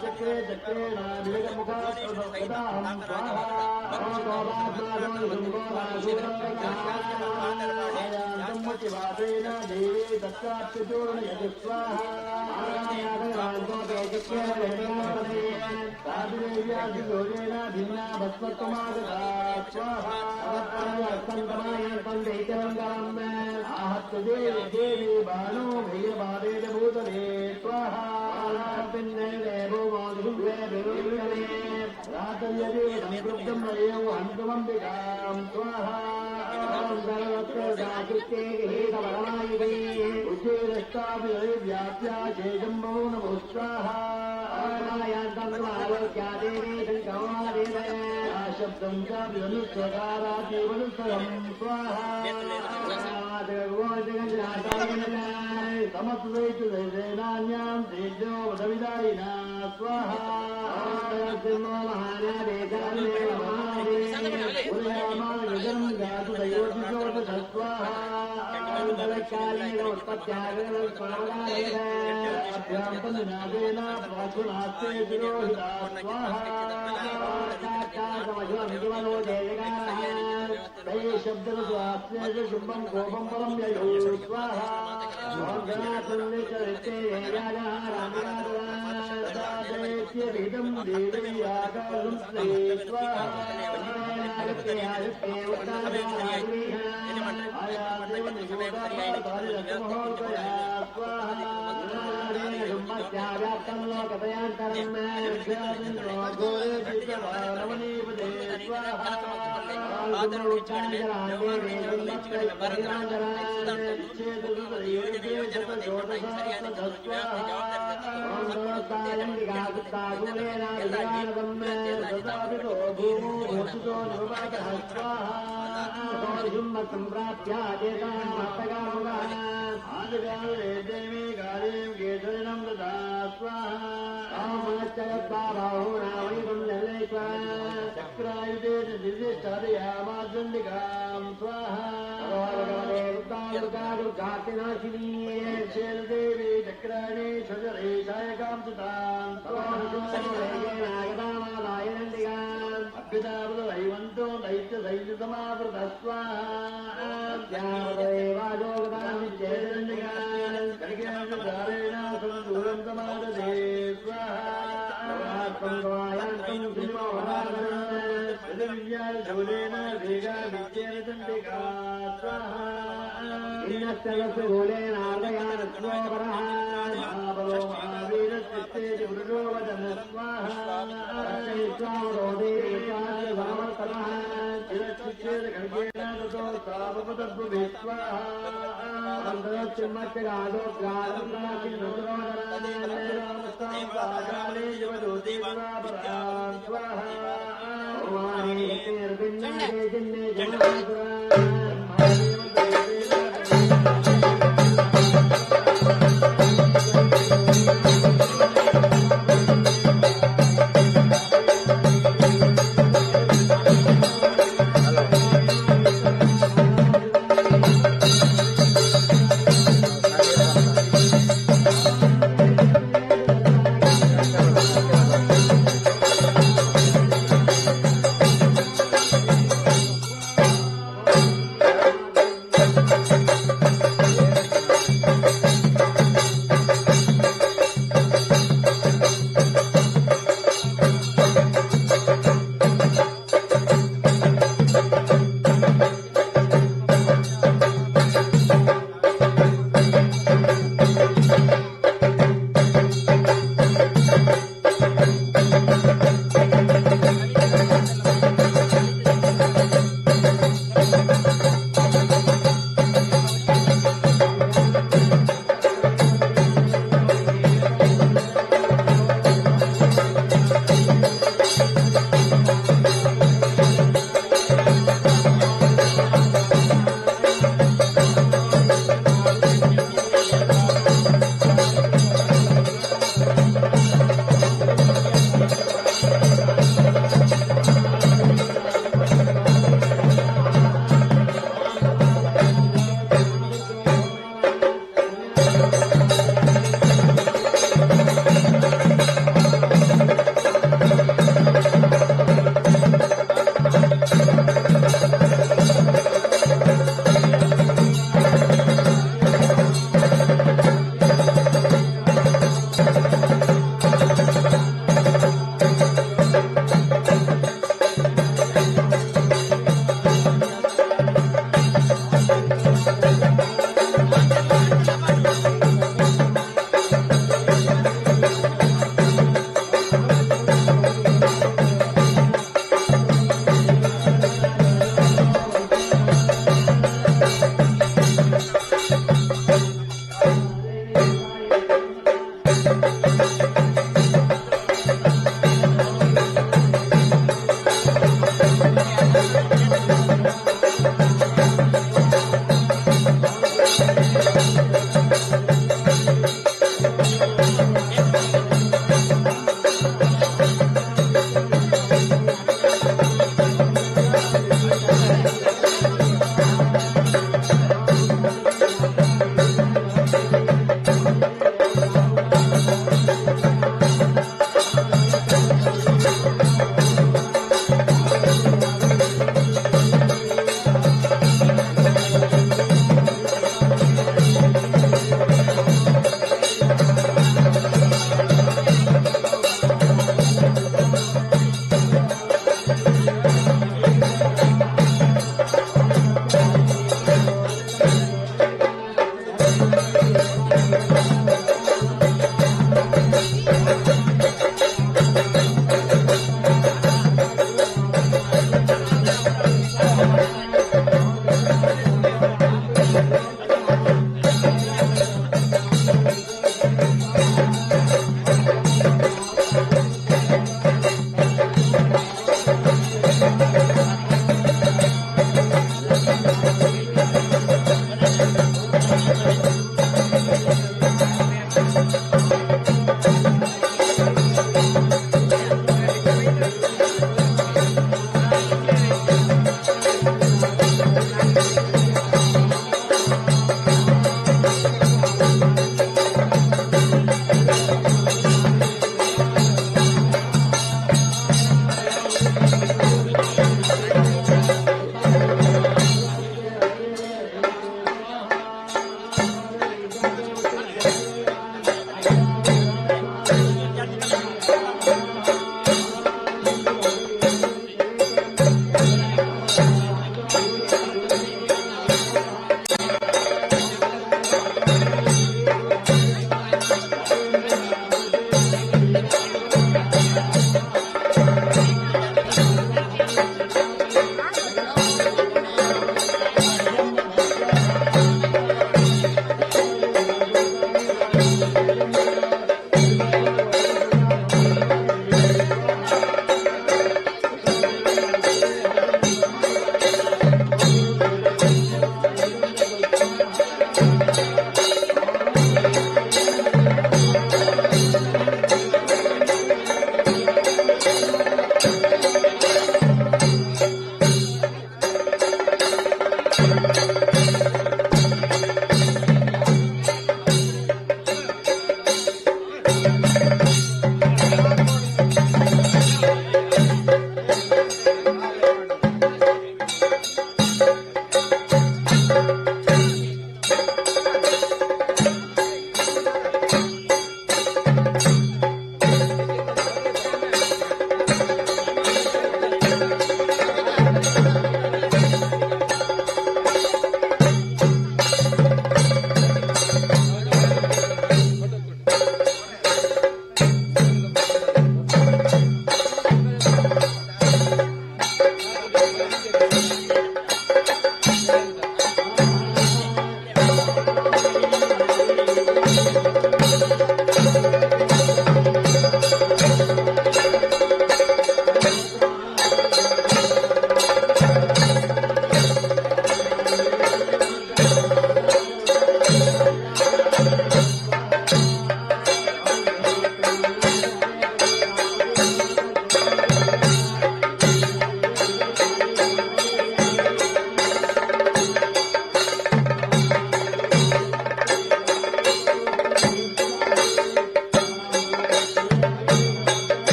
चक्रे चक्रेण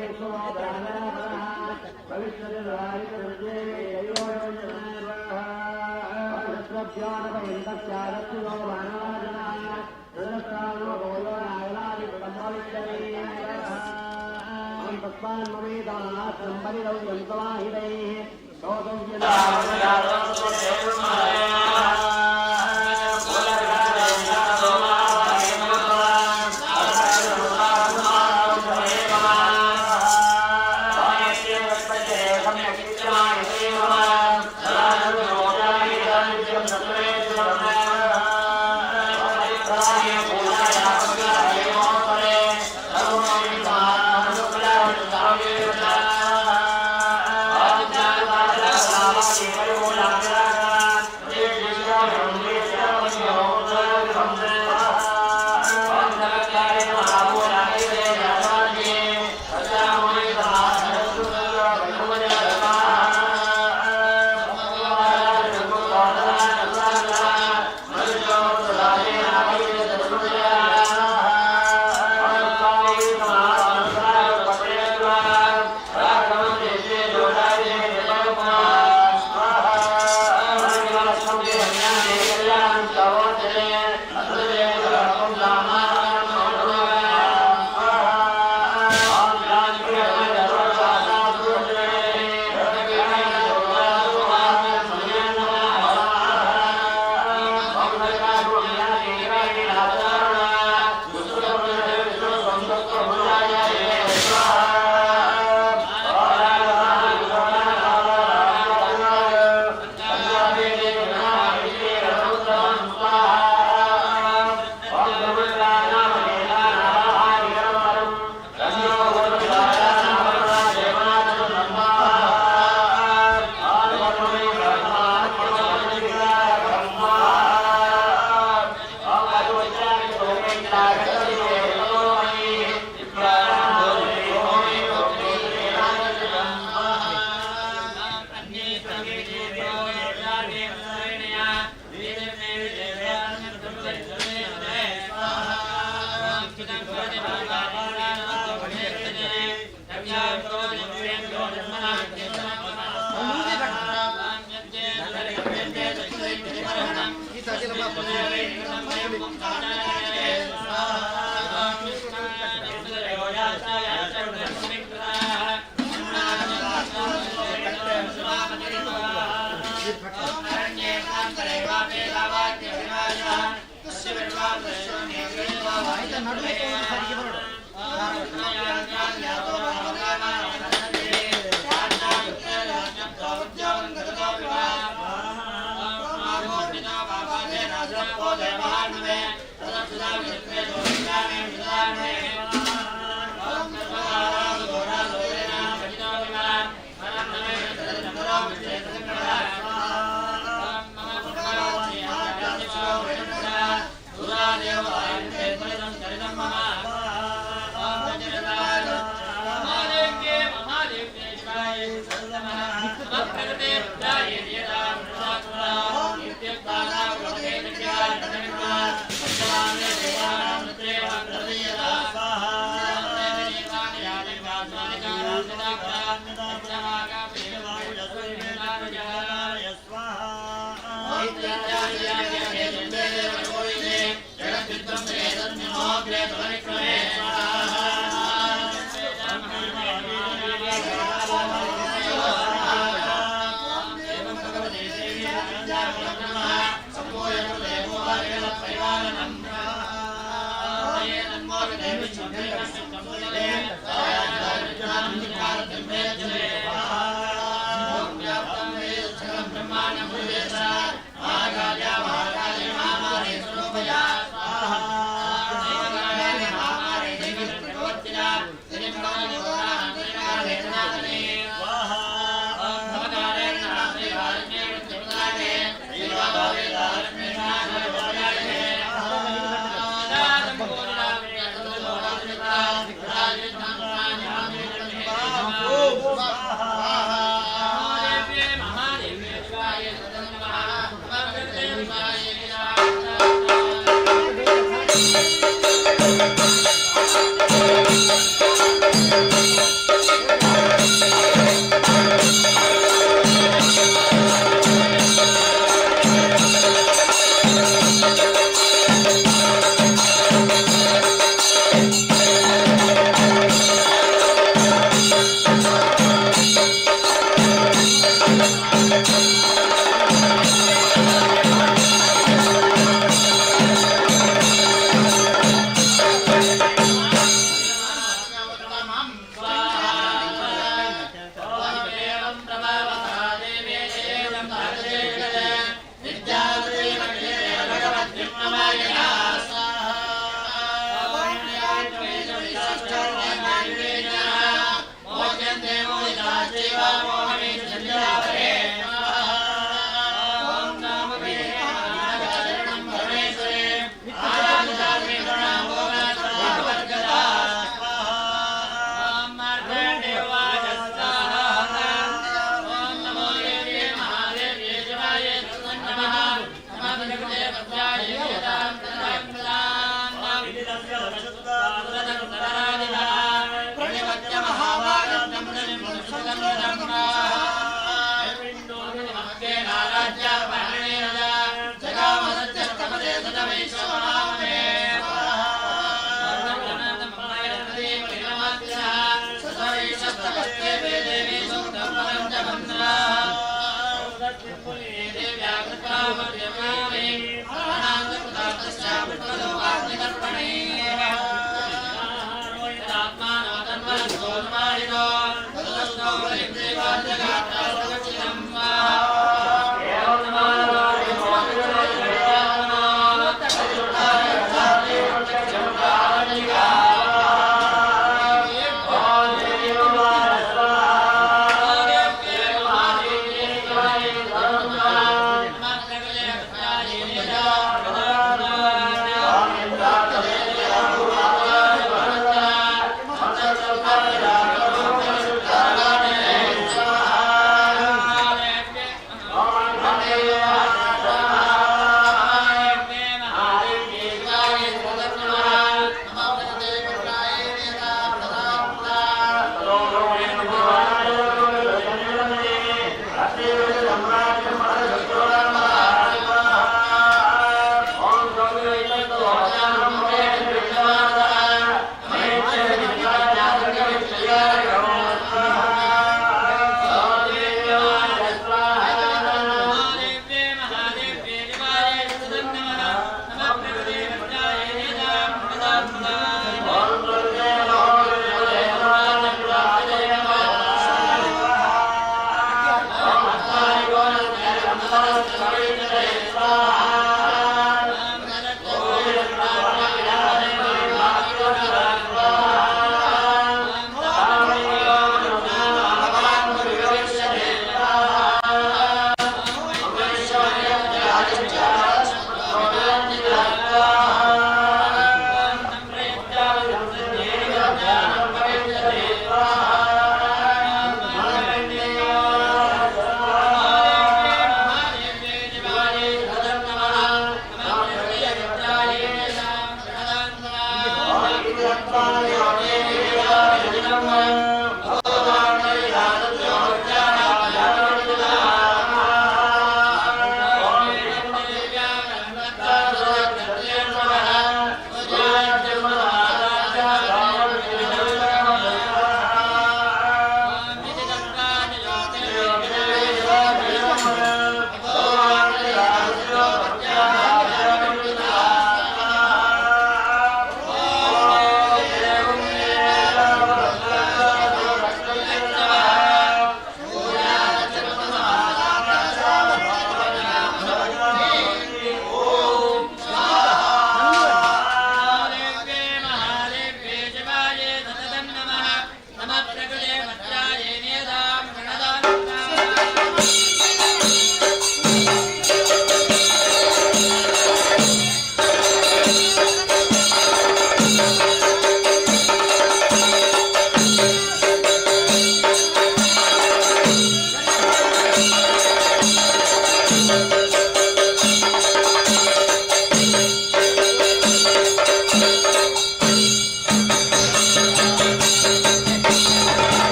Thank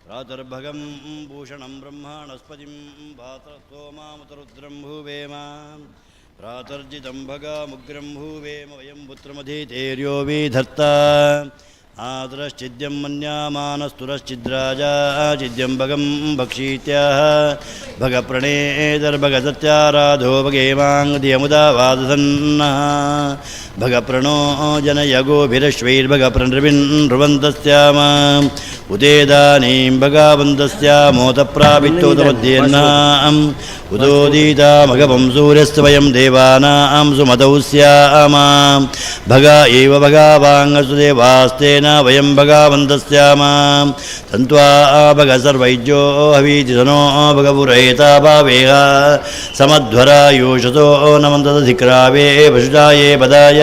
प्रातर्भगं भूषणं ब्रह्माणस्पतिं भातसोमामुतरुद्रं भुवेम प्रातर्जितं भगामुग्रं भुवेम वयं पुत्रमधीतेर्यो विधर्ता आदरश्चिद्यं मन्यामानस्तुरश्चिद्राजा चिद्यं भगं भक्षीत्याह भगप्रणेदर्भगसत्याराधो भगेमाङ्गधियमुदा वादसन्नः भगप्रणो जनयगोभिरश्वैर्भगप्रणृभिन्ध्रुवन्तस्याम उतेदानीं भगावन्तस्यामोतप्रावित्तोतमध्येन्नाम् उदोदीतामघवं सूर्यस्य वयं देवानां सुमतौ स्याम भगा एव भगावाङ्गसु देवास्तेन वयं भगावन्तस्याम तन्त्वा भग सर्वैज्यो हवीति सनो भगपुरेता भावेह समध्वरायोषसो नमन्तदधिक्रावे पशुजाये पदाय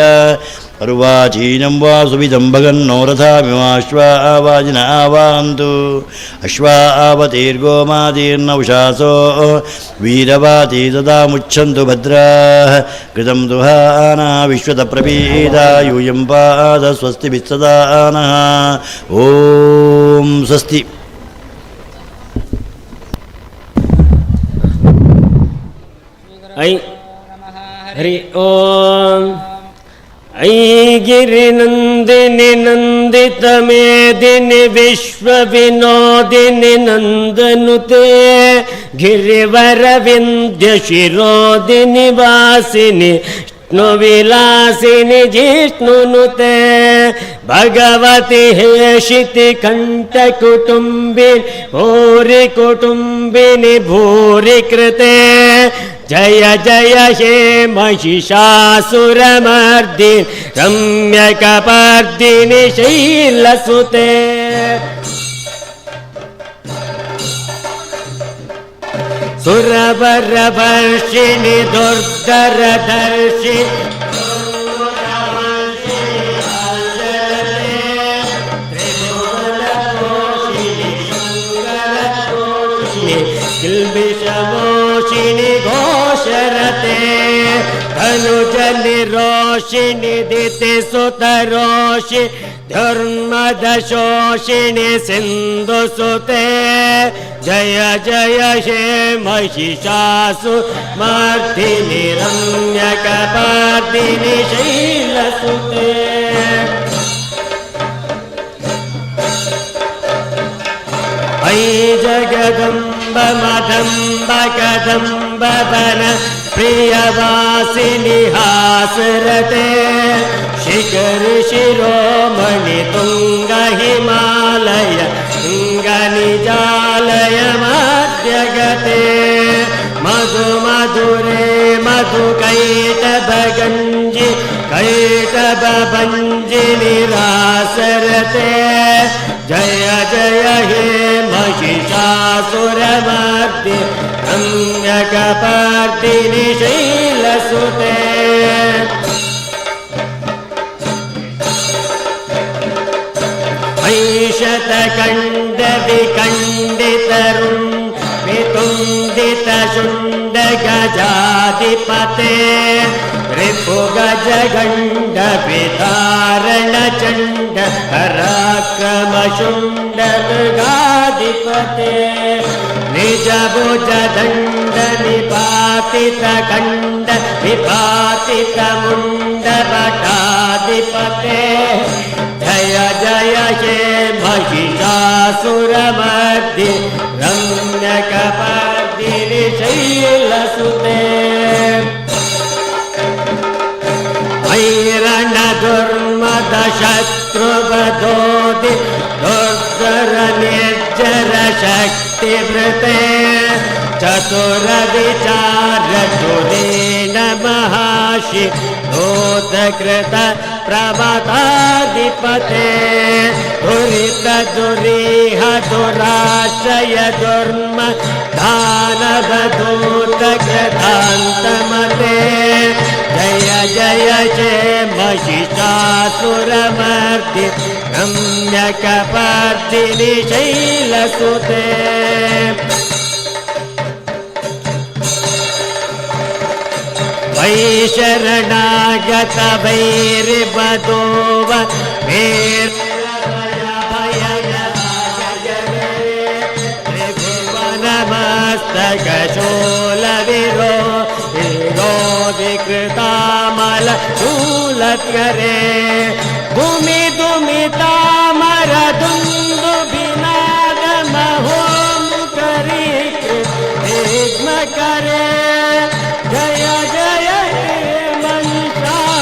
अर्वाचीनं वा सुविधं भगन्नो रथामिमाश्वावाजिन आवान्तु अश्वावतीर्गोमातीर्न उषासो वीरवाती तदा मुच्छन्तु भद्राः कृतं दुहाना विश्वतप्रपीता यूयं पाद स्वस्ति वित्सदा नः। ॐ स्वस्ति। ऐ हरि ॐ। ऐ गिरिनन्दिनि नन्दितमेदिनि विश्वविनोदिनि नन्दनुते गिरिवरविन्द्यशिरोदिनि वासिनि विष्णुविलासिनि जिष्णुनुते भगवति हेशिति कण्ठकुटुम्बिनि भूरि कुटुम्बिनि भूरि कृते जय जय हे महिषासुरमर्दिनि रम्यकपर्दिनि शैलसुते। सुरवरवर्षिणि दुर्धरधर्षि किल्बिषमोषिणि घोषरते धनुजनिरोषिणि दिति सुतरोषि धर्मदशोषिणि सिन्धुसुते जय जय हे महिषासु मर्दिनि रम्यकपर्दिनि शैलसुते। ऐ जगदम्ब मदम्ब कदम्ब वन प्रियवासिनि हासरते शिखर शिरोमणि तुङ्ग हिमालय तुङ्गनिजालय मध्यगते मधु मधुरे मधु कैटभगञ्जि कैटभञ्जिनि रासरते जय जय हे महिषासुरमर्दि रम्यकपर्दिनि शैलसुते। ऐशतकण्डविखण्डितरुन् वितुण्डितशुण्डगजाधिपते रिपुगजगण्डविधारणचण्ड पराक्रमशुण्डमृगाधिपते निजभुजदण्डनिपातितखण्ड विपातितमुण्डभटाधिपते जय जय हे महिषासुरमर्दि रम्यकपर्दिनि शैलसुते। ऐरणदुर्मदशत्रुवधोदि दुर्धर शक्तिवृते चतुरविचारधुरेण महाशि दोतकृत प्रमताधिपते दुरित दुरीह दुराशय दुर्म दानवदूत कृतान्तमते जय जय जय महिषासुरमर्दि रम्यकपर्दिनि शैलसुते। वै शरणागत वैरिबदोव घातकशूलविरो विरोधिकृतामल शूलत्करे भूमि दुमितामर दुन्दुभिनाद महोमुखरी करे। जय जय हे महिषासुरमर्दि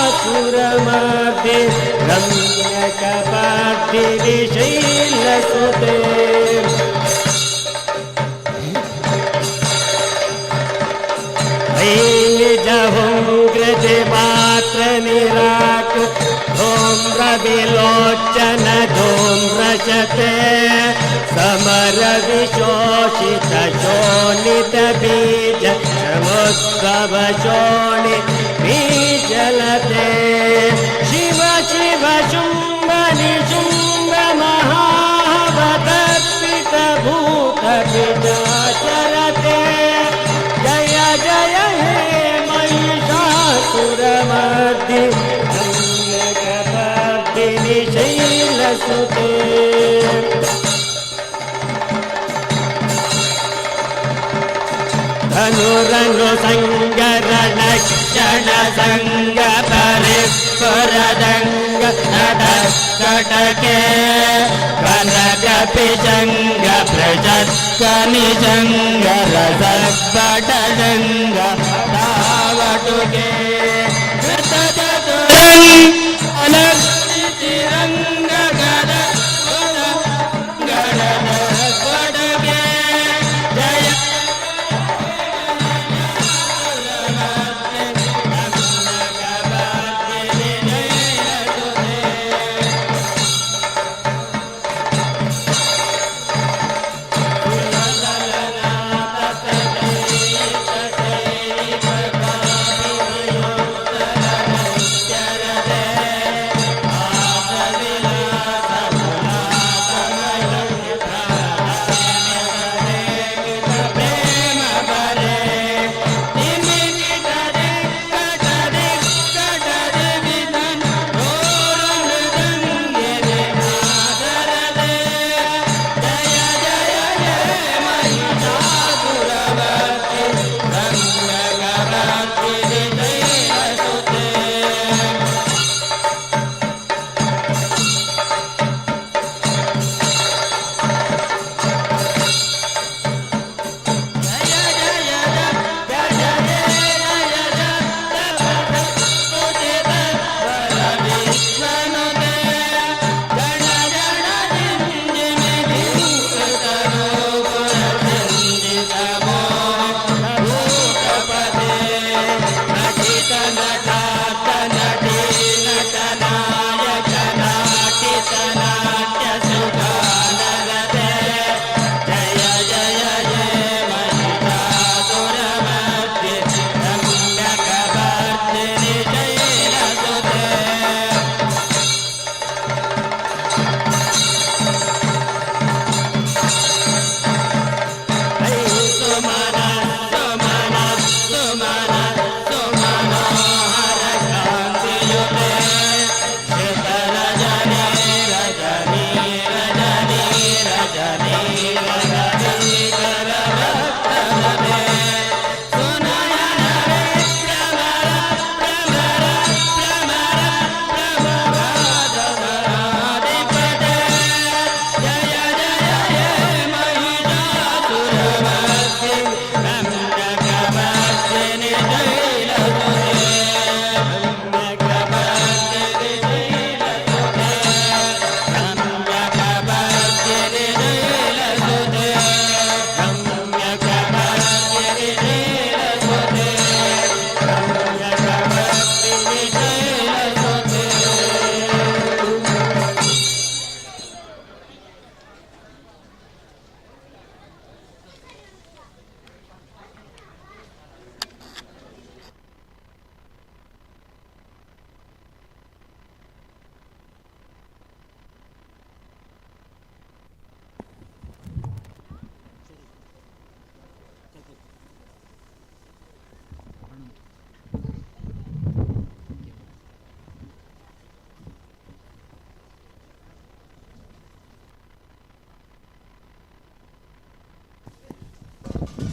रम्यकपर्दिनि शैलसुते। निजहुङ्कृति निराक धूम्रविलोचन धूम्रशते समर विशोषित शोणित बीज समुद्भव शोणि बीजलते। शिव शिव शुम्भ निशुम्भ महावदर्पित भूत पिशाचरते। जय जय हे महिषासुरमर्दि रम्यकपर्दिनि शैलसुते। धनुरनु सङ्गरण क्षण सङ्ग परिस्फुरदङ्ग नटकटके कनकपिशङ्ग प्रजत्कनिजङ्ग रसत्पटजङ्ग धावटुके कृतचतुरङ्ग गण गण जय।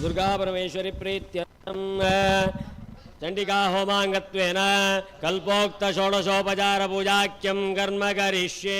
ದುರ್ಗಾ ಪರಮೇಶ್ವರಿ ಪ್ರೀತ್ಯರ್ಥಂ ಚಂಡಿಕಾ ಹೋಮಾಂಗತ್ವೇನ ಕಲ್ಪೋಕ್ತ ಷೋಡಶೋಪಚಾರ ಪೂಜಾಖ್ಯಂ ಕರ್ಮ ಕರಿಷ್ಯೆ.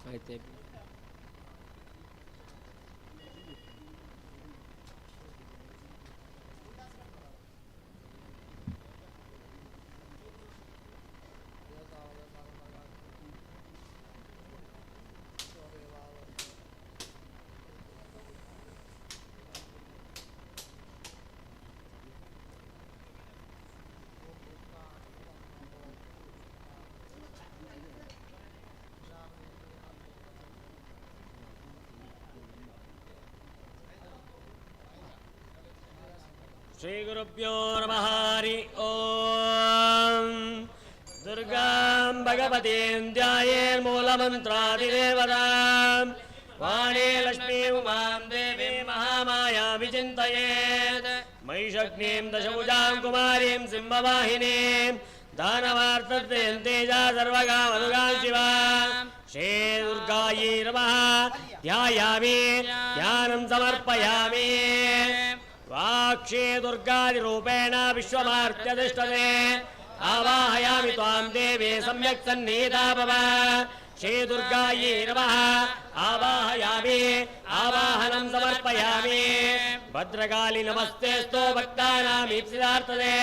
ಆಯ್ತು. ಶ್ರೀ ಗುರುಭ್ಯೋ ನಮಃ. ಹರಿ ಓಂ. ದುರ್ಗಾಂ ಭಗವತೀಂ ಧ್ಯಾಯೇನ್ ಮೂಲಮಂತ್ರಾದಿದೇವತಾಂ ವಾಣೀ ಲಕ್ಷ್ಮೀ ಉಮಾಂ ದೇವೀಂ ಮಹಾಮಾಯಾ ವಿಚಿಂತಯೇತ್. ಮಹಿಷಗ್ನೀಂ ದಶಭುಜಾಂ ಕುಮಾರೀಂ ಸಿಂಹವಾಹಿನೀಂ ದಾನವಾರ್ತೇಜ ಸರ್ವಗಾಮನುಗಾಂ ಶಿವಾಂ. ಶ್ರೀ ದುರ್ಗಾಯೈ ನಮಃ. ಧ್ಯಾಯಾಮಿ, ಧ್ಯಾನಂ ಸಮರ್ಪಯಾಮಿ. ವಾಕ್ಷೇ ದುರ್ಗಾದಿರೂಪೇಣ ವಿಶ್ವಮಾರ್ತ್ಯತಿಷ್ಠತೆ. ಆವಾಹಯಾಮಿ ತ್ವಾಂ ದೇವಿ ಸಮ್ಯಕ್ ಸನ್ನಿಹಿತಾ ಭವ. ಶ್ರೀ ದುರ್ಗಾಯೈ ನಮಃ. ಆವಾಹಯಾಮಿ, ಆವಾಹನಂ ಸಮರ್ಪಯಾಮಿ. ಭದ್ರಕಾಲಿ ನಮಸ್ತೆಸ್ತು ಭಕ್ತಾನಾಂ ಈಪ್ಸಿತಾರ್ಥತೆ.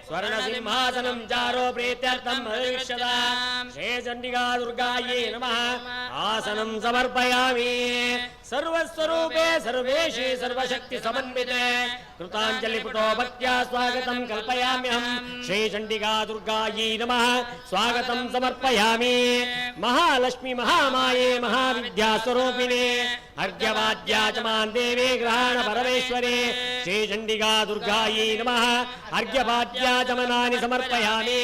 ಸ್ವರ್ಣ ಸಿಂಹಾಸನಂ ಚಾರೋ ಪ್ರೀತ್ಯರ್ಥಂ ಹರಿಷ್ಯತ. ಶ್ರೀ ಚಂಡಿಕಾ ದುರ್ಗಾಯೈ ನಮಃ. ಆಸನಂ ಸಮರ್ಪಯಾಮಿ. ಸರ್ವಸ್ವರೂಪೇ ಸರ್ವೇಶಿ ಸರ್ವಶಕ್ತಿ ಸಮನ್ವಿತೆ ಕೃತಾಂಜಲಿ ಪುಟೋ ಭಕ್ತ್ಯಾ ಸ್ವಾಗತಂ ಕಲ್ಪಯಾಮ್ಯಹಂ. ಶ್ರೀ ಚಂಡಿಕಾ ದುರ್ಗಾಯೈ ನಮಃ. ಸ್ವಾಗತಂ ಸಮರ್ಪಯಾಮಿ. ಮಹಾಲಕ್ಷ್ಮಿ ಮಹಾಮಾಯೇ ಮಹಾವಿದ್ಯಾ ಸ್ವರೂಪಿಣೆ ಅರ್ಘ್ಯವಾದ್ಯಾ ಚ ಮಾಂ ದೇವಿ ಗ್ರಹಣ ಪರಮೇಶ್ವರಿ. ಶ್ರೀ ಚಂಡಿಕಾ ದುರ್ಗಾಯೈ ನಮಃ. ಅರ್ಘ್ಯಪಾದ್ಯಾ ಚಮನಾನಿ ಸಮರ್ಪಯಾಮಿ.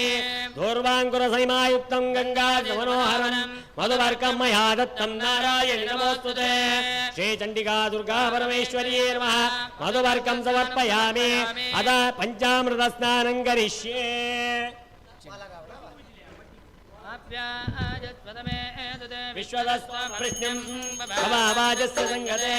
ದೂರ್ವಾಂಕುರ ಸೈಮಾಯುಕ್ತಂ ಗಂಗಾ ಮನೋಹರಂ ಮಧುವರ್ಕಂ ಮಯಾ ದತ್ತಂ ನಾರಾಯಣಿ ನಮೋಸ್ತುತೆ. ಶ್ರೀ ಚಂಡಿಕಾ ದುರ್ಗಾ ಪರಮೇಶ್ವರ್ಯೇ ನಮಃ. ಮಧುವರ್ಕಂ ಸಮರ್ಪಯಾಮಿ. ಅದ ಪಂಚಾಮೃತ ಸ್ನಾನಂ ಕರಿಷ್ಯೆ. ವಿಶ್ವದಸ್ವೃಷ್ಣಿಂ ಭವಾಜಸ್ಯ ಸಂಗತೆ.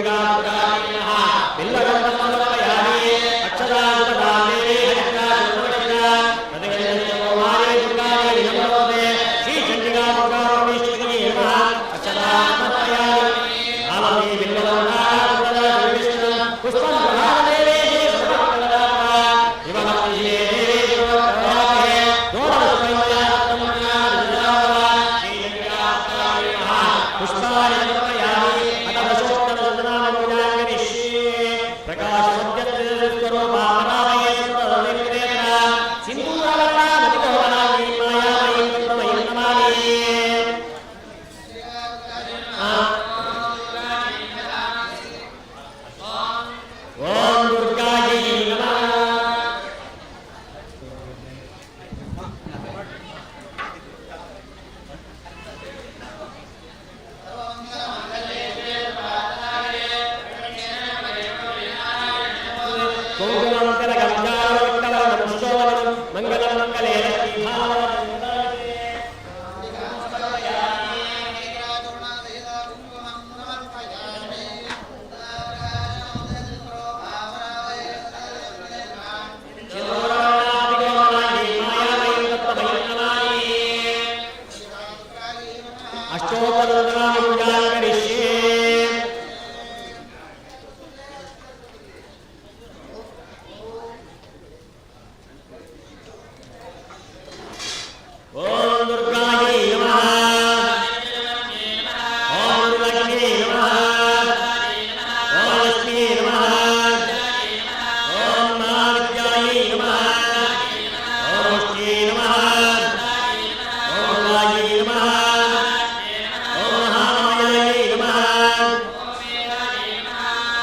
ಚಂಡಿಕಾ ನಮಃ. ಬಿಲ್ವಗಂಧಂ ಸಮರ್ಪಯಾಮಿ. ಅಕ್ಷತಾಂ ದೇವಿ ದುರ್ಗಾದೇವಿ ನಮೋದೆ. ಶ್ರೀ ಚಂಡಿಕಾ ದುರ್ಗಾ ಪರಮೇಶ್ವರಿ ನಮಃ. ಅಕ್ಷತಾಂ ಸಮರ್ಪಯಾಮಿ. ಆಲತಿ ಬಿಲ್ವಗಂಧ ಪುಷ್ಪಂ ಪ್ರಧಾನದೇವಿ పుష్పాణి సమర్పయామి. అత దశోత్తర పూజాం కరిష్యే. ప్రకాశ సత్యస్వరూపామరామయే సింధూరవర్ణామతికోమలాంగీం మాయామయీం తత్వమయీం నమామి. ఓం దుర్గాయై నమః. కుంకుమం తిలకం చారురక్తవర్ణం సుశోభనం మంగళం మంగళే లక్ష్మీ. అష్టోత్తర పూజాం కరిష్యే. ఓం దుర్గాయై నమః. ఓం లక్ష్మీ నమః. ఓం లక్ష్మీ నమః. ఓం మహావిద్యాయై నమః. ఓం పుష్ట్యై నమః. ఓం వాయై నమః. ఓం మహామాయాయై నమః.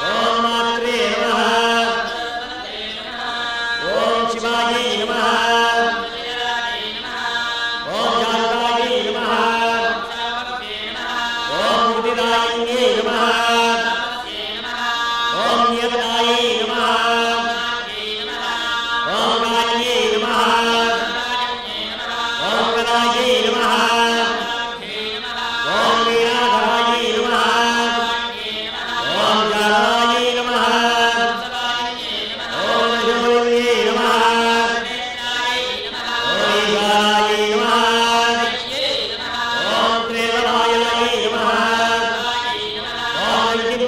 ఓం మాత్రే నమః. ఓం శివాయై నమః. ఓం శాంతాయై నమః. ఓం ముక్తిదాయిన్యై నమః. ఓం నియతాయై నమః. ఓం కాళ్యై నమః. ఓం కళాయై నమః. ఓం వీరాధరాయై నమః. ఓం శారదాయై నమః. ఓం శివలింగై నమః. ఓం ఈశ్వరాయై నమః. ఓం త్రేవరాయై నమః. ఓం.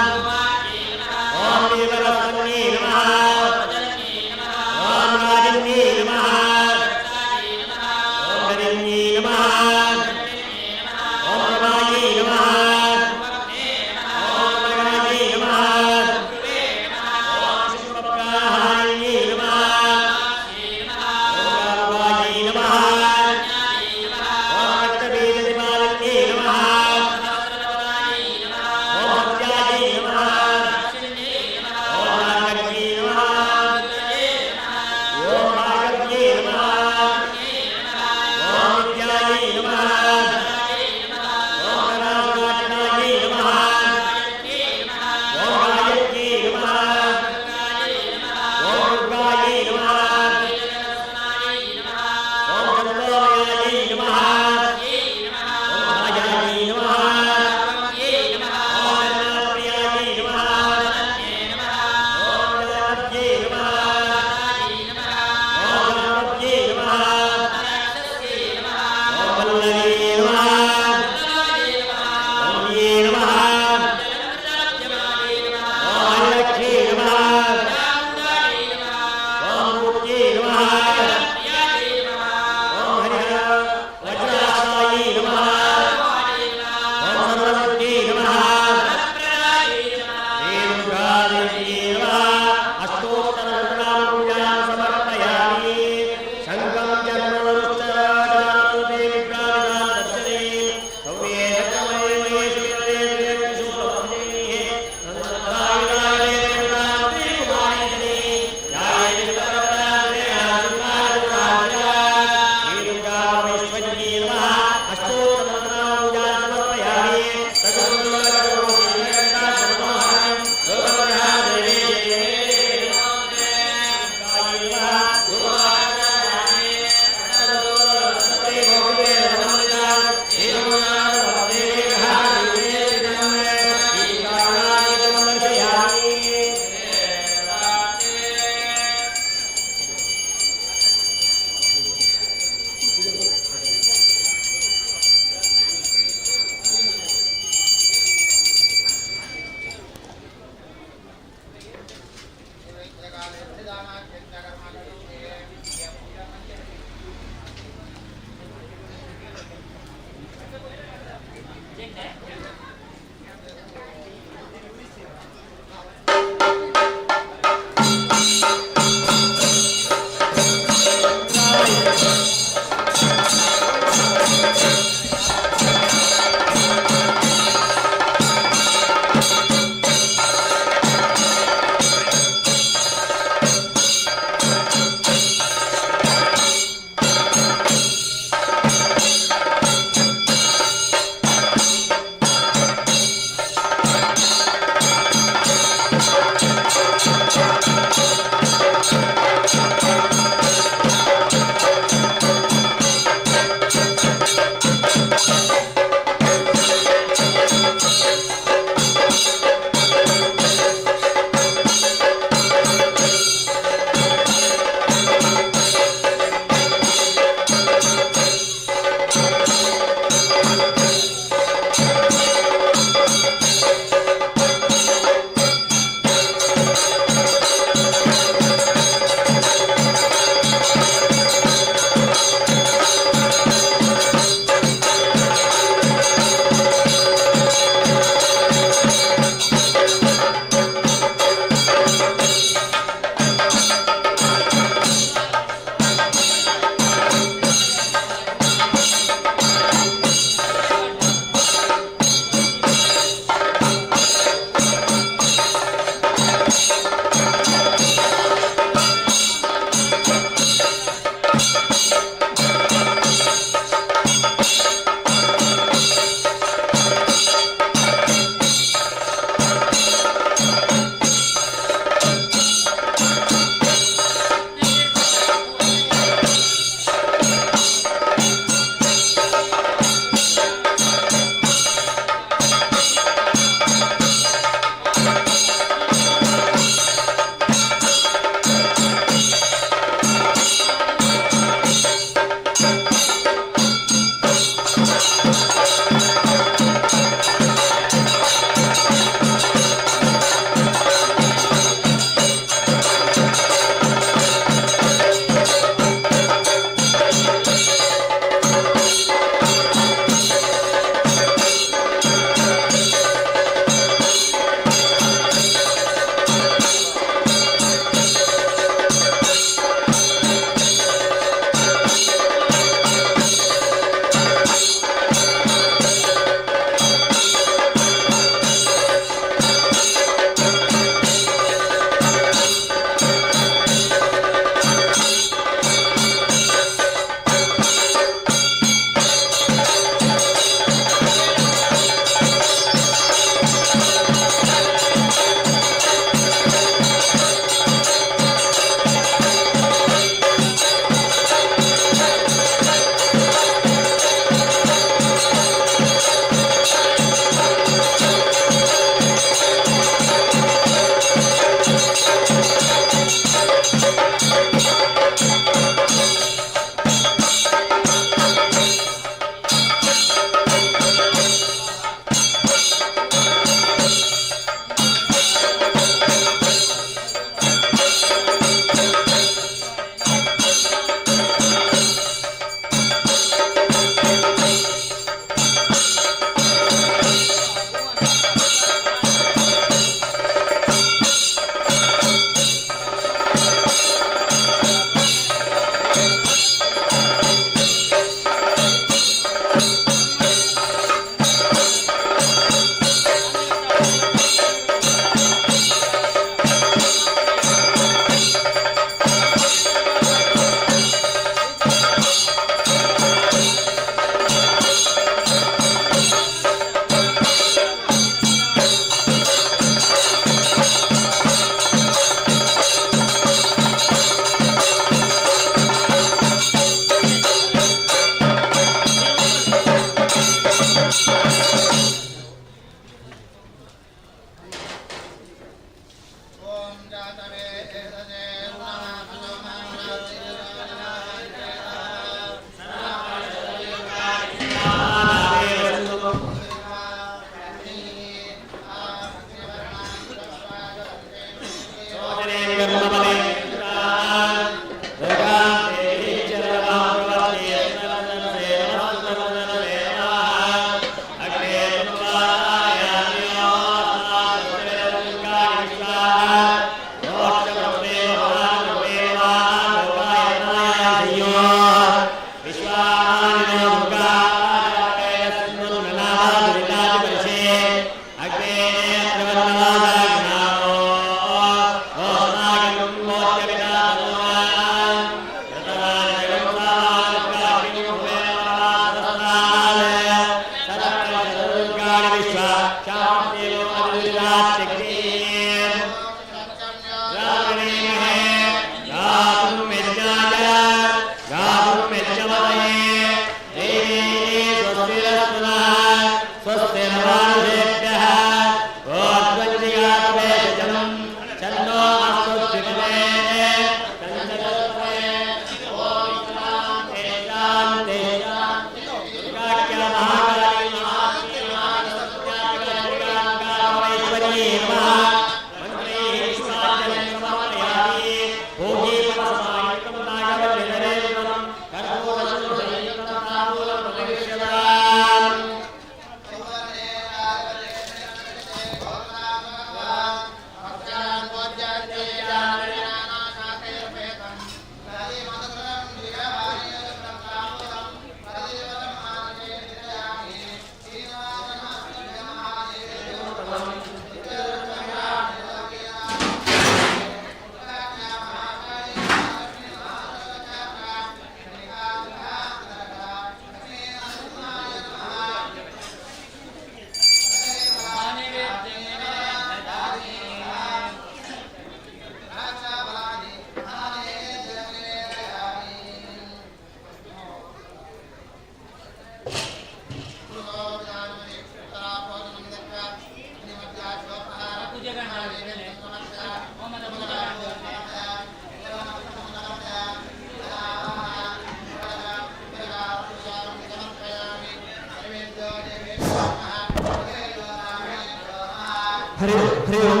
ಹರಿ ಹರಿ ಓಂ.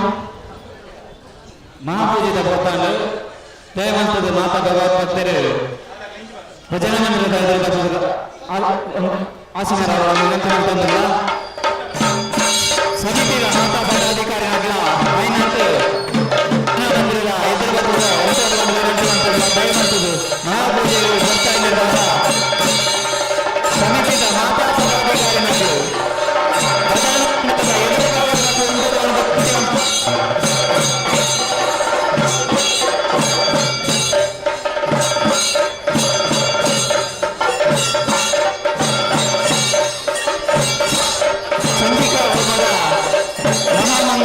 ಮಹಾಪೂಜಿತ ಭಕ್ತಾಂಡು ದಯವಂತದ ಮಾತಾ ಭಗವತ್ ಭಕ್ತರು ಭಜನಾ ಮಂದಿರದ ಎದುರು ಆಸೀನರಾಗಲು ವಿನಂತಿ ಮಾಡ್ತಂದಿಲ್ಲ. ಸಮಿತಿಯ ಮಾತಾ ಪದಾಧಿಕಾರಿ ಆಗಿಲ್ಲ ಐನಂತ ಭಜನಾ ಮಂದಿರದ ಎದುರು ಬರ್ತದ ವಿನಂತಿ ಮಾಡ್ತದ. ದಯವಂತದ್ದು ಮಹಾಪೂಜೆಗೆ ಬರ್ತಾ ಇದ್ದಾಗ ಸಮಿತಿದ ಮಾತಾ ಪದಾಧಿಕಾರಿ ಮಕ್ಕಳು ಭಜನಾ ಮಂದಿರದ ಎದುರು ಭಾಗದ. ಚಂಡಿಕಾ ಹೋಮದ ಮಹಾಮಂಗಳ.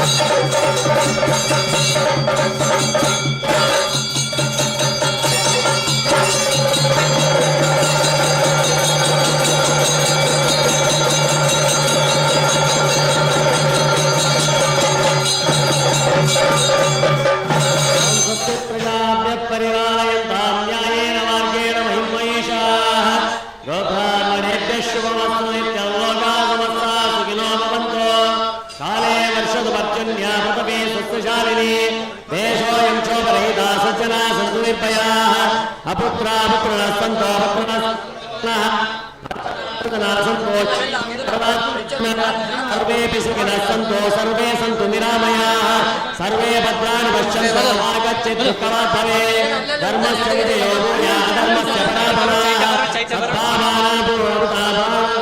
स्वस्ति प्रजाभ्यः परिपालयन्तां न्यायेन मार्गेण महिं महेशाः। गोब्राह्मणेभ्यः शुभमस्तु नित्यं। लोकाः समस्ताः सुखिनो भवन्तु। काले वर्षतु पर्जन्यः, पृथिवी सस्यशालिनी। देशोऽयं क्षोभरहितः, सज्जनाः सन्तु निर्भयाः। अपुत्रा पुत्रिणः सन्तो, पुत्रिणः सर्वेऽपि सुखिनः सन्तो, सर्वे सन्तु निरामयाः, सर्वे भद्राणि पश्यन्तु, मा कश्चित् दुःखभाग् भवेत्। धर्मस्य विजयो भूयात्, अधर्मस्य पराभवः। सद्भावानां पूर्ववृताभावः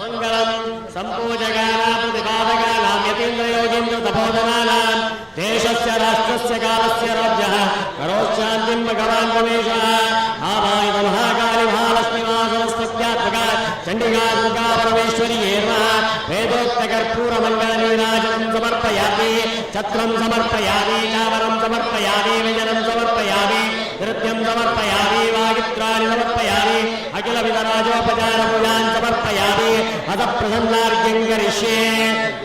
मङ्गलं। सम्पूजकानां प्रतिपादकानां यतीन्द्रयोगीन्द्र तपोधनानां देशस्य राष्ट्रस्य कालस्य राज्यः करोच्छान्तिं भगवान् रमेशः। आवाहित महाकाली महालक्ष्मी महासरस्वत्यात्मका चण्डिका दुर्गा परमेश्वरी नमः। वेदोक्तकर्पूरमङ्गलनीराजनं समर्पयामि, छत्रं समर्पयामि, चामरं समर्पयामि, व्यञ्जनं समर्पयामि, नृत्यं समर्पयामि, वागित्राणि समर्पयामि, अखिलविधराजोपचारपूजां समर्पयामि। अथ प्रसन्नार्घ्यं करिष्ये।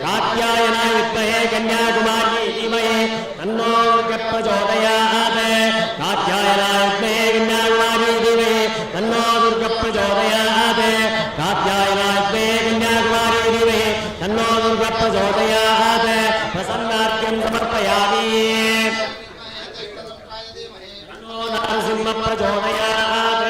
कात्यायनाय विद्महे, कन्याकुमार्यै धीमहि, तन्नो दुर्गः प्रचोदयात्। कात्यायनाय विद्महे, कन्याकुमार्यै धीमहि, तन्नो दुर्गः प्रचोदयात्। कात्यायनाय विद्महे, कन्याकुमार्यै धीमहि, तन्नो दुर्गः प्रचोदयात्। प्रसन्नार्घ्यं समर्पयामि। तन्नो नरसिंह प्रचोदयात्।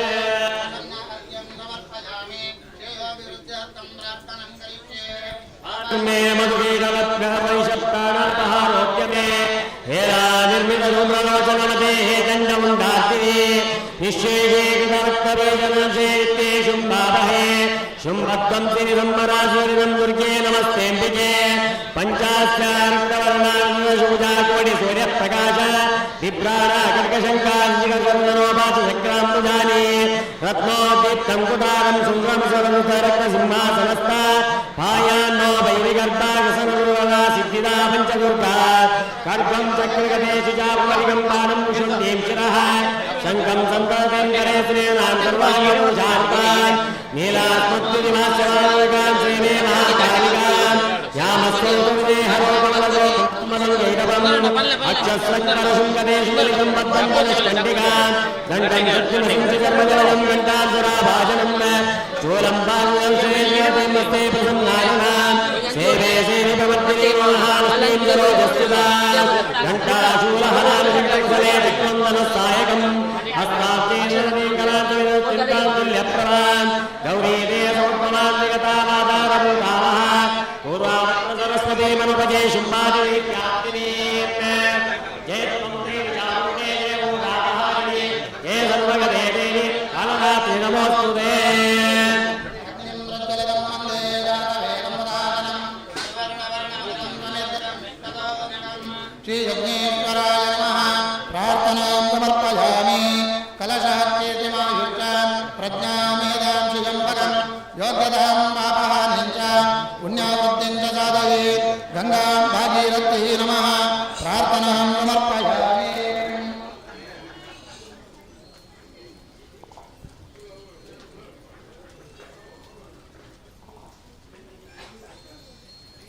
मे मधुकीटवद्ग्रहपरिषत्प्राणापहारोद्यमे हेरा निर्मितधूम्रलोचनमते हे दण्डमुण्डार्तिनि निःशेषे कृतरक्तबीजनाशे शुम्भावहे शुम्भध्वंसिनि संवरासुरिदं दुर्गे नमस्तेऽम्बिके। पञ्चास्यार्कवर्णाशूजाकोटि सूर्यप्रकाश बिभ्राणा कर्कशङ्काञ्जिकचन्दनोपाचक्राम्बुजानि रत्नोद्दीप्तं कुटारं सुन्दरं सुरनुतरत्नसिंहासनस्था पायान्नो वैरिगर्भागसनदुर्गा सिद्धिदा पञ्चदुर्गा। खड्गं चक्रगते शुचापरिगं बाणं मुषन्तीं शिरः शङ्खं सन्ततं करे श्रेणां सर्वाङ्गपूजान्तान् नीलात्मत्युदिमास्यमानकां श्रीमे महाकालिकां यामस्वरूपे हरोपमलजो मदं गैरवम् अक्षस्रङ्करशुङ्गदेशुमलिकं बद्धं पुनष्कण्डिकां दण्डं शक्तिमसिंसिकर्मजलजं घण्टान्तराभाजनं शूलं बाहुं श्रीमस्ते प्रसन्नायनां सेवे सेवितवर्तिनी महालक्ष्मीं जरोजस्थितां घण्टाशूलहरानुषङ्ककुशले चक्रन्दनसायकम् हस्ताब्देकलान्तविचिन्तान्तुल्यप्रभान् गौरीदेवोत्तमान् जगतामाधारभूतामः पूर्वावत्र सरस्वती मनुपजे शुम्भादिव्याप्तिनीं जय त्वं देवि चामुण्डे, जय भूतापहारिणि, जय सर्वगते देवि कालरात्रि नमोऽस्तु ते। श्रीयज्ञेश्वराय नमः। प्रार्थनां समर्पयामि। कलशः कीर्तिमायुश्च प्रज्ञामेधां श्रियं पदं योग्यतां पापहानिं च पुण्यावृद्धिं च साधयेत्। गङ्गां भागीरथ्यै नमः। प्रार्थनां समर्पयामि।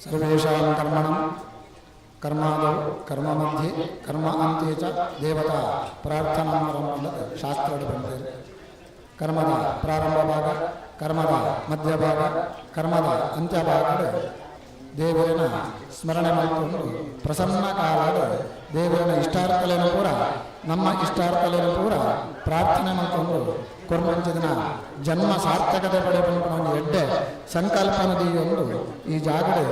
सर्वेषां कर्मणं कर्मादौ, कर्ममध्ये, कर्म अन्ते च ದೇವತಾ ಪ್ರಾರ್ಥನಾ ಶಾಸ್ತ್ರ ಬಂದಿದೆ. ಕರ್ಮದ ಪ್ರಾರಂಭ ಭಾಗ, ಕರ್ಮದ ಮಧ್ಯಭಾಗ, ಕರ್ಮದ ಅಂತ್ಯಭಾಗ ದೇವರನ ಸ್ಮರಣೆ ಮಾಡಿಕೊಂಡು ಪ್ರಸನ್ನ ಕಾಲದ ದೇವರನ ಇಷ್ಟಾರ್ಥಲೇನು ಪೂರ, ನಮ್ಮ ಇಷ್ಟಾರ್ಥಲೇನು ಪೂರ ಪ್ರಾರ್ಥನೆ ಮಾಡಿಕೊಂಡು ಕೊರ್ಮಂಚಿದನ ಜನ್ಮ ಸಾರ್ಥಕತೆ ಪಡೆಯಬೇಕು ಒಂದು ಎಡ್ಡೆ ಸಂಕಲ್ಪನದಿಯೊಂದು ಈ ಜಾಗಡೆ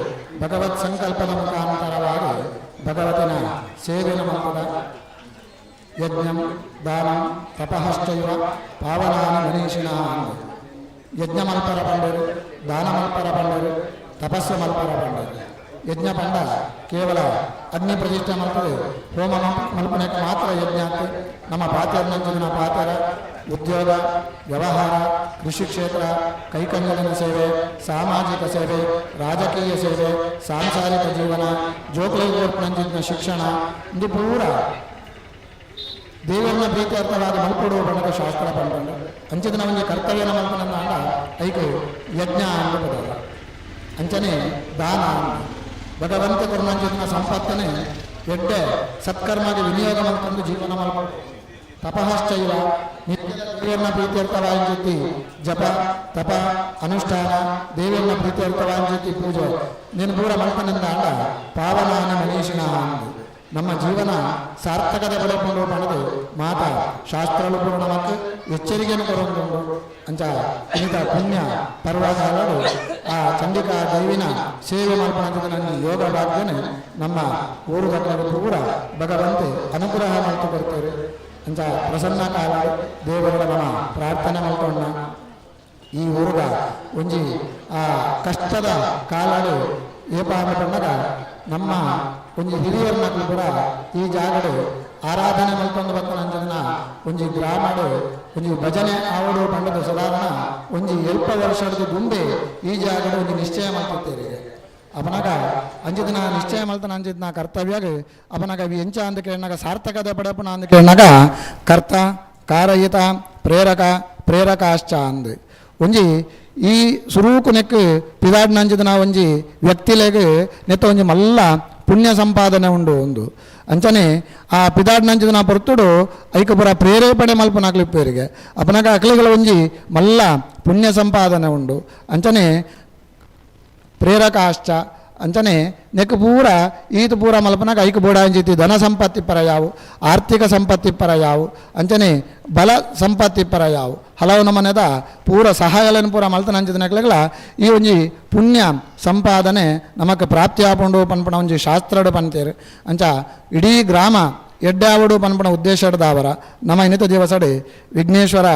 ಭಗವತ್ ಸಂಕಲ್ಪದ ಮುಖಾಂತರವಾಗಿ ಭಗವತನ ಸೇವೆನ ಮಂತ್ರದ. ಯಜ್ಞಂ ದಾನಂ ತಪಶ್ಚೈವ ಪಾವನಾನಿ ಮನೀಷಿಣ ಅಂದು. ಯಜ್ಞ ಮಲ್ಪರ ಪಂಡರು, ದಾನ ಮಲ್ಪರ ಪಂಡರು, ತಪಸ್ಸು ಮಲ್ಪರ ಪಂಡರು. ಯಜ್ಞ ಪಂಡ ಕೇವಲ ಅಗ್ನಿ ಪ್ರತಿಷ್ಠೆ ಮಲ್ಪದೆ ಹೋಮ ಮಲ್ಪನೆಗೆ ಮಾತ್ರ ಯಜ್ಞ ಅಂತ. ನಮ್ಮ ಪಾತೆರ್ನಂಚಿನ ಪಾತೆರ ಉದ್ಯೋಗ, ವ್ಯವಹಾರ, ಕೃಷಿ ಕ್ಷೇತ್ರ, ಕೈಕಂಜಲಿನ ಸೇವೆ, ಸಾಮಾಜಿಕ ಸೇವೆ, ರಾಜಕೀಯ ಸೇವೆ, ಸಾಂಸಾರಿಕ ಜೀವನ, ಜೋಕ್ಲೆ ಶಿಕ್ಷಣ ಇದು ಪೂರ ದೇವರನ್ನ ಪ್ರೀತ್ಯರ್ಥವಾದ ಮಲ್ಪಡು ಬಣ್ಣದ ಶಾಸ್ತ್ರ ಪಂಪಂಡು. ಅಂಚಿದ ಒಂಜಿ ಕರ್ತವ್ಯನ ಮಲ್ಪನಂದ ಐಕ್ ಯಜ್ಞ ಅಂದು ಪದ. ಅಂಚನೆ ದಾನ ಅಂದ್. ಭಗವಂತ ಕೊರ್ನಂಚಿನ ಸಂಪತ್ತನೆ ಎಡ್ಡೆ ಸತ್ಕರ್ಮಗೆ ವಿನಿಯೋಗ ಮಲ್ತಂದು ಜೀವನ ಮಲ್ಪ. ತಪಶ್ಚೈವ ನಿತ್ಯ ದೇವರನ್ನ ಪ್ರೀತ್ಯರ್ಥವಾಂಚಿತಿ ಜಪ, ತಪ, ಅನುಷ್ಠಾನ, ದೇವರನ್ನ ಪ್ರೀತ್ಯರ್ಥವಾಂಚಿತಿ ಪೂಜೆ ನೀನು ಪೂರ ಮಲ್ಪನಿಂದ ಅಂಡ ಪಾವನಾನ ಮನೀಷಿಣ ಅಂದು. ನಮ್ಮ ಜೀವನ ಸಾರ್ಥಕದ ಪಡೆಕೊಂಡು ಪಣದು ಮಾತಾ ಶಾಸ್ತ್ರಲು ಪೂರ್ಣ ನಮಕ್ ಎಚ್ಚರಿಕೆಯನ್ನು ಕೊರೊಂದುಂಡು. ಅಂಚ ಇನಿತ ಪುಣ್ಯ ಪರ್ವಕಾಲಡು ಆ ಚಂಡಿಕಾ ದೈವಿನ ಸೇವೆ ಮಲ್ಪನಂಚಿನ ನನ್ನ ಯೋಗ ಭಾಗ್ಯನೆ ನಮ್ಮ ಊರು ದಕ್ಕದ ಪೂರ ಭಗವಂತೆ ಅನುಗ್ರಹ ಮಲ್ತು ಕೊಡ್ತೇವೆ. ಅಂಚ ಪ್ರಸನ್ನ ಕಾಲ ದೇವರ ನಮ್ಮ ಪ್ರಾರ್ಥನೆ ಮಲ್ತೊಂಡ. ಈ ಊರುಗ ಒಂಜಿ ಆ ಕಷ್ಟದ ಕಾಲಡು ಏಪಾಂಡ ಪಂಡಗ ನಮ್ಮ ಒಂಜಿ ಹಿರಿಯರ್ನಕ್ಲು ಕೂಡ ಈ ಜಾಗಡು ಆರಾಧನೆ ಮಲ್ತೊಂದು ಬತ್ತನಂಚಿನ ಒಂಜಿ ಗ್ರಾಮಡು ಒಂಜಿ ಭಜನೆ ಆವಡು ಪಂಡದ ಸಾಧಾರಣ ಒಂಜಿ ಎಲ್ಪ ವರ್ಷದ ದುಂಬೆ ಈ ಜಾಗಡು ಒಂಜಿ ನಿಶ್ಚಯ ಮಲ್ತಿತ್ತೇರಿ. ಅಪನಗ ಅಂಚಿದಿನ ನಿಶ್ಚಯ ಮಲ್ತನ ಅಂಚಿದಿನ ಕರ್ತವ್ಯಗ್ ಅಪನಗ ಅವಿ ಎಂಚ ಅಂದ ಕೇಳಿನಾಗ ಸಾರ್ಥಕದ ಪಡಪುನ ಅಂದ ಕೇಳಿನಾಗ ಕರ್ತ, ಕಾರಯಿತ, ಪ್ರೇರಕ, ಪ್ರೇರಕಾಶ್ಚ ಅಂದ್. ಒಂಜಿ ಈ ಸುರೂಕು ನೆಕ್ ಪಿದಾಡ್ನಂಚಿದಿನ ಒಂಜಿ ವ್ಯಕ್ತಿಲೆಗ್ ನೆತ್ತ ಒಂಜಿ ಮಲ್ಲ ಪುಣ್ಯ ಸಂಪಾದನೆ ಉಂಡು ಒಂದು. ಅಂಚನೆ ಆ ಪಿದಾಡ್ನಂಚಿದಿನ ಪೊರ್ತುಡು ಐಕ ಪೂರ ಪ್ರೇರೇಪಣೆ ಮಲ್ಪುನ ಅಕ್ಲಿಪ್ಪೇರಿಗೆ ಅಪನಗ ಅಕ್ಲಿಗಳ ಒಂಜಿ ಮಲ್ಲ ಪುಣ್ಯ ಸಂಪಾದನೆ ಉಂಡು. ಅಂಚನೆ ಪ್ರೇರಕಾಶ್ಚ. ಅಂಚನೆ ನೆಕ್ ಪೂರ ಈತ ಪೂರ ಮಲ್ಪನಾಗ ಐಕ್ ಬೋಡಾಂಚಿತಿ ಧನ ಸಂಪತ್ತಿ ಪರ ಯಾವು, ಆರ್ಥಿಕ ಸಂಪತ್ತಿ ಪರ ಯಾವು, ಅಂಚನೆ ಬಲ ಸಂಪತ್ತಿ ಪರ ಯಾವು, ಹಲವು ನಮನೆದ ಪೂರ ಸಹಾಯలను ಪೂರ ಮಲ್ತನಂಚಿದ ಈ ಒಂಜಿ ಪುಣ್ಯ ಸಂಪಾದನೆ ನಮಕ್ ಪ್ರಾಪ್ತಿ ಆಪುಂಡು ಪನ್ಪುನ ಒಂಜಿ ಶಾಸ್ತ್ರಡು ಪಂತೇರು. ಅಂಚ ಇಡೀ ಗ್ರಾಮ ಎಡ್ಡಾವಡು ಪನ್ಪುನ ಉದ್ದೇಶದಾವರ ನಮ್ಮ ಇನ್ನಿತ ದಿವಸಡು ವಿಘ್ನೇಶ್ವರ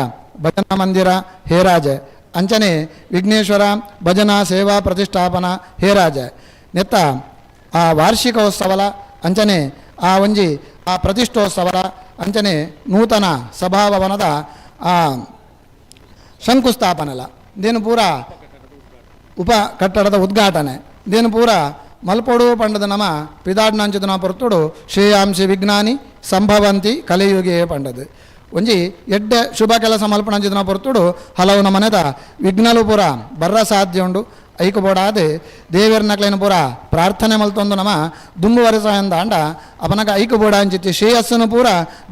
ಭಜನಾ ಮಂದಿರ ಹೇರಾಜೆ, ಅಂಚನೆ ವಿಘ್ನೇಶ್ವರ ಭಜನಾ ಸೇವಾ ಪ್ರತಿಷ್ಠಾಪನಾ ಹೇರಾಜೆ ನೆತ್ತ ಆ ವಾರ್ಷಿಕೋತ್ಸವಲ, ಅಂಚನೆ ಆ ಒಂಜಿ ಆ ಪ್ರತಿಷ್ಠೋತ್ಸವಲ, ಅಂಚನೆ ನೂತನ ಸಭಾಭವನದ ಆ ಶಂಕುಸ್ಥಾಪನೆಲ ದೇನು ಪೂರ ಉಪ ಕಟ್ಟಡದ ಉದ್ಘಾಟನೆ ದೇನು ಪೂರ ಮಲ್ಪೊಡು ಪಂಡದ ನಮ ಪಿದಾಡ್ನಂಚಿದ ಪೊರ್ತುಡು ಶ್ರೇಯಾಂಸಿ ವಿಜ್ಞಾನಿ ಸಂಭವಂತಿ ಕಲಿಯುಗೆ ಪಂಡದು. ಒಂಜಿ ಎಡ್ಡೆ ಶುಭ ಕೆಲಸ ಮಲ್ಪಣಂಚಿನ ಪೊರ್ತುಡು ಹಲವು ನಮನೆದ ವಿಘ್ನಲು ಪೂರ ಬರ್ರ ಸಾಧ್ಯ ಉಂಡು. ಐಕು ಬೋಡಾದ್ ದೇವೆರ್ನಕ್ಲೇನ ಪೂರ ಪ್ರಾರ್ಥನೆ ಮಲ್ತೊಂದು ನಮ ದುಂಬು ವರಸಾಯಂದ ಅಂಡ ಅಪನಗ ಐಕು ಬೋಡ ಅಂಚಿತ್ತಿ ಶ್ರೇಯಸ್ಸನು ಪೂರ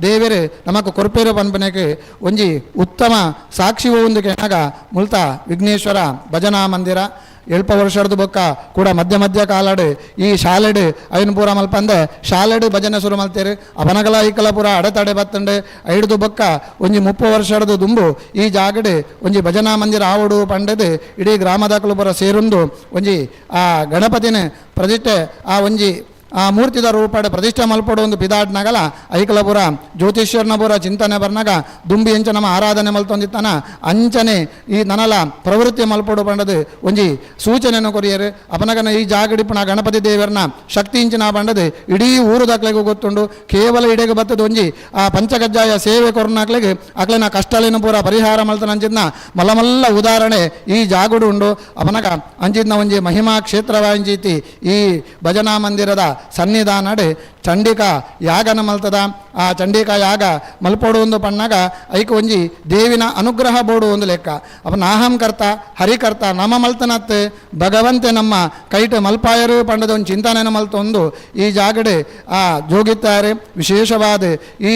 ದೇವೆರು ನಮಕ್ ಕೊರ್ಪೇರು ಪನ್ಪನೆಕ್ ಒಂಜಿ ಉತ್ತಮ ಸಾಕ್ಷಿ ಒಂದು ಕೆಣಗ ಮುಲ್ತ ವಿಘ್ನೇಶ್ವರ ಭಜನಾ ಮಂದಿರ ಎಲ್ಪ ವರ್ಷದ ಬೊಕ್ಕ ಕೂಡ ಮಧ್ಯ ಮಧ್ಯ ಕಾಲಡು ಈ ಶಾಲೆಡು ಐನ್ ಪೂರ ಮಲ್ಪಂದೆ ಶಾಲೆಡು ಭಜನೆ ಶುರು ಮಲ್ತೇರು. ಅಪನಗಲ ಐಕಲ ಪೂರ ಅಡೆತಡೆ ಬತ್ತಂಡೆ ಐಡ್ದು ಬೊಕ್ಕ ಒಂಜಿ 30 ವರ್ಷದ ದುಂಬು ಈ ಜಾಗಡು ಒಂಜಿ ಭಜನಾ ಮಂದಿರ ಆವಡು ಪಂಡದು ಇಡೀ ಗ್ರಾಮದಾಕಲು ಪೂರ ಸೇರುಂದು ಒಂಜಿ ಆ ಗಣಪತಿನ ಪ್ರತಿಷ್ಠೆ ಆ ಒಂಜಿ ಆ ಮೂರ್ತಿದ ರೂಪಡೆ ಪ್ರತಿಷ್ಠೆ ಮಲ್ಪಡು ಒಂದು ಪಿದಾಡ್ನಾಗಲ ಐಕಲಪುರ ಜ್ಯೋತಿಷ್ಯರ್ನಪುರ ಚಿಂತನೆ ಬರ್ನಾಗ ದುಂಬಿ ಎಂಚ ನಮ್ಮ ಆರಾಧನೆ ಮಲ್ತೊಂದಿತ್ತನ ಅಂಚನೆ ಈ ನನಲ ಪ್ರವೃತ್ತಿ ಮಲ್ಪಡು ಪಂಡದು ಒಂಜಿ ಸೂಚನೆಯನ್ನು ಕೊರಿಯರು. ಅಪನಗನ ಈ ಜಾಗಡಿಪುಣ ಗಣಪತಿ ದೇವರನ ಶಕ್ತಿ ಇಂಚಿನ ಪಂಡದು ಇಡೀ ಊರು ದಾಖಲೆಗೂ ಗೊತ್ತುಂಡು. ಕೇವಲ ಇಡೆಗೆ ಬತ್ತದ ಒಂಜಿ ಆ ಪಂಚಕಜ್ಜಾಯ ಸೇವೆ ಕೊರ್ನಾಕ್ಲೆಗೆ ಅಕ್ಲೆನ ಕಷ್ಟಲೇನು ಪೂರ ಪರಿಹಾರ ಮಲ್ತನ ಅಂಚಿದ್ನ ಮಲ್ಲ ಮಲ್ಲ ಉದಾಹರಣೆ ಈ ಜಾಗುಡು ಉಂಡು. ಅಪನಗ ಅಂಚಿದ್ನ ಒಂಜಿ ಮಹಿಮಾ ಕ್ಷೇತ್ರವಾಂಚಿತಿ ಈ ಭಜನಾ ಮಂದಿರದ ಸನ್ನಿಧಾನಡ್ ಚಂಡಿಕಾ ಯಾಗನ ಮಲ್ತದ. ಆ ಚಂಡಿಕಾ ಯಾಗ ಮಲ್ಪೋಡು ಒಂದು ಪಣ್ಣಾಗ ಐಕ್ ಒಂಜಿ ದೇವಿನ ಅನುಗ್ರಹ ಬೋಡು ಒಂದು ಲೆಕ್ಕ. ಅಪ್ಪ ನಾಹಂ ಕರ್ತ ಹರಿಕರ್ತ ನಮ ಮಲ್ತನತ್ ಭಗವಂತೆ ನಮ್ಮ ಕೈಟ್ ಮಲ್ಪಾಯರು ಪಂಡದ ಒಂದು ಚಿಂತನೆಯನ್ನು ಮಲ್ತೊಂದು ಈ ಜಾಗಡೆ ಆ ಜೋಗಿತ್ತಾರೆ. ವಿಶೇಷವಾದ ಈ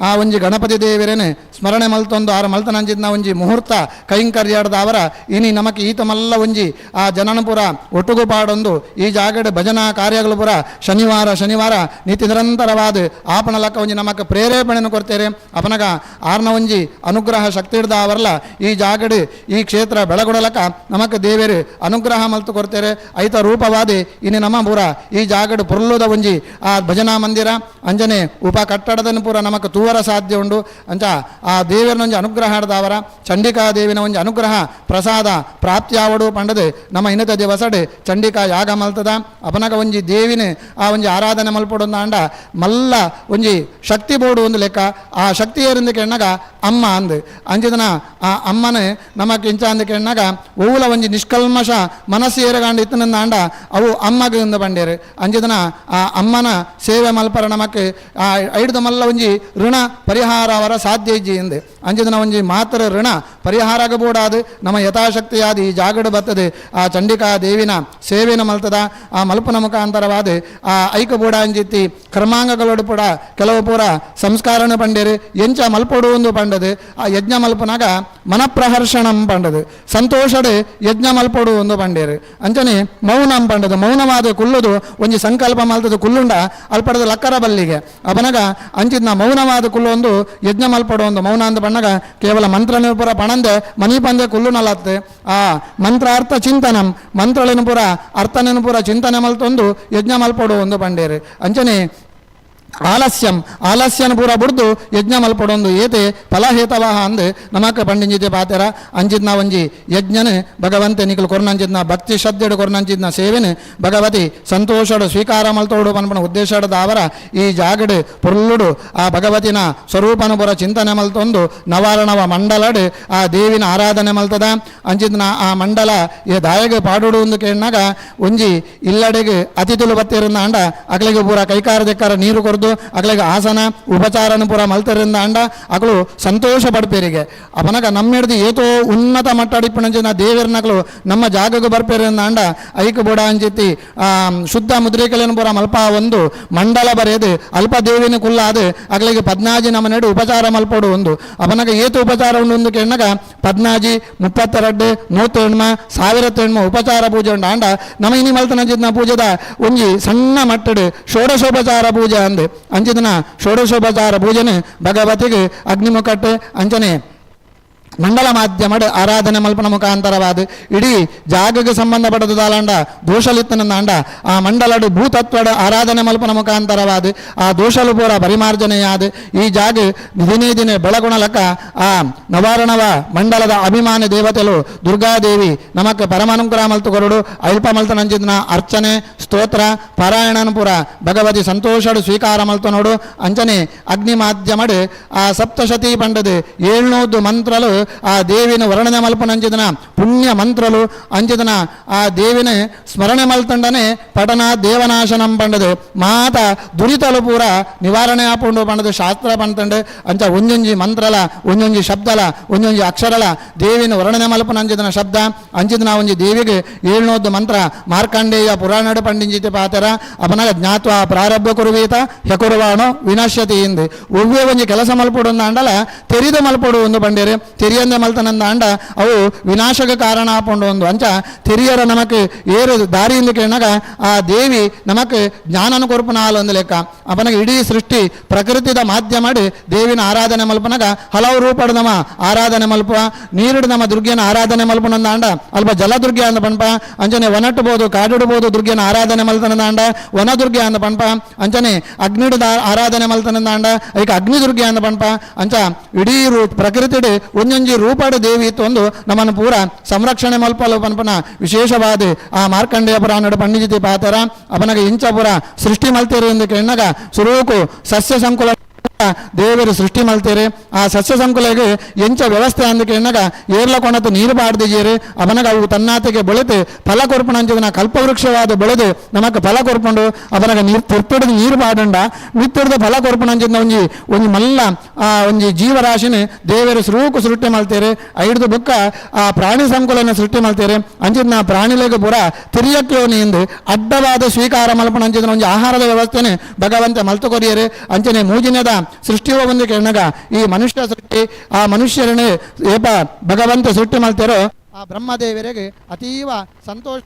ಆ ಒಂಜಿ ಗಣಪತಿ ದೇವರೇನೆ ಸ್ಮರಣೆ ಮಲ್ತೊಂದು ಆರ ಮಲ್ತನಂಜಿದ್ನ ಒಂಜಿ ಮುಹೂರ್ತ ಕೈಂಕರ್ಯಾಡ್ದ ಅವರ ಇನಿ ನಮಕ್ ಈತ ಮಲ್ಲ ಒಂಜಿ ಆ ಜನನಪುರ ಒಟ್ಟುಗು ಪಾಡೊಂದು ಈ ಜಾಗಡೆ ಭಜನಾ ಕಾರ್ಯಗಳು ಪುರ ಶನಿವಾರ ಶನಿವಾರ ನಿತ್ಯ ನಿತ್ಯ ನಿರಂತರವಾದ ಆಪಣ ಲಕ್ಕ ಒಂಜಿ ನಮಕ್ ಪ್ರೇರೇಪಣೆಯನ್ನು ಕೊಡ್ತೇರೆ. ಅಪನಗ ಆರ್ನ ಒಂಜಿ ಅನುಗ್ರಹ ಶಕ್ತಿ ಹಿಡ್ದ ಅವರ್ಲ ಈ ಜಾಗಡು ಈ ಕ್ಷೇತ್ರ ಬೆಳಗುಡಲಕ ನಮಕ್ ದೇವೇರು ಅನುಗ್ರಹ ಮಲ್ತು ಕೊಡ್ತೇರೆ. ಐತ ರೂಪವಾದಿ ಇನ್ನು ನಮ್ಮ ಪೂರ ಈ ಜಾಗಡು ಪೊರ್ಲುದ ಒಂಜಿ ಆ ಭಜನಾ ಮಂದಿರ ಅಂಜನೆ ಉಪ ಕಟ್ಟಡದನ್ನು ಪೂರ ನಮಕ್ ತೂವರ ಸಾಧ್ಯ ಉಂಡು. ಅಂಚ ಆ ದೇವರನೊಂಜಿ ಅನುಗ್ರಹ ಅವರ ಚಂಡಿಕಾ ದೇವಿನ ಒಂಜಿ ಅನುಗ್ರಹ ಪ್ರಸಾದ ಪ್ರಾಪ್ತಿಯಾವಡು ಪಂಡದು ನಮ್ಮ ಇನ್ನತ ದಿವಸಡು ಚಂಡಿಕಾ ಯಾಗ ಮಲ್ತದ. ಅಪನಗ ಒಂಜಿ ದೇವಿನ ಆ ಒಂಜಿ ಆರಾಧನೆ ಮಲ್ಪೊಡೊಂದು ಆಂಡ ಮಲ್ಲ ಒಂಜಿ ಶಕ್ತಿ ಬೋಡು ಒಂದು ಲೆಕ್ಕ. ಆ ಶಕ್ತಿ ಏರಿಂದ ಕೆಣ್ಣಗ ಅಮ್ಮ ಅಂದು ಅಂಚಿದನ ಆ ಅಮ್ಮನ ನಮಕ್ ಇಂಚ ಅಂದ ಕೆಣ್ಣಗ ಓವುಲ ಒಂಜಿ ನಿಷ್ಕಲ್ಮಶ ಮನಸ್ಸು ಏರಗಾಂಡ ಇತ್ತನಂದ ಆಂಡ ಅವು ಅಮ್ಮಗ ಇಂದ ಬಂಡೇರು. ಅಂಚಿದನ ಆ ಅಮ್ಮನ ಸೇವೆ ಮಲ್ಪರ ನಮಕ್ ಆ ಐಡ್ದ ಮಲ್ಲ ಒಂಜಿ ಋಣ ಪರಿಹಾರ ಅವರ ಸಾಧ್ಯ ಇಜ್ಜಿ ಎಂದು ಅಂಚಿದನ ಒಂಜಿ ಮಾತ್ರ ಋಣ ಪರಿಹಾರ ಆಗಬೋಡಾದು ನಮ್ಮ ಯಥಾಶಕ್ತಿಯಾದ ಈ ಜಾಗಡು ಬರ್ತದೆ ಆ ಚಂಡಿಕಾ ದೇವಿನ ಸೇವೆನ ಮಲ್ತದ. ಆ ಮಲ್ಪನ ಮುಖಾಂತರವಾದ ಆ ಐಕ ಬೋಡ ಅಂಜಿತ್ತಿ ಕರ್ಮಾಂಗಗಳೊಡು ಪೂಡ ಕೆಲವು ಪೂರ ಸಂಸ್ಕಾರನ ಪಂಡೇರು ಎಂಚ ಮಲ್ಪೊಡು ಒಂದು ಪಂಡದು. ಆ ಯಜ್ಞ ಮಲ್ಪನಾಗ ಮನಪ್ರಹರ್ಷಣಂ ಪಂಡದು, ಸಂತೋಷಡು ಯಜ್ಞ ಮಲ್ಪೊಡು ಒಂದು ಪಂಡೇರು. ಅಂಚನೆ ಮೌನಂ ಪಂಡದು, ಮೌನವಾದ ಕುಲ್ಲುದು ಒಂಜಿ ಸಂಕಲ್ಪ ಮಲ್ತದು ಕುಲ್ಲುಂಡ ಅಲ್ಪಡದ ಲಕ್ಕರ ಬಲ್ಲಿಗೆ ಅಪನಗ ಅಂಚಿದ್ನ ಮೌನವಾದ ಕುಲ್ಲೊಂದು ಯಜ್ಞ ಮಲ್ಪಡು ಒಂದು ಮೌನ ಅಂದ ಬಣ್ಣಗ ಕೇವಲ ಮಂತ್ರನ ಪೂರ ಪಣಂದೆ ಮನಿ ಪಂದೆ ಕುಲ್ಲುನಲತ್ತೆ ಆ ಮಂತ್ರಾರ್ಥ ಚಿಂತನಂ ಮಂತ್ರಳಿನ ಪೂರ ಅರ್ಥನನು ಪೂರ ಚಿಂತನೆ ಮಲ್ತೊಂದು ಯಜ್ಞ ಮಲ್ಪೊಡು ಒಂದು ಪಂಡೇರು. ಅಂಚನೆ ಆಲಸ್ಯಂ ಆಲಸ್ಯನ ಪೂರ ಬುಡ್ದು ಯಜ್ಞ ಮಲ್ಪಡೊಂದು ಏತೆ ಫಲಹೇತವಾಹ ಅಂದು ನಮಕ ಪಂಡಿಂಜಿತೆ ಪಾತೆರ. ಅಂಚಿದ್ನ ಒಂಜಿ ಯಜ್ಞನ ಭಗವಂತೆ ನಿಕಲು ಕೊರ್ನಂಚಿದ್ನ ಭಕ್ತಿ ಶ್ರದ್ಧೆಡು ಕೊರ್ನಂಚಿದ್ನ ಸೇವೆನು ಭಗವತಿ ಸಂತೋಷಡು ಸ್ವೀಕಾರ ಮಲ್ತೋಡು ಪನ್ಪನ ಉದ್ದೇಶದ ಅವರ ಈ ಜಾಗಡು ಪೊರ್ಲುಡು ಆ ಭಗವತಿನ ಸ್ವರೂಪನ ಪೂರ ಚಿಂತನೆ ಮಲ್ತೊಂದು ನವಾರಣವ ಮಂಡಲಡು ಆ ದೇವಿನ ಆರಾಧನೆ ಮಲ್ತದ. ಅಂಚಿದ್ನ ಆ ಮಂಡಲ ಈ ದಾಯಗ ಪಾಡುಡು ಒಂದು ಕೇಳಿನಾಗ ಒಂಜಿ ಇಲ್ಲಡೆಗೆ ಅತಿಥಿಲು ಬತ್ತಿರಂದ ಅಂಡ ಅಗಲಿಗೆ ಪೂರ ಕೈಕಾರ ದೆಕ್ಕಾರ ನೀರು ಕೊರ್ದು ಅಗಲಿಗೆ ಆಸನ ಉಪಚಾರನ ಪೂರ ಮಲ್ತರಿಂದ ಅಂಡ ಅಗಲು ಸಂತೋಷ ಪಡ್ಪೇರಿಗೆ. ಅಪನಗ ನಮ್ಮಿಡ್ದು ಏತೋ ಉನ್ನತ ಮಟ್ಟಡಿಪ್ಪಣಂಚಿನ ದೇವರನಗಲು ನಮ್ಮ ಜಾಗಕ್ಕೆ ಬರ್ಪೇರಿಂದ ಅಂಡ ಐಕ ಬೋಡ ಅಂಚಿತ್ತಿ ಆ ಶುದ್ಧ ಮುದ್ರಿಕಲೇನು ಪೂರ ಮಲ್ಪ ಒಂದು ಮಂಡಲ ಬರೆಯದು ಅಲ್ಪ ದೇವಿನ ಕುಲ್ಲಾದು ಅಗಲಿಗೆ ಪದ್ನಾಜಿ ನಮ್ಮ ನೆಡು ಉಪಚಾರ ಮಲ್ಪೋಡು ಒಂದು. ಅಪನಗ ಏತು ಉಪಚಾರ ಉಂಡು ಒಂದು ಕೇಳಿನಾಗ ಪದ್ನಾಜಿ ಮುಪ್ಪತ್ತೆರಡು ನೂತೆಣ್ಮ ಸಾವಿರ ತೆಣ್ಮ ಉಪಚಾರ ಪೂಜೆ ಉಂಡು ಅಂಡ ನಮ್ಮ ಇನಿ ಮಲ್ತನಂಚಿನ ಪೂಜೆದ ಒಂಜಿ ಸಣ್ಣ ಮಟ್ಟಡು ಷೋಡಶೋಪಚಾರ ಪೂಜೆ ಅಂದು ಅಂಚಿದನ ಷೋಡಶೋಪಚಾರ ಪೂಜೆನೆ ಭಗವತಿಗೆ ಅಗ್ನಿಮುಖಟ್ಟೆ ಅಂಚನೆ ಮಂಡಲ ಮಾಧ್ಯಮಡ್ ಆರಾಧನೆ ಮಲ್ಪನ ಮುಖಾಂತರವಾದ ಇಡೀ ಜಾಗಕ್ಕೆ ಸಂಬಂಧಪಟ್ಟದಾಲಂಡ ದೋಷಲಿತ್ತನಂದ ಆ ಮಂಡಲಡು ಭೂತತ್ವಡ ಆರಾಧನೆ ಮಲ್ಪನ ಮುಖಾಂತರವಾದ ಆ ದೋಷಲು ಪೂರ ಪರಿಮಾರ್ಜನೆಯಾದ ಈ ಜಾಗ ದಿನೇ ದಿನೇ ಬೆಳಗುಣಲಕ ಆ ನವಾರಣವ ಮಂಡಲದ ಅಭಿಮಾನಿ ದೇವತೆಲು ದುರ್ಗಾದೇವಿ ನಮಕ್ ಪರಮಾನುಗ್ರಹ ಮಲ್ತು ಕೊರಡು ಅಲ್ಪ ಮಲ್ತನಂಚಿದ್ನ ಅರ್ಚನೆ ಸ್ತೋತ್ರ ಪಾರಾಯಣನ ಪೂರ ಭಗವತಿ ಸಂತೋಷಡು ಸ್ವೀಕಾರ ಮಲ್ತು ನೋಡು. ಅಂಚನೆ ಅಗ್ನಿ ಮಾಧ್ಯಮಡು ಆ ಸಪ್ತಶತಿ ಪಂಡದು ಏಳ್ನೂದು ಮಂತ್ರಲು ಆ ದೇವಿನ ವರ್ಣನೆ ಮಲ್ಪನಂಚಿದನ ಪುಣ್ಯ ಮಂತ್ರಲು ಅಂಚಿದನ ಆ ದೇವಿನ ಸ್ಮರಣೆ ಮಲ್ತಂಡನೆ ಪಠನ ದೇವನಾಶನಂ ಪಂಡದು ಮಾತ ದುರಿತಲು ಪೂರ ನಿವಾರಣೆ ಆಪುಂಡು ಪಂಡದು ಶಾಸ್ತ್ರ ಪಂತಂಡು. ಅಂಚ ಒಂಜೊಂಜಿ ಮಂತ್ರಲ ಒಂಜೊಂಜಿ ಶಬ್ದಲ ಒಂಜೊಂಜಿ ಅಕ್ಷರಲ ದೇವಿನ ವರ್ಣನೆ ಮಲ್ಪನಂಚಿದನ ಶಬ್ದ ಅಂಚಿದನ ಒಂಜಿ ದೇವಿಗೆ ಏಳ್ನೋದ್ದು ಮಂತ್ರ ಮಾರ್ಕಂಡೇಯ ಪುರಾಣಡು ಪಂಡಿಂಜಿತಿ ಪಾತರ ಅಪನಗ ಜ್ಞಾತ್ವ ಪ್ರಾರಬ್ಧ ಕುರುವೀತ ಹೆಕುರುವಾಣೋ ವಿನಶ್ಯತಿ ಇಂದು ಒವ್ವೇ ಒಂಜಿ ಕೆಲಸ ಮಲ್ಪೊಡು ಅಂಡಲ ತೆರಿದ ಮಲ್ಪೊಡು ಒಂದು ಪಂಡೇರು ತೆರಿಯಂದೆ ಮಲ್ತನಂದ ಅಂಡ ಅವು ವಿನಾಶಕ ಕಾರಣ ಆಪುಂಡು ಒಂದು. ಅಂಚ ತೆರಿಯರ ನಮಕ್ ಏರು ದಾರಿಯಿಂದ ಕೇಳಾಗ ಆ ದೇವಿ ನಮಕ್ ಜ್ಞಾನನ ಕೊರ್ಪುನಾಲ್ ಒಂದು ಲೆಕ್ಕ. ಅಪನಗ ಇಡೀ ಸೃಷ್ಟಿ ಪ್ರಕೃತಿದ ಮಾಧ್ಯಮಡ್ ದೇವಿನ ಆರಾಧನೆ ಮಲ್ಪನಗ ಹಲವು ರೂಪಡ್ ನಮ ಆರಾಧನೆ ಮಲ್ಪುವ ನೀರುಡು ನಮ್ಮ ದುರ್ಗೆನ ಆರಾಧನೆ ಮಲ್ಪನಂದ ಅಂಡ ಅಲ್ಪ ಜಲದುರ್ಗೆ ಅಂದ ಪನ್ಪ ಅಂಚನೆ ವನಟ್ಟುಬೋದು ಕಾಡುಡ್ಬೋದು ದುರ್ಗೆನ ಆರಾಧನೆ ಮಲ್ತನಂದ ಅಂಡ ವನದುರ್ಗೆ ಅಂದ ಪನ್ಪ ಅಂಚನೆ ಅಗ್ನಿಡು ಆರಾಧನೆ ಮಲ್ತನಂದ ಅಂಡ ಐಕ ಅಗ್ನಿ ದುರ್ಗೆ ಅಂದ ಪನ್ಪ ಅಂಚ ಇಡೀ ಪ್ರಕೃತಿಡು ಒಂಜೊಂಜಿ ರೂಪಾಡು ದೇವಿ ಇತ್ತು ಒಂದು ನಮ್ಮನ್ನು ಪೂರ ಸಂರಕ್ಷಣೆ ಮಲ್ಪಲು ಪನ್ಪನ ವಿಶೇಷವಾದ ಆ ಮಾರ್ಕಂಡೇಯ ಪುರಾಣಡು ಪಂಡಿಜಿತಿ ಪಾತರ ಅಪನಗ ಇಂಚಪುರ ಸೃಷ್ಟಿ ಮಲ್ತೇರು ಎಂದು ಕೇಳಿನಾಗ ಸುರೂಕು ಸಸ್ಯ ಸಂಕುಲ ದೇವರು ಸೃಷ್ಟಿ ಮಲ್ತೇರೆ ಆ ಸಸ್ಯ ಸಂಕುಲಗೆ ಎಂಚ ವ್ಯವಸ್ಥೆ ಅಂದ ಕೇಳಿನಾಗ ಏರ್ಲ ಕೊಣತು ನೀರು ಬಾಡ್ದಿಜೇರು ಅವನಗ ಅವು ತನ್ನಾತೆಗೆ ಬೆಳೆದು ಫಲ ಕೊರ್ಪಣಂಚಿನ ಕಲ್ಪವೃಕ್ಷವಾದ ಬೆಳೆದು ನಮಕ್ ಫಲ ಕೊರ್ಪುಂಡು ಅವನಗ ನೀರು ತಿರ್ಪಿಡ್ದು ನೀರು ಬಾಡಂಡ ಮಿತ್ತಿಡ್ದು ಫಲ ಕೊರ್ಪಣಂಚಿನ ಒಂಜಿ ಒಂಜಿ ಮಲ್ಲ ಆ ಒಂಜಿ ಜೀವರಾಶಿನ ದೇವರು ಸುರೂಕು ಸೃಷ್ಟಿ ಮಲ್ತೇರೆ ಐಡ್ದು ಬುಕ್ಕ ಆ ಪ್ರಾಣಿ ಸಂಕುಲನ ಸೃಷ್ಟಿ ಮಲ್ತೇರೆ ಅಂಚಿನ ಪ್ರಾಣಿಲೆಗೆ ಪೂರ ತಿರಿಯಕ್ಕೋನಿ ಎಂದು ಅಡ್ಡವಾದ ಸ್ವೀಕಾರ ಮಲ್ಪಣಂಚಿನ ಒಂಜಿ ಆಹಾರದ ವ್ಯವಸ್ಥೆನೆ ಭಗವಂತ ಮಲ್ತು ಕೊರಿಯರು. ಅಂಚನೆ ಮೂಜಿನದ ಸೃಷ್ಟಿಯ ಒಂದು ಕೇಳನಾಗ ಈ ಮನುಷ್ಯ ಸೃಷ್ಟಿ ಆ ಮನುಷ್ಯರನ್ನೇ ಏಪ ಭಗವಂತ ಸೃಷ್ಟಿ ಮಾಡ್ತಾರೋ ಆ ಬ್ರಹ್ಮದೇವರಿಗೆ ಅತೀವ ಸಂತೋಷ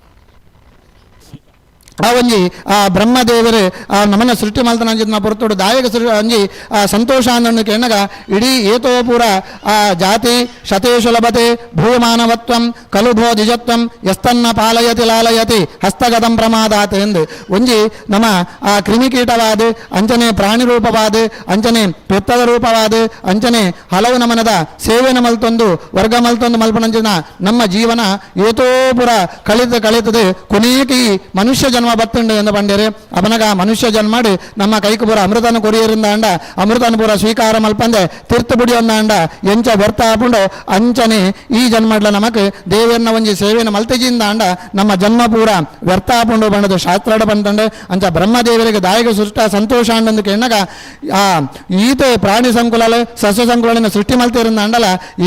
ಆ ಒಂಜಿ ಆ ಬ್ರಹ್ಮದೇವರು ಆ ನಮನ ಸೃಷ್ಟಿ ಮಲ್ತನಂಜಿನ ಪೊರ್ತುಡು ದಾಯಕ ಅಂಜಿ ಆ ಸಂತೋಷ ಅಂದನ್ನು ಕೇಣಗ ಇಡೀ ಏತೋ ಪೂರ ಆ ಜಾತಿ ಶತೇಶು ಲಭತೆ ಭೂಮಾನವತ್ವಂ ಕಲುಭೋ ದ್ವಿಜತ್ವಂ ಯಸ್ತನ್ನ ಪಾಲಯತಿ ಲಾಲಯತಿ ಹಸ್ತಗತಂ ಪ್ರಮಾದಾತ್ ಎಂದು ಒಂಜಿ ನಮ್ಮ ಆ ಕ್ರಿಮಿಕೀಟವಾದ ಅಂಚನೆ ಪ್ರಾಣಿ ರೂಪವಾದ ಅಂಚನೆ ಪೆತ್ತದ ರೂಪವಾದ ಅಂಚನೆ ಹಲವು ನಮನದ ಸೇವೆನ ಮಲ್ತೊಂದು ವರ್ಗ ಮಲ್ತೊಂದು ಮಲ್ಪನಂಚಿನ ನಮ್ಮ ಜೀವನ ಏತೋ ಪುರ ಕಳಿತ ಕಳಿತದೆ ಕೊನೆಗೆ ಈ ಮನುಷ್ಯ ಜನ್ಮ ಬತ್ತುಂಡು ಎಂದು ಪಂಡೇರು. ಅಪನಗ ಮನುಷ್ಯ ಜನ್ಮಾಡಿ ನಮ್ಮ ಕೈಕು ಪೂರ ಅಮೃತನ ಕೊರಿಯರಿಂದ ಅಂಡ ಅಮೃತನ ಪೂರ ಸ್ವೀಕಾರ ಮಲ್ಪಂದೆ ತೀರ್ಥ ಬುಡಿಯೊಂದ ಅಂಡ ಎಂಚ ವ್ಯರ್ಥ ಆಪುಂಡು ಅಂಚನೆ ಈ ಜನ್ಮಡ್ಲ ನಮಕ್ ದೇವರನ್ನ ಒಂಜಿ ಸೇವೆನ ಮಲ್ತೆಜಿಂದ ಅಂಡ ನಮ್ಮ ಜನ್ಮ ಪೂರ ವ್ಯರ್ಥ ಆಪುಂಡು ಬಂಡದು ಶಾಸ್ತ್ರಡ ಬಂತಂಡು. ಅಂಚ ಬ್ರಹ್ಮದೇವರಿಗೆ ದಾಯಕ ಸೃಷ್ಟ ಸಂತೋಷ ಅಂಡಂದು ಕೇಣಗ ಆ ಈತ ಪ್ರಾಣಿ ಸಂಕುಲಲು ಸಸ್ಯ ಸಂಕುಲನ ಸೃಷ್ಟಿ ಮಲ್ತಿರಿಂದ ಅಂಡಲ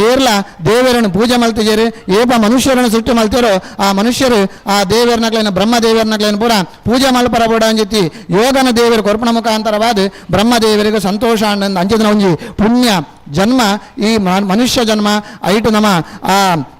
ಏರ್ಲ ದೇವರನ್ನು ಪೂಜೆ ಮಲ್ತಿಜೇರು ಏಪ ಮನುಷ್ಯರನ್ನು ಸೃಷ್ಟಿ ಮಲ್ತಿರೋ ಆ ಮನುಷ್ಯರು ಆ ದೇವರನಗ್ಲೇನ ಬ್ರಹ್ಮದೇವರನಗ್ಲೇನ ಪೂರ ಪೂಜೆ ಮಲ್ಪರ ಬೋಡ ಅಂಜಿತಿ ಯೋಗನ ದೇವರು ಕೊರ್ಪಣ ಮುಖಾಂತರವಾದ ಬ್ರಹ್ಮದೇವರಿಗೆ ಸಂತೋಷ ಅಂಡಂದು ಅಂಚಿದ ಒಂಜಿ ಪುಣ್ಯ ಜನ್ಮ ಈ ಮನುಷ್ಯ ಜನ್ಮ ಐಟು ನಮ್ಮ ಆ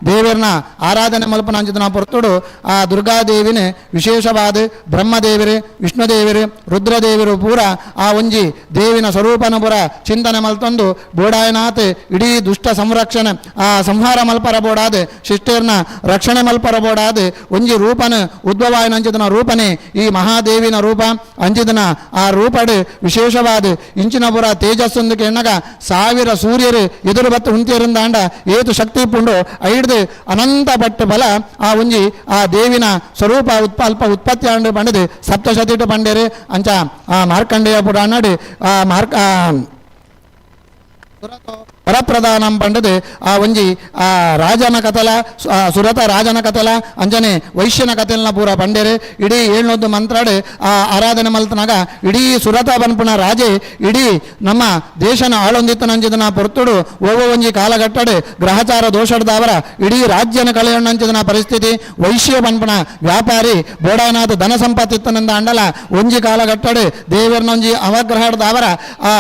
ದೇವರನ್ನ ಆರಾಧನೆ ಮಲ್ಪನ ಅಂಚಿದ ಪೊರ್ತುಡು ಆ ದುರ್ಗಾದೇವಿನ ವಿಶೇಷವಾದ ಬ್ರಹ್ಮದೇವರು ವಿಷ್ಣುದೇವರು ರುದ್ರದೇವರು ಪೂರ ಆ ಒಂಜಿ ದೇವಿನ ಸ್ವರೂಪನ ಪೂರ ಚಿಂತನೆ ಮಲ್ತೊಂದು ಬೋಡಾಯನಾಥ್ ಇಡೀ ದುಷ್ಟ ಸಂರಕ್ಷಣೆ ಆ ಸಂಹಾರ ಮಲ್ಪರ ಬೋಡಾದ ಶಿಷ್ಟೇರ್ನ ರಕ್ಷಣೆ ಮಲ್ಪರ ಬೋಡಾದ ಒಂಜಿ ರೂಪನ ಉದ್ಭವಾಯನ ಅಂಚಿದನ ರೂಪನೇ ಈ ಮಹಾದೇವಿನ ರೂಪ ಅಂಚಿದನ ಆ ರೂಪಡು ವಿಶೇಷವಾದ ಇಂಚಿನ ಪುರ ತೇಜಸ್ಸೊಂದು ಕೆಣ್ಣಗ 1000 ಸೂರ್ಯರು ಎದುರು ಬತ್ತು ಉಂತಿಯರಿಂದಾಂಡ ಏತು ಶಕ್ತಿ ಪುಂಡು ಐಡ್ದು ಅನಂತ ಪಟ್ಟು ಬಲ ಆ ಒಂಜಿ ಆ ದೇವಿನ ಸ್ವರೂಪ ಅಲ್ಪ ಉತ್ಪತ್ತಿ ಆಂಡು ಪಂಡದು ಸಪ್ತಶತಿಟು ಪಂಡೇರು. ಅಂಚ ಆ ಮಾರ್ಕಂಡೇಯ ಪುರಾಣಡು ಆ ಮಾರ್ಕ ವರಪ್ರದಾನಂ ಪಂಡದು ಆ ಒಂಜಿ ಆ ರಾಜನ ಕಥಲ ಆ ಸುರತ ರಾಜನ ಕಥಲ ಅಂಜನೆ ವೈಶ್ಯನ ಕಥೆಲ್ನ ಪೂರ ಪಂಡೇರು. ಇಡೀ ಏಳ್ನೊಂದು ಮಂತ್ರಾಡು ಆ ಆರಾಧನೆ ಮಲ್ತನಾಗ ಇಡೀ ಸುರತ ಪನ್ಪುಣ ರಾಜೆ ಇಡೀ ನಮ್ಮ ದೇಶನ ಆಳೊಂದಿತ್ತನಂಚಿದನ ಪೊರ್ತುಡು ಓವೋ ಒಂಜಿ ಕಾಲಘಟ್ಟಡು ಗ್ರಹಚಾರ ದೋಷಡ್ದಾವರ ಇಡೀ ರಾಜ್ಯನ ಕಳೆಯಣ್ಣಂಚಿದನ ಪರಿಸ್ಥಿತಿ ವೈಶ್ಯ ಪನ್ಪುಣ ವ್ಯಾಪಾರಿ ಬೋಡಾನಾಥ ಧನ ಸಂಪತ್ತಿತ್ತನಂದ ಅಂಡಲ ಒಂಜಿ ಕಾಲಘಟ್ಟಡು ದೇವರನೊಂಜಿ ಅವಗ್ರಹಡ್ದಾವರ ಆ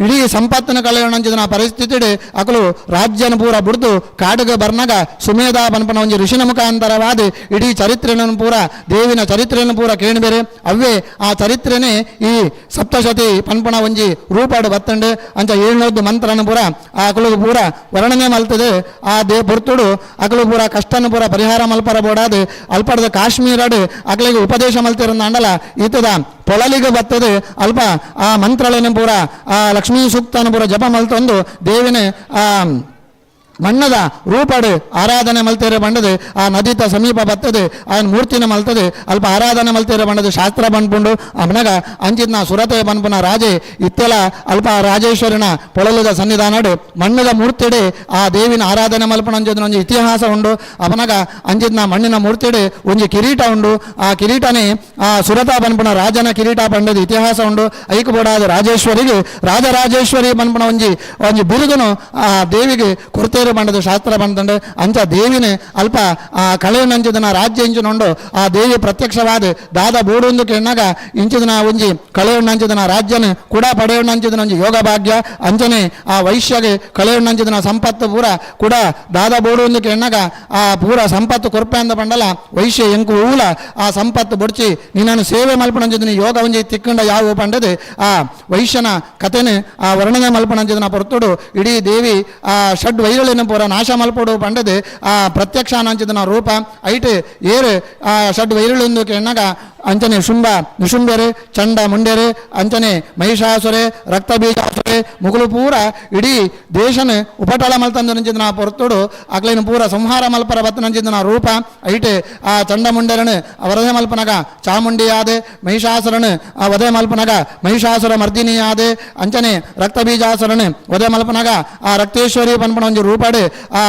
ಇಡೀ ಸಂಪತ್ತಿನ ಕಳೆಯಣ್ಣಂಚಿದನ ಪರಿಸ್ಥಿತಿ ಅಕಲು ರಾಜ್ಯನ ಪೂರ ಬುಡ್ದು ಕಾಡುಗ ಬರ್ನಗ ಸುಮೇಧ ಪನ್ಪನ ಒಂಜಿ ಋಷಿನ ಮುಖಾಂತರವಾದ ಇಡೀ ಚರಿತ್ರೆಯನ್ನು ಪೂರ ದೇವಿನ ಚರಿತ್ರೆಯನ್ನು ಪೂರ ಕೇಳಿಬೇರೆ ಅವ್ವೇ ಆ ಚರಿತ್ರೆನೇ ಈ ಸಪ್ತಶತಿ ಪನ್ಪಣ ಒಂಜಿ ರೂಪಾಡು ಬತ್ತಂಡು ಅಂಚ ಏಳ್ನೊದ್ದು ಮಂತ್ರನ ಪೂರ ಆ ಅಕಲು ಪೂರ ವರ್ಣನೆ ಮಲ್ತದೆ ಆ they ಪೊರ್ತುಡು ಅಕಲು ಪೂರ ಕಷ್ಟನ ಪೂರ ಪರಿಹಾರ ಮಲ್ಪರ ಬೋಡಾದು ಅಲ್ಪಡದ ಕಾಶ್ಮೀರಡು ಅಕಲಿಗೆ ಉಪದೇಶ ಮಲ್ತಿರಂದ ಅಂಡಲ ಈತದ ಪೊಳಲಿಗೆ ಬರ್ತದೆ ಅಲ್ಪ ಆ ಮಂತ್ರಗಳನ್ನು ಪೂರ ಆ ಲಕ್ಷ್ಮೀ ಸೂಕ್ತನ ಪೂರ ಜಪ ಮಲ್ತೊಂದು ದೇವಿನ ಆ ಮಣ್ಣದ ರೂಪಡು ಆರಾಧನೆ ಮಲ್ತೇರೆ ಬಂಡದು ಆ ನದಿತ ಸಮೀಪ ಬರ್ತದೆ ಆ ಮೂರ್ತಿನ ಮಲ್ತದೆ ಅಲ್ಪ ಆರಾಧನೆ ಮಲ್ತೇರೆ ಬಂಡದು ಶಾಸ್ತ್ರ ಬಂದ್ಪುಂಡು ಅಮ್ನಗ ಅಂಚಿದ್ನ ಸುರತೆ ಬನ್ಪುನ ರಾಜೆ ಇತ್ತೆಲ ಅಲ್ಪ ರಾಜೇಶ್ವರಿನ ಪೊಳಲದ ಸನ್ನಿಧಾನಡು ಮಣ್ಣದ ಮೂರ್ತಿಡೆ ಆ ದೇವಿನ ಆರಾಧನೆ ಮಲ್ಪನ ಅಂಚಿದ ಒಂಜಿ ಇತಿಹಾಸ ಉಂಡು. ಅಪನಗ ಅಂಚಿದ್ನ ಮಣ್ಣಿನ ಮೂರ್ತಿಡೆ ಒಂಜಿ ಕಿರೀಟ ಉಂಡು ಆ ಕಿರೀಟನೇ ಆ ಸುರತ ಬನ್ಪುನ ರಾಜನ ಕಿರೀಟ ಬಂಡದ ಇತಿಹಾಸ ಉಂಡು. ಐಕು ಬೋಡಾದ ರಾಜೇಶ್ವರಿಗೆ ರಾಜರಾಜೇಶ್ವರಿ ಬನ್ಪುನ ಒಂಜಿ ಒಂಜಿ ಬಿರುದನು ಆ ದೇವಿಗೆ ಕೊರ್ತೇರು ಬಂಡದು ಶಾಸ್ತ್ರ ಬಂದಂಡು. ಅಂಚ ದೇವಿನ ಅಲ್ಪ ಆ ಕಳೆಯನಂಚಿದನ ರಾಜ್ಯ ಇಂಚಿನುಂಡು ಆ ದೇವಿ ಪ್ರತ್ಯಕ್ಷವಾದ ದಾದ ಬೋಡುಂದು ಕೆಣ್ಣಗ ಇಂಚಿದನ ಒಂಜಿ ಕಳೆಯಣ್ಣಂಚಿದನ ರಾಜ್ಯನ ಕೂಡ ಪಡೆಯಣ್ಣಂಚಿದನ ಒಂಜಿ ಯೋಗ ಭಾಗ್ಯ ಅಂಚನೆ ಆ ವೈಶ್ಯಗೆ ಕಳೆಯಣ್ಣಂಚಿದನ ಸಂಪತ್ತು ಪೂರ ಕೂಡ ದಾದ ಬೋಡುಂದು ಕೆಣ್ಣಗ ಆ ಪೂರ ಸಂಪತ್ತು ಕೊರ್ಪೆ ಅಂದ ಬಂಡಲ ವೈಶ್ಯ ಎಂಕು ಊಲ ಆ ಸಂಪತ್ತು ಬೊಡ್ಚಿ ನಿನ್ನನ್ನು ಸೇವೆ ಮಲ್ಪಣಂಚಿದನ ಯೋಗ ಒಂಜಿ ತಿಕ್ಕಂಡ ಯಾವ ಪಂಡದು ಆ ವೈಶ್ಯನ ಕಥೆನೆ ಆ ವರ್ಣನೆ ಮಲ್ಪಣಂಚಿದನ ಪೊರ್ತುಡು ಇಡೀ ದೇವಿ ಆ ಷಡ್ ವೈರಳಿನ ಪೂರ ನಾಶ ಮಲ್ಪಡು ಪಂಡದು ಆ ಪ್ರತ್ಯಕ್ಷ ಅನಂಚಿದನ ರೂಪ ಐಟ್ ಏರು ಆ ಷಡ್ ವೈರಳಿಂದು ಕೆಣ್ಣಗ ಅಂಚನೆ ಶುಂಭ ನಿಶುಂಭರು ಚಂಡ ಮುಂಡೇರು ಅಂಚನೆ ಮಹಿಷಾಸುರೆ ರಕ್ತಬೀಜಾಸುರೆ ಮುಗುಲು ಪೂರ ಇಡೀ ದೇಶನ ಉಪಟಳ ಮಲ್ತಂದು ನಂಚಿದನ ಪೊರ್ತುಡು ಅಕ್ಲೇನು ಪೂರ ಸಂಹಾರ ಮಲ್ಪರ ಬತ್ತ ನಂಚಿದನ ರೂಪ ಐಟ್ ಆ ಚಂಡಮುಂಡರನು ವಧೆ ಮಲ್ಪನಗ ಚಾಮುಂಡಿಯಾದೆ ಮಹಿಷಾಸುರನು ಆ ವಧೆ ಮಲ್ಪನಗ ಮಹಿಷಾಸುರ ಮರ್ದಿನಿಯಾದೆ ಅಂಚನೆ ರಕ್ತಬೀಜಾಸುರನು ವಧೆ ಮಲ್ಪನಗ ಆ ರಕ್ತೇಶ್ವರಿ ಪನ್ಪನ ಒಂಜಿ ರೂಪಡು ಆ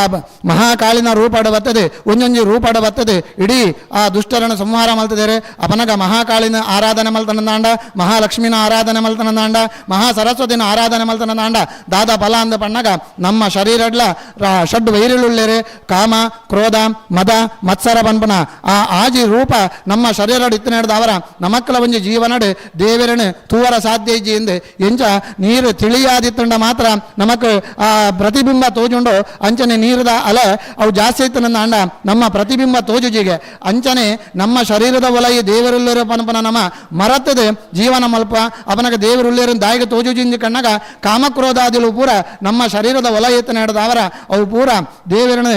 ಮಹಾಕಾಳಿನ ರೂಪಡು ಬರ್ತದೆ ಒಂಜೊಂಜಿ ರೂಪಡು ಬರ್ತದೆ ಇಡೀ ಆ ದುಷ್ಟರನ್ನು ಸಂಹಾರ ಮಲ್ತದೇರೆ. ಅಪನಗ ಮಹಾಕಾಳಿನ ಆರಾಧನೆ ಮಲ್ತನಂದಾಂಡ ಮಹಾಲಕ್ಷ್ಮಿನ ಆರಾಧನೆ ಮಲ್ತನಂದಾಂಡ ಮಹಾ ಸರಸ್ವತಿನ ಆರಾಧನೆ ಆರಾಧನೆ ಮಲ್ತನಂದ ದಾದ ಫಲ ಅಂದ ಪಣ್ಣಗ ನಮ್ಮ ಶರೀರಡ್ಲ ಷಡ್ ವೈರಿಳುಳ್ಳೇರೆ ಕಾಮ ಕ್ರೋಧ ಮದ ಮತ್ಸರ ಪನ್ಪನ ಆ ಆಜಿ ರೂಪ ನಮ್ಮ ಶರೀರಡ್ ಇತ್ತನೇಡ್ದ ಅವರ ನಮಕ್ಕಲ ಒಂಜಿ ಜೀವನಡ್ ದೇವರನು ತೂವರ ಸಾಧ್ಯ ಇಜ್ಜಿ ಎಂದು ಎಂಚ ನೀರು ತಿಳಿಯಾದಿತ್ತಂಡ ಮಾತ್ರ ನಮಕ್ ಆ ಪ್ರತಿಬಿಂಬ ತೋಜುಂಡು ಅಂಚನೆ ನೀರದ ಅಲೆ ಅವು ಜಾಸ್ತಿ ಇತ್ತನಂದ ಅಂಡ ನಮ್ಮ ಪ್ರತಿಬಿಂಬ ತೋಜುಜಿಗೆ ಅಂಚನೆ ನಮ್ಮ ಶರೀರದ ಒಲಯಿ ದೇವರುಳ್ಳೇರು ಪನಪನ ನಮ್ಮ ಮರತದೆ ಜೀವನ ಮಲ್ಪ ಅವನಗ ದೇವರುಳ್ಳೇರು ದಾಯಿಗೆ ತೋಜುಜಿಂದ ಕಣ್ಣಗ ಕಾಮಕ್ರೋಧಾದಿಲು ಪೂರ ನಮ್ಮ ಶರೀರದ ಒಲಯ ಎತ್ತನ ಅವರ ಅವು ಪೂರ ದೇವರನ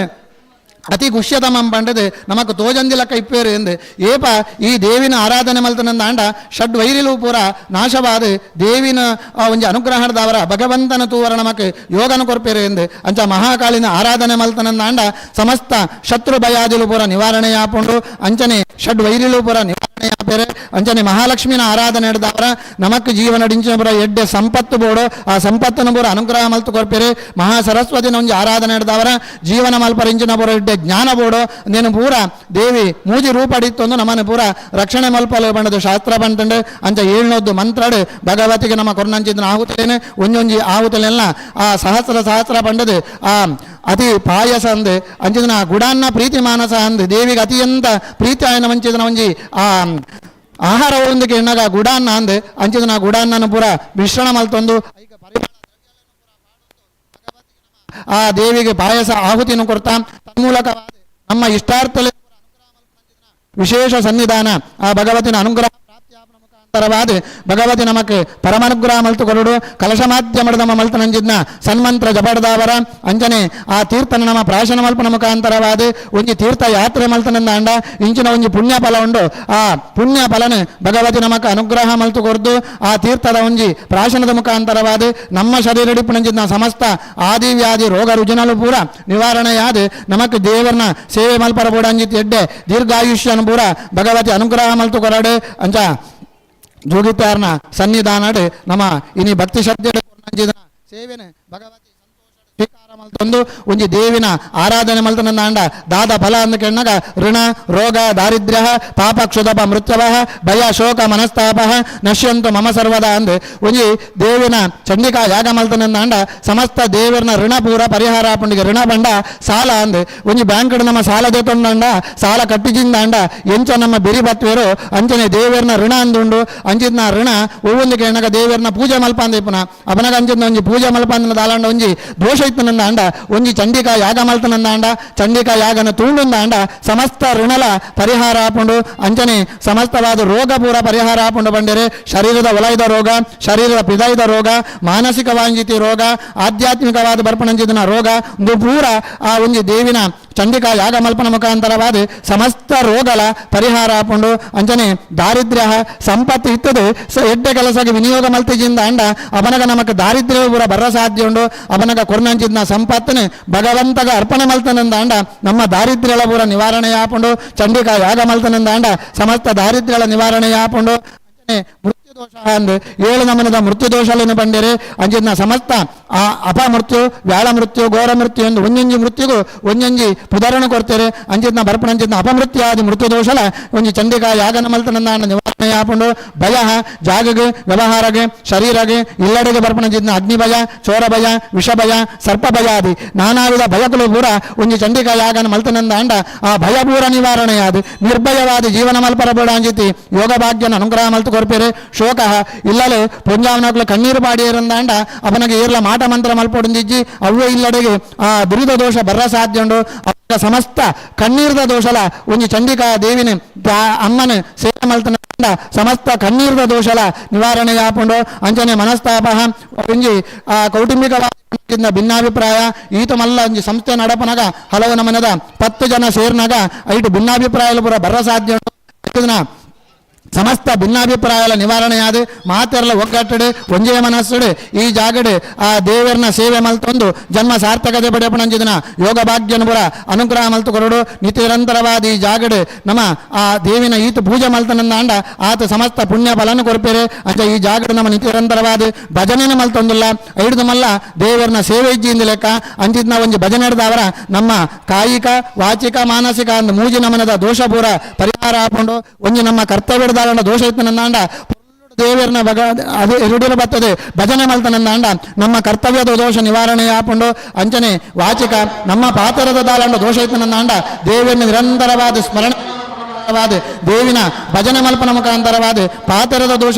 ಅತಿ ಗುಷ್ಯತಮಂ ಪಂಡದು ನಮಕ್ ತೋಜಂದಿಲಕ್ಕ ಇಪ್ಪೇರು ಎಂದು ಏಪ ಈ ದೇವಿನ ಆರಾಧನೆ ಮಲ್ತನಂದ ಆಂಡ ಷಡ್ ವೈರಿಲು ಪೂರ ನಾಶವಾದ ದೇವಿನ ಆ ಒಂಜಿ ಅನುಗ್ರಹದವರ ಭಗವಂತನ ತೂವರ ನಮಕ್ ಯೋಗನ ಕೊರ್ಪೇರು ಎಂದು ಅಂಚ ಮಹಾಕಾಳಿನ ಆರಾಧನೆ ಮಲ್ತನಂದ ಆಂಡ ಸಮಸ್ತ ಶತ್ರು ಭಯಾದಿಲು ಪೂರ ನಿವಾರಣೆಯಾಪುಂಡು ಅಂಚನೆ ಷಡ್ ವೈರಿಲು ಪೂರ ನಿವಾರಣೆಯಾಪೇರೆ ಅಂಚನೆ ಮಹಾಲಕ್ಷ್ಮಿನ ಆರಾಧನೆ ಹಿಡ್ದವರ ನಮಕ್ ಜೀವನ ಡಿಂಚಿನ ಪೂರ ಎಡ್ಡೆ ಸಂಪತ್ತು ಬೋಡು ಆ ಸಂಪತ್ತನ್ನು ಪೂರ ಅನುಗ್ರಹ ಮಲ್ತು ಕೊರ್ಪೇರೆ ಮಹಾ ಸರಸ್ವತಿನ ಒಂಜಿ ಆರಾಧನೆ ಹಿಡ್ದವರ ಜೀವನ ಮಲ್ಪರಿಂಚಿನ ಪೂರ ಎಡ್ಡೆ ಜ್ಞಾನ ಬೋಡು ನೀನು ಪೂರ ದೇವಿ ಮೂಜಿ ರೂಪಡಿತ್ತೊಂದು ನಮ್ಮನ್ನು ಪೂರ ರಕ್ಷಣೆ ಮಲ್ಪಲು ಬಣ್ಣದು ಶಾಸ್ತ್ರ ಬಂತಂಡು ಅಂಚ ಏಳ್ನೊದ್ದು ಮಂತ್ರಡು ಭಗವತಿಗೆ ನಮ್ಮ ಕೊರ್ನಂಚಿದ್ನ ಆಹುತಲೇನೆ ಒಂಜೊಂಜಿ ಆಹುತಲೆಲ್ಲ ಆ ಸಹಸ್ರ ಸಹಸ್ರ ಬಂಡದು ಆ ಅತಿ ಪಾಯಸ ಅಂದು ಅಂಚಿದನ ಗುಡಾನ್ನ ಪ್ರೀತಿ ಮಾನಸ ಅಂದು ದೇವಿಗೆ ಅತಿಯಂತ ಪ್ರೀತಿ ಆಯನ ಮಂಚಿದನ ಒಂಜಿ ಆ ಆಹಾರ ಒಂದಕ್ಕೆ ಎಣ್ಣಗ ಗುಡಾನ್ನ ಅಂದು ಅಂಚಿದನ ಗುಡಾನ್ನನ ಪೂರ ಮಿಶ್ರಣ ಮಲ್ತೊಂದು ಆ ದೇವಿಗೆ ಪಾಯಸ ಆಹುತಿಯನ್ನು ಕೊಡ್ತಾ ತನ್ಮೂಲಕ ನಮ್ಮ ಇಷ್ಟಾರ್ಥಲೆ ವಿಶೇಷ ಸನ್ನಿಧಾನ ಆ ಭಗವತಿನ ಅನುಗ್ರಹ ಮುಖಾಂತರವಾದ ಭಗವತಿ ನಮಕ್ ಪರಮಾನುಗ್ರಹ ಮಲ್ತು ಕೊರಡು ಕಲಶ ಮಾಧ್ಯಮದ ನಮ್ಮ ಮಲ್ತನಂಜಿದ್ನ ಸನ್ಮಂತ್ರ ಜಪಡದಾವರ ಅಂಜನೆ ಆ ತೀರ್ಥನ ನಮ್ಮ ಪ್ರಾಶನ ಮಲ್ಪನ ಮುಖಾಂತರವಾದ ಒಂಜಿ ತೀರ್ಥ ಯಾತ್ರೆ ಮಲ್ತನಂದ ಅಂಡ ಇಂಚಿನ ಒಂಜಿ ಪುಣ್ಯ ಫಲ ಉಂಡು ಆ ಪುಣ್ಯ ಫಲನ ಭಗವತಿ ನಮಕ್ ಅನುಗ್ರಹ ಮಲ್ತು ಕೊರ್ದು ಆ ತೀರ್ಥದ ಒಂಜಿ ಪ್ರಾಶನದ ಮುಖಾಂತರವಾದ ನಮ್ಮ ಶರೀರ ಪುಣಂಜಿದ್ನ ಸಮಸ್ತ ಆದಿ ವ್ಯಾಧಿ ರೋಗ ರುಜಿನಲು ಪೂರ ನಿವಾರಣೆಯಾದ ನಮಕ್ ದೇವರನ ಸೇವೆ ಮಲ್ಪರ ಬೋಡ ಅಂಜಿತ್ ಎಡ್ಡೆ ದೀರ್ಘಾಯುಷ್ಯನ ಪೂರ ಭಗವತಿ ಅನುಗ್ರಹ ಮಲ್ತು ಕೊರಡು ಅಂಚ ಜೋಗಿತಾರ್ನ ಸನ್ನಿಧಾನಡ್ ನಮ್ಮ ಇನಿ ಭಕ್ತಿ ಶ್ರದ್ಧೆ ಸೇವೆನೆ ಭಗವತಿ ಸ್ವೀಕಾರ ಮಲ್ತೊಂದು ಒಂಜಿ ದೇವಿನ ಆರಾಧನೆ ಮಲ್ತನಂದ ಅಂಡ ದಾದ ಫಲ ಅಂದ ಕೆಣ್ಣಗ ಋಣ ರೋಗ ದಾರಿದ್ರ್ಯ ಪಾಪ ಕ್ಷುದಪ ಮೃತ್ಯವಃ ಭಯ ಶೋಕ ಮನಸ್ತಾಪ ನಶ್ಯಂತು ಮಮ ಸರ್ವದ ಅಂದ್ ಒಂಜಿ ದೇವಿನ ಚಂಡಿಕಾ ಯಾಗ ಮಲ್ತನಂದ ಅಂಡ ಸಮಸ್ತ ದೇವರನ ಋಣ ಪೂರ ಪರಿಹಾರ ಪುಂಡಿಗೆ ಋಣ ಬಂಡ ಸಾಲ ಅಂದ್ ಒಂಜಿ ಬ್ಯಾಂಕ್ ನಮ್ಮ ಸಾಲ ದೇತೊಂಡ ಸಾಲ ಕಟ್ಟಿಜಿಂದ ಅಂಡ ಎಂಚ ನಮ್ಮ ಬೆರಿ ಬತ್ವೇರು ಅಂಚನೆ ದೇವರನ ಋಣ ಅಂದುಂಡು ಅಂಚಿದ್ನ ಋಣ ಒವ್ವೊಂದು ಕೆಣ್ಣಗ ದೇವರನ ಪೂಜೆ ಮಲ್ಪ ಅಂದ ಇಪ್ಪುನ ಅಪನಗ ಅಂಚಿದ್ನ ಒಂಜಿ ಪೂಜೆ ಮಲ್ಪ ಅಂದ ದಾಲಾಂಡ ಒಂಜಿ ದೋಷ ಇತ್ತನಂದ ಅಂಡ ಒಂಜಿ ಚಂಡಿಕಾ ಯಾಗ ಮಲ್ತನಂದ ಅಂಡ ಚಂಡಿಕಾ ಯಾಗನ ತೂಂಡುಂದ ಅಂಡ ಸಮಸ್ತ ಋಣಲ ಪರಿಹಾರ ಆಪುಂಡು ಅಂಚನೆ ಸಮಸ್ತವಾದ ರೋಗ ಪೂರ ಪರಿಹಾರ ಆಪುಂಡು ಬಂಡೇರೆ ಶರೀರದ ವಲಯದ ರೋಗ ಶರೀರದ ಪಿದಾಯದ ರೋಗ ಮಾನಸಿಕ ವಾಂಜಿತಿ ರೋಗ ಆಧ್ಯಾತ್ಮಿಕವಾದ ಬರ್ಪಣಂಜಿದನ ರೋಗ ಒಂದು ಪೂರ ಆ ಒಂಜಿ ದೇವಿನ ಚಂಡಿಕಾ ಯಾಗ ಮಲ್ಪನ ಮುಖಾಂತರವಾದ ಸಮಸ್ತ ರೋಗಲ ಪರಿಹಾರ ಆಪುಂಡು ಅಂಚನೆ ದಾರಿದ್ರ್ಯ ಸಂಪತ್ತು ಇತ್ತದು ಸ ಎಡ್ಡೆ ಕೆಲಸಕ್ಕೆ ವಿನಿಯೋಗ ಮಲ್ತಿಜಿಂದ ಅಂಡ ಅವನಗ ನಮಕ್ ದಾರಿದ್ರ್ಯ ಪೂರ ಬರ್ರ ಸಾಧ್ಯ ಉಂಡು ಅವನಗ ಕೊರ್ನಂಚಿದ್ನ ಸಂಪತ್ತನೆ ಭಗವಂತಗ ಅರ್ಪಣೆ ಮಲ್ತನಂದ ಅಂಡ ನಮ್ಮ ದಾರಿದ್ರ್ಯಳ ಪೂರ ನಿವಾರಣೆ ಆಪುಂಡು ಚಂಡಿಕಾ ಯಾಗ ಮಲ್ತನಂದ ಅಂಡ ಸಮಸ್ತ ದಾರಿದ್ರ್ಯಳ ನಿವಾರಣೆ ಆಪುಂಡು ಅಂಚನೆ ಮೃತ್ಯು ದೋಷ ಅಂದ್ ಏಳು ನಮನದ ಮೃತ್ಯು ದೋಷಗಳನ್ನು ಬಂದಿರೆ ಅಂಚಿನ ಸಮಸ್ತ ಆ ಅಪಮೃತ್ಯು ವ್ಯಾಳ ಮೃತ್ಯು ಘೋರ ಮೃತ್ಯು ಎಂದು ಒಂಜೊಂಜಿ ಮೃತ್ಯುಗು ಒಂಜೊಂಜಿ ಪುದರಣ ಕೊಡ್ತೇರೆ ಅಂಚಿನ ಬರ್ಪಣ ಅಂಚಿನ ಅಪಮೃತ್ಯು ಆದಿ ಮೃತ್ಯು ದೋಷಲ ಒಂಜಿ ಚಂಡಿಕಾ ಯಾಗನ ಮಲ್ತನಂದ ನಿವಾರಣೆ ಆಪುಂಡು ಭಯ ಜಾಗಗೆ ವ್ಯವಹಾರಗೆ ಶರೀರಗೆ ಇಲ್ಲಡೆಗೆ ಬರ್ಪಣ ಅಗ್ನಿ ಭಯ ಚೋರ ಭಯ ವಿಷ ಭಯ ಸರ್ಪ ಭಯ ಆದಿ ನಾನಾ ವಿಧ ಭಯಕುಲು ಪೂರ ಒಂಜಿ ಚಂಡಿಕಾ ಯಾಗನ ಮಲ್ತನಂದ ಅಂಡ ಆ ಭಯ ಪೂರ ನಿವಾರಣೆಯಾದ ನಿರ್ಭಯವಾದ ಜೀವನ ಮಲ್ಪರ ಬೇಡ ಅಂಜಿತಿ ಯೋಗ ಭಾಗ್ಯನ ಅನುಗ್ರಹ ಮಲ್ತು ಕೊರ್ಪೇರೆ ಶೋಕ ಇಲ್ಲಲೆ ಪುಂಜಾವನಕ್ಲು ಕಣ್ಣೀರು ಪಾಡಿಯರಂದಾಂಡ ಅವನಿಗೆ ಏರ್ಲ ಮಾಟ ಮಂತ್ರ ಮಲ್ಪೊಡುಂದಿಜ್ಜಿ ಅವ್ವೇ ಇಲ್ಲಡೆಗೆ ಆ ದುರಿದ ದೋಷ ಬರ್ರ ಸಾಧ್ಯ ಉಂಡು ಅವನ ಸಮಸ್ತ ಕಣ್ಣೀರ್ದ ದೋಷಲ ಒಂಜಿ ಚಂಡಿಕಾ ದೇವಿನ ಅಮ್ಮನ ಸೇವೆ ಮಲ್ತನ ಸಮಸ್ತ ಕಣ್ಣೀರ್ದ ದೋಷಲ ನಿವಾರಣೆಯಾಪುಂಡು ಅಂಚನೆ ಮನಸ್ತಾಪ ಒಂಜಿ ಆ ಕೌಟುಂಬಿಕ ಭಿನ್ನಾಭಿಪ್ರಾಯ ಈತ ಮಲ್ಲ ಒಂಜಿ ಸಂಸ್ಥೆ ನಡಪನಗ ಹಲವು ನಮನದ 10 ಜನ ಸೇರ್ನಾಗ ಐಟು ಭಿನ್ನಾಭಿಪ್ರಾಯ ಪೂರ ಬರ್ರ ಸಾಧ್ಯ ಉಂಡು. ಸಮಸ್ತ ಭಿನ್ನಾಭಿಪ್ರಾಯల ನಿವಾರಣೆಯಾದ ಮಾತೆರ್ಲ ಒಗ್ಗಟ್ಟಡು ಒಂಜೇ ಮನಸ್ಸುಡು ಈ ಜಾಗಡು ಆ ದೇವರನ ಸೇವೆ ಮಲ್ತೊಂದು ಜನ್ಮ ಸಾರ್ಥಕತೆ ಪಡೆಪಣಂಜಿದನ ಯೋಗ ಭಾಗ್ಯನ ಪುರ ಅನುಗ್ರಹ ಮಲ್ತು ಕೊರಡು ನಿರಂತರವಾದ ಈ ಜಾಗಡು ನಮ್ಮ ಆ ದೇವಿನ ಈತ ಪೂಜೆ ಮಲ್ತನಂದ ಅಂಡ ಆತ ಸಮಸ್ತ ಪುಣ್ಯ ಫಲನ ಕೊರ್ಪೇರೆ ಅಂಚ ಈ ಜಾಗಡು ನಮ್ಮ ನಿರಂತರವಾದ ಭಜನೆನ ಮಲ್ತೊಂದಿಲ್ಲ ಐಡ್ದು ಮಲ್ಲ ದೇವರನ ಸೇವೆ ಇಜ್ಜಿಂದ ಲೆಕ್ಕ ಅಂಚಿದ್ನ ಒಂಜಿ ಭಜನೆ ಹಿಡ್ದವರ ನಮ್ಮ ಕಾಯಿಕ ವಾಚಿಕ ಮಾನಸಿಕ ಅಂದ್ ಮೂಜಿ ನಮನದ ದೋಷ ಪೂರ ಪರಿಹಾರ ಹಾಕೊಂಡು ಒಂಜಿ ನಮ್ಮ ಕರ್ತವ್ಯದ ದೋಷ ಇತ್ತು ನಂದಾಂಡ ದೇವರನ ಬಗ ಅದು ಎರಡಿರ ಬರ್ತದೆ ಭಜನೆ ಮಲ್ತನಂದಾಂಡ ನಮ್ಮ ಕರ್ತವ್ಯದ ದೋಷ ನಿವಾರಣೆ ಆಪುಂಡು. ಅಂಚನೆ ವಾಚಿಕ ನಮ್ಮ ಪಾತರದ ದಾಲಂಡ ದೋಷ ಇತ್ತನಂದಾಂಡ ದೇವಿಯನ್ನು ನಿರಂತರವಾದ ಸ್ಮರಣವಾದ ದೇವಿನ ಭಜನೆ ಮಲ್ಪನ ಮುಖಾಂತರವಾದ ಪಾತರದ ದೋಷ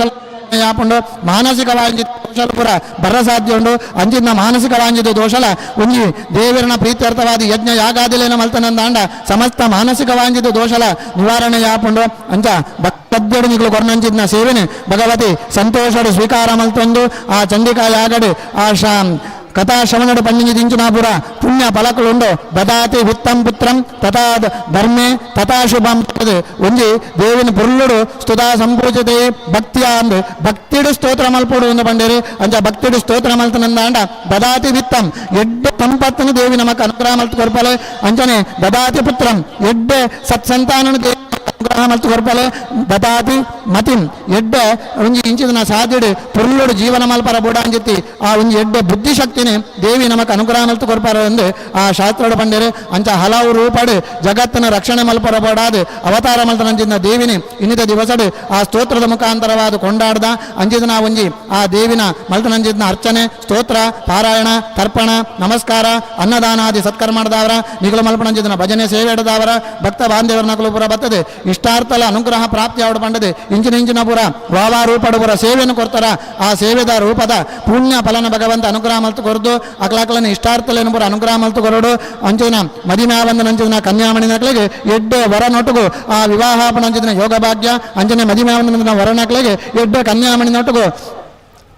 ಯಾಪುಂಡು. ಮಾನಸಿಕ ವಾಂಜಿತ ದೋಷಲ ಪೂರ ಬರ ಸಾಧ್ಯ ಉಂಡು. ಅಂಚಿನ ಮಾನಸಿಕ ವಾಂಜಿತ ದೋಷಲ ಒಂಜಿ ದೇವರನ ಪ್ರೀತ್ಯರ್ಥವಾದ ಯಜ್ಞ ಯಾಗಾದಿಲೇನ ಮಲ್ತನಂದಾಂಡ ಸಮಸ್ತ ಮಾನಸಿಕ ವಾಂಜಿತ ದೋಷಲ ನಿವಾರಣೆ ಯಾಪುಂಡು. ಅಂಚ ಭಕ್ತದ್ಯಡು ನಿಗಳು ಕೊರ್ನಂಚಿದ್ನ ಸೇವೆನೆ ಭಗವತಿ ಸಂತೋಷಡು ಸ್ವೀಕಾರ ಮಲ್ತೊಂದು ಆ ಚಂಡಿಕಾ ಯಾಗಡು ಆ ಶಾ ಕಥಾ ಶ್ರವಣಡು ಪಂಡಿಂಜಿ ದಿಂಚುನಾಪುರ ಪುಣ್ಯ ಫಲಕುಳುಂಡು. ದದಾತಿ ವಿತ್ತಂ ಪುತ್ರಂ ತಥಾ ಧರ್ಮೆ ತಥಾ ಶುಭಂ ಒಂಜಿ ದೇವಿನ ಪುರ್ಲುಡು ಸ್ತುತಾ ಸಂಪೂಜಿತೆ ಭಕ್ತಿಯ ಅಂದು ಭಕ್ತಿಡು ಸ್ತೋತ್ರ ಮಲ್ಪೊಡು ಎಂದು ಪಂಡೇರಿ. ಅಂಚ ಭಕ್ತಿಡು ಸ್ತೋತ್ರ ಮಲ್ತನಂದಾಂಡ ದದಾತಿ ವಿತ್ತಂ ಎಡ್ಡೆ ಸಂಪತ್ತನ್ನು ದೇವಿ ನಮಕ್ ಅನುಗ್ರಹ ಮಲ್ತು ಕೊರ್ಪಲೆ. ಅಂಚನೆ ದದಾತಿ ಪುತ್ರಂ ಎಡ್ಡೆ ಸತ್ಸಂತಾನನು ದೇವಿ ಅನುಗ್ರಹ ಮಲ್ತು ಕೊರ್ಪಲೆ. ದದಾತಿ ಮತಿಂ ಎಡ್ಡೆ ಒಂಜಿ ಇಂಚಿದನ ಸಾಧ್ಯಡು ಪುರ್ಲುಡು ಜೀವನ ಮಲ್ಪರ ಬುಡಾಂಜಿತ್ತಿ ಆ ಒಂಜಿ ಎಡ್ಡೆ ಬುದ್ಧಿಶಕ್ತಿನಿ ದೇವಿ ನಮಕ್ ಅನುಗ್ರಹ ಮಲ್ತು ಕೊರ್ಪರ ಎಂದು ಆ ಶಾಸ್ತ್ರಡು ಪಂಡೇರು. ಅಂಚ ಹಲವು ರೂಪಡು ಜಗತ್ತನ ರಕ್ಷಣೆ ಮಲ್ಪರ ಬೋಡಾದು ಅವತಾರ ಮಲ್ತನಂಚಿನ ದೇವಿನಿ ಇನ್ನಿತ ದಿವಸಡು ಆ ಸ್ತೋತ್ರದ ಮುಖಾಂತರವಾದ ಕೊಂಡಾಡ್ದ ಅಂಚಿದನ ಒಂಜಿ ಆ ದೇವಿನ ಮಲ್ತನಂಚಿನ ಅರ್ಚನೆ ಸ್ತೋತ್ರ ಪಾರಾಯಣ ತರ್ಪಣ ನಮಸ್ಕಾರ ಅನ್ನದಾನಾದಿ ಸತ್ಕರ್ಮದವರ ನಿಗಲ ಮಲ್ಪನಂಚಿದನ ಭಜನೆ ಸೇವೆ ಹಿಡದವರ ಭಕ್ತ ಬಾಂಧವರ ನಕಲು ಪುರ ಬರ್ತದೆ ಇಷ್ಟಾರ್ಥಲ ಅನುಗ್ರಹ ಪ್ರಾಪ್ತಿ ಆವಡು ಪಂಡದೆ ಇಂಚಿನ ಇಂಚಿನ ಪುರ ವಾವಾ ರೂಪಡು ಪುರ ಸೇವೆಯನ್ನು ಕೊಡ್ತಾರ. ಆ ಸೇವೆದ ರೂಪದ ಪುಣ್ಯ ಫಲನ ಭಗವಂತ ಅನುಗ್ರಹ ಮಲ್ತು ಕೊರದು ಅಕ್ಲಾಕ್ಲನ ಇಷ್ಟಾರ್ಥಲೇನು ಪುರ ಅನುಗ್ರಹ ಮಲ್ತು ಕೊರಡು. ಅಂಚಿನ ಮದಿಮ್ಯಾವಂದನ ಅಂಚಿನ ಕನ್ಯಾಮಣಿ ನಕ್ಲಿಗೆ ಎಡ್ಡೆ ವರ ನೊಟುಗು ಆ ವಿವಾಹಾಪಣ ಅಂಚಿನ ಯೋಗ ಭಾಗ್ಯ ಅಂಚನೆ ಮದಿಮ್ಯಾವಂದನ ವರ ನಕ್ಲಿಗೆ ಎಡ್ಡೆ ಕನ್ಯಾಮಣಿ ನೊಟುಗು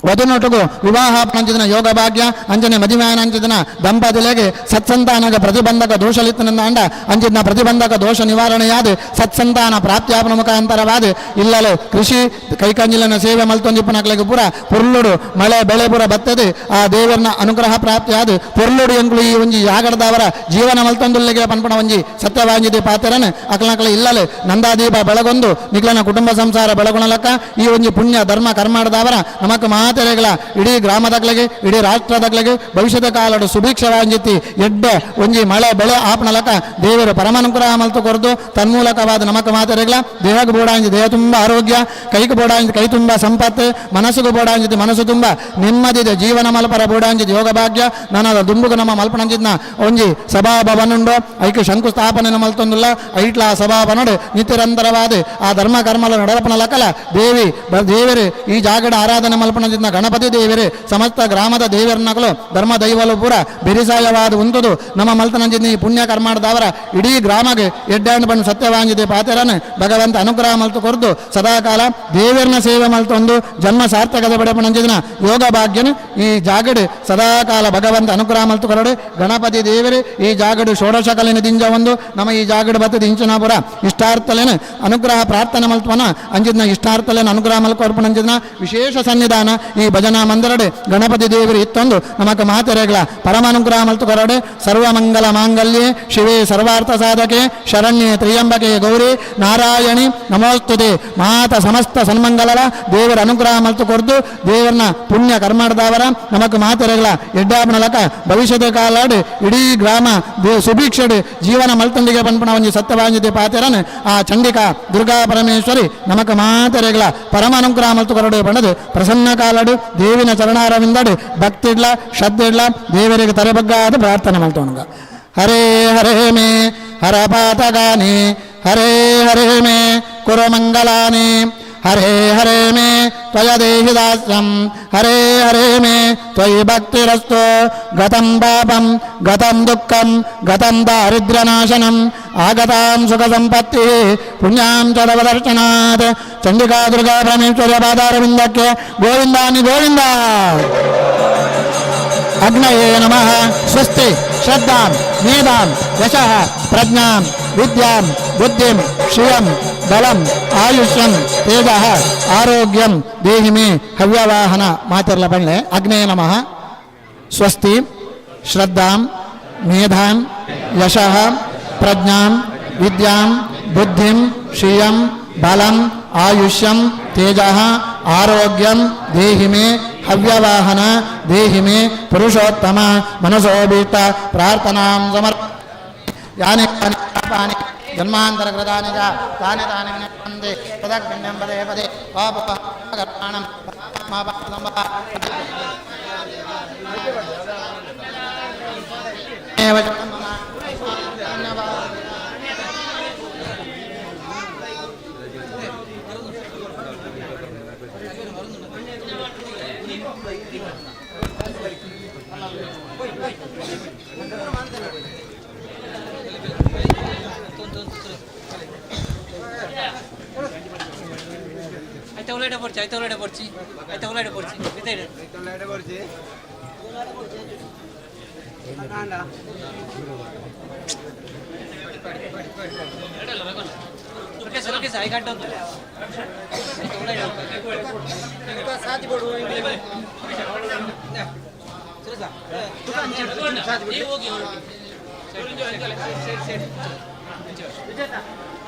ವಧುನೊಟುಗು ವಿವಾಹ ಅಂಚಿನ ಯೋಗ ಭಾಗ್ಯ ಅಂಚನೆ ಮದಿಮ್ಯಾನ ಅಂಚಿನ ದಂಪತಿಲೆಗೆ ಸತ್ಸಂತಾನಗ ಪ್ರತಿಬಂಧಕ ದೋಷಲಿತ್ತನಂದ ಅಂಚಿನ ಪ್ರತಿಬಂಧಕ ದೋಷ ನಿವಾರಣೆಯಾದ ಸತ್ಸಂತಾನ ಪ್ರಾಪ್ತಿಯಾಪನ ಮುಖಾಂತರವಾದ ಇಲ್ಲಲೆ ಕೃಷಿ ಕೈಕಂಜಿಲನ ಸೇವೆ ಮಲ್ತೊಂದಿಪ್ಪನಕ್ಲೆಗೆ ಪೂರ ಪುರ್ಲುಡು ಮಳೆ ಬೆಳೆ ಪೂರ ಬತ್ತದೆ ಆ ದೇವರನ ಅನುಗ್ರಹ ಪ್ರಾಪ್ತಿಯಾದ ಪುರ್ಲುಡು ಎಂಕುಲು ಈ ಒಂಜಿ ಯಾಗಡದವರ ಜೀವನ ಮಲ್ತೊಂದುಲ್ಲೆಗೆ ಪನ್ಪಣ ಒಂಜಿ ಸತ್ಯವಾಂಜಿದಿ ಪಾತ್ರನ ಅಕ್ಲನಕ್ಲ ಇಲ್ಲಲೆ ನಂದಾದೀಪ ಬೆಳಗೊಂದು ನಿಕ್ಲನ ಕುಟುಂಬ ಸಂಸಾರ ಬೆಳಗುಣಲಕ್ಕ ಈ ಒಂಜಿ ಪುಣ್ಯ ಧರ್ಮ ಕರ್ಮಾಡದವರ ನಮಕ್ ಮಾತೆರೆಗಳ ಇಡೀ ಗ್ರಾಮದಕ್ಲೆಗೆ ಇಡೀ ರಾಷ್ಟ್ರದಕ್ಲೆಗೆ ಭವಿಷ್ಯದ ಕಾಲಡು ಸುಭಿಕ್ಷವಾಂಜಿತಿ ಎಡ್ಡೆ ಒಂಜಿ ಮಳೆ ಬೆಳೆ ಆಪಣಲಕ ದೇವರು ಪರಮಾನುಗ್ರಹ ಮಲ್ತು ಕೊರದು ತನ್ಮೂಲಕವಾದ ನಮಕ್ ಮಾತೆರೆಗಳ ದೇಹಕ್ಕೆ ಬೋಡಾಂಜಿ ದೇಹ ತುಂಬ ಆರೋಗ್ಯ, ಕೈಗೆ ಬೋಡಾಂಜಿ ಕೈ ತುಂಬ ಸಂಪತ್ತು, ಮನಸ್ಸಿಗೆ ಬೋಡಾಂಜಿತಿ ಮನಸ್ಸು ತುಂಬ ನೆಮ್ಮದಿದೆ ಜೀವನ ಮಲ್ಪರ ಬೋಡಾಂಜಿತಿ ಯೋಗ ಭಾಗ್ಯ ನನದ ದುಂಬುಗು ನಮ್ಮ ಮಲ್ಪಣಂಜಿದ್ನ ಒಂಜಿ ಸಭಾಭವನುಂಡು ಐಕ್ ಶಂಕುಸ್ಥಾಪನೆ ಮಲ್ತೊಂದುಲ್ಲ ಐಟ್ಲ ಸಭಾಭವನುಡು ನಿತ್ಯರಂತರವಾದ ಆ ಧರ್ಮ ಕರ್ಮಲ ನಡಪನ ಲಕಲ ದೇವಿ ದೇವರು ಈ ಜಾಗಡ ಆರಾಧನೆ ಮಲ್ಪಣಂಜಿದ್ನ ಗಣಪತಿ ದೇವರು ಸಮಸ್ತ ಗ್ರಾಮದ ದೇವರನ್ನಕಲು ಧರ್ಮ ದೈವಲು ಪೂರ ಬೆರಿಸಾಯವಾದ ಉಂಟುದು ನಮ್ಮ ಮಲ್ತನಂಜಿದ್ನ ಈ ಪುಣ್ಯ ಕರ್ಮಾಡದವರ ಇಡೀ ಗ್ರಾಮಗೆ ಎಡ್ಡಾಂಡ್ ಬಣ್ಣ ಸತ್ಯವಾಂಜಿದೆ ಪಾತೆರನ್ ಭಗವಂತ ಅನುಗ್ರಹ ಮಲ್ತು ಕೊರ್ದು ಸದಾಕಾಲ ದೇವರನ ಸೇವೆ ಮಲ್ತೊಂದು ಜನ್ಮ ಸಾರ್ಥಕದ ಬಡಪಣಂಜಿದ್ನ ಯೋಗ ಭಾಗ್ಯನ ಈ ಜಾಗಡು ಸದಾಕಾಲ ಭಗವಂತ ಅನುಗ್ರಹ ಮಲ್ತು ಕೊರಡು. ಗಣಪತಿ ದೇವರು ಈ ಜಾಗಡು ಷೋಡಶ ಕಲಿನ ದಿಂಜ ಒಂದು ನಮ್ಮ ಈ ಜಾಗಡು ಬತ್ತದ ಇಂಚನಾಪುರ ಇಷ್ಟಾರ್ಥಲೇನ ಅನುಗ್ರಹ ಪ್ರಾರ್ಥನೆ ಮಲ್ತ್ವನ ಅಂಜಿದ್ನ ಇಷ್ಟಾರ್ಥಲೇನ ಅನುಗ್ರಹ ಮಲ್ಕೊರ್ಪಣಂಜಿದ್ನ ವಿಶೇಷ ಸನ್ನಿಧಾನ ಈ ಭಜನಾ ಮಂದಿರಡೆ ಗಣಪತಿ ದೇವರು ಇತ್ತೊಂದು ನಮಕ ಮಾತೆರೆಗಳ ಪರಮಾನುಗ್ರಹ ಮಲ್ತು ಕೊರಡೆ. ಸರ್ವಮಂಗಲ ಮಾಂಗಲ್ಯೆ ಶಿವೆ ಸರ್ವಾರ್ಥ ಸಾಧಕೆ ಶರಣ್ಯೆ ತ್ರಿಯಂಬಕೆ ಗೌರಿ ನಾರಾಯಣಿ ನಮೋಸ್ತುತೆ. ಮಾತ ಸಮಸ್ತ ಸನ್ಮಂಗಲರ ದೇವರ ಅನುಗ್ರಹ ಮಲ್ತು ಕೊರ್ದು ದೇವರನ್ನ ಪುಣ್ಯ ಕರ್ಮಾಡದವರ ನಮಕ್ ಮಾತೆರೆಗಳ ಎಡ್ಡಾಪಣಲಕ ಭವಿಷ್ಯದ ಕಾಲಾಡು ಇಡೀ ಗ್ರಾಮ ಸುಭಿಕ್ಷೆಡು ಜೀವನ ಮಲ್ತಂಡಿಗೆ ಪನ್ಪಣ ಒಂಜಿ ಸತ್ಯವಾಂಜಿದೆ ಪಾತೆರನ್ ಆ ಚಂಡಿಕಾ ದುರ್ಗಾ ಪರಮೇಶ್ವರಿ ನಮಕ್ ಮಾತೆರೆಗಳ ಪರಮ ಅನುಗ್ರಹ ಮಲ್ತು ಕೊರಡು ಪಣದು ಪ್ರಸನ್ನ ಕಾಲಾಡು ದೇವಿನ ಚರಣಾರವಿಂದಡು ಭಕ್ತಿಡ್ಲ ಶ್ರದ್ಧೆಡ್ಲ ದೇವರಿಗೆ ತಲೆಬಗ್ಗಾದ ಪ್ರಾರ್ಥನೆ ಮಲ್ತೋಣಗ. ಹರೇ ಹರೇ ಮೇ ಹರಪಾತಗಾನಿ ಹರೇ ಹರೇ ಮೇ ಕುರು ಮಂಗಲಾನಿ ಹರೇ ಹರೇ ಮೇ ತ್ವಯ ದೇಹಿ ದಾಸ್ಯಂ ಹರೇ ಹರೇ ಮೇ ತ್ವಯಿ ಭಕ್ತಿರಸ್ತು. ಗತಂ ಪಾಪಂ ಗತಂ ದುಃಖಂ ಗತಂ ದಾರಿದ್ರ್ಯನಾಶನಂ ಆಗತಾಂ ಸುಖ ಸಂಪತ್ತಿ ಪುಣ್ಯಾಂ ಚ ತವ ದರ್ಶನಾತ್. ಚಂಡಿಕಾ ದುರ್ಗಾ ಪರಮೇಶ್ವರ್ಯ ಪಾದಾರವಿಂದಕ್ಕೆ ಗೋವಿಂದಾನಿ ಗೋವಿಂದ. ಅಗ್ನಯೇ ನಮಃ. ಸ್ವಸ್ತಿ ಶ್ರದ್ಧಾಂ ಮೇಧಾಂ ಯಶಃ ಪ್ರಜ್ಞಾಂ ವಿದ್ಯಾಂ ಬುದ್ಧಿಂ ಶ್ರಿಯಂ ಬಲಂ ಆಯುಷ್ಯಂ ತೇಜಃ ಆರೋಗ್ಯಂ ದೇಹಿ ಮೇ ಹವ್ಯವಾಹನ. ಮಾತಿರ್ಲ ಬಳ್ಳೆ. ಅಗ್ನಯೇ ನಮಃ. ಸ್ವಸ್ತಿ ಶ್ರದ್ಧಾಂ ಮೇಧಾಂ ಯಶಃ ಪ್ರಜ್ಞಾಂ ವಿದ್ಯಾಂ ಬುದ್ಧಿಂ ಶ್ರಿಯಂ ಬಲಂ ಆಯುಷ್ಯಂ ತೇಜಃ ಆರೋಗ್ಯಂ ದೇಹಿ ಮೇ ಹವ್ಯವಾಹನ ದೇಹಿ ಮೇ ಪುರುಷೋತ್ತಮ. ಮನಸೋಭೀಷ್ಟ ಪ್ರಾರ್ಥನಾಂ ಸಮರ್ ಯಾನಿ ಯಾನಿ ಪಾಪಾನಿ ಜನ್ಮಾಂತರ ಕೃತಾನಿ ಚ ತಾನಿ ತಾನಿ ವಿನಂತಿ ತದಗ್ನ್ಯಂ ಪದೇ ಪದೇ ಪಾಪ ಕರ್ಮಾಣಂ ಏವ ಚ ಮಮ ಧನ್ಯವಾದ. ಐತೆ ಒಳಗಡೆ ಪಡ್ಚಿ, ಐತೆ ಒಳಗಡೆ ಪಡ್ಚಿ, ಐತೆ ಒಳಗಡೆ ಪಡ್ಚಿ, ಇದೆ. ಓಕೆ ಸರ್, ಓಕೆ ಸರ್, ಐದು ಗಂಟೆ ಒಂದು.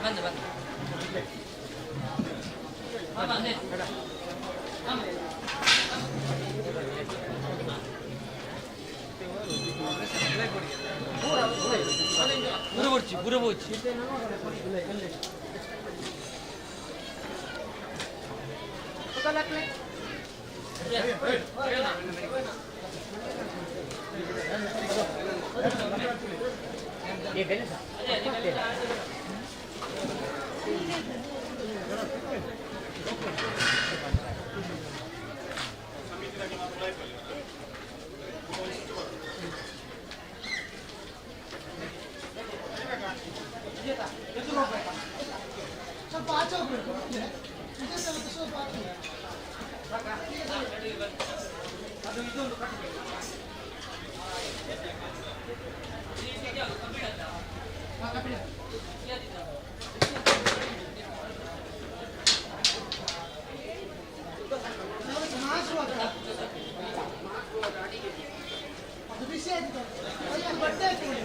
ಬಂದು ಬಂದು. ಗುರು ಬುರ್ಚಿ, ಗುರು ಬುರ್ಚಿ. ಸ್ವಲ್ಪ ಆಚೆ ಹೋಗ್ಬೇಕು, ಸ್ವಲ್ಪ ಆಚೆ. ಅದು ಬಿಸಿ ಆಯ್ತು, ಕೈಯಲ್ಲಿ ಬಟ್ಟೆ ಹಾಕಿಬಿಡಿ.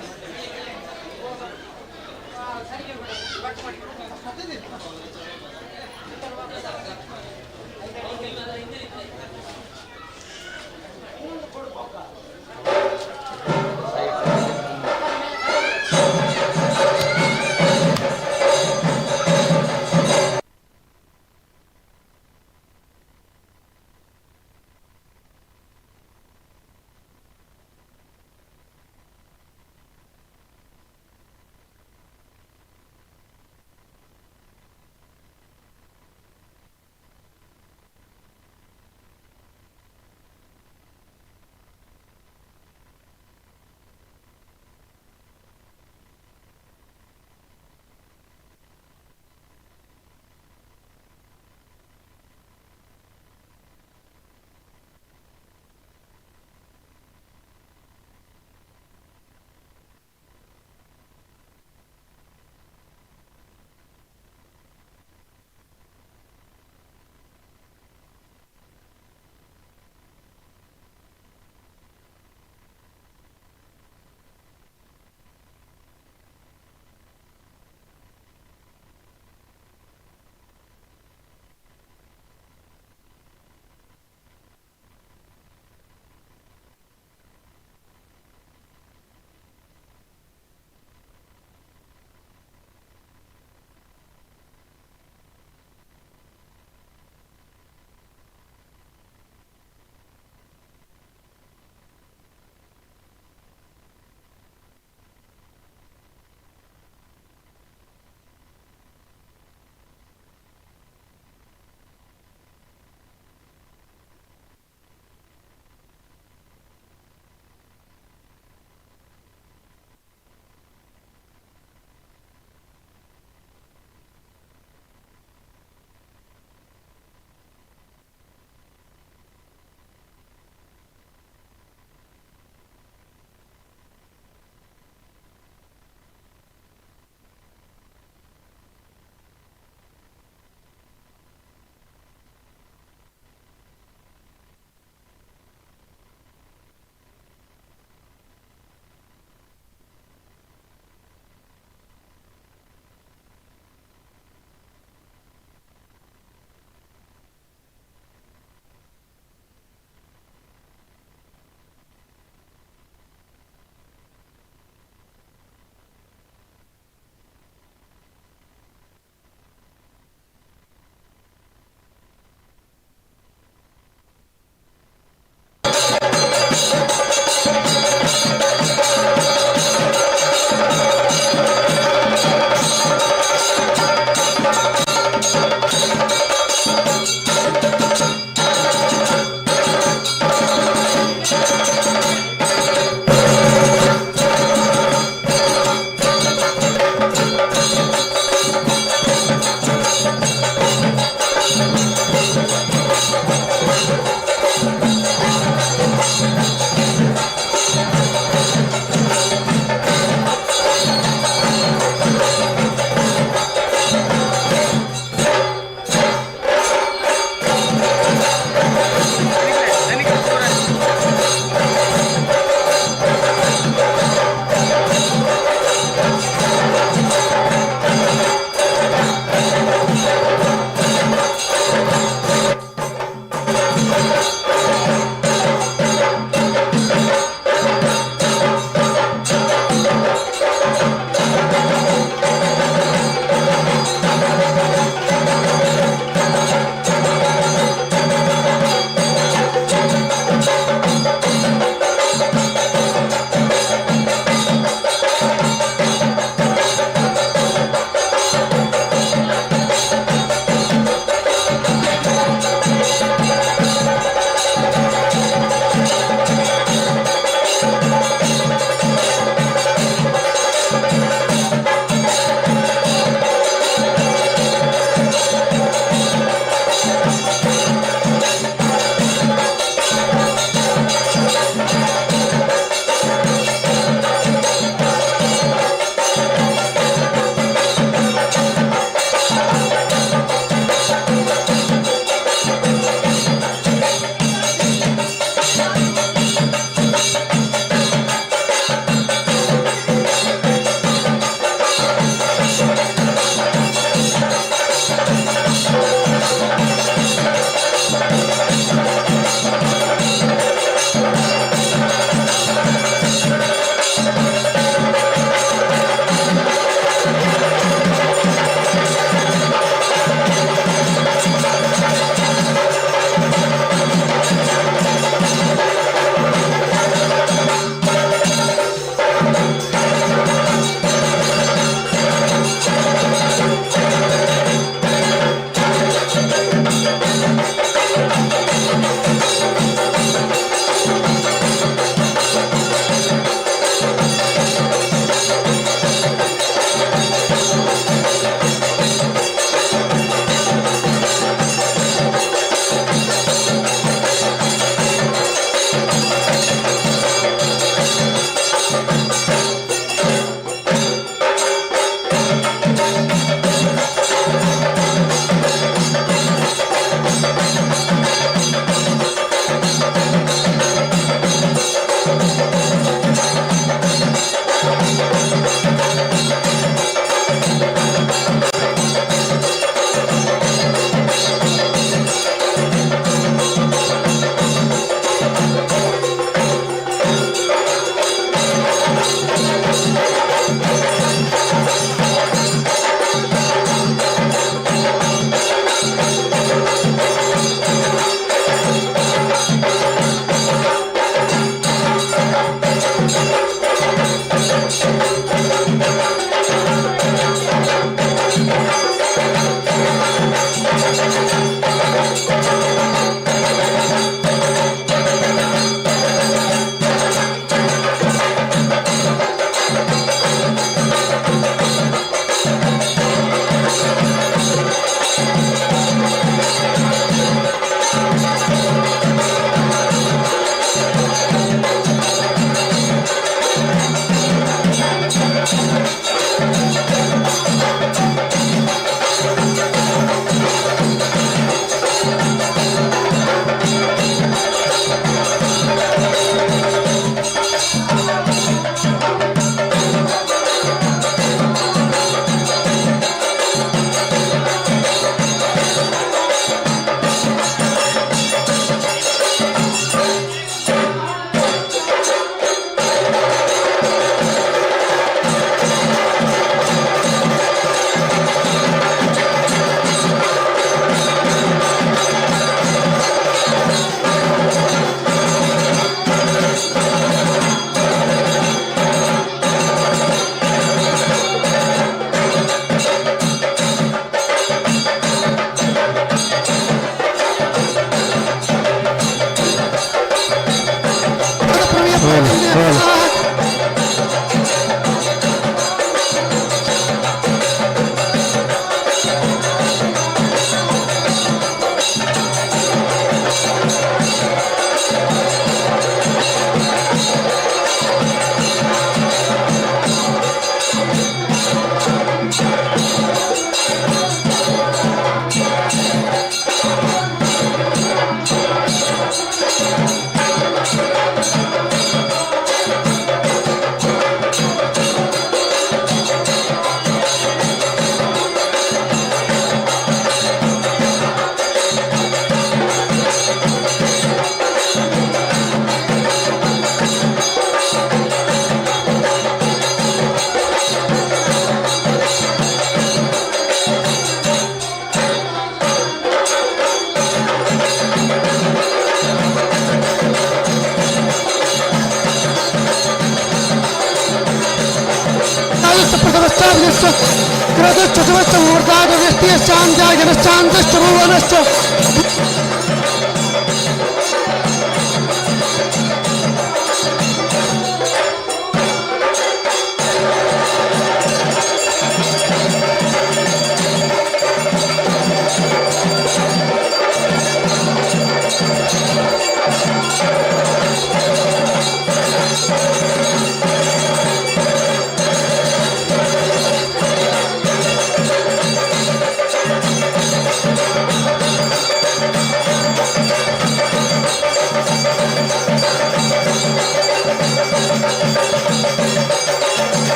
ಶ್ಚಾಂತ್ಯಶ್ಚ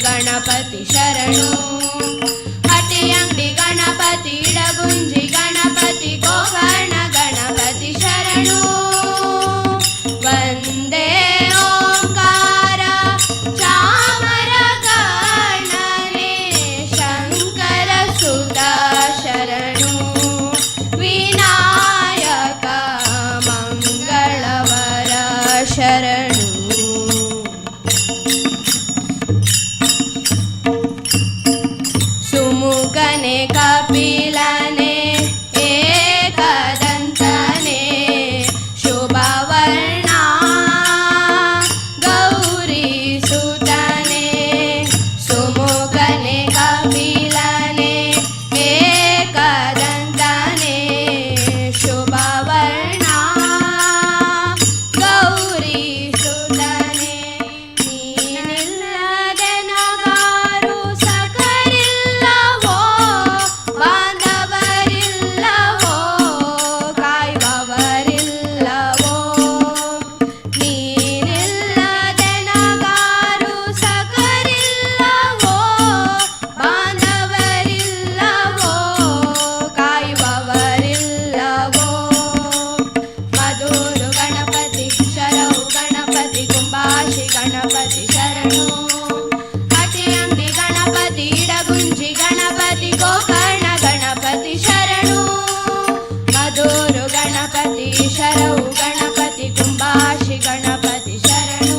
ಗಣಪತಿ ಶರಣು. ಹಟ್ಟಿಯಂಗಡಿ ಗಣಪತಿ, ಇಡಗುಂಜಿ ಗಣಪತಿ, ಗೋಕರ್ಣ ಗಣಪತಿ ಶರಣು. ವಂದೇ ಓಂಕಾರ ಚಾಮರ ಕರ್ಣನೆ, ಶಂಕರ ಸುತ ಶರಣು, ವಿನಾಯಕ ಮಂಗಳವರ ಶರಣು. ಸುಮುಖನೆ ಕಪಿಲನೆ ಏಕದಂತನೆ, ಶುಭವರ್ಣ ಗೌರಿ ಸುತನೆ. ಸುಮುಖನೆ ಕಪಿಲನೆ ಏಕದಂತನೆ, ಶುಭವರ್ಣ ಗೌರಿ ಸುತನೆ. ನೀನಿಲ್ಲದೆ ನಗಾರು ಸಕರಿಲ್ಲವೋ, ಬಾಂಧವರಿಲ್ಲವೋ, ಕಾಯುವವರಿಲ್ಲವೋ. ನೀನಿಲ್ಲದೆ ನಗಾರು ಸಕರಿಲ್ಲವೋ, ಬಾಂಧವರಿಲ್ಲವೋ, ಕಾಯುವವರಿಲ್ಲವೋ. ಮಧುರು ಗಣಪತಿ ಶರವು ಗಣಪತಿ, ಕುಂಬಾಶಿ ಗಣಪತಿ ಶರಣು. ಹಟಿಯಂಗಡಿ ಗಣಪತಿ, ಇಡಗುಂಜಿ ಗಣಪತಿ, ಗೋಕರ್ಣ ಗಣಪತಿ ಶರಣು. ಮಧುರು ಗಣಪತಿ ಶರವು ಗಣಪತಿ, ಕುಂಬಾಶಿ ಗಣಪತಿ ಶರಣು.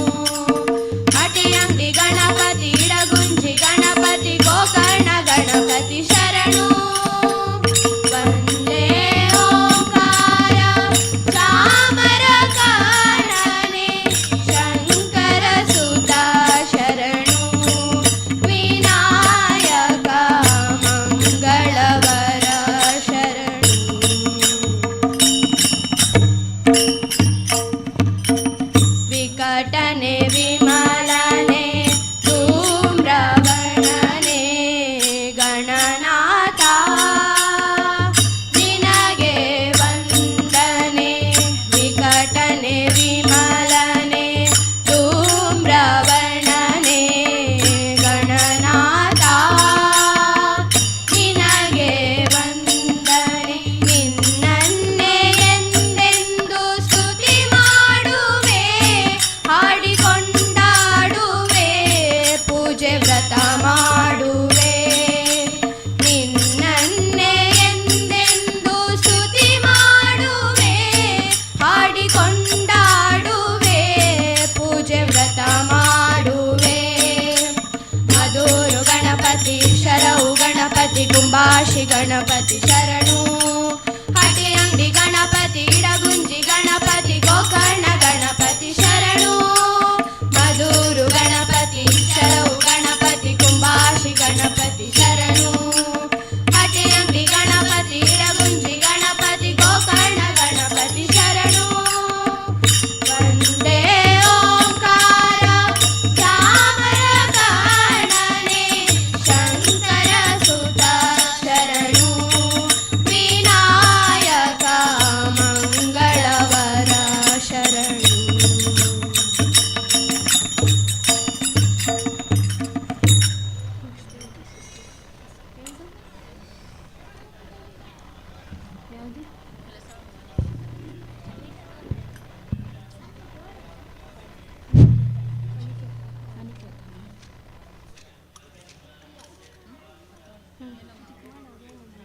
ಹಟಿಯಂಗಡಿ ಗಣಪತಿ, ಇಡಗುಂಜಿ ಗಣಪತಿ, ಗೋಕರ್ಣ ಗಣಪತಿ ಶರಣು. ವಂದೇ ಓಂಕಾರ ಚಾಮರ ಕಾರಣನೆ, ಶಂಕರ ಸುತ ಶರಣು, ವಿನಾಯಕ ಮಂಗಳವರ ಶರಣು. ವಿಕಟನೆ ವಿಮಲನೆ ಧೂಮ್ರವರ್ಣನೆ, ಗಣನಾಥ ನಿನಗೆ ವಂದನೆ. ವಿಕಟನೆ ವಿಮಲನೆ ಧೂಮ್ರವರ್ಣನೆ, ಗಣನಾಥ ನಿನಗೆ ವಂದನೆ. ನಿನ್ನನ್ನೇ ಎಂದೆಂದು ಸ್ತುತಿ ಮಾಡುವೆ, ಹಾಡಿಕೊಂಡಾಡುವೆ, ಪೂಜೆ ವ್ರತ ಮಾಡುವೆ. ನಿನ್ನನ್ನೇ ಎಂದೆಂದು ಸ್ತುತಿ ಮಾಡುವೆ, ಹಾಡಿಕೊಂಡಾಡುವೆ, ಪೂಜೆ ವ್ರತ ಮಾಡುವೆ. ಮಧುರು ಗಣಪತಿ ಶರವು ಗಣಪತಿ, ಕುಂಬಾಶಿ ಗಣಪತಿ ಶರಣು. ಹಟಿಯಂಗಡಿ ಗಣಪತಿ, ಇಡಗುಂಜಿ ಗಣಪತಿ, ಗೋಕರ್ಣ ಗಣಪತಿ ಶರಣು. ಮಧುರು ಗಣಪತಿ ಶರವು ಗಣಪತಿ, ಕುಂಬಾಶಿ ಗಣಪತಿ ಶರಣು. ಹಟಿಯಂಗಡಿ ಗಣಪತಿ, ಇಡಗುಂಜಿ ಗಣಪತಿ, ಗೋಕರ್ಣ ಗಣಪತಿ ಶರಣು. ವಂದೇ ಓಂಕಾರ ಚಾಮರ ಕಾರಣನೆ, ಶಂಕರ ಸುತ ಶರಣು, ವಿನಾಯಕ ಮಂಗಳವರ ಶರಣು.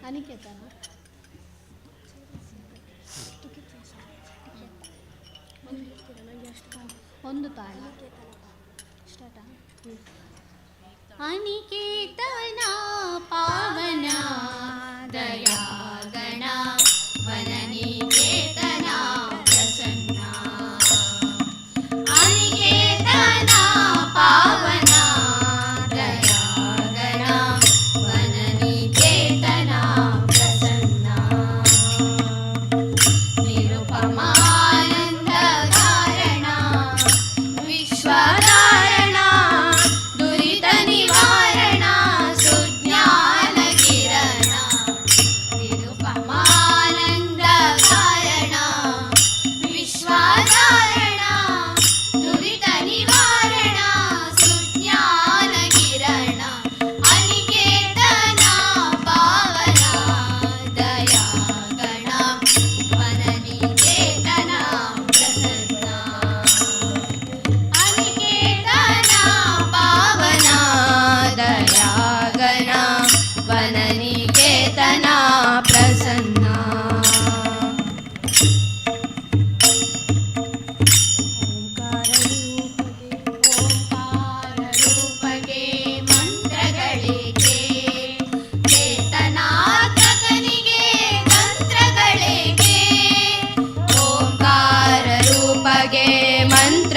ಅನಿಕೇತನ ಒಂದು ತಾಳ. ಅನಿಕೇತನ ಪಾವನ ದಯಾಗಣ, ವನನಿಕೇತನ ಪ್ರಸನ್ನ. ಅನಿಕೇತನ ಪಾವನ ದಯಾಗಣ, ವನನಿಕೇತನ ಪ್ರಸನ್ನ. ನಿರುಪಮಾನಂದ ಕಾರಣ, ವಿಶ್ವಧಾರಣ, ದುರಿತ ನಿವಾರಣ, ಸುಜ್ಞಾನ ಕಿರಣ. ನಿರುಪಮಾನಂದ ಕಾರಣ.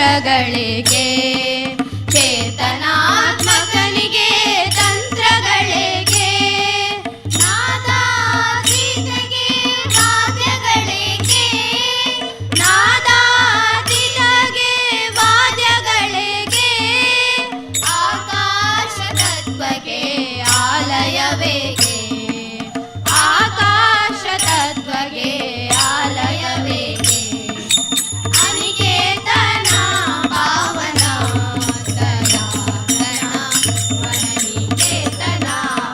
ತಂತ್ರಗಳೇಕೆ, ಚೇತನಾತ್ಮಕನಿಗೆ ತಂತ್ರಗಳೇಕೆ, ನಾದಾತೀತಗೆ ವಾದ್ಯಗಳೇಕೆ, ನಾದಾತೀತಗೆ ವಾದ್ಯಗಳೇಕೆ, ಆಕಾಶ ತತ್ವಕ್ಕೆ ಆಲಯವೇಕೆ, ಆಕಾಶ ತತ್ವಕ್ಕೆ ಆಲಯವೇಕೆ, ಅನಿಕೇತನ ಪಾವನ ದಯಾಕರಣ ವನನಿಕೇತನ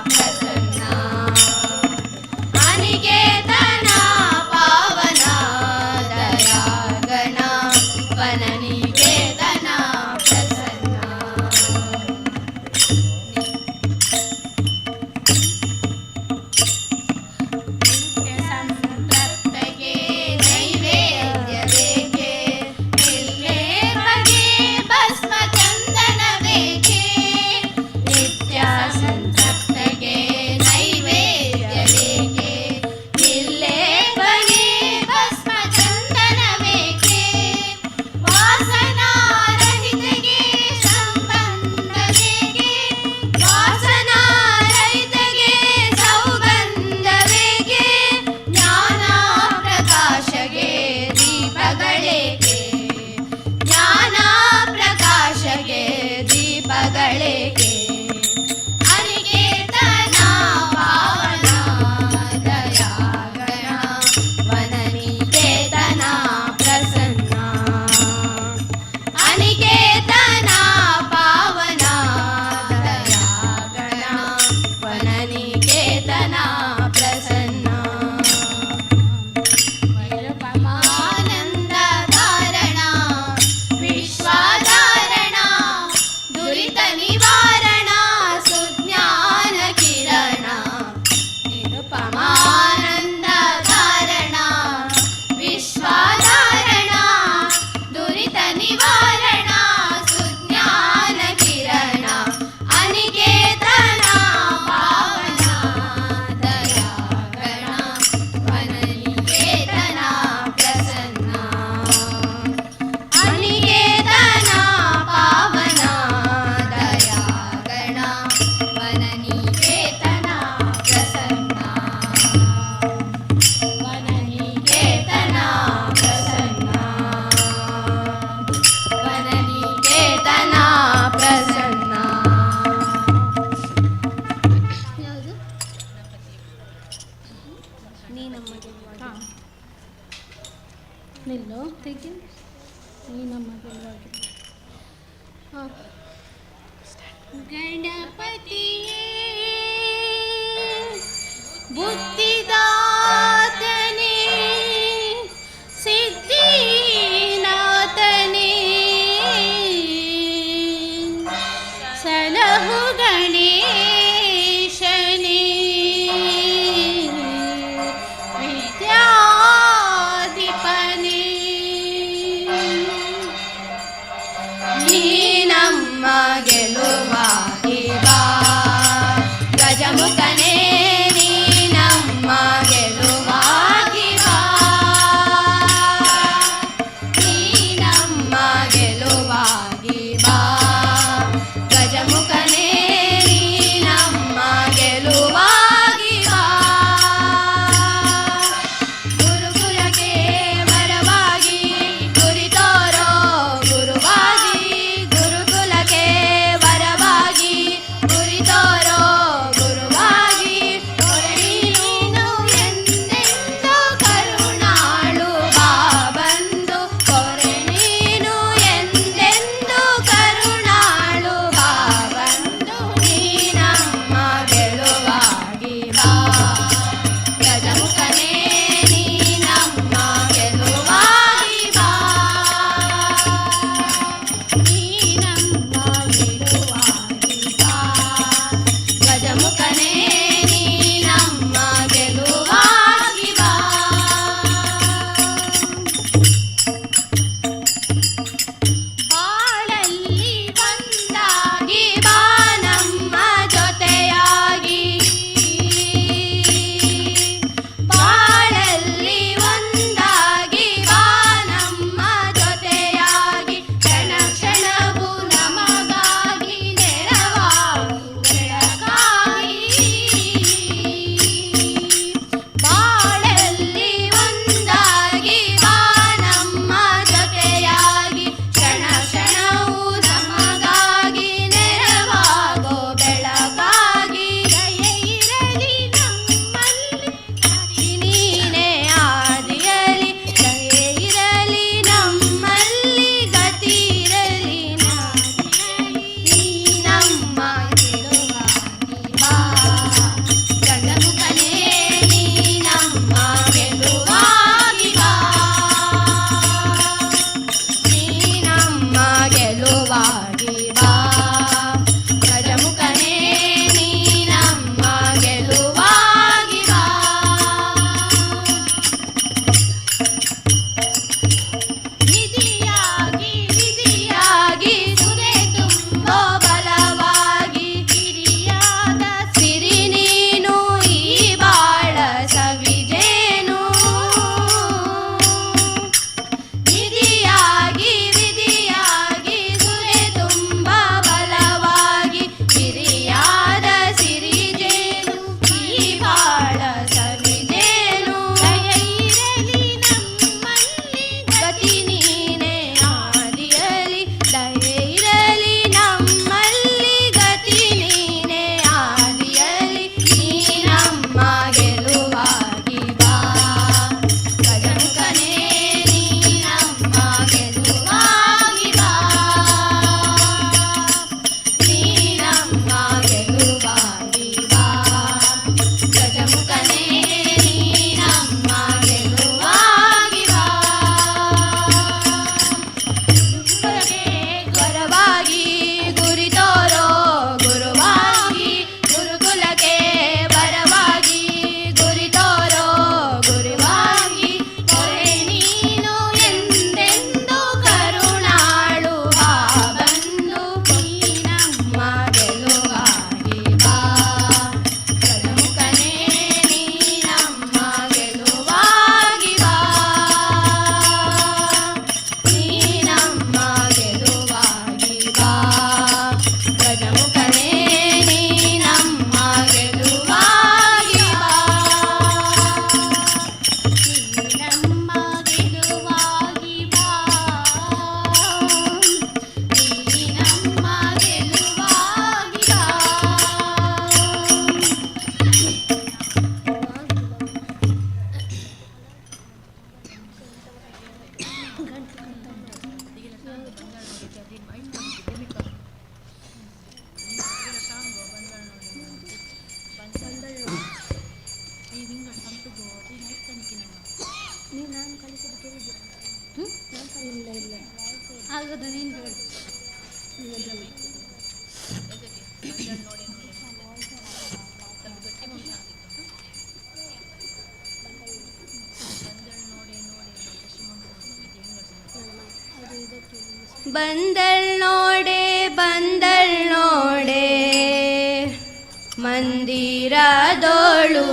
ಪ್ರಸನ್ನ, ಅನಿಕೇತನ ಪಾವನ ದಯಾಗಣ ವನನಿಕೇತನ ಪ್ರಸನ್ನ. ಸಂತೃಪ್ತಗೆ ನೈವೇದ್ಯವೇಕೆ, ನಿರ್ಲೇಪಗೆ ಭಸ್ಮ ಚಂದನವೇಕೆ, ನಿತ್ಯ ಸಂತೃಪ್ತಗೆ ನೈವೇದ್ಯವೇಕೆ, ನಿರ್ಲೇಪಗೆ ಭಸ್ಮ ಚಂದನವೇಕೆ, ವಾಸನಾರಹಿತಗೆ ಸಂಬಂಧವೇಕೆ, ವಾಸನಾರಹಿತಗೆ ಸೌಗಂಧವೇಕೆ, ಜ್ಞಾನ ಪ್ರಕಾಶಗೆ ದೀಪಗಳೇಕೆ, ಜ್ಞಾನ ಪ್ರಕಾಶಗೆ ದೀಪಗಳೇಕೆ, ಅನಿಕೇತನ ಪಾವನ ದಯಾಗಣ ವನನಿಕೇತನ ಪ್ರಸನ್ನ, ಅನಿಕೇತನ ಪಾವನ ದಯಾಗಣ ವನನಿಕೇತನ ಪ್ರಸನ್ನ, ನಿರುಪಮಾನಂದ ಧಾರಣ ವಿಶ್ವಾಧಾರಣ ದುರಿತ ನಿವಾರಣ ಸುಜ್ಞಾನ ಕಿರಣ, ನಿರುಪಮಾನಂದ ಧಾರಣ ವಿಶ್ವಾಧಾರಣ ದುರಿತ ನಿವಾರಣ ಸುಜ್ಞಾನ ಕಿರಣ, ಅನಿಕೇತನ ಪಾವನ ದಯಾಗಣ ವನನಿಕೇತನ ಪ್ರಸನ್ನ, ಅನಿಕೇತನ ಪಾವನ ದಯಾಗಣ ವನನಿಕೇತನ ಪ್ರಸನ್ನ, ವನನಿಕೇತನ ಪ್ರಸನ್ನ, ವನನಿಕೇತನ ಪ್ರಸನ್ನ. ಯಾವುದು? ನೀ ನಮ್ಮ ಗೆಲುವಾಗಿ ನಿಲ್ಲು, ತೆಗಿ. ನೀ ನಮ್ಮ ಗೆಲುವಾಗಿ. ಗಣಪತಿಯೇ ಬುದ್ಧಿದಾತನೇ, ಸಿದ್ಧಿನಾಥನೇ, ಸಲಹು ಗಣೇಶನೇ, ವಿದ್ಯಾಧಿಪನೇ, ನೀ ನಮ್ಮ ಗೆಲುವಾಗಿರು. ಬಂದಳ್ ನೋಡೆ, ಬಂದಳ್ ನೋಡೆ ಮಂದಿರದೋಳು.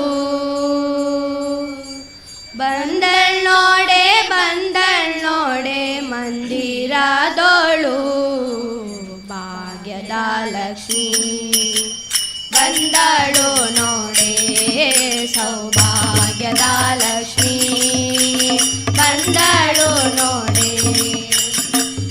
ಬಂದಳ್ ನೋಡೆ, ಬಂದಳ್ ನೋಡೆ ಮಂದಿರದೋಳು. ಭಾಗ್ಯದ ಲಕ್ಷ್ಮೀ ಬಂದಳು ನೋಡೆ, ಸೌಭಾಗ್ಯದ ಲಕ್ಷ್ಮೀ ಬಂದಳು ನೋಡೆ.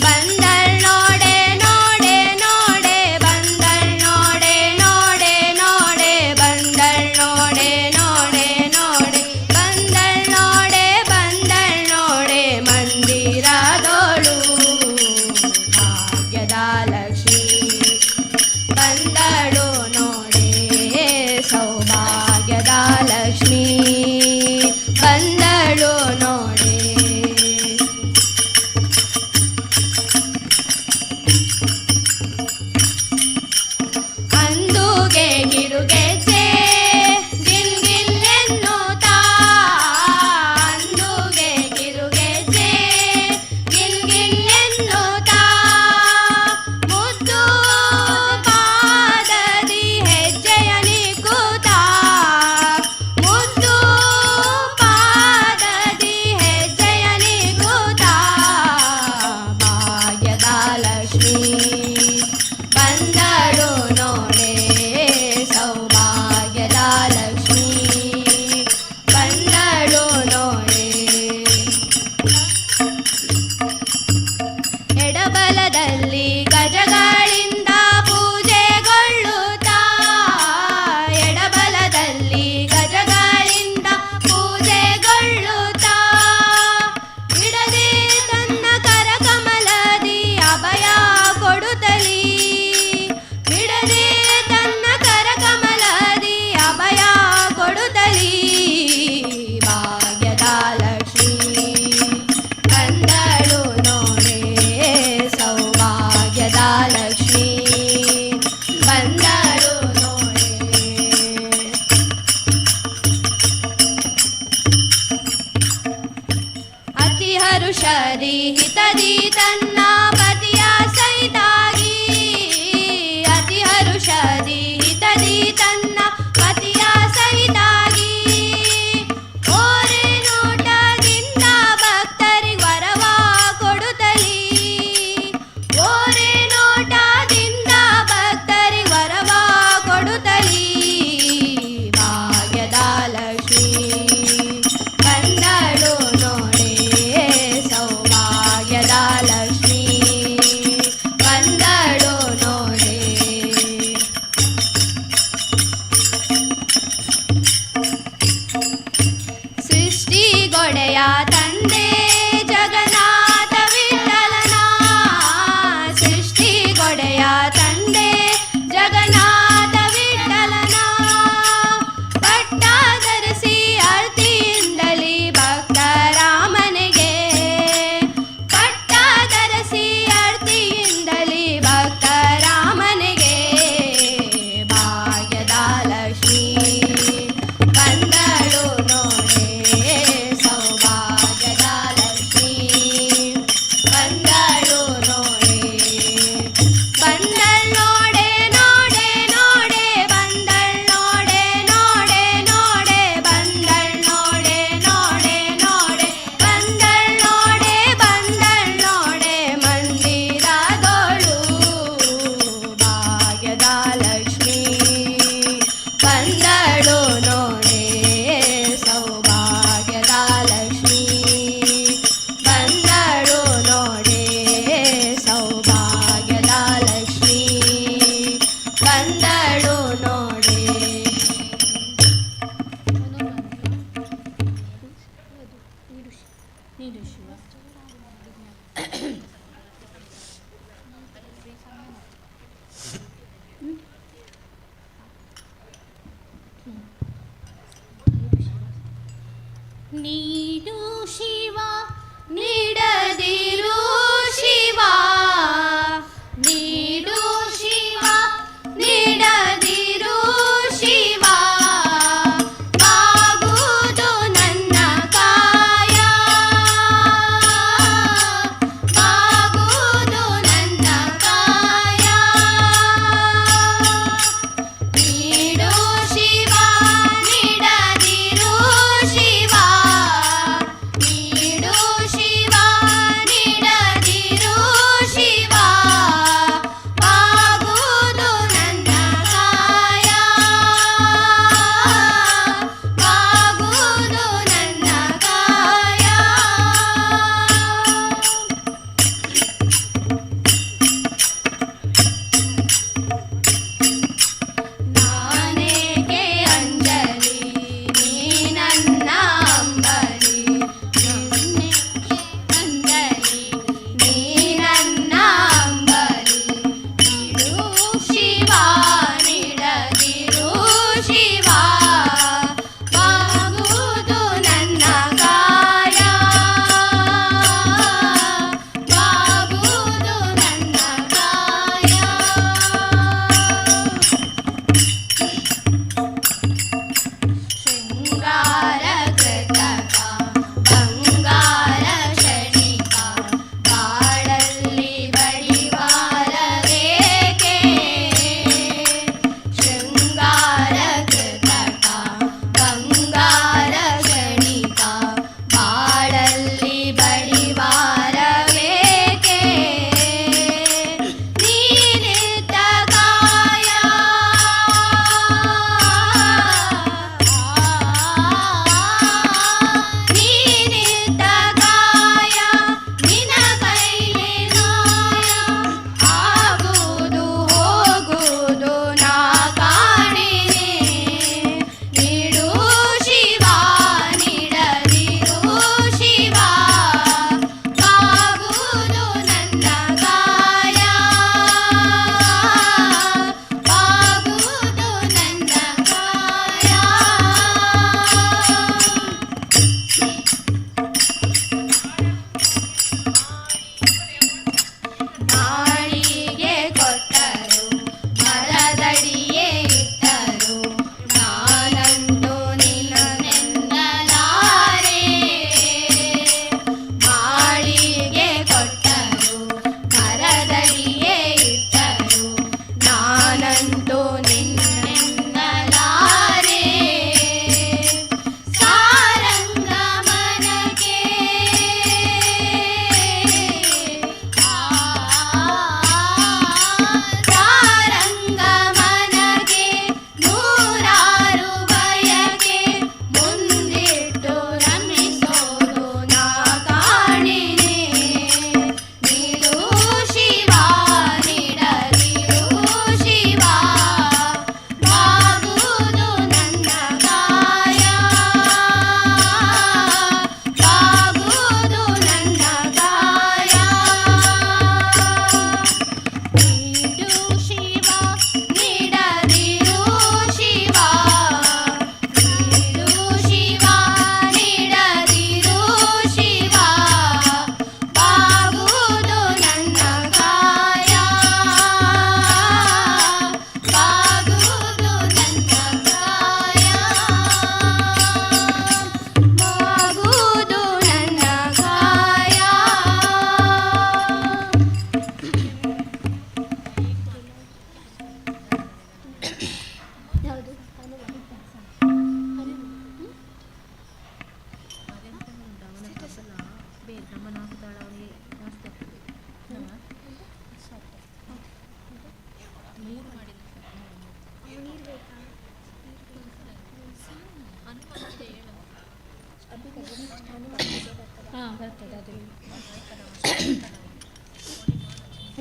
ಬಂದಳ್ ನೋಡೆ, ನೋಡೆ, ನೋಡೆ, ಬಂದಳ್ ನೋಡೆ, ನೋಡೆ, ನೋಡೆ, ಬಂದಳ್ ನೋಡೆ, ನೋಡೆ, ನೋಡೆ, ಬಂದಳ್ ನೋಡೆ, ಬಂದಳ್ ನೋಡೆ ಮಂದಿರದೋಳು. ಭಾಗ್ಯದ ಲಕ್ಷ್ಮೀ ಬಂದಳು ನೋಡೆ, ಸೌಭಾಗ್ಯದ ಲಕ್ಷ್ಮೀ ಬಂದಳು ನೋಡೆ. ಅಂದುಗೆ ಗಿರುಗೆಜ್ಜೆ ಗಿಲ್ ಗಿಲ್ ಎನ್ನುತ್ತಾ, ಅಂದುಗೆ ಗಿರುಗೆಜ್ಜೆ ಗಿಲ್ ಗಿಲ್ ಎನ್ನುತ್ತಾ, ಮುದ್ದು ಪಾದದಿ ಹೆಜ್ಜೆಯ ನಿಕ್ಕುತ್ತಾ, ಮುದ್ದು ಪಾದದಿ ಹೆಜ್ಜೆಯ ನಿಕ್ಕುತ್ತಾ, ಭಾಗ್ಯದ ಲಕ್ಷ್ಮೀ ಬಂದಳು ನೋಡೆ, ಸೌಭಾಗ್ಯದ ಲಕ್ಷ್ಮೀ ಬಂದಳು ನೋಡೆ. ಎಡಬಲದಲ್ಲಿ ಗಜಗಳಿಂದ ಪೂಜೆಗೊಳ್ಳುತ್ತಾ, ಎಡಬಲದಲ್ಲಿ ಗಜಗಳಿಂದ ಪೂಜೆಗೊಳ್ಳುತ್ತಾ, ಬಿಡದೆ ತನ್ನ ಕರಕಮಲದಿ ಅಭಯ ಕೊಡುತ್ತಲೀ, ಬಿಡದೆ ತನ್ನ ಕರಕಮಲದಿ ಅಭಯ ಕೊಡುತ್ತಲೀ, ಭಾಗ್ಯದ ಲಕ್ಷ್ಮೀ ಬಂದಳು ನೋಡೆ, ಸೌಭಾಗ್ಯದ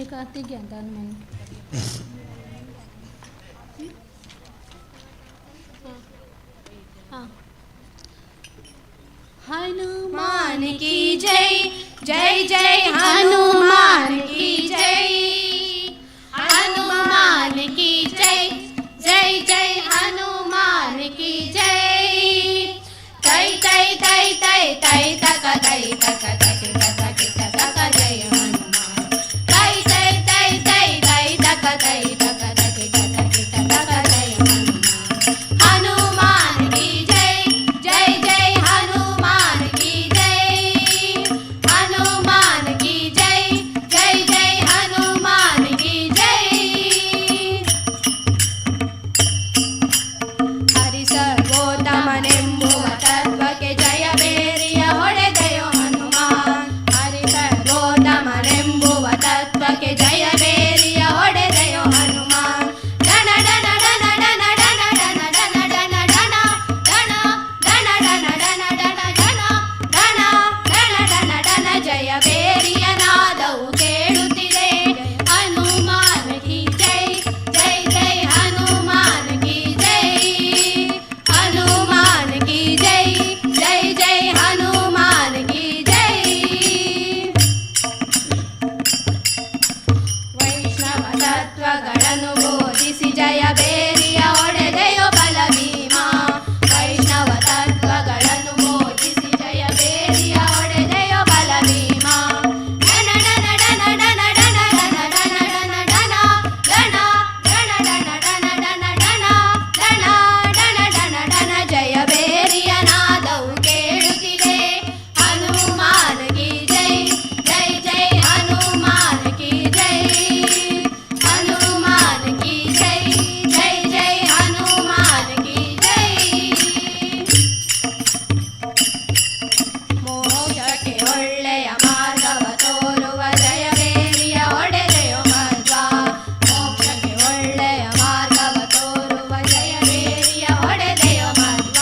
ಈಗ ತೆಗಿ ಅಂತ ಹನುಮಾನ್. ಹಾಂ. हनुमान की जय, जय जय हनुमान की जय, हनुमान की जय, जय जय हनुमान की जय। तै तै तै तै तै तक तै तक तक तक तक तक जय हनुमान। तै तै तै तै तै तक तै तक तक तक तक जय हनुमान। हनुमान की जय, जय जय हनुमान की जय, हनुमान की जय, जय जय हनुमान की जय। ಹರಿ ಸರ್ವೋತ್ತಮನೆಂಬುವ ತತ್ವಕ್ಕೆ ಜಯ ಬೇರಿಯ ಹೊಡೆದೆಯೋ ಹನುಮಾನ್. ಹರಿ ಸರ್ವೋತ್ತಮನೆಂಬುವ ತತ್ವಕ್ಕೆ ಜಯ ಬೇರಿಯ ಹೊಡೆದೆಯೋ ಹನುಮಾನ್. ಡಣ ಡಣ ಡಣ ಡಣ ಡಣ ಡಣ ಡಣ ಡಣ ಡಣ ಡಣ ಡಣ ಡಣ ಡಣ ಡಣ ಡಣ ಡಣ ಡಣ ಡಣ ಡಣ ಜಯ ಬೇರಿಯ ನಾದವು ಕೇಳುತ್ತಿದೆ. ಹನುಮಾನ್ ಕಿ ಜೈ, ಜೈ ಜೈ ಹನುಮಾನ್ ಕಿ ಜೈ, ಹನುಮಾನ್ ಕಿ ಜೈ, ಜೈ ಜೈ ಹನುಮಾನ್ ಕಿ ಜೈ. ವೈಷ್ಣವ ತತ್ವಗಳನ್ನು ಬೋಧಿಸಿ ಜಯ ಬೇರಿಯ ಒಡೆದೆಯೋ ಬಲಭೀಮ. ವೈಷ್ಣವ ತತ್ವಗಳನ್ನು ಬೋಧಿಸಿ ಜಯ ಬೇರಿಯ ಒಡೆದೆಯೋ ಬಲಭೀಮ. ಡಣ ಡಣ ಡಣ ಡಣ ಡಣ ಡಣ ಡಣ ಡಣ ಡಣ ಡಣ ಡಣ ಡಣ ಡಣ ಡಣ ಡಣ ಡಣ ಡಣ ಡಣ ಡಣ ಜಯ ಬೇರಿಯ ನಾದವು ಕೇಳುತ್ತಿದೆ. ಹನುಮಾನ್ ಕಿ ಜೈ, ಜೈ ಜೈ ಹನುಮಾನ್ ಕಿ ಜೈ, ಹನುಮಾನ್ ಕಿ ಜೈ, ಜೈ ಜೈ ಹನುಮಾನ್ ಕಿ ಜೈ. ಮೋಕ್ಷಕ್ಕೆ ಒಳ್ಳೆಯ ಮಾರ್ಗವ ತೋರುವ ಜಯ ಬೇರಿಯ ಒಡೆದೆಯೋ ಮಧ್ವ. ಮೋಕ್ಷಕ್ಕೆ ಒಳ್ಳೆಯ ಮಾರ್ಗವ ತೋರುವ ಜಯ ಬೇರಿಯ ಒಡೆದೆಯೋ ಮಧ್ವ.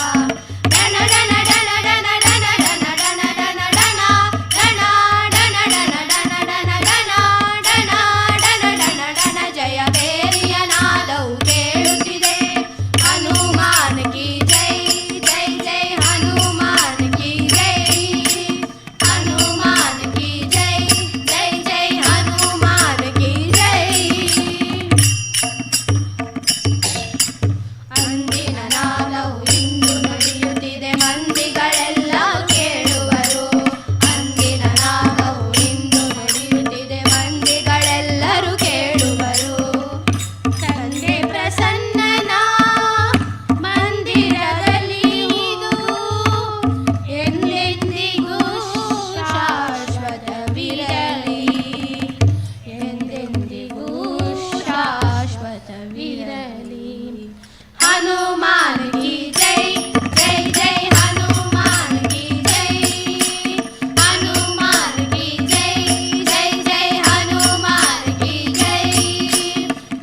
ಡಣ ಡಣ ಡಣ ಡಣ ಡಣ ಡಣ ಡಣ ಡಣ ಡಣ ಡಣ ಡಣ ಡಣ ಡಣ ಡಣ ಡಣ ಡಣ ಡಣ ಡಣ ಡಣ ಜಯ ಬೇರಿಯ ನಾದವು ಕೇಳುತ್ತಿದೆ. ಹನುಮಾನ್ ಕಿ ಜೈ, ಜೈ ಜೈ ಹನುಮಾನ್ ಕಿ ಜೈ, ಹನುಮಾನ್ ಕಿ ಜೈ, ಜೈ ಜೈ ಹನುಮಾನ್ ಕಿ ಜೈ. ಅಂದಿನ ನಾದವು ಇಂದು ನುಡಿಯುತ್ತಿದೆ, ಮಂದಿಗಳೆಲ್ಲ ಕೇಳುವರು. ಅಂದಿನ ನಾದವು ಇಂದು ನುಡಿಯುತ್ತಿದೆ, ಮಂದಿಗಳೆಲ್ಲರೂ ಕೇಳುವರು. ತಂದೆ ಪ್ರಸನ್ನನ ಮಂದಿರದಲ್ಲಿ ಇದು ಎಂದೆಂದಿಗೂ ಶಾಶ್ವತವಿರಲಿ, ಎಂದೆಂದಿಗೂ ಶಾಶ್ವತವಿರಲಿ. ಹನುಮಾನ್ ಕಿ ಜೈ, ಜೈ ಜೈ ಹನುಮಾನ್ ಕಿ ಜೈ, ಹನುಮಾನ್ ಕಿ ಜೈ, ಜೈ ಜೈ ಹನುಮಾನ್ ಕಿ ಜೈ.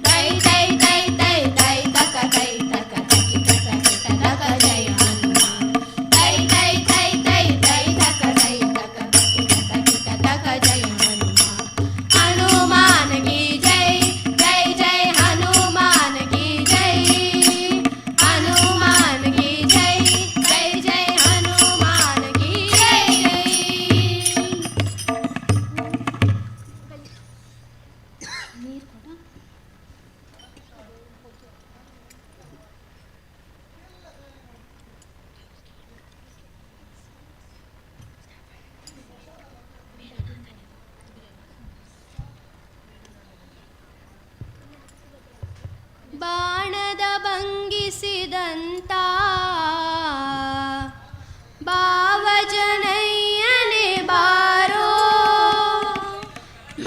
ತೈ ತೈ ತೈ ತೈ ತೈ ತಕ ತೈ ತಕ ತಕಿ ತಕ ಕಿಟ ತಕ ಜಯ ಹನುಮಾನ್. ತೈ ತೈ ತೈ ತೈ ತೈ ತಕ ತೈ ತಕ ತಕಿ ತಕ ಕಿಟ ತಕ ಜಯ ಹನುಮಾನ್. ಹನುಮಾನ್ ಕಿ ಜೈ, ಜೈ ಜೈ ಹನುಮಾನ್ ಕಿ ಜೈ, ಹನುಮಾನ್ ಕಿ ಜೈ, ಜೈ ಜೈ ಹನುಮಾನ್ ಕಿ ಜೈ. ನೀರು ಕೊಡ. ಬಾಣದ ಭಂಗಿಸಿದಂತ ಭಾವಜನಯ್ಯನೆ ಬಾರೋ,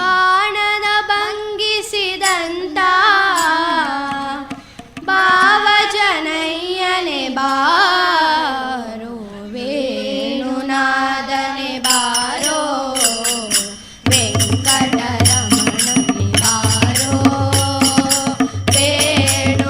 ಬಾಣದ ಭಂಗಿಸಿದಂತ ಭಾವಜನಯ್ಯನೆ ಬಾರೋ, ವೇಣುನಾದನೆ ಬಾರೋ, ವೆಂಕಟರಮಣನೆ ಬಾರೋ, ವೇಣುನಾದನೆ.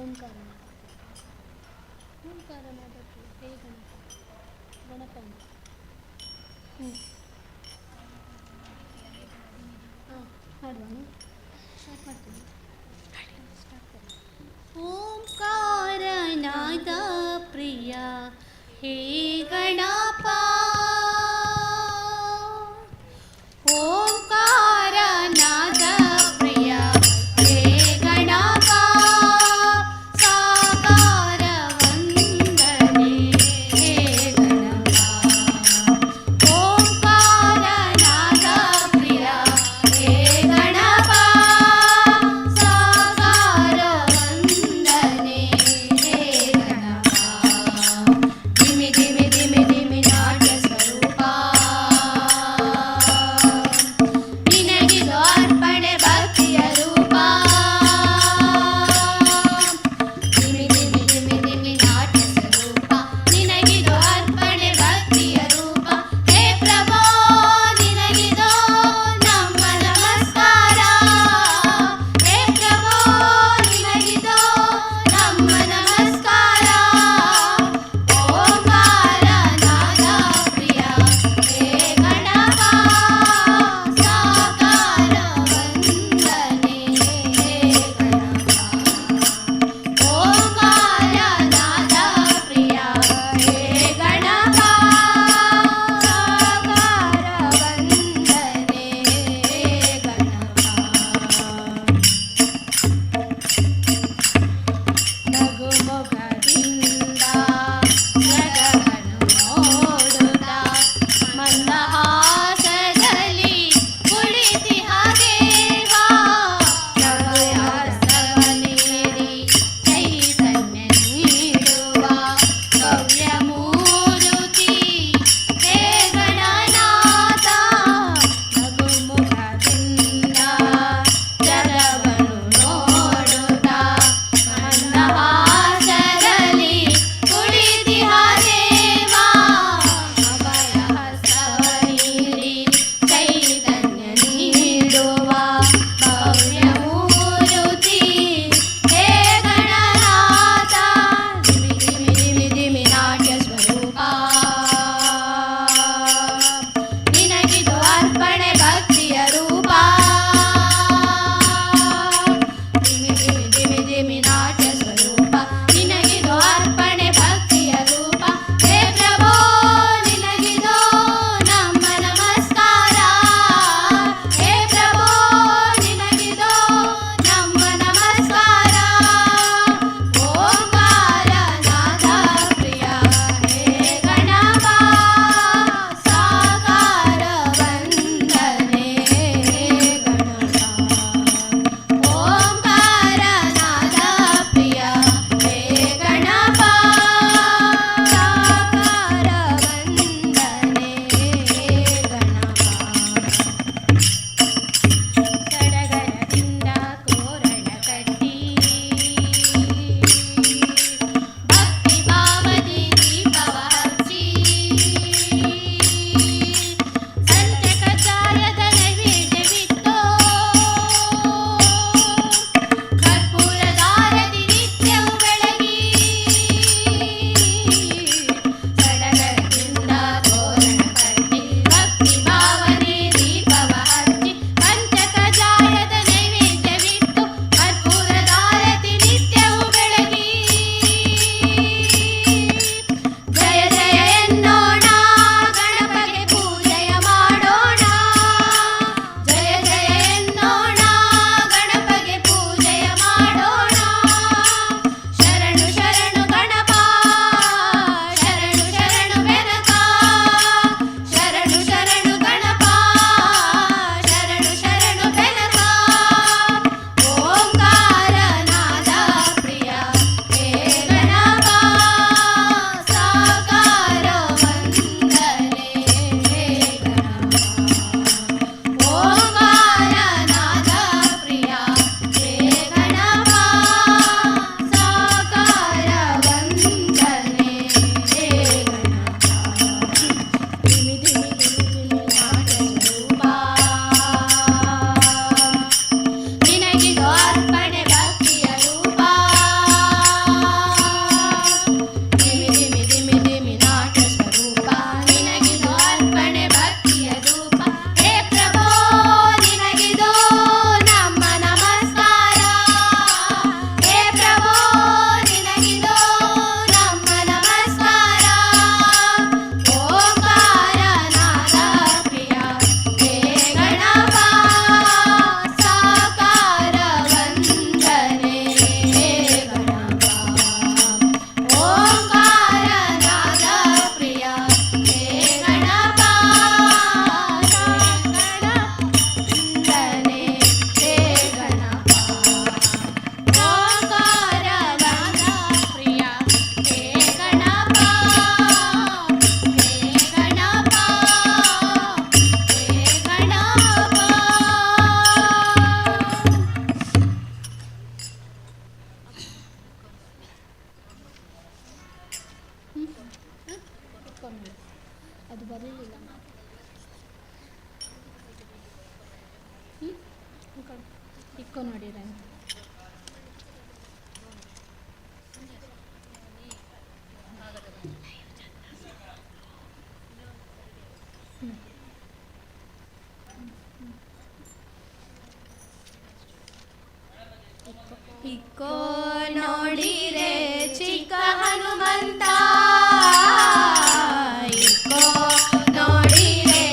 ಓಂಕಾರ. ಓಂಕಾರನಾದ ಹೇ ಗಣಪ, ಗಣಪ ಹ್ಞೂ. ಹಾಂ, ಮಾಡುವ. ಸ್ಟಾರ್ಟ್ ಮಾಡ್ತೀನಿ. ಓಂಕಾರನಾದ ಪ್ರಿಯ ಹೇ ಗಣಪ, ಓಂಕಾರನಾದ ಪ್ರಿಯ ಹೇ ಗಣಪ, ಸಾಕಾರ ವಂದನೆ ಹೇ ಗಣಪ. ಓಂಕಾರನಾದ ಪ್ರಿಯ ಹೇ ಗಣಪ, ಸಾಕಾರ ವಂದನೆ ಹೇ ಗಣಪ. ಧಿಮಿ ಧಿಮಿ ಧಿಮಿ ಧಿಮಿ. ಇಕ್ಕೋ ನೋಡಿರ. ಇಕ್ಕೋ ನೋಡಿರೆ ಚಿಕ್ಕ ಹನುಮಂತ, ಇಕ್ಕೋ ನೋಡಿರೆ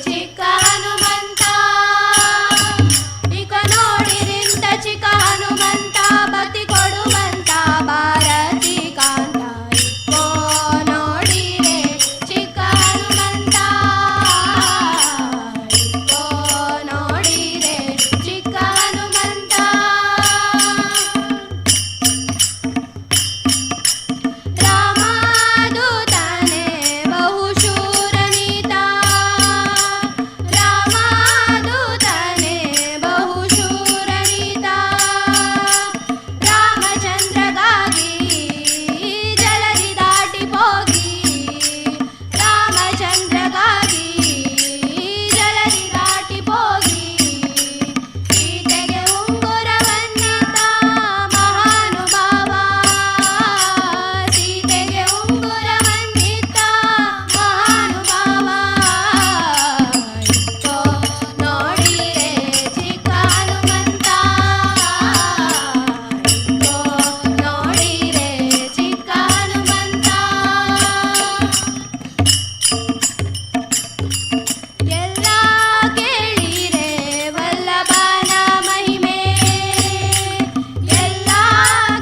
ಚಿಕ್ಕ ಹನುಮಂತ, ಇಕ ನೋಡಿರಿಂತ ಚಿಕ್ಕ ಹನುಮಂತ, ಭಕ್ತಿ ಕೊಡುವಂತ ಭಾರತಿ ಕಾಂತ. ಇಕ್ಕೋ ನೋಡಿರೆ ಚಿಕ್ಕ ಹನುಮಂತ, ಇಕ್ಕೋ ನೋಡಿರೆ ಚಿಕ್ಕ ಹನುಮಂತ. ರಾಮಾದೂತನೇ ಬಹುಶೂರನಿತ, ರಾಮಾದೂತನೇ ಬಹುಶೂರನಿತ, ರಾಮಚಂದ್ರಗಾಗಿ ಜಲಧಿ ದಾಟಿ ಹೋಗಿ, ರಾಮಚಂದ್ರಗಾಗಿ ಜಲಧಿ ದಾಟಿ ಹೋಗಿ, ಸೀತೆಗೆ ಉಂಗುರವನ್ನಿತ ಮಹಾನುಭಾವ, ಸೀತೆಗೆ ಉಂಗುರವನ್ನಿತ ಮಹಾನುಭಾವ. ಇಕ್ಕೋ ನೋಡಿರೆ ಚಿಕ್ಕ ಹನುಮಂತ, ಇಕ್ಕೋ ನೋಡಿರೆ ಚಿಕ್ಕ ಹನುಮಂತ. ಎಲ್ಲ ಕೇಳಿರೆ ವಲ್ಲಭನ ಮಹಿಮೆ, ಎಲ್ಲ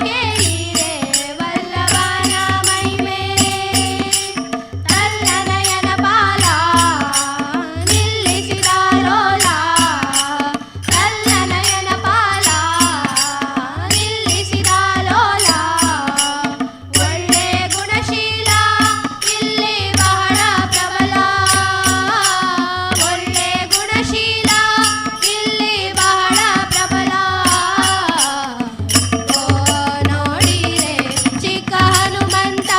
ಕೇಳಿರೆ ವಲ್ಲಭನ ಮಹಿಮೆ, ತಲ್ಲ ನಯನ ಪಾಲ ನಿಲ್ಲಿಸಿದ ಲೋಲ, ತಲ್ಲ ನಯನ ಪಾಲ ನಿಲ್ಲಿಸಿದ ಲೋಲ, ಒಳ್ಳೆ ಗುಣಶೀಲ ಇಲ್ಲಿ ಬಹಳ ಪ್ರಬಲ, ಒಳ್ಳೆ ಗುಣಶೀಲ ಇಲ್ಲಿ ಬಹಳ ಪ್ರಬಲ. ಓ ನೋಡಿರೆ ಚಿಕ್ಕ ಹನುಮಂತ,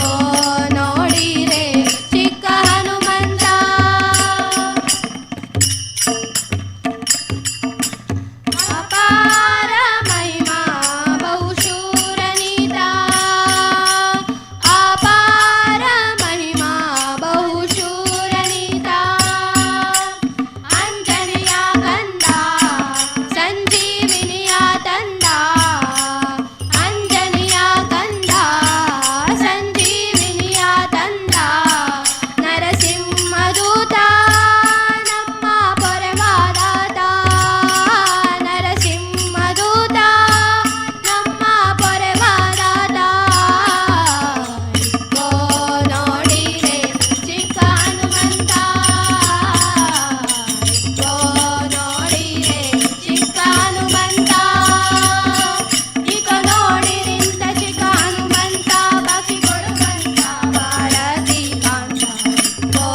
ಓ ನೋಡಿರೆ ಚಿಕ್ಕ ಹನುಮಂತ. ಅಪಾರ ಮಹಿಮಾ ಬಹುಶೂರನಿತ, ಅಪಾರ ಮಹಿಮಾ ಬಹುಶೂರನಿತ, ಅಂಜನೆಯ ಕಂದ ಸಂಜೀವಿನಿಯ ತಂದ, ಅಂಜನೆಯ ಕಂದ ಸಂಜೀವಿನಿಯ ತಂದ, ನರಸಿಂಹದೂತ ನಮ್ಮ ಪೊರೆವಾದಾತ, ನರಸಿಂಹದೂತ ನಮ್ಮ ಪೊರೆವಾದಾತ. ಇಕ್ಕೋ ನೋಡಿರೆ ಚಿಕ್ಕ ಹನುಮಂತ, ಇಕ್ಕೋ ನೋಡಿರೆ ಚಿಕ್ಕ ಹನುಮಂತ, ಇಕ ನೋಡಿರಿಂತ ಚಿಕ್ಕ ಹನುಮಂತ, ಬಾಕಿ ಕೊಡುವಂತ ಭಾರತಿ ಕಾಂತ. ಇಕ್ಕೋ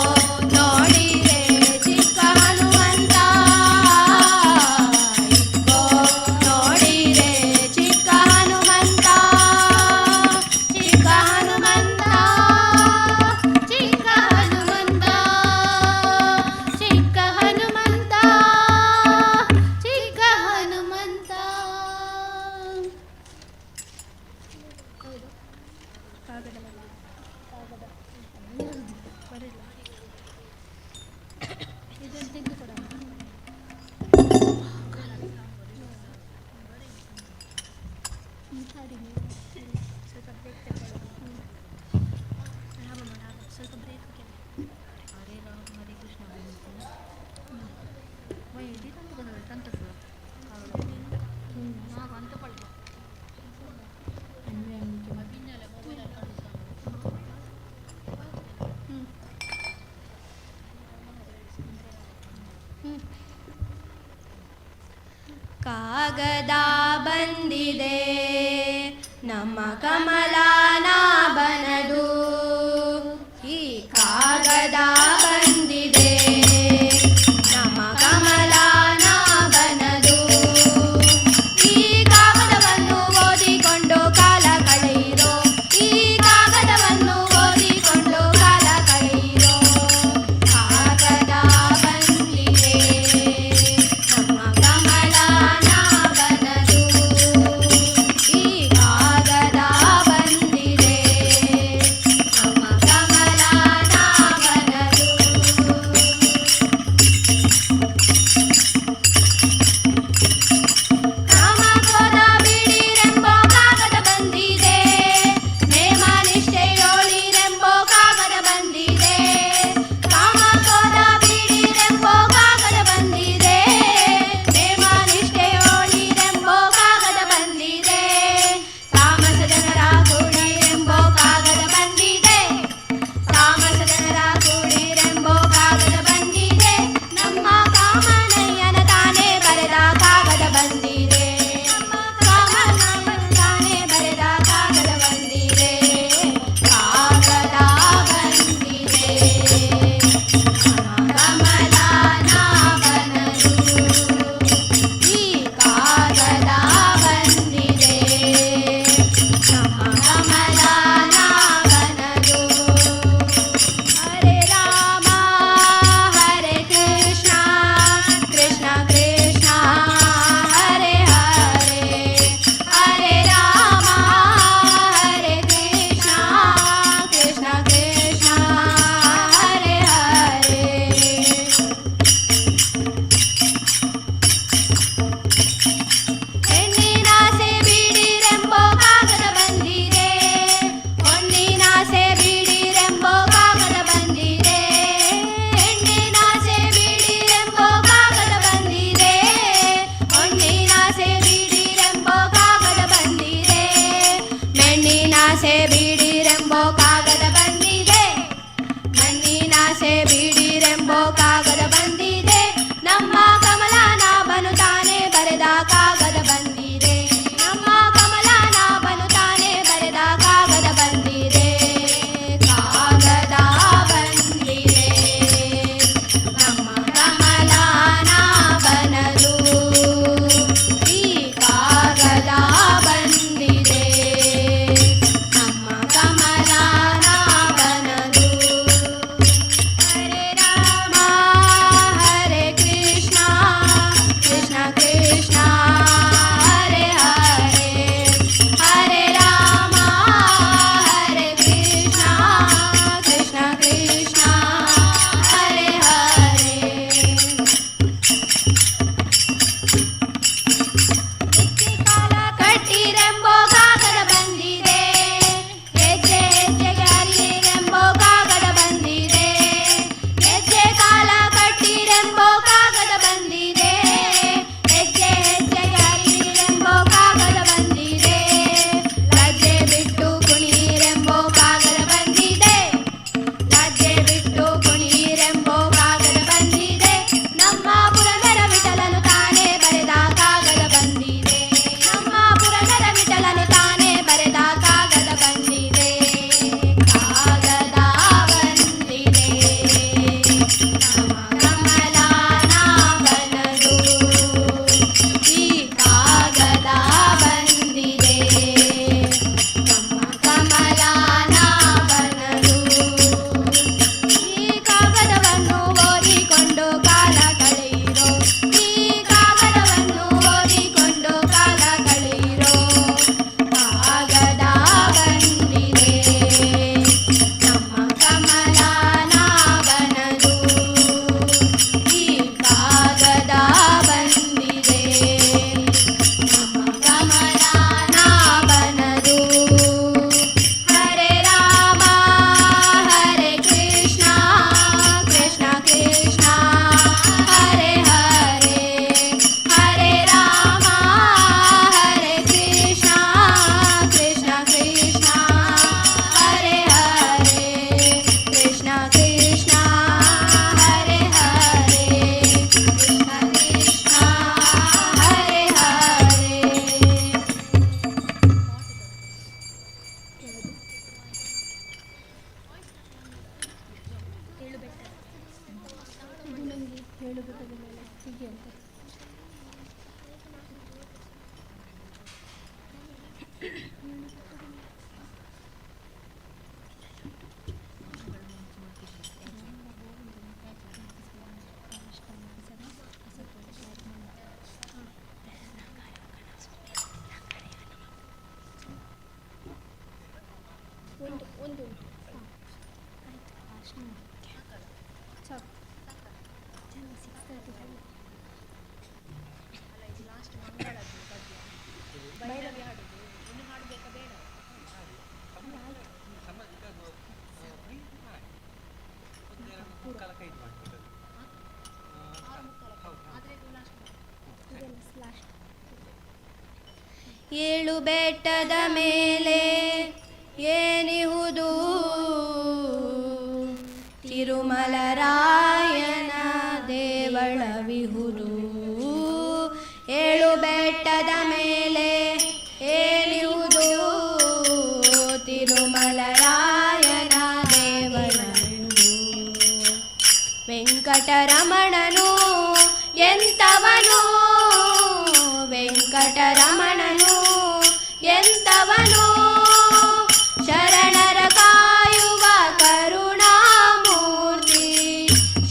ನೋಡಿರೆ ಚಿಕ್ಕ ಹನುಮಂತ, ಇಕ್ಕೋ ನೋಡಿರೆ ಚಿಕ್ಕ ಹನುಮಂತ, ಚಿಕ್ಕ ಹನುಮಂತ, ಚಿಕ್ಕ ಹನುಮಂತ, ಚಿಕ್ಕ ಹನುಮಂತ, ಚಿಕ್ಕ ಹನುಮಂತ. ಸ್ವಲ್ಪ ಬ್ರೇಕ್. ಕಾಗದ ಬಂದಿದೆ ನಮ್ಮ ಕಮಲಾನಾಭನದು, ಈ ಕಾಗದ ಬಂದಿದೆ ನಮ್ಮ ಕಮಲಾನಾಭನದು, ಈ ಕಾಗದವನ್ನು ಓದಿಕೊಂಡು ಕಾಲ ಕಳೆಯಿರೋ, ಈ ಕಾಗದವನ್ನು ಓದಿಕೊಂಡು ಕಾಲ ಕಳೆಯಿರೋ. ಕಾಗದ ಬಂದಿದೆ. ಮುಗಿಯುತ್ತೆ. ಒಂದು ಒಂದು ಉಂಟು. ಆಯ್ತು, ಸಾಕು. 6:35. ಏಳು ಬೆಟ್ಟದ ಮೇಲೆ ಏನಿಹುದು, ತಿರುಮಲರಾಯನ ದೇವಳವಿಹುದು. ಏಳು ಬೆಟ್ಟದ ಮೇಲೆ ಏನಿಹುದು, ತಿರುಮಲರಾಯನ ದೇವಳವಿಹುದು. ವೆಂಕಟರಮಣನು ಎಂತವನು, ವೆಂಕಟರಮಣನು ಎಂತವನು, ಶರಣರ ಕಾಯುವ ಕರುಣಾಮೂರ್ತಿ,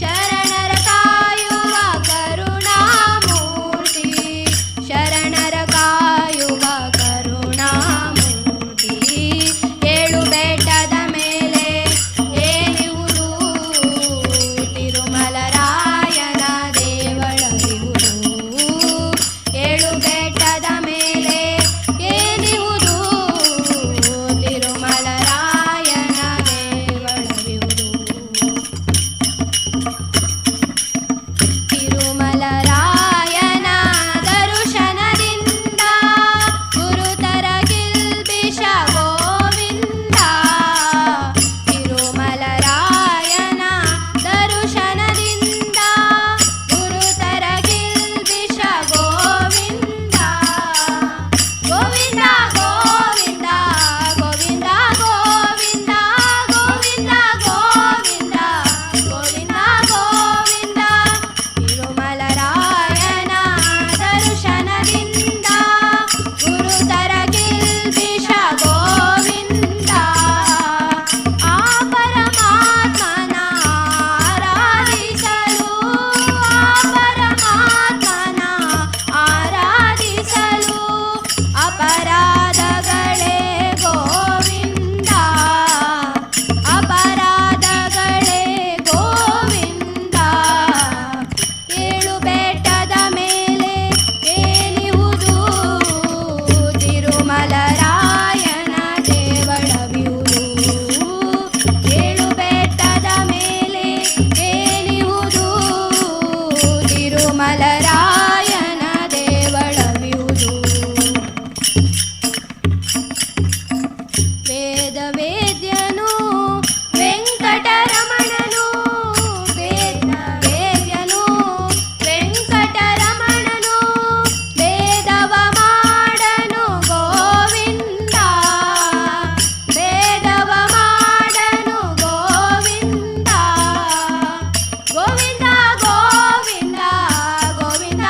ಶರಣರ ಕಾಯುವ ಕರುಣಾಮೂರ್ತಿ, ಶರಣರ ಕಾಯುವ ಕರುಣಾಮೂರ್ತಿ. ಏಳು ಬೆಟ್ಟದ ಮೇಲೆ ಏನಿಹುದು, ತಿರುಮಲರಾಯನ ದೇವಳವಿಹುದು. ಏಳು ಬೆಟ್ಟದ ಮೇಲೆ ಏನಿಹುದು, ತಿರುಮಲರಾಯನ ದೇವಳವಿಹುದು. ತಿರುಮಲರಾಯನ ದರುಶನದಿಂದ ಗುರುತರ ಕಿಲ್ಬಿಷ ಗೋವಿಂದ. ತಿರುಮಲರಾಯನ ದರುಶನದಿಂದ ಗುರುತರ ಕಿಲ್ಬಿಷ ಗೋವಿಂದ. ಗೋವಿಂದ ಗೋವಿಂದ ಗೋವಿಂದ ಗೋವಿಂದ ಗೋವಿಂದ ಗೋವಿಂದ ಗೋವಿಂದ ಗೋವಿಂದ. ತಿರುಮಲರಾಯನ ದರುಶನದಿಂದ ಗುರುತರ ಕಿಲ್ಬಿಷ ಗೋವಿಂದ. ಆ ಪರಮಾತ್ಮನ ಆರಾಧಿಸಲು, ಆ ಪರಮಾತ್ಮನ ಆರಾಧಿಸಲು ಅಪರಾಧಗಳೇ ಗೋವಿಂದ, ಅಪರಾಧಗಳೇ ಗೋವಿಂದ. ಏಳು ಬೆಟ್ಟದ ಮೇಲೆ ಏನಿಹುದು, ತಿರುಮಲರಾಯನ ದೇವಳವಿಹುದು. ಏಳು ಬೆಟ್ಟದ ಮೇಲೆ ಏನಿಹುದು, ತಿರುಮಲರಾಯನ ದೇವಳವಿಹುದು. ವೇದ ವೇದ್ಯನು ವೆಂಕಟರಮಣನು, ವೇದ ವೇದ್ಯನು ವೆಂಕಟರಮಣನು, ವೇದವ ಮಾಡನು ಗೋವಿಂದ, ವೇದವ ಮಾಡನು ಗೋವಿಂದ. ಗೋವಿಂದ ಗೋವಿಂದ ಗೋವಿಂದ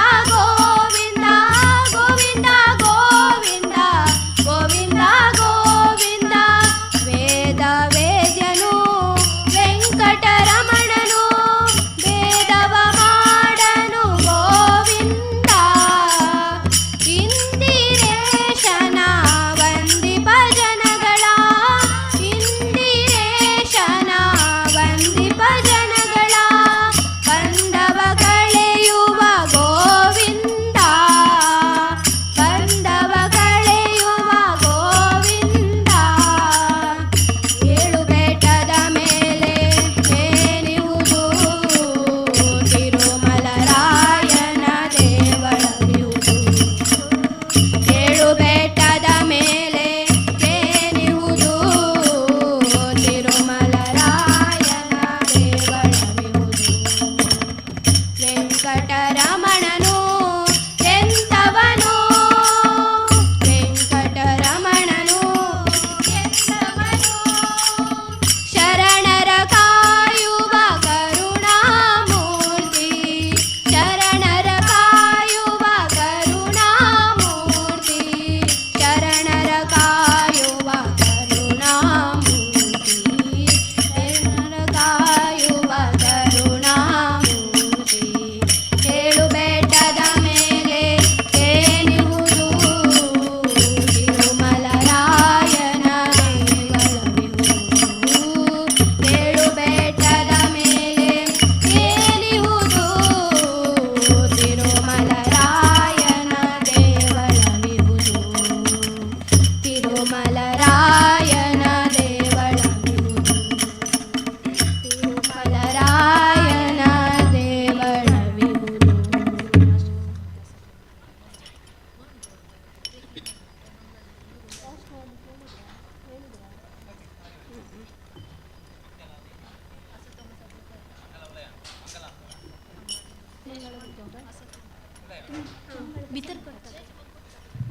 ಬಿತ್ತರ್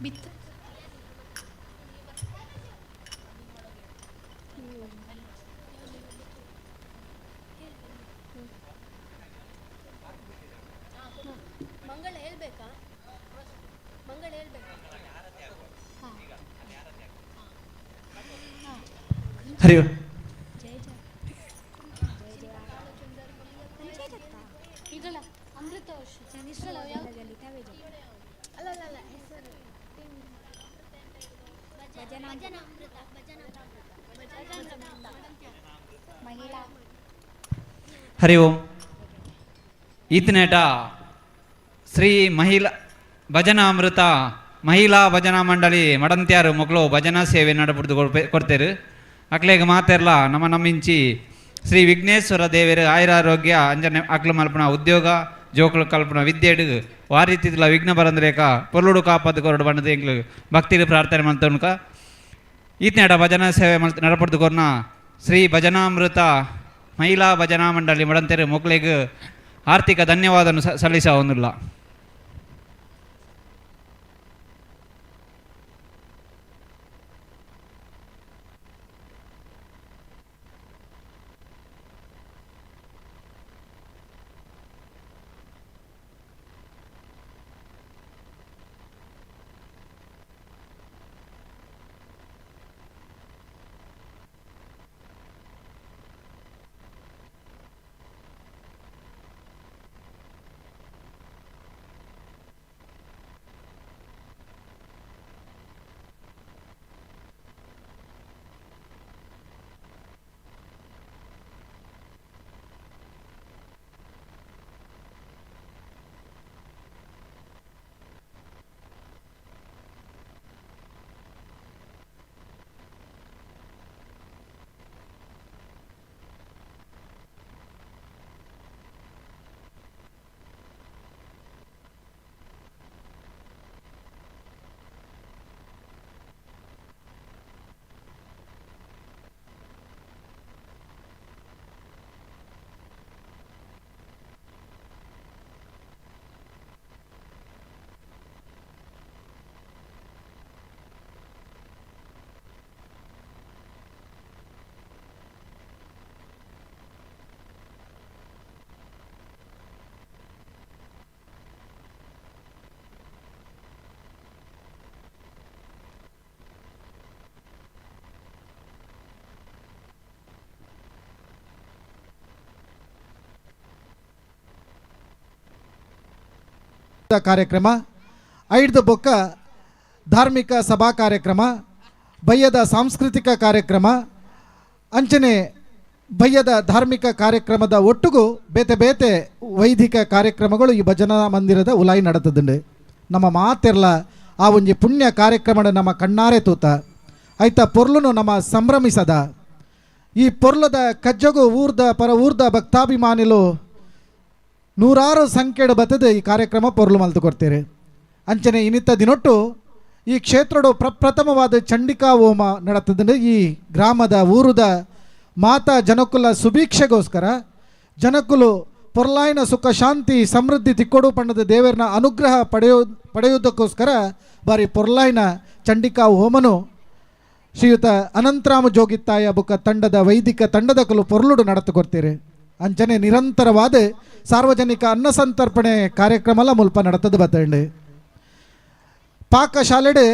ಬಿತ್ತ. ಮಂಗಳ ಹೇಳ್ಬೇಕಾ? ಮಂಗಳ ಹೇಳ್ಬೇಕಾ? ಹರಿ. ಈಗಲ್ಲ ಅಮೃತ ವರ್ಷ ಅಲ್ಲ ಅಲ್ಲ ಅಲ್ಲ ಹೆಸರು ಮಹಿಳಾ. ಹರಿ ಓಂ. ಈತನೇಟ ಶ್ರೀ ಮಹಿಳಾ ಭಜನಾಮೃತ ಮಹಿಳಾ ಭಜನಾ ಮಂಡಳಿ ಮಡಂತ್ಯಾರು ಮೊಕ್ಕಳು ಭಜನಾ ಸೇವೆ ನಡಪುಡ್ದು ಕೊಡ್ತೇರು. ಅಕ್ಲೆಗ್ ಮಾತೆರ್ಲ ನಮ್ಮ ನಮ್ಮಿಂಚಿ ಶ್ರೀ ವಿಘ್ನೇಶ್ವರ ದೇವರು ಆಯುರಾರೋಗ್ಯ ಅಂಜನೆ ಅಕ್ಲು ಮಲ್ಪನ ಉದ್ಯೋಗ ಜೋಕುಲು ಕಲ್ಪನ ವಿದ್ಯೆಡು ವಾರಿತಿದ್ಲ ವಿಘ್ನ ಬರಂದ್ರೇಕ ಪೊರ್ಲುಡು ಕಾಪದ್ದು ಕೊರಡು ಬಣ್ಣದ ಎಂಗ್ಲು ಭಕ್ತಿರು ಪ್ರಾರ್ಥನೆ ಮಲ್ತುನ್ಕ. ಈತನೇಟ ಭಜನಾ ಸೇವೆ ಮಲ್ತ ನಡಪಡ್ದು ಕೊರ್ನ ಶ್ರೀ ಭಜನಾಮೃತ ಮಹಿಳಾ ಭಜನಾ ಮಂಡಳಿ ಮಡಂತೆರು ಮೊಕ್ಲೆಗ್ ಆರ್ಥಿಕ ಧನ್ಯವಾದ ಸಲ್ಲಿಸ ಒಂದಿಲ್ಲ. ಕಾರ್ಯಕ್ರಮ ಐಡ್ದ ಬೊಕ್ಕ ಧಾರ್ಮಿಕ ಸಭಾ ಕಾರ್ಯಕ್ರಮ, ಬಯ್ಯದ ಸಾಂಸ್ಕೃತಿಕ ಕಾರ್ಯಕ್ರಮ, ಅಂಚನೆ ಬಯ್ಯದ ಧಾರ್ಮಿಕ ಕಾರ್ಯಕ್ರಮದ ಒಟ್ಟುಗು ಬೇತೆ ಬೇತೆ ವೈದಿಕ ಕಾರ್ಯಕ್ರಮಗಳು ಈ ಭಜನಾ ಮಂದಿರದ ಉಲಾಯಿ ನಡತದುಂಡು. ನಮ್ಮ ಮಾತೆರ್ಲ ಆ ಒಂಜಿ ಪುಣ್ಯ ಕಾರ್ಯಕ್ರಮದ ನಮ್ಮ ಕಣ್ಣಾರೆ ತೂತ ಐತ ಪೊರ್ಲುನು ನಮ್ಮ ಸಂಭ್ರಮಿಸದ. ಈ ಪೊರ್ಲದ ಕಜ್ಜಗು ಊರ್ದ ಪರ ಊರ್ದ ಭಕ್ತಾಭಿಮಾನಿಲು ನೂರಾರು ಸಂಖ್ಯೆಡು ಬತ್ತದ ಈ ಕಾರ್ಯಕ್ರಮ ಪೊರ್ಲು ಮಲ್ತು ಕೊಡ್ತೀರಿ. ಅಂಚನೆ ಇನ್ನಿತ್ತ ದಿನೊಟ್ಟು ಈ ಕ್ಷೇತ್ರಡು ಪ್ರಪ್ರಥಮವಾದ ಚಂಡಿಕಾ ಹೋಮ ನಡತದಂದ್ರೆ ಈ ಗ್ರಾಮದ ಊರುದ ಮಾತಾ ಜನಕುಲ ಸುಭೀಕ್ಷೆಗೋಸ್ಕರ ಜನಕುಲು ಪೊರ್ಲಾಯಿನ ಸುಖ ಶಾಂತಿ ಸಮೃದ್ಧಿ ತಿಕ್ಕೊಡು ಪಣ್ಣದ ದೇವರನ ಅನುಗ್ರಹ ಪಡೆಯುವುದಕ್ಕೋಸ್ಕರ ಬಾರಿ ಪೊರ್ಲಾಯಿನ ಚಂಡಿಕಾ ಹೋಮನು ಶ್ರೀಯುತ ಅನಂತರಾಮ ಜೋಗಿತ್ತಾಯ ಬುಕ್ಕ ತಂಡದ ವೈದಿಕ ತಂಡದ ಕಲು ಪೊರ್ಲುಡು ನಡತು ಕೊಡ್ತೀರಿ. ಅಂಚನೆ ನಿರಂತರವಾದ ಸಾರ್ವಜನಿಕ ಅನ್ನ ಸಂತರ್ಪಣೆ ಕಾರ್ಯಕ್ರಮ ಮುಲ್ಪ ನಡತದ ಬತ್ತಂಡು. ಪಾಕಶಾಲೆಡೆ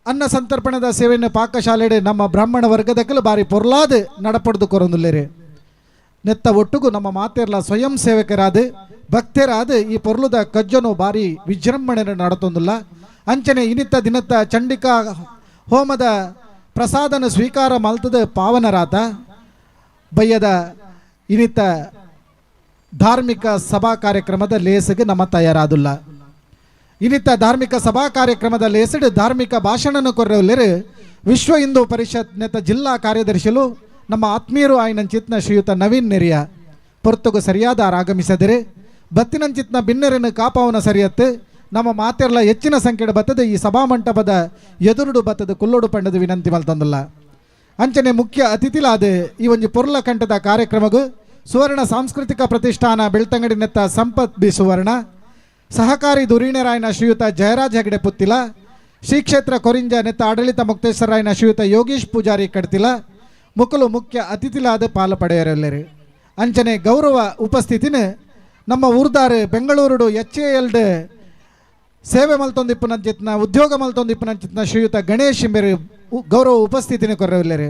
ಅನ್ನ ಸಂತರ್ಪಣದ ಸೇವೆಯನ್ನು ಪಾಕಶಾಲೆಡೆ ನಮ್ಮ ಬ್ರಾಹ್ಮಣ ವರ್ಗದಕ್ಕಲು ಬಾರಿ ಪೊರ್ಲಾದ ನಡಪಡ್ದು ಕೊರೊಂದುಲ್ಲೇರಿ. ನೆತ್ತ ಒಟ್ಟುಗು ನಮ್ಮ ಮಾತೆರ್ಲ ಸ್ವಯಂ ಸೇವಕರಾದ ಭಕ್ತರಾದ ಈ ಪೊರ್ಲುದ ಕಜ್ಜನು ಬಾರಿ ವಿಜೃಂಭಣೆ ನಡತೊಂದುಲ್ಲ. ಅಂಚನೆ ಇನಿತ ದಿನತ್ತ ಚಂಡಿಕಾ ಹೋಮದ ಪ್ರಸಾದನ ಸ್ವೀಕಾರ ಮಲ್ತದ ಪಾವನರಾತ ಬಯ್ಯದ ಇನ್ನಿತ ಧಾರ್ಮಿಕ ಸಭಾ ಕಾರ್ಯಕ್ರಮದ ಲೇಸಿಗೆ ನಮ್ಮ ತಯಾರಾದುಲ್ಲ. ಇನ್ನಿತ ಧಾರ್ಮಿಕ ಸಭಾ ಕಾರ್ಯಕ್ರಮದ ಲೇಸಿಡು ಧಾರ್ಮಿಕ ಭಾಷಣನ ಕೊರಲಿರು ವಿಶ್ವ ಹಿಂದೂ ಪರಿಷತ್ ನೆತ ಜಿಲ್ಲಾ ಕಾರ್ಯದರ್ಶಿಲು ನಮ್ಮ ಆತ್ಮೀಯರು ಆಯ್ನಂಚಿತ್ನ ಶ್ರೀಯುತ ನವೀನ್ ನೆರಿಯ ಪೊರ್ತುಗು ಸರಿಯಾದ ಆಗಮಿಸದಿರೆ ಬತ್ತಿನಂಚಿತ್ನ ಬಿನ್ನರನ್ನು ಕಾಪಾವನ ಸರಿಯತ್ತು ನಮ್ಮ ಮಾತೆರ್ಲ ಹೆಚ್ಚಿನ ಸಂಖ್ಯೆ ಬತ್ತದ ಈ ಸಭಾಮಂಟಪದ ಎದುರುಡು ಬತ್ತದ ಕುಲ್ಲೋಡು ಪಂಡದ ವಿನಂತಿ ಮಲ್ತಂದುಲ್ಲ. ಅಂಚನೆ ಮುಖ್ಯ ಅತಿಥಿಲಾದ ಈ ಒಂಜಿ ಪೊರ್ಲ ಕಂಠದ ಕಾರ್ಯಕ್ರಮಗು ಸುವರ್ಣ ಸಾಂಸ್ಕೃತಿಕ ಪ್ರತಿಷ್ಠಾನ ಬೆಳ್ತಂಗಡಿ ನೆತ್ತ ಸಂಪತ್ ಬಿ ಸುವರ್ಣ, ಸಹಕಾರಿ ಧುರೀಣರಾಯನ ಶ್ರೀಯುತ ಜಯರಾಜ್ ಹೆಗಡೆ ಪುತ್ತಿಲ, ಶ್ರೀ ಕ್ಷೇತ್ರ ಕೊರಿಂಜ ನೆತ್ತ ಆಡಳಿತ ಮುಕ್ತೇಶ್ವರಾಯನ ಶ್ರೀಯುತ ಯೋಗೀಶ್ ಪೂಜಾರಿ ಕಡ್ತಿಲ ಮುಕುಲು ಮುಖ್ಯ ಅತಿಥಿಲಾದ ಪಾಲು ಪಡೆಯರೆಲ್ಲರು. ಅಂಚನೆ ಗೌರವ ಉಪಸ್ಥಿತಿನ ನಮ್ಮ ಊರ್ದಾರು ಬೆಂಗಳೂರುಡು ಎಚ್ ಎ ಎಲ್ಡ್ ಸೇವೆ ಮಲ್ತೊಂದಿಪ್ಪುನಂಚಿತ್ನ ಉದ್ಯೋಗ ಮಲ್ತೊಂದಿಪ್ಪುನಂಚಿತ್ನ ಶ್ರೀಯುತ ಗಣೇಶ್ ಇಂಬೆರು ಗೌರವ ಉಪಸ್ಥಿತಿನ ಕೊರವಿಲ್ಲರು.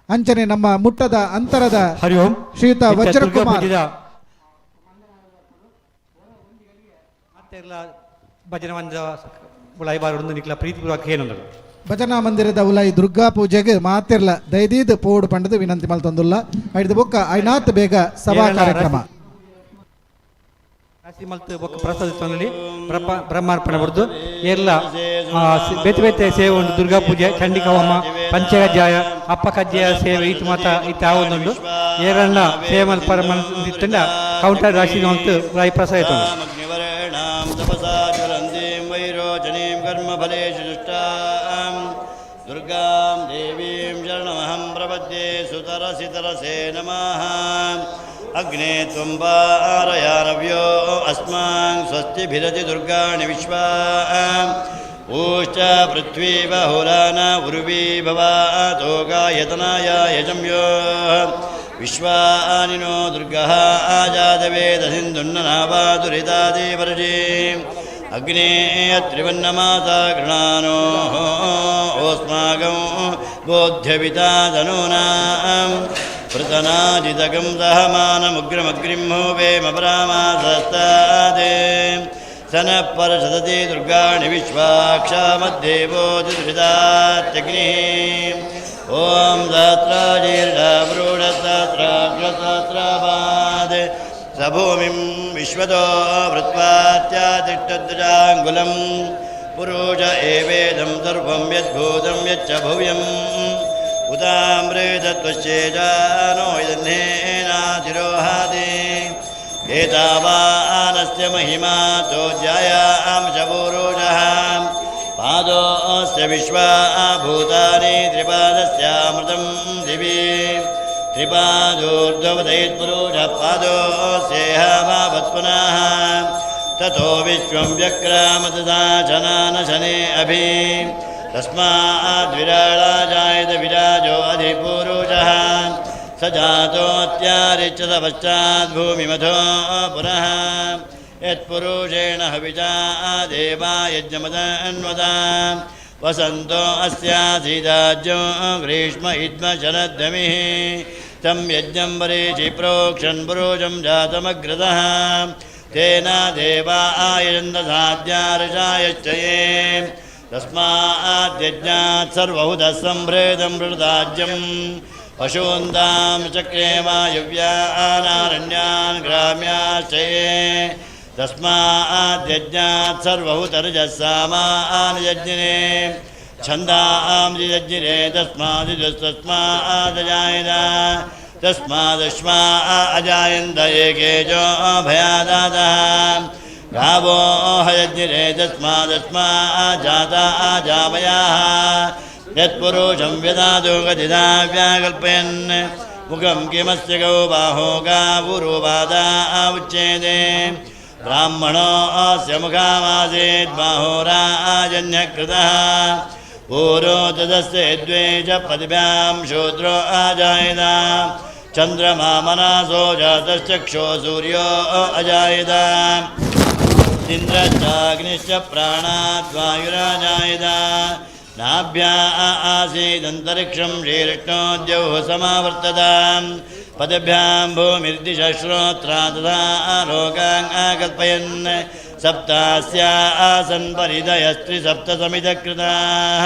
ಅಂಚನೆ ನಮ್ಮ ಮುಟ್ಟದ ಅಂತರದ ಹರಿ ಓಂ. ಶ್ರೀಯುತ ಇತ್ತೆ ವಜ್ರಕುಮಾರ್ ದುರ್ಗಾ ಪೂಜೆದ ಮಾತೆರ್ಲ ಭಜನೆ ಮಂದಿರ ಉಳಾಯಿ ಬಾರೊಂದು ನಿಕ್ಲ ಪ್ರೀತಿಪೂರ್ವಕ ಏನೊಂದು ಭಜನಾ ಮಂದಿರದ ಉಲಾಯಿ ದುರ್ಗಾ ಪೂಜೆಗೆ ಮಾತಿರ್ಲ ದೈದೀದ್ ಪೋಡು ಪಂಡದು ವಿನಂತಿ ಮಲ್ತೊಂದುಲ್ಲ. ಐದು ಬೊಕ್ಕ ಐನಾತ್ ಬೇಗ ಸಭಾ ಏರೆಲ್ಲ ಕಾರ್ಯಕ್ರಮ. ರಾಶಿ ಮಲ್ತ್ ಬೊಕ್ಕ ಪ್ರಸಾದ ತೊಂದಲಿ ಬ್ರಹ್ಮ ಬ್ರಹ್ಮಾರ್ಪಣೆ ಬಡ್ದು ಏರ್ಲ ಬೇತೆ ಬೇತೆ ಸೇವೆ ಉಂಟು. ದುರ್ಗಾ ಪೂಜೆ, ಚಂಡಿಕಾ ಹೋಮ, ಪಂಚಕಜ್ಜಾಯ, ಅಪ್ಪ ಕಜ್ಜಾಯ ಸೇವೆ ಇತ್ತು ಮಾತ ಇತ್ತು ಆವೊಂದುಂಡು. ಏರನ್ನ ಸೇವೆ ಮಲ್ಪರ ಮಲ್ತಿತ್ತಂಡ ಕೌಂಟರ್ ರಾಶಿ ಮಲ್ತ್ ರಾಯಿ ಪ್ರಸಾದ ತೊಂದು. ಅಗ್ನಿವರ್ಣಾಂ ತಪಸಾ ಜ್ವಲಂತೀಂ ವೈರೋಚನೀಂ ಕರ್ಮಫಲೇಷು ತುಷ್ಟಾಂ ದುರ್ಗಾಂ ದೇವೀಂ ಶರಣಮಹಂ ಪ್ರಪದ್ಯೆ ಸುತರಸಿ ತರಸೇ ನಮಃ. ಅಗ್ನೇ ತ್ವಂ ಪಾರಯಾನವ್ಯೋ ಅಸ್ಮಾಂ ಸ್ವಸ್ತಿಭಿರತಿ ದುರ್ಗಾಣಿ ವಿಶ್ವಾ ಊಶ್ಚ ಪೃಥ್ವೀ बहुलान ಉರ್ವೀ ಭವಾತೋಗಾಯತನಾಯ ಯಜಂಯೋ ವಿಶ್ವಾನಿನೋ ದುರ್ಗಃ ಆಜಾತವೇದ ಸಿಂಧುನ್ನನಾವಾದುರಿತಾದೇವರ್ಷಿ ಅಗ್ನೇ ತ್ರಿವನ್ನಮಾತಾ ಗೃಣಾನೋ ಓಸ್ಮಾಕಂ बोध्यपिता धनूनां पृतनाजितगं दहमानमुग्रमग्रिं भूवेमपरामासस्तादे स नः परशदति दुर्गाणि विश्वाक्षामद्देवोऽतिधृतात्यग्निः. ॐ सहस्राजीर्षावरूढसहस्राक्षसहस्रापात् स भूमिं विश्वतो वृत्वात्यातिष्ठद्विजाङ्गुलं पुरुष एवेदं सर्वं यद्भूतं यच्च भव्यम् उदामृतत्वश्चेजानो यन्नेनाधिरोहाति एतावानस्य महिमा तोऽध्यायांशपूरुषः पादोऽस्य विश्वा भूतानि त्रिपादस्यामृतं दिवि त्रिपादोर्ध्वदयत्पुरुषः पादोऽस्येह ततो विश्वं व्यक्रामतदाशनानशने अभि तस्माद्विराळा जायत विराजो अधिपुरुषः स जातोऽत्यारिच्यत पश्चाद्भूमिमथो पुनः यत्पुरुषेण हविषा देवा यज्ञमदन्वता वसन्तो अस्यासीदाज्यो ग्रीष्म इद्म शरद्धमिः तं यज्ञं वरेचि प्रोक्षन् पुरुषं जातमग्रतः तेन देवा आयजन्त साध्यार्षायश्च ये तस्माद्यज्ञात् सर्वहुतः सम्भृतं मृदाज्यं पशून्तां चक्रे वायव्यानारण्यान् ग्राम्याश्च ये तस्माद्यज्ञात् सर्वहुतर्जः सामान् यज्ञिने छन्दां यज्ञिरे तस्मादिजस्तस्मादजायत तस्मादश्वा अजायन्त एके च भयादातः गावो हयज्ञिरे तस्मादस्मा जाता आजामयाः यत्पुरुषं व्यदातु गतिदा व्याकल्पयन् मुखं किमस्य गौ बाहो गावुरुपादा उच्येते ब्राह्मणोऽस्य मुखामासीत् बाहोराजन्यकृतः पूरो तदस्य द्वे च पदिभ्यां शूद्रो अजायत चन्द्रमा मनासो जातश्चक्षो सूर्यो अजायत इन्द्रश्चाग्निश्च प्राणाद्वायुराजायत नाभ्या आसीदन्तरिक्षं श्रीकृष्णोद्यौः समावर्ततां पदभ्यां भूमिर्दिशश्रोत्रा तथा लोकान् आकल्पयन् सप्तास्या आसन् परिधयस्त्रिसप्तसमितकृताः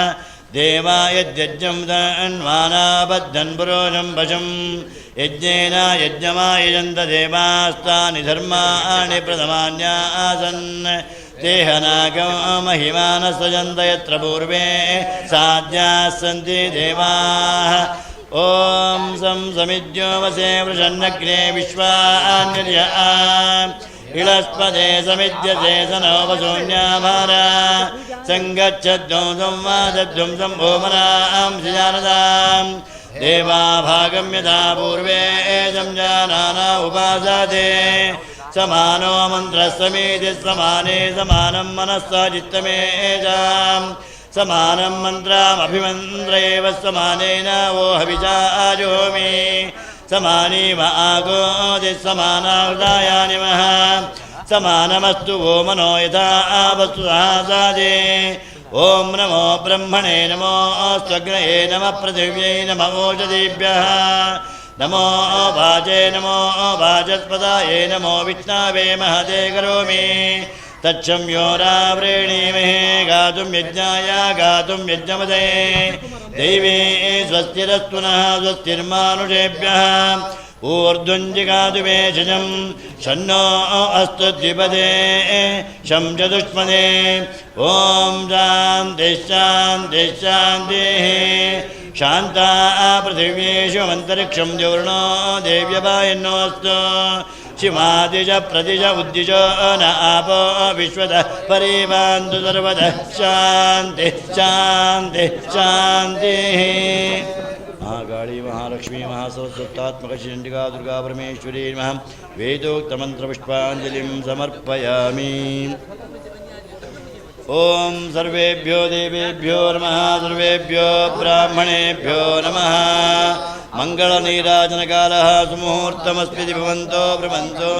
देवा यद्यज्ञं तन्वानाबद्धन् पुरोषं वशं यज्ञेन यज्ञमायजन्त देवास्तानि धर्माणि प्रथमान्या आसन् देहनागं महिमानसजन्त यत्र पूर्वे साध्याः सन्ति देवाः. ॐ सं समिद्योवसे वृषन्नग्ने विश्वान्यर्य इळस्पदे समिद्यते स नो वसून्याभार सङ्गच्छध्वं संवादध्वं सम्भोमनां जानतां देवा भागं यथा पूर्वे संजानाना उपासते. समानो मन्त्रः समेति समाने समानं मनस्सा चित्तमेजाम् समानं मन्त्रामभिमन्त्र एव समानेन वो हविषा आजुहोमि। समानीव आगोति समाना हृदयानि वः समानमस्तु वो मनो यथा आवस्तु साजे। ॐ नमो ब्रह्मणे नमो स्वग्नये नमः पृथिव्यै नम ओषधीभ्यः नमो वाचे नमो वाचस्पदाये नमो विष्णवे महते करोमि। तच्छंयोरावृणीमहे गातुं यज्ञाय गातुं यज्ञमदये। दैवे स्वस्तिरस्तु नः स्वस्तिर्मानुषेभ्यः। ऊर्ध्वञ्जिगातु भेषजं शन्नो अस्तु द्विपदे शं चतुष्पदे। ॐ शान्तिः शान्तिः शान्तिः। शान्ता पृथिव्येषु अन्तरिक्षं द्यौर्णो देव्यवायन्नोऽस्तु। शिवादिज प्रदिश उद्दिश न आपो विश्वतः परिवान्तु सर्वतः शान्तिः शान्तिः शान्तिः। महाकाली महालक्ष्मी महासरस्वत्यात्मकचण्डिका दुर्गा परमेश्वरी नमः। वेदोक्तमन्त्रपुष्पाञ्जलिं समर्पयामि। ॐ सर्वेभ्यो देवेभ्यो नमः। सर्वेभ्यो ब्राह्मणेभ्यो नमः। मङ्गलनीराजनकालः सुमुहूर्तमस्मिति भवन्तो ब्रुवन्तो।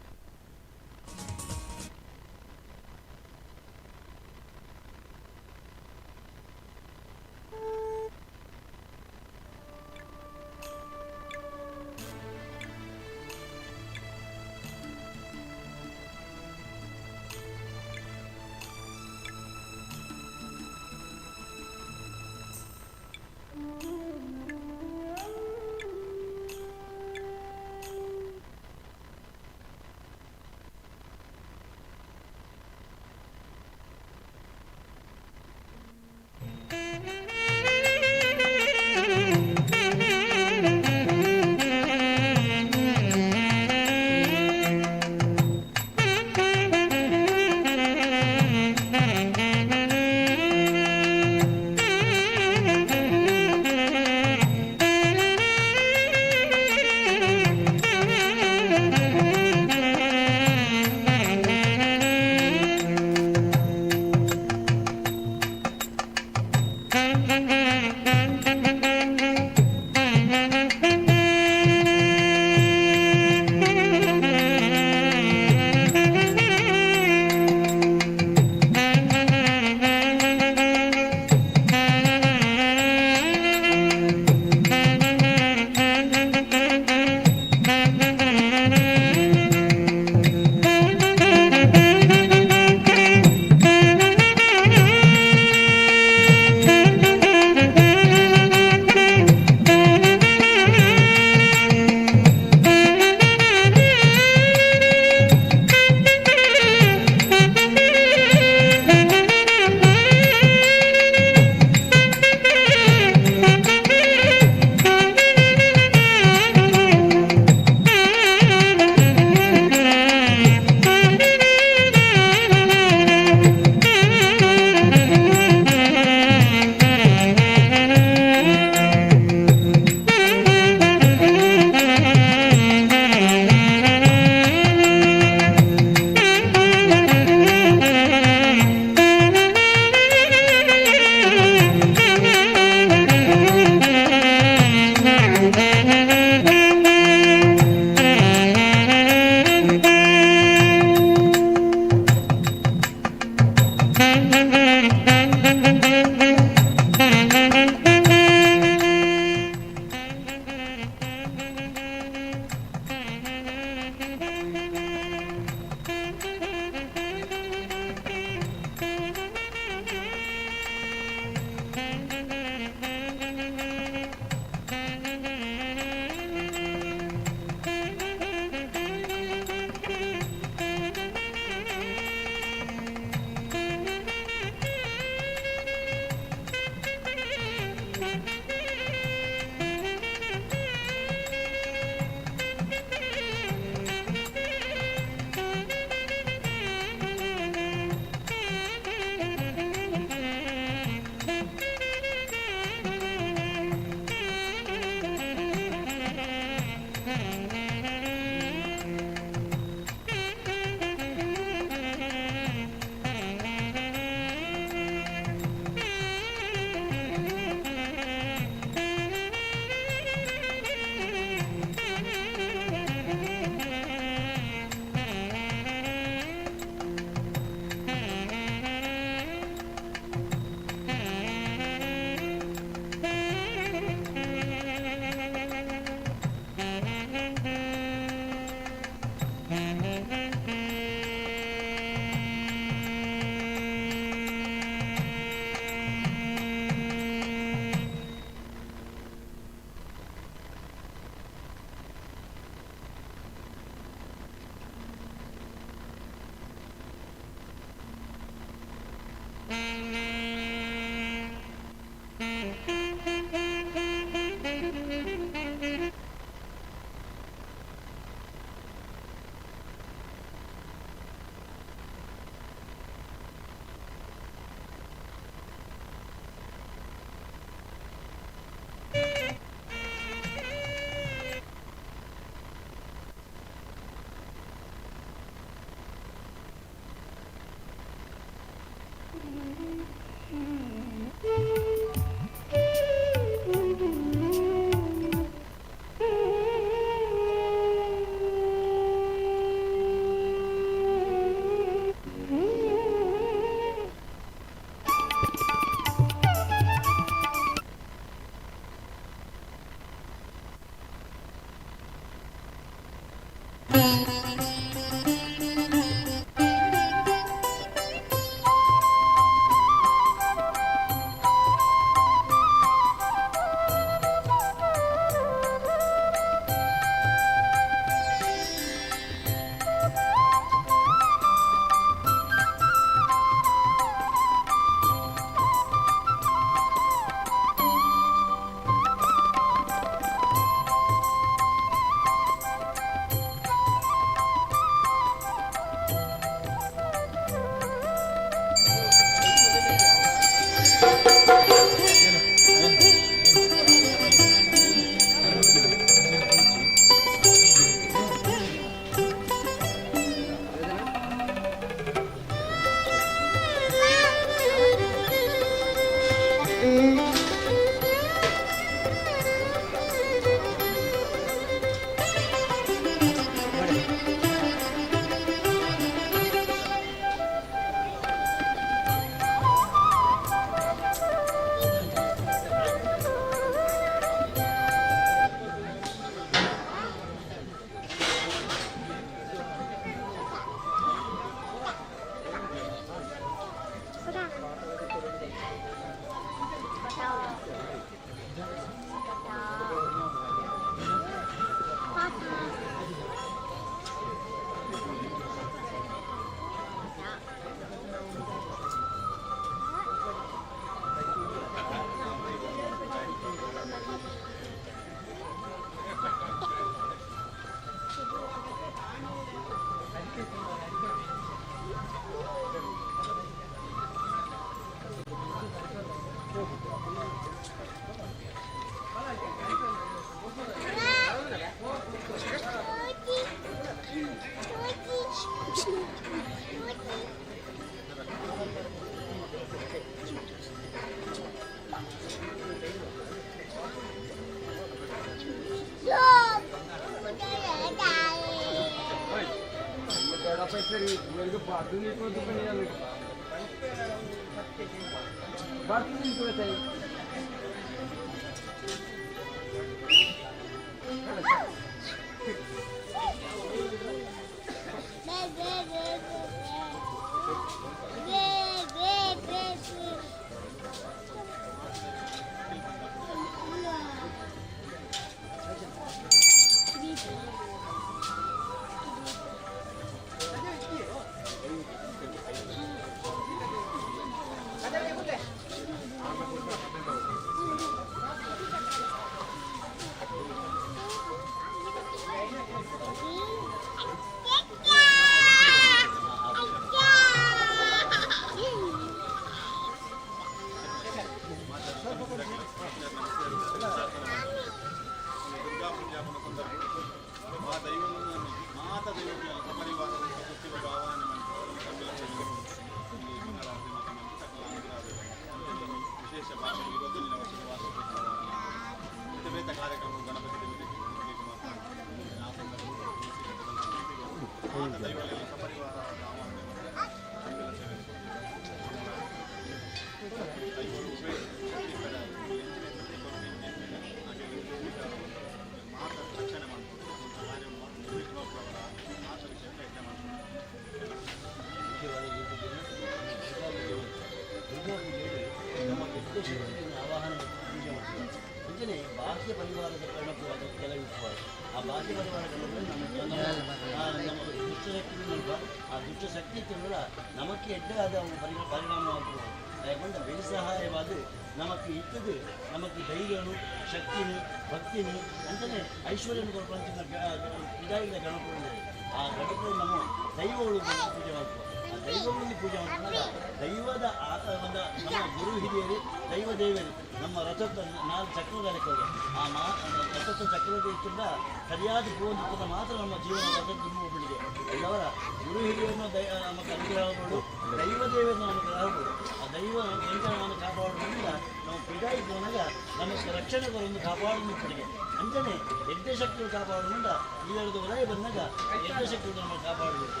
ಪಿದಾಯಿ ಪೋನಾಗ ನಮಗೆ ರಕ್ಷಣೆ ಬರೊಂದು ಕಾಪಾಡು ಕಡೆಗೆ ಅಂಚನೆ ಯಜ್ಞ ಶಕ್ತಿಗಳು ಕಾಪಾಡುವಂಡ ಈಗಲದು ಹೊರಗೆ ಬಂದಾಗ ಯಜ್ಞ ಶಕ್ತಿಗಳು ನಮ್ಮನ್ನು ಕಾಪಾಡಬೇಕು.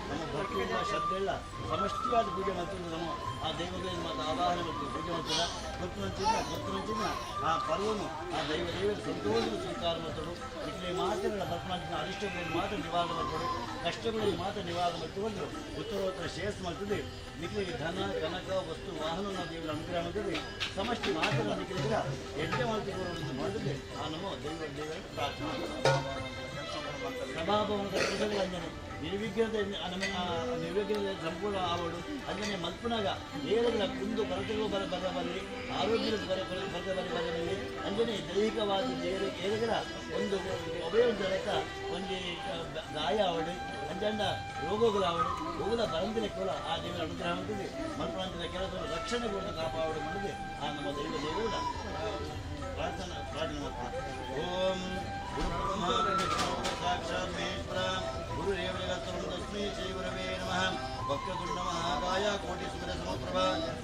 ನಮ್ಮ ಭಕ್ತಿ ಇಲ್ಲ, ಶ್ರದ್ಧೆ ಇಲ್ಲ, ಸಮಷ್ಟಿಯಾದ ಪೂಜೆ ಮಾಡ್ತಿದ್ರು ನಮ್ಮ ಆ ದೈವಗಳಿಗೆ ಮಾತ್ರ ಆವಾಹನೆ ಮಾಡ್ತೀವಿ ಪೂಜೆ ಮಾಡ್ತೀರ ಗೊತ್ತು ಗೊತ್ತು ಆ ಪರ್ವನು ಆ ದೈವ ದೇವರ ಸಂತೋಷದ ಸ್ವೀಕಾರ ಮಾಡ್ತಾಳು. ಇಲ್ಲಿ ಮಾತ್ರ ಬರ್ಪಣಾಂಚಿನ ಅರಿಷ್ಟಗಳನ್ನು ಮಾತ್ರ ನಿವಾರಣೆ ಮಾಡ್ತಾಳು, ಕಷ್ಟಗಳನ್ನು ಮಾತ್ರ ನಿವಾರಣೆ ಮಾಡ್ಕೊಂಡು ಉತ್ತರೋತ್ತರ ಶ್ರೇಯಸ್ ಮಾಡ್ತದೆ. ನಿಖಲಿಗೆ ಧನ ಕನಕ ವಸ್ತು ವಾಹನ ದೇವರ ಅನುಗ್ರಹ ಮಾಡ್ತದೆ. ಸಮಷ್ಟಿ ಮಾತ್ರ ನಿಖಲಿಗೆ ಯಜ್ಞ ಮಾಡ್ತಿಕೊಂಡು ಮಾಡಿದ್ರೆ ಆ ನಮ್ಮ ದೈವ ದೇವರ ಪ್ರಾರ್ಥನೆ. ಸಭಾಭವನದ ಕೆಲಸಗಳಂಜನೆ ನಿರ್ವಿಘ್ನತೆ ನಮ್ಮ ನಿರ್ವಿಘ್ನತೆ ಸಂಪೂರ್ಣ ಆವಡು ಅಂಜನೆ ಮಲ್ಪನಾಗ ಏಳುಗಳ ಕುಂದು ಕೊರತೆಗಳು ಬರ ಬರ ಬರಲಿ, ಆರೋಗ್ಯದ ಬರ ಬರ ಬರ ಬರ ಬರಲಿ ಅಂಜನೆ ದೈಹಿಕವಾದ ಏಳುಗಳ ಒಂದು ಉಭಯ ಒಂದು ಗಾಯ ಆವಡು ಅಂಜಂಡ ರೋಗಗಳು ಆವಡು ರೋಗದ ಬರಂದಿನ ಕೋಲ ಆ ದೇವರ ಅನುಗ್ರಹ ಮಾಡ್ತದೆ. ಮಲ್ಪನಾಂತಿನ ಕೆಲಸ ರಕ್ಷಣೆ ಕೂಡ ಕಾಪಾಡು ಮಾಡಿದೆ ಆ ನಮ್ಮ ದೈವ ದೇವರ ಪ್ರಾರ್ಥನಾ ಪ್ರಾರ್ಥನೆ ಮಾಡ್ತಾರೆ. ಓಂ ಗುರು ಬ್ರಹ್ಮ ವಿಷ್ಣು ಸಾಕ್ಷಾತ್ ಮಹೇಶ್ವರ ಗುರುರೇವ ಜಗತ್ಸರ್ವಂ ತಸ್ಮೈ ಶ್ರೀ ಗುರವೇ ನಮಃ. ವಕ್ರತುಂಡ ಮಹಾಕಾಯ ಕೋಟಿ ಸೂರ್ಯ ಸಮಪ್ರಭ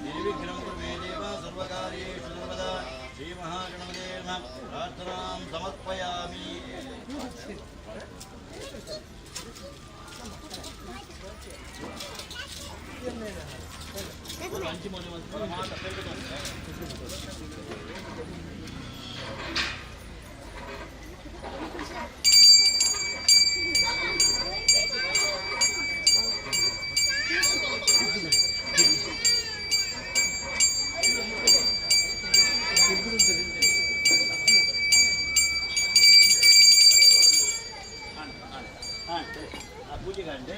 ನಿರ್ವಿಘ್ನಂ ಕುರು ಮೇ ದೇವ ಸರ್ವಕಾರ್ಯೇಷು ಸರ್ವದಾ. ಶ್ರೀ ಮಹಾಗಣಪತೇ ನಮಃ. ಪ್ರಾರ್ಥನಾಂ ಸಮರ್ಪಯಾಮಿ. ಪೂಜೆಗಂಡೆ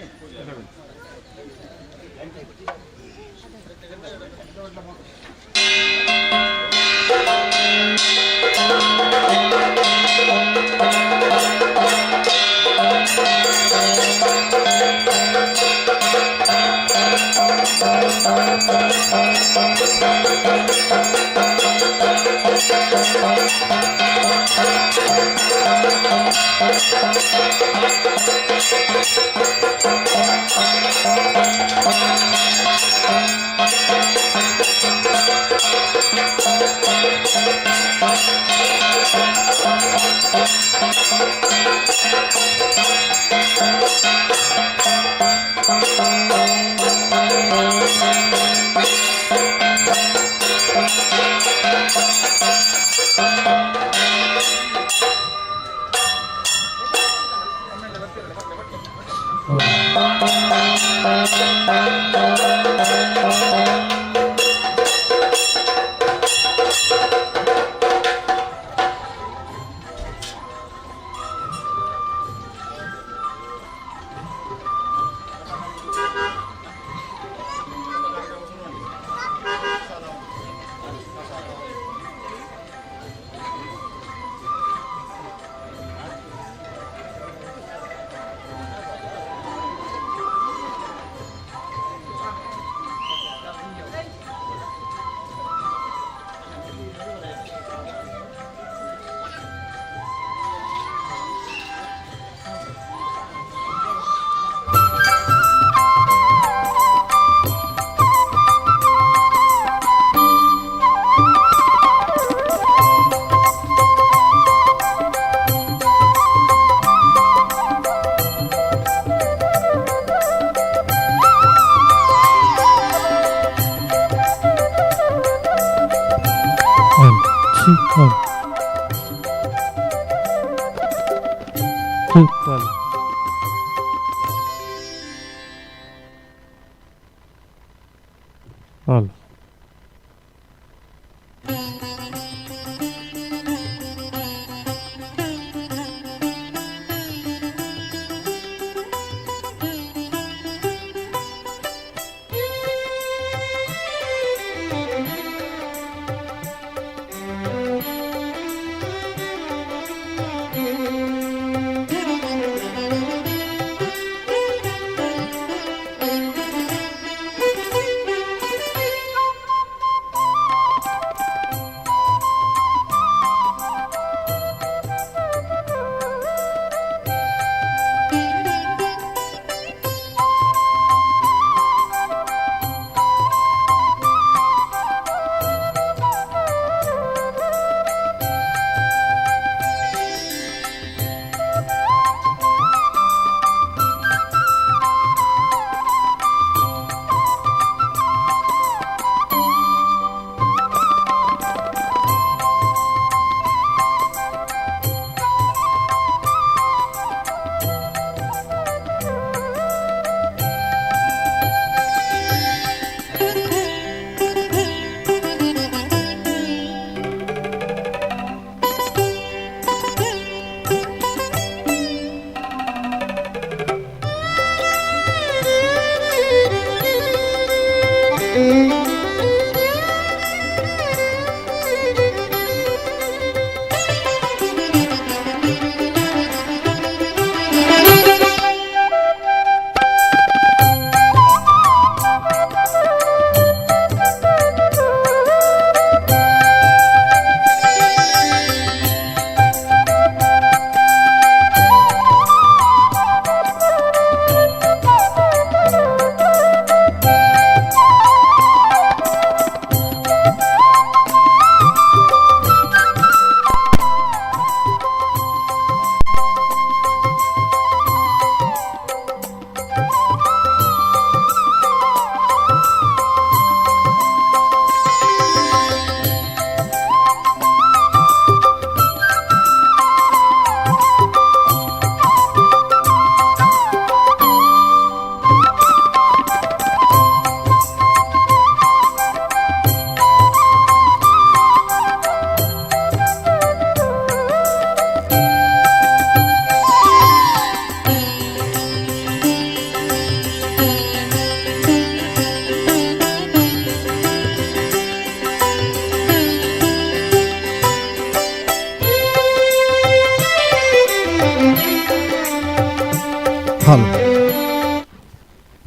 ಹಾಲು.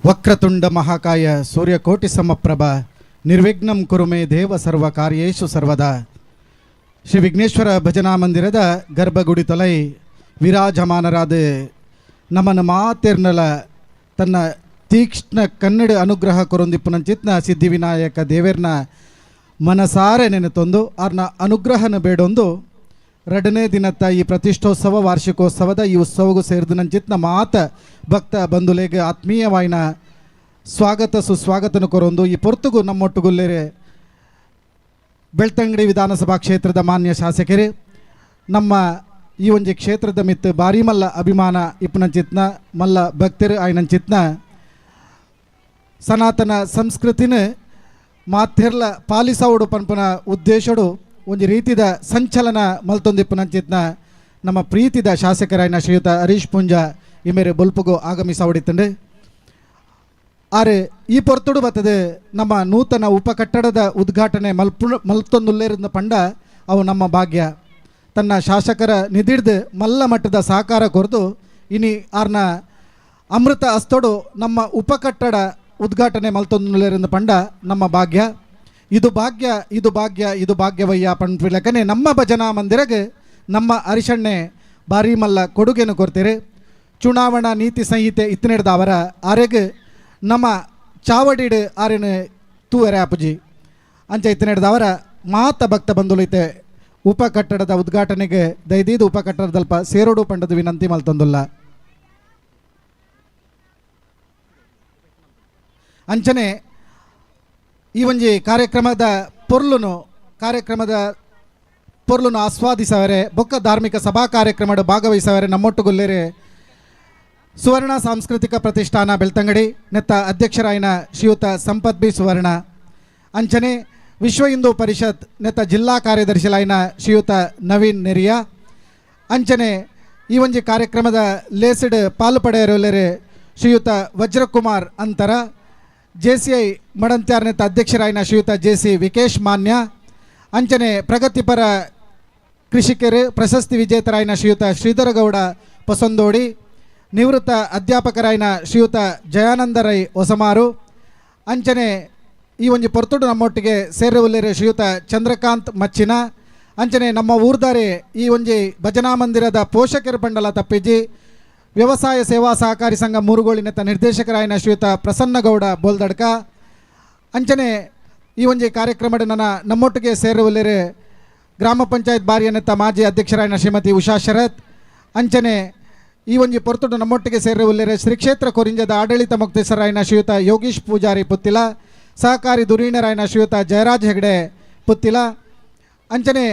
ವಕ್ರತುಂಡ ಮಹಾಕಾಯ ಸೂರ್ಯಕೋಟಿ ಸಮಪ್ರಭ ನಿರ್ವಿಘ್ನಂ ಕುರುಮೆ ದೇವ ಸರ್ವ ಕಾರ್ಯೇಶು ಸರ್ವದಾ. ಶ್ರೀ ವಿಘ್ನೇಶ್ವರ ಭಜನಾ ಮಂದಿರದ ಗರ್ಭಗುಡಿ ತೊಲೈ ವಿರಾಜಮಾನರಾದ ನಮ್ಮನ ಮಾತೆರ್ನಲ ತನ್ನ ತೀಕ್ಷ್ಣ ಕನ್ನಡ ಅನುಗ್ರಹ ಕೊರೊಂದಿಪ್ಪುನಂಚಿತ್ನ ಸಿದ್ಧಿವಿನಾಯಕ ದೇವೇರ್ನ ಮನಸಾರೆ ನೆನೆತೊಂದು ಆರ್ನ ಅನುಗ್ರಹನ ಬೇಡೊಂದು ರಡನೇ ದಿನತ್ತ ಈ ಪ್ರತಿಷ್ಠೋತ್ಸವ ವಾರ್ಷಿಕೋತ್ಸವದ ಈ ಉತ್ಸವಗೂ ಸೇರಿದನಂಚಿತ್ನ ಮಾತ ಭಕ್ತ ಬಂಧುಲೆಗೆ ಆತ್ಮೀಯವಾಯಿನ ಸ್ವಾಗತ ಸುಸ್ವಾಗತನ ಕೊರೊಂದು ಈ ಪೊರ್ತುಗು ನಮ್ಮೊಟ್ಟುಗುಲ್ಲೇರೆ ಬೆಳ್ತಂಗಡಿ ವಿಧಾನಸಭಾ ಕ್ಷೇತ್ರದ ಮಾನ್ಯ ಶಾಸಕರೇ, ನಮ್ಮ ಈ ಒಂಜಿ ಕ್ಷೇತ್ರದ ಮಿತ್ತು ಭಾರಿ ಮಲ್ಲ ಅಭಿಮಾನ ಇಪ್ಪನಂಚಿತ್ನ ಮಲ್ಲ ಭಕ್ತರು ಆಯ್ನಂಚಿತ್ನ ಸನಾತನ ಸಂಸ್ಕೃತಿನ ಮಾಥೆರ್ಲ ಪಾಲಿಸವಡು ಪನ್ಪನ ಉದ್ದೇಶಡು ಒಂಜಿ ರೀತಿದ ಸಂಚಲನ ಮಲ್ತೊಂದಿಪ್ಪುನಂಚಿತ್ನ ನಮ್ಮ ಪ್ರೀತಿದ ಶಾಸಕರಾಯಿನ ಶ್ರೀಯುತ ಹರೀಶ್ ಪೂಂಜ ಇಮೇರೆ ಬೊಲ್ಪುಗು ಆಗಮಿಸವಡಿತ್ತಂಡು. ಆರೆ ಈ ಪೊರ್ತುಡು ಬತ್ತದೆ ನಮ್ಮ ನೂತನ ಉಪಕಟ್ಟಡದ ಉದ್ಘಾಟನೆ ಮಲ್ತೊಂದುಲ್ಲೇರಿನ ಪಂಡ ಅವು ನಮ್ಮ ಭಾಗ್ಯ. ತನ್ನ ಶಾಸಕರ ನಿಧಿಡ್ದು ಮಲ್ಲ ಮಟ್ಟದ ಸಹಕಾರ ಕೊರದು ಇನಿ ಆರ್ನ ಅಮೃತ ಅಸ್ತೋಡು ನಮ್ಮ ಉಪಕಟ್ಟಡ ಉದ್ಘಾಟನೆ ಮಲ್ತೊಂದುಲ್ಲೇರಿನ ಪಂಡ ನಮ್ಮ ಭಾಗ್ಯ. ಇದು ಭಾಗ್ಯ, ಇದು ಭಾಗ್ಯ, ಇದು ಭಾಗ್ಯವಯ್ಯ ಪಂಡ್ಪಿಲಕನೆ ನಮ್ಮ ಭಜನಾ ಮಂದಿರಗೆ ನಮ್ಮ ಅರಿಶಣ್ಣೆ ಭಾರಿ ಮಲ್ಲ ಕೊಡುಗೆನು ಕೊಡ್ತೀರಿ. ಚುನಾವಣಾ ನೀತಿ ಸಂಹಿತೆ ಇತ್ತನೆಡ್ದ ಅವರ ಆರೆಗೆ ನಮ್ಮ ಚಾವಡಿಡು ಆರೆನು ತೂವೆರೆ ಅಪ್ಪುಜಿ ಅಂಚ ಇತ್ತನೆಡ್ದ ಅವರ ಮಾತ ಭಕ್ತ ಬಂಧುಲೈತೆ ಉಪಕಟ್ಟಡದ ಉದ್ಘಾಟನೆಗೆ ದೈದೀದು ಉಪಕಟ್ಟಡದಲ್ಪ ಸೇರೋಡು ಪಂಡದ ವಿನಂತಿ ಮಲ್ತೊಂದುಲ್ಲ. ಅಂಚನೆ ಈ ಒಂಜಿ ಕಾರ್ಯಕ್ರಮದ ಪೊರ್ಲುನು ಆಸ್ವಾದಿಸವರೆ ಬೊಕ್ಕ ಧಾರ್ಮಿಕ ಸಭಾ ಕಾರ್ಯಕ್ರಮದ ಭಾಗವಹಿಸವರೆ ನಮ್ಮೊಟ್ಟುಗುಲ್ಲೇರೆ ಸುವರ್ಣ ಸಾಂಸ್ಕೃತಿಕ ಪ್ರತಿಷ್ಠಾನ ಬೆಳ್ತಂಗಡಿ ನೆತ್ತ ಅಧ್ಯಕ್ಷರಾಯಿನ ಶ್ರೀಯುತ ಸಂಪತ್ ಬಿ ಸುವರ್ಣ, ಅಂಚನೆ ವಿಶ್ವ ಹಿಂದೂ ಪರಿಷತ್ ನೆತ್ತ ಜಿಲ್ಲಾ ಕಾರ್ಯದರ್ಶಿಲಾಯಿನ ಶ್ರೀಯುತ ನವೀನ್ ನೆರಿಯ, ಅಂಚನೆ ಈ ಒಂಜಿ ಕಾರ್ಯಕ್ರಮದ ಲೇಸಿಡ್ ಪಾಲು ಪಡೆಯರುಲ್ಲೇರೆ ಶ್ರೀಯುತ ವಜ್ರಕುಮಾರ್ ಅಂತರ, J C I ಮಡಂತ್ಯಾರ್ ನೆತ್ತ ಅಧ್ಯಕ್ಷರಾಯಿನ ಶ್ರೀಯುತ ಜೆ ಸಿ ವಿಕೇಶ್ ಮಾನ್ಯ, ಅಂಚನೆ ಪ್ರಗತಿಪರ ಕೃಷಿಕರು ಪ್ರಶಸ್ತಿ ವಿಜೇತರಾಯಿನ ಶ್ರೀಯುತ ಶ್ರೀಧರಗೌಡ ಪಸಂದೋಡಿ, ನಿವೃತ್ತ ಅಧ್ಯಾಪಕರಾಯಿನ ಶ್ರೀಯುತ ಜಯಾನಂದ ರೈ ಹೊಸಮಾರು, ಅಂಚನೆ ಈ ಒಂಜಿ ಪೊರ್ತುಡು ನಮ್ಮೊಟ್ಟಿಗೆ ಸೇರುವಲ್ಲೇರೆ ಶ್ರೀಯುತ ಚಂದ್ರಕಾಂತ್ ಮಚ್ಚಿನ, ಅಂಚನೆ ನಮ್ಮ ಊರ್ದಾರೆ ಈ ಒಂಜಿ ಭಜನಾ ಮಂದಿರದ ಪೋಷಕರ ಬಂಡಲ ತಪ್ಪಿಜಿ ವ್ಯವಸಾಯ ಸೇವಾ ಸಹಕಾರಿ ಸಂಘ ಮೂರುಗೋಳಿನೆತ್ತ ನಿರ್ದೇಶಕರಾಯಿನ ಶ್ರೀಯುತ ಪ್ರಸನ್ನಗೌಡ ಬೋಲ್ದಡ್ಕ, ಅಂಚನೆ ಈ ಒಂಜಿ ಕಾರ್ಯಕ್ರಮದ ನನ್ನ ನಮ್ಮೊಟ್ಟಿಗೆ ಸೇರುವಲ್ಲೇರೆ ಗ್ರಾಮ ಪಂಚಾಯತ್ ಬಾರಿಯನೆತ್ತ ಮಾಜಿ ಅಧ್ಯಕ್ಷರಾಯಿನ ಶ್ರೀಮತಿ ಉಷಾ ಶರತ್, ಅಂಚನೆ ಈ ಒಂಜಿ ಪೊರ್ತುಡು ನಮ್ಮೊಟ್ಟಿಗೆ ಸೇರುವಲ್ಲೇರೆ ಶ್ರೀ ಕ್ಷೇತ್ರ ಕೊರಿಂಜದ ಆಡಳಿತ ಮೊಕ್ತೇಸರಾಯಿನ ಶ್ರೀಯುತ ಯೋಗೀಶ್ ಪೂಜಾರಿ ಪುತ್ತಿಲ, ಸಹಕಾರಿ ಧುರೀಣರಾಯನ ಶ್ರೀಯುತ ಜಯರಾಜ್ ಹೆಗಡೆ ಪುತ್ತಿಲ, ಅಂಚನೆ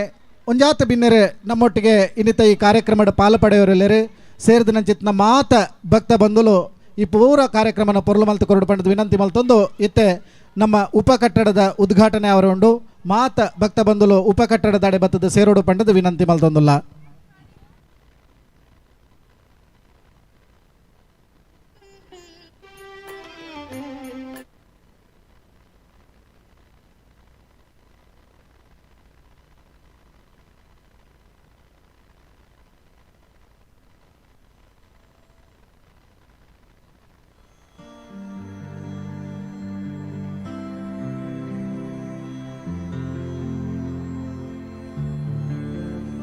ಒಂಜಾತ ಬಿನ್ನೆರೆ ನಮ್ಮೊಟ್ಟಿಗೆ ಇನ್ನಿತ ಈ ಕಾರ್ಯಕ್ರಮದ ಪಾಲು ಪಡೆಯವರೆಲ್ಲರು ಸೇರಿದ ನಂಚಿತ್ನ ಮಾತ ಭಕ್ತ ಬಂಧುಲು ಈ ಪೂರ ಕಾರ್ಯಕ್ರಮನ ಪೊರ್ಲು ಮಲ್ತು ಕೊರಡು ಪಂಡದ ವಿನಂತಿ ಮಲ್ತೊಂದು ಇತ್ತೆ ನಮ್ಮ ಉಪಕಟ್ಟಡದ ಉದ್ಘಾಟನೆ ಅವರ ಉಂಡು ಮಾತ ಭಕ್ತ ಬಂಧುಲು ಉಪಕಟ್ಟಡದ ಅಡೆ ಬತ್ತದ ಸೇರೋಡು ಪಂಡದ ವಿನಂತಿ ಮಲ್ತೊಂದುಲ್ಲ.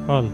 ಹಾಲ್.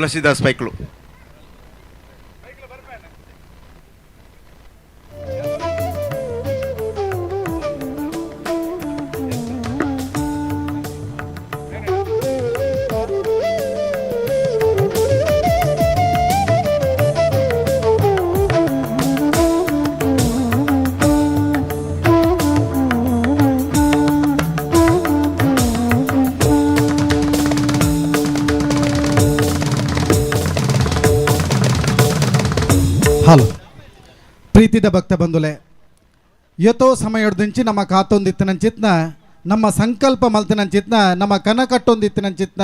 Tulsidas ಪೈಕ್ಲು. Hello ಪ್ರೀತಿದ ಭಕ್ತ ಬಂಧುಲೆ, ಯಥೋ ಸಮಯಡ್ದಿಂಚಿ ನಮ್ಮ ಕಾತೊಂದಿತ್ತಿನಂಚಿತ್ನ, ನಮ್ಮ ಸಂಕಲ್ಪ ಮಲ್ತಿನಂಚಿತ್ನ, ನಮ್ಮ ಕನ ಕಟ್ಟೊಂದಿತ್ತಿನಂಚಿತ್ನ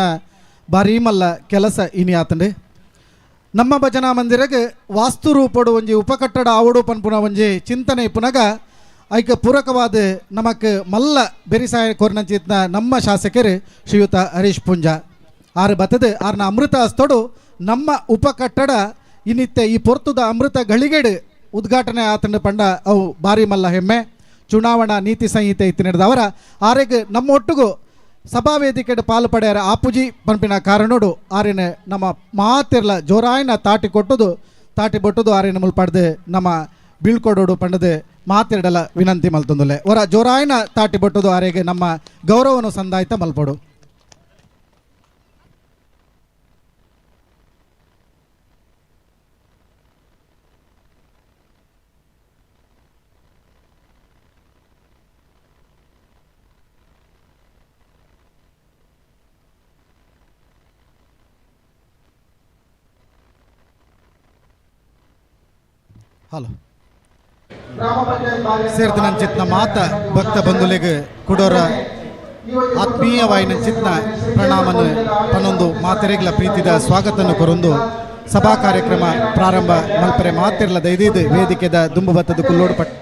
ಬಾರೀ ಮಲ್ಲ ಕೆಲಸ ಇನಿ ಆತಂಡೆ. ನಮ್ಮ ಭಜನಾ ಮಂದಿರಗೆ ವಾಸ್ತು ರೂಪಡು ಒಂಜಿ ಉಪಕಟ್ಟಡ ಆವಡು ಪನ್ಪುನ ಒಂಜಿ ಚಿಂತನೆ ಪುನಗ ಐಕ ಪೂರಕವಾದ ನಮಕ್ ಮಲ್ಲ ಬೆರಿಸಾಯ ಕೋರಿನಂಚಿತ್ನ ನಮ್ಮ ಶಾಸಕರು ಶ್ರೀಯುತ ಹರೀಶ್ ಪುಂಜ ಆರು ಬತ್ತದ ಆರ್ನ ಅಮೃತ ಹಸ್ತೋಡು ನಮ್ಮ ಉಪಕಟ್ಟಡ ಇನ್ನಿತ್ತೆ ಈ ಪೊರ್ತುದ ಅಮೃತ ಗಳಿಗೆಡು ಉದ್ಘಾಟನೆ ಆತನ ಪಂಡ ಅವು ಭಾರಿ ಮಲ್ಲ ಹೆಮ್ಮೆ. ಚುನಾವಣಾ ನೀತಿ ಸಂಹಿತೆ ಇತ್ತು ನಡೆದವರ ಆರೆಗ್ ನಮ್ಮ ಒಟ್ಟುಗು ಸಭಾವೇದಿಕೆಡ್ ಪಾಲು ಪಡೆಯರ ಆಪುಜಿ ಪಂಪಿನ ಕಾರಣೋಡು ಆರಿನ ನಮ್ಮ ಮಾತಿರ್ಲ ಜೋರಾಯಿನ ತಾಟಿ ಕೊಟ್ಟುದು ತಾಟಿ ಬೊಟ್ಟುದು ಆರಿನ ಮುಲ್ಪಡ್ದು ನಮ್ಮ ಬೀಳ್ಕೊಡೋಡು ಪಂಡದು ಮಾತಿರಡಲ ವಿನಂತಿ ಮಲ್ತೊಂದುಲೆ. ಹೊರ ಜೋರಾಯಿನ ತಾಟಿ ಬೊಟ್ಟುದು ಆರೆಗೆ ನಮ್ಮ ಗೌರವನು ಸಂದಾಯ್ತ ಮಲ್ಪಡು. ಹಲೋ ಸೇರ್ತಿನಂಚಿತ್ನ ಮಾತ ಭಕ್ತ ಬಂಧುಲಿಗೆ ಕುಡೋರ ಆತ್ಮೀಯವಾಯಿನಂಚಿತ್ನ ಪ್ರಣಾಮನು ಪನ್ನೊಂದು ಮಾತೆರೆಗ್ಲ ಪ್ರೀತಿದ ಸ್ವಾಗತನ್ನು ಕೊರೊಂದು ಸಭಾ ಕಾರ್ಯಕ್ರಮ ಪ್ರಾರಂಭ ಮಲ್ಪರೆ ಮಾತಿರ್ಲ ದೈದೀದು ವೇದಿಕೆದ ದುಂಬು ಬತ್ತದ ಕುಲ್ಲೋಡು ಪಟ್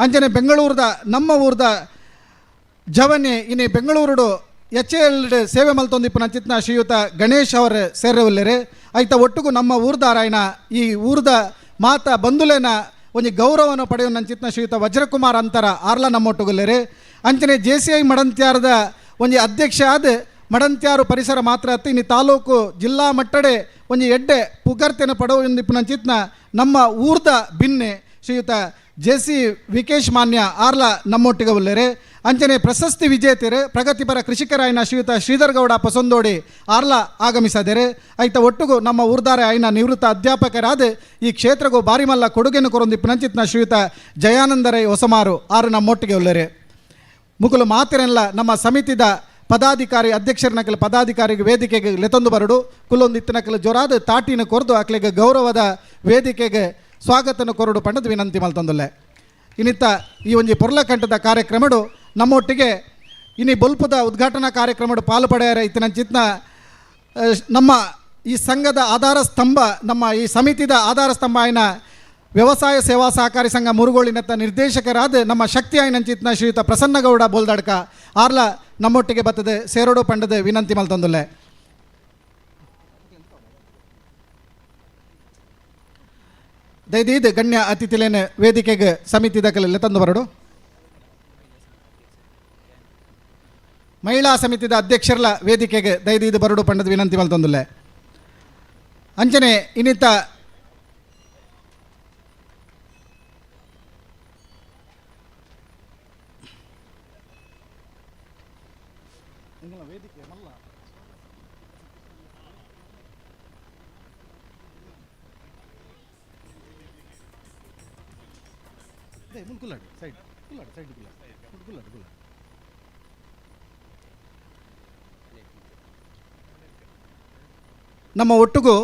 ಅಂಚನೆ ಬೆಂಗಳೂರದ ನಮ್ಮ ಊರ್ದ ಜವನೆ ಇನಿ ಬೆಂಗಳೂರುಡು ಎಚ್ ಎಲ್ ಸೇವೆ ಮಲ್ತೊಂದಿಪ್ಪುನ ಚಿತ್ನ ಶ್ರೀಯುತ ಗಣೇಶ್ ಅವರ ಸೇರವಲ್ಲೆರೆ. ಐತ ಒಟ್ಟುಗು ನಮ್ಮ ಊರ್ದಾರಾಯಣ ಈ ಊರ್ದ ಮಾತ ಬಂಧುಲೇನ ಒಂಜಿ ಗೌರವವನ್ನು ಪಡೆಯುವ ಚಿತ್ನ ಶ್ರೀಯುತ ವಜ್ರಕುಮಾರ್ ಅಂತರ ಆರ್ಲ ನಮ್ಮೊಟ್ಟುಗುಲ್ಲೆರೆ. ಅಂಚನೆ J C I ಮಡಂತ್ಯಾರದ ಒಂಜಿ ಅಧ್ಯಕ್ಷ ಆದ ಮಡಂತ್ಯಾರು ಪರಿಸರ ಮಾತ್ರ ಅತ್ತಿ ಇನಿ ತಾಲೂಕು ಜಿಲ್ಲಾ ಮಟ್ಟಡೆ ಒಂಜಿ ಎಡ್ಡೆ ಪುಗರ್ತೆನ ಪಡವು ಚಿತ್ನ ನಮ್ಮ ಊರ್ದ ಬಿನ್ನೆ ಶ್ರೀಯುತ ಜೆ ಸಿ ವಿಕೇಶ್ ಮಾನ್ಯ ಆರ್ಲ ನಮ್ಮೊಟ್ಟಿಗೆ ಉಲ್ಲೆರೆ. ಅಂಚನೆ ಪ್ರಶಸ್ತಿ ವಿಜೇತರೆ ಪ್ರಗತಿಪರ ಕೃಷಿಕರಾಯನ ಶ್ರೀಯುತ ಶ್ರೀಧರ್ ಗೌಡ ಪಸಂದೋಡಿ ಆರ್ಲ ಆಗಮಿಸದೆರೆ. ಐತ ಒಟ್ಟುಗು ನಮ್ಮ ಊರ್ದಾರೆ ಆಯ್ನ ನಿವೃತ್ತ ಅಧ್ಯಾಪಕರಾದ ಈ ಕ್ಷೇತ್ರಗೂ ಬಾರಿಮಲ್ಲ ಕೊಡುಗೆಯನ್ನು ಕೊರೊಂದಿಪ್ಪು ಶ್ರೀಯುತ ಜಯಾನಂದರೈ ಹೊಸಮಾರು ಆರು ನಮ್ಮೊಟ್ಟಿಗೆ ಉಲ್ಲೆರೆ. ಮುಕುಲು ಮಾತಿರಲ್ಲ ನಮ್ಮ ಸಮಿತಿದ ಪದಾಧಿಕಾರಿ ಅಧ್ಯಕ್ಷರನಕಲ ಪದಾಧಿಕಾರಿಗೆ ವೇದಿಕೆಗೆ ಲೆತೊಂದು ಬರಡು ಕುಲ್ಲೊಂದು ಇತ್ತನಕಲ ಜೊರಾದ ತಾಟಿನ ಕೊರದು ಅಕ್ಲೆಗೆ ಗೌರವದ ವೇದಿಕೆಗೆ ಸ್ವಾಗತನ ಕೊರಡು ಪಂಡದ ವಿನಂತಿ ಮಲ್ತೊಂದುಲ್ಲೆ. ಇನ್ನಿತ್ತ ಈ ಒಂಜಿ ಪೊರ್ಲಕಂಠದ ಕಾರ್ಯಕ್ರಮಡು ನಮ್ಮೊಟ್ಟಿಗೆ ಇನಿ ಬೊಲ್ಪದ ಉದ್ಘಾಟನಾ ಕಾರ್ಯಕ್ರಮಡು ಪಾಲು ಪಡೆಯರ ಇತ್ತಿನ ನಮ್ಮ ಈ ಸಂಘದ ಆಧಾರ ಸ್ತಂಭ, ನಮ್ಮ ಈ ಸಮಿತಿದ ಆಧಾರ ಸ್ತಂಭ ಆಯ್ನ ವ್ಯವಸಾಯ ಸೇವಾ ಸಹಕಾರಿ ಸಂಘ ಮುರುಗೋಳಿನತ್ತ ನಿರ್ದೇಶಕರಾದ ನಮ್ಮ ಶಕ್ತಿ ಆಯ್ನಂಚಿತ್ನ ಶ್ರೀಯುತ ಪ್ರಸನ್ನಗೌಡ ಬೋಲ್ದಡ್ಕ ಆರ್ಲ ನಮ್ಮೊಟ್ಟಿಗೆ ಬತ್ತದೆ ಸೇರೋಡು ಪಂಡದ ವಿನಂತಿ ಮಲ್ತೊಂದುಲ್ಲೆ. ದಯದೀದ್ ಗಣ್ಯ ಅತಿಥಿಲೇನ ವೇದಿಕೆಗೆ ಸಮಿತಿ ದಾಖಲೆಲ್ಲ ತಂದು ಬರಡು. ಮಹಿಳಾ ಸಮಿತಿದ ಅಧ್ಯಕ್ಷರಲ ವೇದಿಕೆಗೆ ದಯದೀದ್ ಬರಡು ಪಂಡದ ವಿನಂತಿ ಮಲ್ತೊಂದುಲ್ಲೆ. ಅಂಚನೆ ಇನ್ನಿತ ನಮ್ಮ ಒಟ್ಟಿಗೂ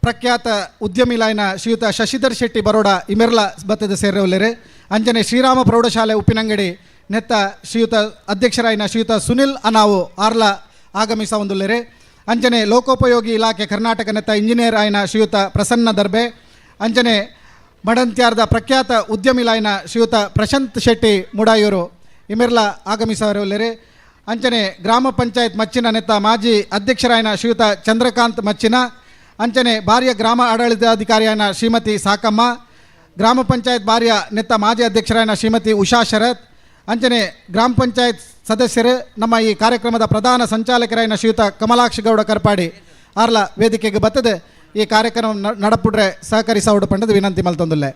ಪ್ರಖ್ಯಾತ ಉದ್ಯಮಿಲಾಯನ ಶ್ರೀಯುತ ಶಶಿಧರ್ ಶೆಟ್ಟಿ ಬರೋಡ ಇಮೆರ್ಲ ಬತ್ತದ ಸೇರವಲ್ಲೆರೆ. ಅಂಜನೆ ಶ್ರೀರಾಮ ಪ್ರೌಢಶಾಲೆ ಉಪ್ಪಿನಂಗಡಿ ನೆತ್ತ ಶ್ರೀಯುತ ಅಧ್ಯಕ್ಷರಾಯನ ಶ್ರೀಯುತ ಸುನಿಲ್ ಅನಾವು ಆರ್ಲ ಆಗಮಿಸ ಒಂದುಲ್ಲೆರೆ. ಅಂಜನೆ ಲೋಕೋಪಯೋಗಿ ಇಲಾಖೆ ಕರ್ನಾಟಕ ನೆತ್ತ ಇಂಜಿನಿಯರ್ ಆಯನ ಶ್ರೀಯುತ ಪ್ರಸನ್ನ ದರ್ಬೆ. ಅಂಜನೆ ಮಡಂತ್ಯಾರ್ದ ಪ್ರಖ್ಯಾತ ಉದ್ಯಮಿಲಾಯನ ಶ್ರೀಯುತ ಪ್ರಶಾಂತ್ ಶೆಟ್ಟಿ ಮುಡಾಯೂರು ಇಮೆರ್ಲ ಆಗಮಿಸವಲ್ಲೆರೆ. ಅಂಚನೆ ಗ್ರಾಮ ಪಂಚಾಯತ್ ಮಚ್ಚಿನ ನೆತ್ತ ಮಾಜಿ ಅಧ್ಯಕ್ಷರಾಯನ ಶ್ರೀಯುತ ಚಂದ್ರಕಾಂತ್ ಮಚ್ಚಿನ. ಅಂಚನೆ ಬಾರ್ಯ ಗ್ರಾಮ ಆಡಳಿತಾಧಿಕಾರಿಯಾನ ಶ್ರೀಮತಿ ಸಾಕಮ್ಮ. ಗ್ರಾಮ ಪಂಚಾಯತ್ ಬಾರ್ಯ ನೆತ್ತ ಮಾಜಿ ಅಧ್ಯಕ್ಷರಾಯನ ಶ್ರೀಮತಿ ಉಷಾ ಶರತ್. ಅಂಚನೆ ಗ್ರಾಮ ಪಂಚಾಯತ್ ಸದಸ್ಯರು ನಮ್ಮ ಈ ಕಾರ್ಯಕ್ರಮದ ಪ್ರಧಾನ ಸಂಚಾಲಕರಾಯನ ಶ್ರೀಯುತ ಕಮಲಾಕ್ಷ ಗೌಡ ಕರ್ಪಾಡಿ ಆರ್ಲ ವೇದಿಕೆಗೆ ಬತ್ತದೆ ಈ ಕಾರ್ಯಕ್ರಮ ನಡಪುಡ್ರೆ ಸಹಕರಿಸೌಡು ಪಂಡದ ವಿನಂತಿ ಮಲ್ತೊಂದುಲ್ಲೆ.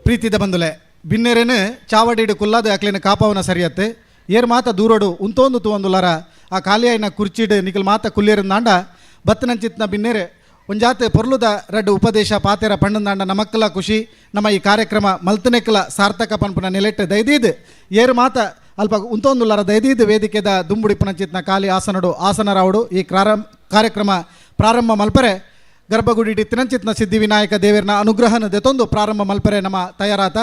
ಪ್ರೀತಿದ ಬಂದುಲೆ ಬಿನ್ನೆರೇನು ಚಾವಡಿಡು ಕುಲ್ಲಾದ ಅಕ್ಲಿನ ಕಾಪವನ ಸರಿಯತ್ತೆ ಏರ್ ಮಾತ ದೂರಡು ಉಂತೊಂದು ತೂವೊಂದುಲ್ಲರ ಆ ಖಾಲಿಯಾಯಿನ ಕುರ್ಚಿಡು ನಿಕಲ್ ಮಾತ ಕುಲ್ಲೇರಂದಾಂಡ ಬತ್ತನಂಚಿತ್ನ ಬಿನ್ನೆರೆ ಒಂಜಾತೆ ಪೊರ್ಲುದ ರಡ್ಡು ಉಪದೇಶ ಪಾತೆರ ಪಂಡಂದಾಂಡ ನಮಕ್ಕಲ ಖುಷಿ ನಮ್ಮ ಈ ಕಾರ್ಯಕ್ರಮ ಮಲ್ತನೆಕ್ಕಲ ಸಾರ್ಥಕ ಪನ್ಪುನ ನೆಲೆಟ್ಟು ದಯದೀದ್ ಏರು ಮಾತ ಅಲ್ಪ ಉಂತೊಂದುಲ್ಲರ ದಯದೀದ್ ವೇದಿಕೆದ ದುಂಬುಡಿಪುನಂಚಿತ್ನ ಖಾಲಿ ಆಸನಡು ಆಸನರಾವುಡು ಈ ಕಾರ್ಯಕ್ರಮ ಪ್ರಾರಂಭ ಮಲ್ಪರೆ ಗರ್ಭಗುಡಿ ತಿನಂಚಿತ್ನ ಸಿದ್ಧಿವಿನಾಯಕ ದೇವರನ ಅನುಗ್ರಹನ ದೆತೊಂದು ಪ್ರಾರಂಭ ಮಲ್ಪರೆ ನಮ್ಮ ತಯಾರಾತ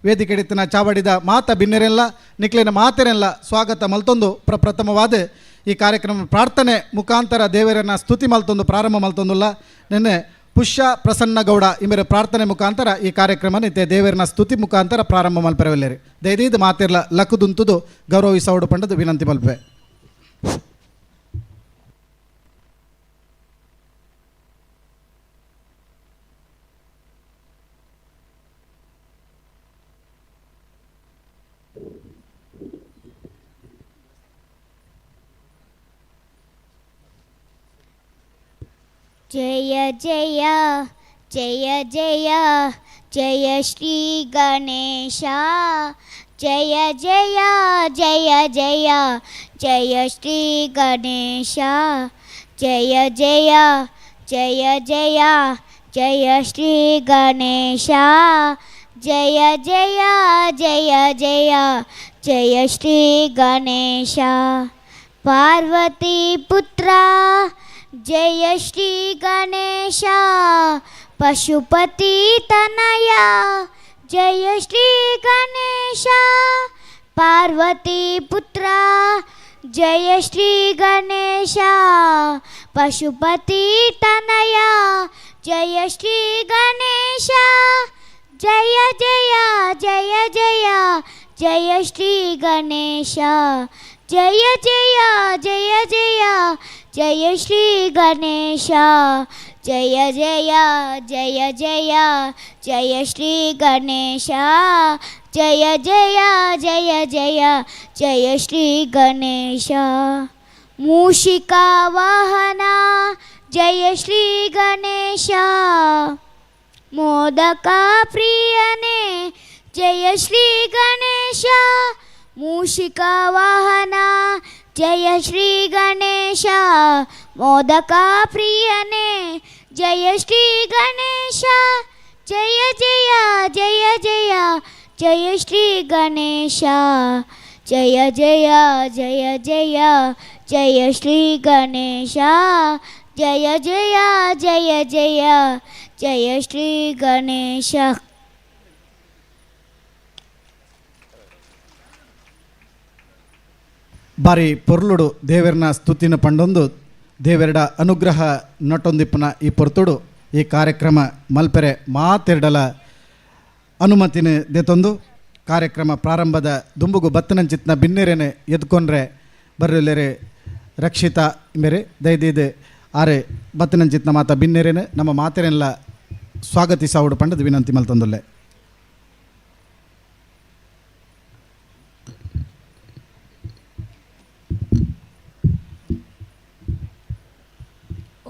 ವೇದಿಕೆಡಿತ್ತಿನ ಚಾವಡಿದ ಮಾತ ಬಿನ್ನೆರೆಲ್ಲ ನಿಕ್ಲಿನ ಮಾತೆರೆಲ್ಲ ಸ್ವಾಗತ ಮಲ್ತೊಂದು ಪ್ರಪ್ರಥಮವಾದ ಈ ಕಾರ್ಯಕ್ರಮ ಪ್ರಾರ್ಥನೆ ಮುಖಾಂತರ ದೇವರನ್ನ ಸ್ತುತಿ ಮಲ್ತೊಂದು ಪ್ರಾರಂಭ ಮಲ್ತೊಂದುಲ್ಲ. ನಿನ್ನೆ ಪುಷ್ಯ ಪ್ರಸನ್ನಗೌಡ ಇಮರ ಪ್ರಾರ್ಥನೆ ಮುಖಾಂತರ ಈ ಕಾರ್ಯಕ್ರಮ ನಿತ್ಯ ದೇವರನ್ನ ಸ್ತುತಿ ಮುಖಾಂತರ ಪ್ರಾರಂಭ ಮಲ್ಪರವಿಲ್ಲರಿ. ದಯದೀದ ಮಾತಿರ್ಲ ಲಕ್ಕುದುಂತುದು ಗೌರವಿಸೌಡು ಪಂಡದು ವಿನಂತಿ ಮಲ್ಪೆ. ಜಯ ಜಯ ಜಯ ಜಯ ಜಯ ಶ್ರೀ ಗಣೇಶ ಜಯ ಜಯ ಜಯ ಜಯ ಜಯ ಶ್ರೀ ಗಣೇಶ ಜಯ ಜಯ ಜಯ ಜಯ ಜಯ ಶ್ರೀ ಗಣೇಶ ಜಯ ಜಯ ಜಯ ಜಯ ಜಯ ಶ್ರೀ ಗಣೇಶ ಪಾರ್ವತಿ ಪುತ್ರ ಜಯ ಶ್ರೀ ಗಣೇಶ ಪಶುಪತಿ ತನಯ ಜಯ ಶ್ರೀ ಗಣೇಶ ಪಾರ್ವತಿ ಪುತ್ರ Jaya Shri Ganesha Pashupati Tanaya Jaya Shri Ganesha Jaya Jaya Jaya Jaya Jaya Shri Ganesha Jaya Jaya Jaya Jaya Jaya Shri Ganesha Jaya Jaya Jaya Jaya Jaya Shri Ganesha Jaya Jaya Jaya Jaya Jaya Shri Ganesha Mushika ವಾಹನ ಜಯ ಶ್ರೀ ಗಣೇಶ ಮೋದಕ ಪ್ರಿಯನೇ ಜಯ ಶ್ರೀ ಗಣೇಶ ಮೂಷಿಕ ವಾಹನ ಜಯ ಶ್ರೀ ಗಣೇಶ ಮೋದಕ ಪ್ರಿಯನೇ ಜಯ ಶ್ರೀ ಗಣೇಶ ಜಯ ಜಯ ಜಯ ಜಯ ಜಯ ಶ್ರೀ ಗಣೇಶ ಜಯ ಜಯ ಜಯ ಜಯ ಜಯ ಶ್ರೀ ಗಣೇಶ ಜಯ ಜಯ ಜಯ ಜಯ ಜಯ ಶ್ರೀ ಗಣೇಶ. ಬಾರಿ ಪೊರ್ಲುಡು ದೇವರನ ಸ್ತುತಿನ ಪಂಡೊಂದು ದೇವರಡ ಅನುಗ್ರಹ ನಟೊಂದಿಪ್ಪನ ಈ ಪೊರ್ತುಡು ಈ ಕಾರ್ಯಕ್ರಮ ಮಲ್ಪೆರೆ ಮಾತೆರಡಲ ಅನುಮತಿನ ದೆತೊಂದು ಕಾರ್ಯಕ್ರಮ ಪ್ರಾರಂಭದ ದುಂಬುಗು ಬತ್ತನಂಚಿತ್ನ ಬಿನ್ನೆರೆನೆ ಎದ್ಕೊಂಡ್ರೆ ಬರ್ರೆಲೆರೆ ರಕ್ಷಿತಾ ಮೇರೆ ದಯದೀದೆ ಆರೆ ಬತ್ತನಂಚಿತ್ನ ಮಾತ ಬಿನ್ನೆರೆನೆ ನಮ್ಮ ಮಾತೆರೆಲ್ಲ ಸ್ವಾಗತಿಸಾವುಡು ಪಂಡದ ವಿನಂತಿ ಮಲ್ತಂದುಲ್ಲೆ.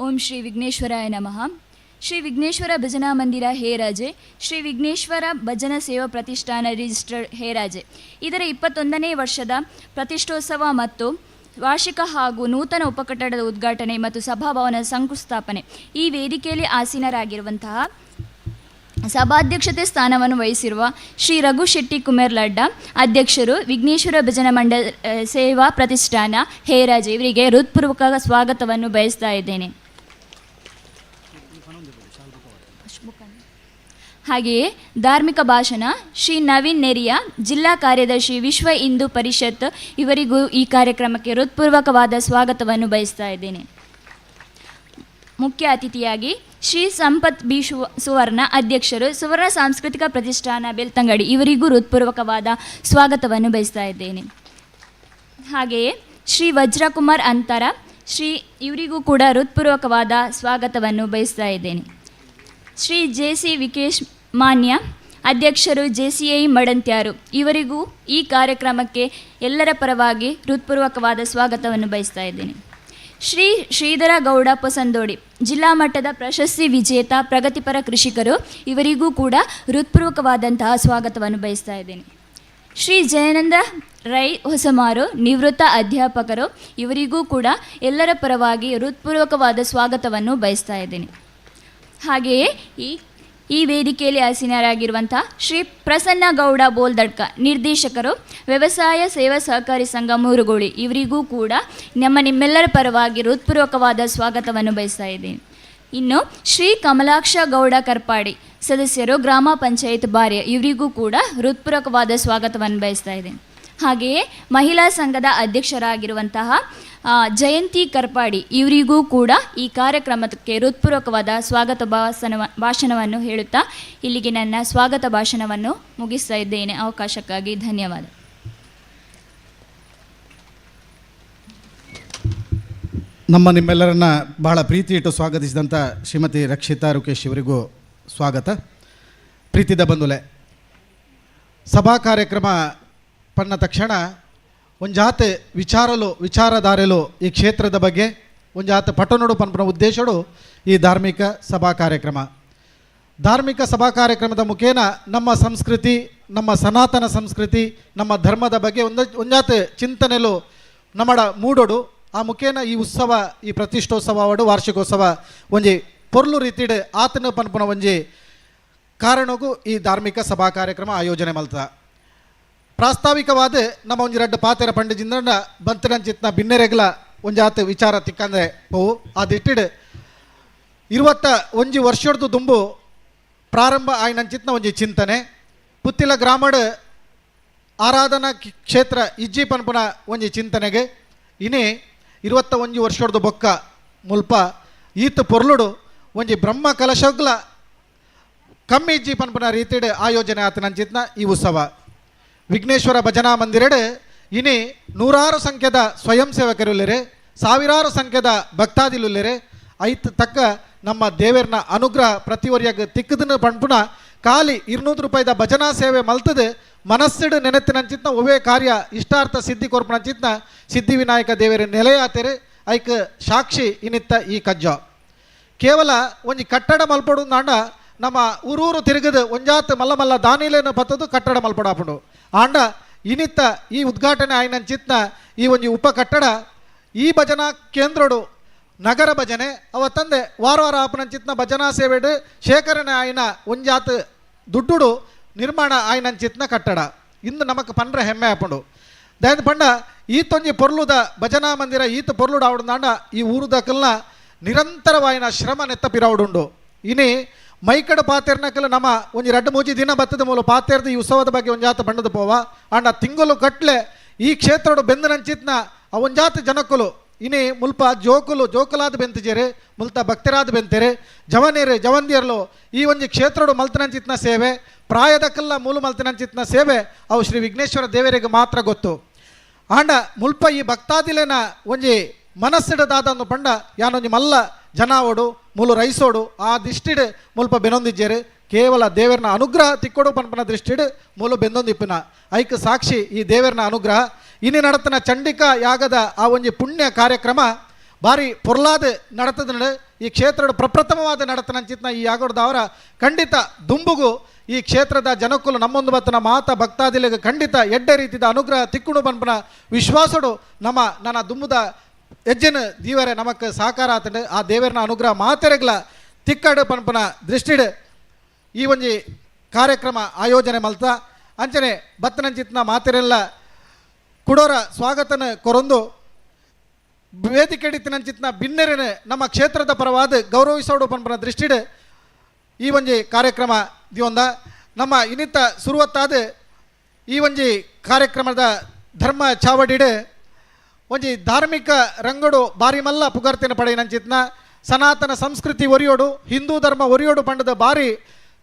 ಓಂ ಶ್ರೀ ವಿಘ್ನೇಶ್ವರಾಯ ನಮಃ. ಶ್ರೀ ವಿಘ್ನೇಶ್ವರ ಭಜನಾ ಮಂದಿರ ಹೇರಾಜೆ, ಶ್ರೀ ವಿಘ್ನೇಶ್ವರ ಭಜನಾ ಸೇವಾ ಪ್ರತಿಷ್ಠಾನ ರಿಜಿಸ್ಟರ್ಡ್ ಹೇರಾಜೆ ಇದರ 21ನೇ ವರ್ಷದ ಪ್ರತಿಷ್ಠೋತ್ಸವ ಮತ್ತು ವಾರ್ಷಿಕ ಹಾಗೂ ನೂತನ ಉಪಕಟ್ಟಡದ ಉದ್ಘಾಟನೆ ಮತ್ತು ಸಭಾಭವನ ಶಂಕುಸ್ಥಾಪನೆ. ಈ ವೇದಿಕೆಯಲ್ಲಿ ಆಸೀನರಾಗಿರುವಂತಹ ಸಭಾಧ್ಯಕ್ಷತೆ ಸ್ಥಾನವನ್ನು ವಹಿಸಿರುವ ಶ್ರೀ ರಘು ಶೆಟ್ಟಿ ಕುಮೇರ್ಲಡ್ಡ ಅಧ್ಯಕ್ಷರು, ವಿಘ್ನೇಶ್ವರ ಭಜನಾ ಮಂಡಲ ಸೇವಾ ಪ್ರತಿಷ್ಠಾನ ಹೇರಾಜೆ ಇವರಿಗೆ ಹೃತ್ಪೂರ್ವಕ ಸ್ವಾಗತವನ್ನು ಬಯಸ್ತಾ ಇದ್ದೇನೆ. ಹಾಗೆಯೇ ಧಾರ್ಮಿಕ ಭಾಷಣ ಶ್ರೀ ನವೀನ್ ನೆರಿಯ, ಜಿಲ್ಲಾ ಕಾರ್ಯದರ್ಶಿ ವಿಶ್ವ ಹಿಂದೂ ಪರಿಷತ್ ಇವರಿಗೂ ಈ ಕಾರ್ಯಕ್ರಮಕ್ಕೆ ಹೃತ್ಪೂರ್ವಕವಾದ ಸ್ವಾಗತವನ್ನು ಬಯಸ್ತಾ ಇದ್ದೇನೆ. ಮುಖ್ಯ ಅತಿಥಿಯಾಗಿ ಶ್ರೀ ಸಂಪತ್ ಬಿ ಸುವರ್ಣ ಅಧ್ಯಕ್ಷರು, ಸುವರ್ಣ ಸಾಂಸ್ಕೃತಿಕ ಪ್ರತಿಷ್ಠಾನ ಬೆಳ್ತಂಗಡಿ ಇವರಿಗೂ ಹೃತ್ಪೂರ್ವಕವಾದ ಸ್ವಾಗತವನ್ನು ಬಯಸ್ತಾ ಇದ್ದೇನೆ. ಹಾಗೆಯೇ ಶ್ರೀ ವಜ್ರಕುಮಾರ್ ಅಂತರ ಶ್ರೀ ಇವರಿಗೂ ಕೂಡ ಹೃತ್ಪೂರ್ವಕವಾದ ಸ್ವಾಗತವನ್ನು ಬಯಸ್ತಾ ಇದ್ದೇನೆ. ಶ್ರೀ ಜೆ ಸಿ ವಿಕೇಶ್ ಮಾನ್ಯ ಅಧ್ಯಕ್ಷರು J C I Madantyar ಇವರಿಗೂ ಈ ಕಾರ್ಯಕ್ರಮಕ್ಕೆ ಎಲ್ಲರ ಪರವಾಗಿ ಹೃತ್ಪೂರ್ವಕವಾದ ಸ್ವಾಗತವನ್ನು ಬಯಸ್ತಾ ಇದ್ದೇನೆ. ಶ್ರೀ ಶ್ರೀಧರ ಗೌಡ ಪೊಸಂದೋಡಿ ಜಿಲ್ಲಾ ಮಟ್ಟದ ಪ್ರಶಸ್ತಿ ವಿಜೇತ ಪ್ರಗತಿಪರ ಕೃಷಿಕರು ಇವರಿಗೂ ಕೂಡ ಹೃತ್ಪೂರ್ವಕವಾದಂತಹ ಸ್ವಾಗತವನ್ನು ಬಯಸ್ತಾ ಇದ್ದೇನೆ. ಶ್ರೀ ಜಯಾನಂದ ರೈ ಹೊಸಮಾರು ನಿವೃತ್ತ ಅಧ್ಯಾಪಕರು ಇವರಿಗೂ ಕೂಡ ಎಲ್ಲರ ಪರವಾಗಿ ಹೃತ್ಪೂರ್ವಕವಾದ ಸ್ವಾಗತವನ್ನು ಬಯಸ್ತಾ ಇದ್ದೇನೆ. ಹಾಗೆಯೇ ಈ ವೇದಿಕೆಯಲ್ಲಿ ಆಸೀನರಾಗಿರುವಂಥ ಶ್ರೀ ಪ್ರಸನ್ನ ಗೌಡ ಬೋಲ್ದಡ್ಕ ನಿರ್ದೇಶಕರು, ವ್ಯವಸಾಯ ಸೇವಾ ಸಹಕಾರಿ ಸಂಘ ಮೂರುಗೋಳಿ ಇವರಿಗೂ ಕೂಡ ನಮ್ಮ ನಿಮ್ಮೆಲ್ಲರ ಪರವಾಗಿ ಹೃತ್ಪೂರ್ವಕವಾದ ಸ್ವಾಗತವನ್ನು ಬಯಸ್ತಾ ಇದ್ದೀನಿ. ಇನ್ನು ಶ್ರೀ ಕಮಲಾಕ್ಷ ಗೌಡ ಕರ್ಪಾಡಿ ಸದಸ್ಯರು, ಗ್ರಾಮ ಪಂಚಾಯತ್ ಬಾರ್ಯ ಇವರಿಗೂ ಕೂಡ ಹೃತ್ಪೂರ್ವಕವಾದ ಸ್ವಾಗತವನ್ನು ಬಯಸ್ತಾ ಇದ್ದೀನಿ. ಹಾಗೆಯೇ ಮಹಿಳಾ ಸಂಘದ ಅಧ್ಯಕ್ಷರಾಗಿರುವಂತಹ ಜಯಂತಿ ಕರ್ಪಾಡಿ ಇವರಿಗೂ ಕೂಡ ಈ ಕಾರ್ಯಕ್ರಮಕ್ಕೆ ಹೃತ್ಪೂರ್ವಕವಾದ ಸ್ವಾಗತ ಭಾಷಣವನ್ನು ಹೇಳುತ್ತಾ ಇಲ್ಲಿಗೆ ನನ್ನ ಸ್ವಾಗತ ಭಾಷಣವನ್ನು ಮುಗಿಸ್ತಾ ಇದ್ದೇನೆ. ಅವಕಾಶಕ್ಕಾಗಿ ಧನ್ಯವಾದ. ನಮ್ಮ ನಿಮ್ಮೆಲ್ಲರನ್ನ ಬಹಳ ಪ್ರೀತಿ ಇಟ್ಟು ಸ್ವಾಗತಿಸಿದಂಥ ಶ್ರೀಮತಿ ರಕ್ಷಿತಾ ರುಕೇಶ್ ಇವರಿಗೂ ಸ್ವಾಗತ. ಪ್ರೀತಿದ ಬಂಧುಲೆ, ಸಭಾ ಕಾರ್ಯಕ್ರಮ ಪಣ್ಣ ತಕ್ಷಣ ಒಂಜಾತೆ ವಿಚಾರಲು ವಿಚಾರಧಾರೆಲು ಈ ಕ್ಷೇತ್ರದ ಬಗ್ಗೆ ಒಂಜಾತೆ ಪಟ್ಟಣಡು ಪನ್ಪನ ಉದ್ದೇಶಡು ಈ ಧಾರ್ಮಿಕ ಸಭಾ ಕಾರ್ಯಕ್ರಮ. ಧಾರ್ಮಿಕ ಸಭಾ ಕಾರ್ಯಕ್ರಮದ ಮುಖೇನ ನಮ್ಮ ಸಂಸ್ಕೃತಿ, ನಮ್ಮ ಸನಾತನ ಸಂಸ್ಕೃತಿ, ನಮ್ಮ ಧರ್ಮದ ಬಗ್ಗೆ ಒಂಜಾತೆ ಚಿಂತನೆಲು ನಮ್ಮಡ ಮೂಡೋಡು. ಆ ಮುಖೇನ ಈ ಉತ್ಸವ, ಈ ಪ್ರತಿಷ್ಠೋತ್ಸವ ಅವಡು ವಾರ್ಷಿಕೋತ್ಸವ ಒಂಜಿ ಪೊರ್ಲು ರೀತಿಡ್ ಆತನ ಪನ್ಪುನ ಒಂಜಿ ಕಾರಣಕ್ಕೂ ಈ ಧಾರ್ಮಿಕ ಸಭಾ ಕಾರ್ಯಕ್ರಮ ಆಯೋಜನೆ ಮಲ್ತ. ಪ್ರಾಸ್ತಾವಿಕವಾದ ನಮ್ಮ ಒಂಜಿ ರಡ್ಡು ಪಾತೆರ ಪಂಡಿಜಿಂದ ಬಂತನಂಚಿತ್ನ ಬಿನ್ನೆರೆಗ್ಲ ಒಂಜಾತ ವಿಚಾರ ತಿಕ್ಕಂದ್ರೆ ಪೋವು. ಆ ದಿಟ್ಟಿಡ್ 21 ವರ್ಷಡ್ದು ದುಂಬು ಪ್ರಾರಂಭ ಆಯ್ನಂಚಿತ್ನ ಒಂಜಿ ಚಿಂತನೆ. ಪುತ್ತಿಲ ಗ್ರಾಮಡ್ ಆರಾಧನಾ ಕ್ಷೇತ್ರ ಇಜ್ಜಿ ಪನ್ಪುನ ಒಂಜಿ ಚಿಂತನೆಗೆ ಇನಿ 21 ವರ್ಷದ ಬೊಕ್ಕ ಮುಲ್ಪ ಈತ ಪೊರ್ಲುಡು ಒಂಜಿ ಬ್ರಹ್ಮ ಕಲಶಗ್ಲ ಕಮ್ಮಿ ಇಜ್ಜಿ ಪನ್ಪುನ ರೀತಿಡ್ ಆಯೋಜನೆ ಆತನಂಚಿತ್ನ ಈ ಉತ್ಸವ. ವಿಘ್ನೇಶ್ವರ ಭಜನಾ ಮಂದಿರಡ್ ಇನಿ ನೂರಾರು ಸಂಖ್ಯೆದ ಸ್ವಯಂ ಸೇವಕರುಲ್ಲೆರೆ, ಸಾವಿರಾರು ಸಂಖ್ಯೆದ ಭಕ್ತಾದಿಲುಲ್ಲೆರೆ. ಐತ್ ತಕ್ಕ ನಮ್ಮ ದೇವರ್ನ ಅನುಗ್ರಹ ಪ್ರತಿವರಿಯಾಗ ತಿಕ್ಕದನ್ನು ಪನ್ಪುನ ಖಾಲಿ 200 ರೂಪಾಯಿದ ಭಜನಾ ಸೇವೆ ಮಲ್ತದೆ ಮನಸ್ಸಿಡು ನೆನೆತ್ತಿನಂಚಿತ್ನ ಒವೇ ಕಾರ್ಯ ಇಷ್ಟಾರ್ಥ ಸಿದ್ಧಿ ಕೊರ್ಪುನಂಚಿತ್ನ ಸಿದ್ಧಿವಿನಾಯಕ ದೇವರ ನೆಲೆಯಾತೆರೆ ಐಕ್ ಸಾಕ್ಷಿ ಇನಿತ್ತ ಈ ಕಜ್ಜ. ಕೇವಲ ಒಂಜಿ ಕಟ್ಟಡ ಮಲ್ಪಡು ಆಂಡ ನಮ್ಮ ಊರೂರು ತಿರುಗದು ಒಂಜಾತ್ ಮಲ್ಲ ಮಲ್ಲ ದಾನಿಲೇನು ಪತ್ತದು ಕಟ್ಟಡ ಮಲ್ಪಡಾಪುಂಡು. ಆಂಡ ಇನಿತ್ತ ಈ ಉದ್ಘಾಟನೆ ಆಯ್ನಂಚಿತ್ನ ಈ ಒಂಜಿ ಉಪ ಕಟ್ಟಡ ಈ ಭಜನಾ ಕೇಂದ್ರಡು ನಗರ ಭಜನೆ ಅವ ತಂದೆ ವಾರ ವಾರ ಆಪನಂಚಿತ್ನ ಭಜನಾ ಸೇವೆಡು ಶೇಖರಣೆ ಆಯ್ನ ಒಂಜಾತ್ ದುಡ್ಡುಡು ನಿರ್ಮಾಣ ಆಯ್ನಂಚಿತ್ನ ಕಟ್ಟಡ ಇಂದು ನಮಕ್ ಪನ್ರ ಹೆಮ್ಮೆ ಆಪುಂಡು. ದಯದ ಪಂಡ ಈತೊಂಜಿ ಪೊರ್ಲುದ ಭಜನಾ ಮಂದಿರ ಈತ ಪೊರ್ಲುಡು ಆವಡುಂದಾಂಡ ಈ ಊರುದಕಲ್ನ ನಿರಂತರವಾಯಿನ ಶ್ರಮ ನೆತ್ತ ಪಿರವಡುಂಡು. ಇನಿ ಮೈಕಡ ಪಾತೆರ್ನಕಲ್ ನಮ್ಮ ಒಂಜಿ ರಡ್ಡು ಮೂಜಿ ದಿನ ಬತ್ತದ ಮೂಲ ಪಾತೆರ್ದು ಈ ಉತ್ಸವದ ಬಗ್ಗೆ ಒಂಜಾತ ಬಣ್ಣದ ಪೋವ. ಆಂಡ ತಿಂಗಳು ಕಟ್ಲೆ ಈ ಕ್ಷೇತ್ರಡು ಬೆಂದನಂಚಿತ್ನ ಆ ಒಂಜಾತ ಜನಕ್ಕಲು ಇನಿ ಮುಲ್ಪ ಜೋಕುಲು ಜೋಕುಲಾದ ಬೆಂತಿಜೇರು, ಮುಲ್ತ ಭಕ್ತರಾದ ಬೆಂತೇರು, ಜವನೇರು ಜವಂದಿಯರ್ಲು ಈ ಒಂಜಿ ಕ್ಷೇತ್ರಡು ಮಲ್ತನಂಚಿತ್ನ ಸೇವೆ ಪ್ರಾಯದಕ್ಕೆಲ್ಲ ಮೂಲು ಮಲ್ತನಂಚಿತ್ನ ಸೇವೆ ಅವು ಶ್ರೀ ವಿಘ್ನೇಶ್ವರ ದೇವರಿಗೆ ಮಾತ್ರ ಗೊತ್ತು. ಆಂಡ ಮುಲ್ಪ ಈ ಭಕ್ತಾದಿಲೇನ ಒಂಜಿ ಮನಸ್ಸಿಡದಾದ ಪಂಡ ಯಾನೊಂಜಿ ಮಲ್ಲ ಜನಾವೋಡು ಮೂಲು ರೈಸೋಡು ಆ ದೃಷ್ಟಿಡ್ ಮುಲ್ಪ ಬೆನೊಂದಿಜ್ಜೇರು. ಕೇವಲ ದೇವರನ ಅನುಗ್ರಹ ತಿಕ್ಕೊಡು ಪನ್ಪನ ದೃಷ್ಟಿಡ್ ಮೂಲು ಬೆಂದೊಂದಿಪ್ಪುನ ಐಕ್ ಸಾಕ್ಷಿ ಈ ದೇವರನ ಅನುಗ್ರಹ. ಇನಿ ನಡತನ ಚಂಡಿಕಾ ಯಾಗದ ಆ ಒಂಜಿ ಪುಣ್ಯ ಕಾರ್ಯಕ್ರಮ ಭಾರಿ ಪೊರ್ಲಾದ ನಡತದ. ಈ ಕ್ಷೇತ್ರದ ಪ್ರಪ್ರಥಮವಾದ ನಡತನಂಚಿತ್ನ ಈ ಯಾಗೋಡ್ದವರ ಖಂಡಿತ ದುಂಬುಗು ಈ ಕ್ಷೇತ್ರದ ಜನಕ್ಕುಲು ನಮ್ಮೊಂದು ಬತ್ತನ ಮಾತ ಭಕ್ತಾದಿಲಿಗೆ ಖಂಡಿತ ಎಡ್ಡೆ ರೀತಿದ ಅನುಗ್ರಹ ತಿಕ್ಕುಡು ಪನ್ಪನ ವಿಶ್ವಾಸಡು ನಮ್ಮ ನನ್ನ ದುಂಬುದ ಹೆಜ್ಜೆನ ದೀವರೆ ನಮಕ್ ಸಹಕಾರ ಆತಂಡು ಆ ದೇವರನ ಅನುಗ್ರಹ ಮಾತೆರೆಗ್ಲ ತಿಕ್ಕಡು ಪನ್ಪನ ದೃಷ್ಟಿಡ್ ಈ ಒಂಜಿ ಕಾರ್ಯಕ್ರಮ ಆಯೋಜನೆ ಮಲ್ತ ಅಂಚನೆ ಬತ್ತನಂಚಿತ್ನ ಮಾತೆರೆಲ್ಲ ಕುಡೋರ ಸ್ವಾಗತನ ಕೊರೊಂದು ವೇದಿಕೆಡಿತ್ತಿನಂಚಿತ್ನ ಬಿನ್ನೆರೆನ ನಮ್ಮ ಕ್ಷೇತ್ರದ ಪರವಾದ ಗೌರವಿಸೋಡು ಪನ್ಪನ ದೃಷ್ಟಿಡ್ ಈ ಒಂಜಿ ಕಾರ್ಯಕ್ರಮ ದಿಯೊಂದ ನಮ್ಮ ಇನ್ನಿತ ಸುರುವತ್ತಾದ ಈ ಒಂಜಿ ಕಾರ್ಯಕ್ರಮದ ಧರ್ಮ ಚಾವಡಿಡ್ ಒಂಜಿ ಧಾರ್ಮಿಕ ರಂಗಡು ಬಾರಿ ಮಲ್ಲ ಪುಗರ್ತಿನ ಪಡೆಯಿನಂಚಿತ್ನ ಸನಾತನ ಸಂಸ್ಕೃತಿ ಒರಿಯೋಡು ಹಿಂದೂ ಧರ್ಮ ಒರಿಯೋಡು ಪಂಡದ ಬಾರಿ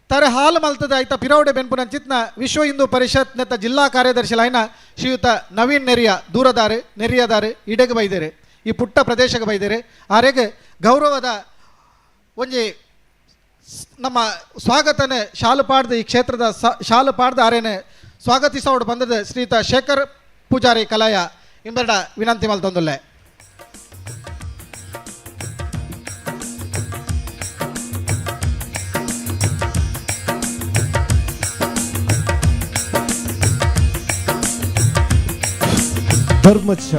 ತರೆ ಹಾಲು ಮಲ್ತದ ಐತ ಪಿರೌಡೆ ಬೆನ್ಪುನಂಚಿತ್ನ ವಿಶ್ವ ಹಿಂದೂ ಪರಿಷತ್ ನೆತ್ತ ಜಿಲ್ಲಾ ಕಾರ್ಯದರ್ಶಿ ಲೈನ ಶ್ರೀಯುತ ನವೀನ್ ನೆರಿಯ ದೂರದಾರೆ ನೆರಿಯದಾರೆ ಇಡೆಗೆ ಬೈದೇರೆ ಈ ಪುಟ್ಟ ಪ್ರದೇಶಕ್ಕೆ ಬೈದೇರೆ ಆರೆಗೆ ಗೌರವದ ಒಂಜಿ ನಮ್ಮ ಸ್ವಾಗತನೆ ಶಾಲು ಪಾಡ್ದ ಈ ಕ್ಷೇತ್ರದ ಶಾಲು ಪಾಡ್ದ ಆರೇನೆ ಸ್ವಾಗತಿಸೋಡು ಬಂದದ ಶ್ರೀಯುತ ಶೇಖರ್ ಪೂಜಾರಿ ಕಲಾಯ ಇಂಬೆರಡ ವಿನಂತಿ ಮಲ್ತೊಂದುಲ್ಲೆ. ಧರ್ಮಚ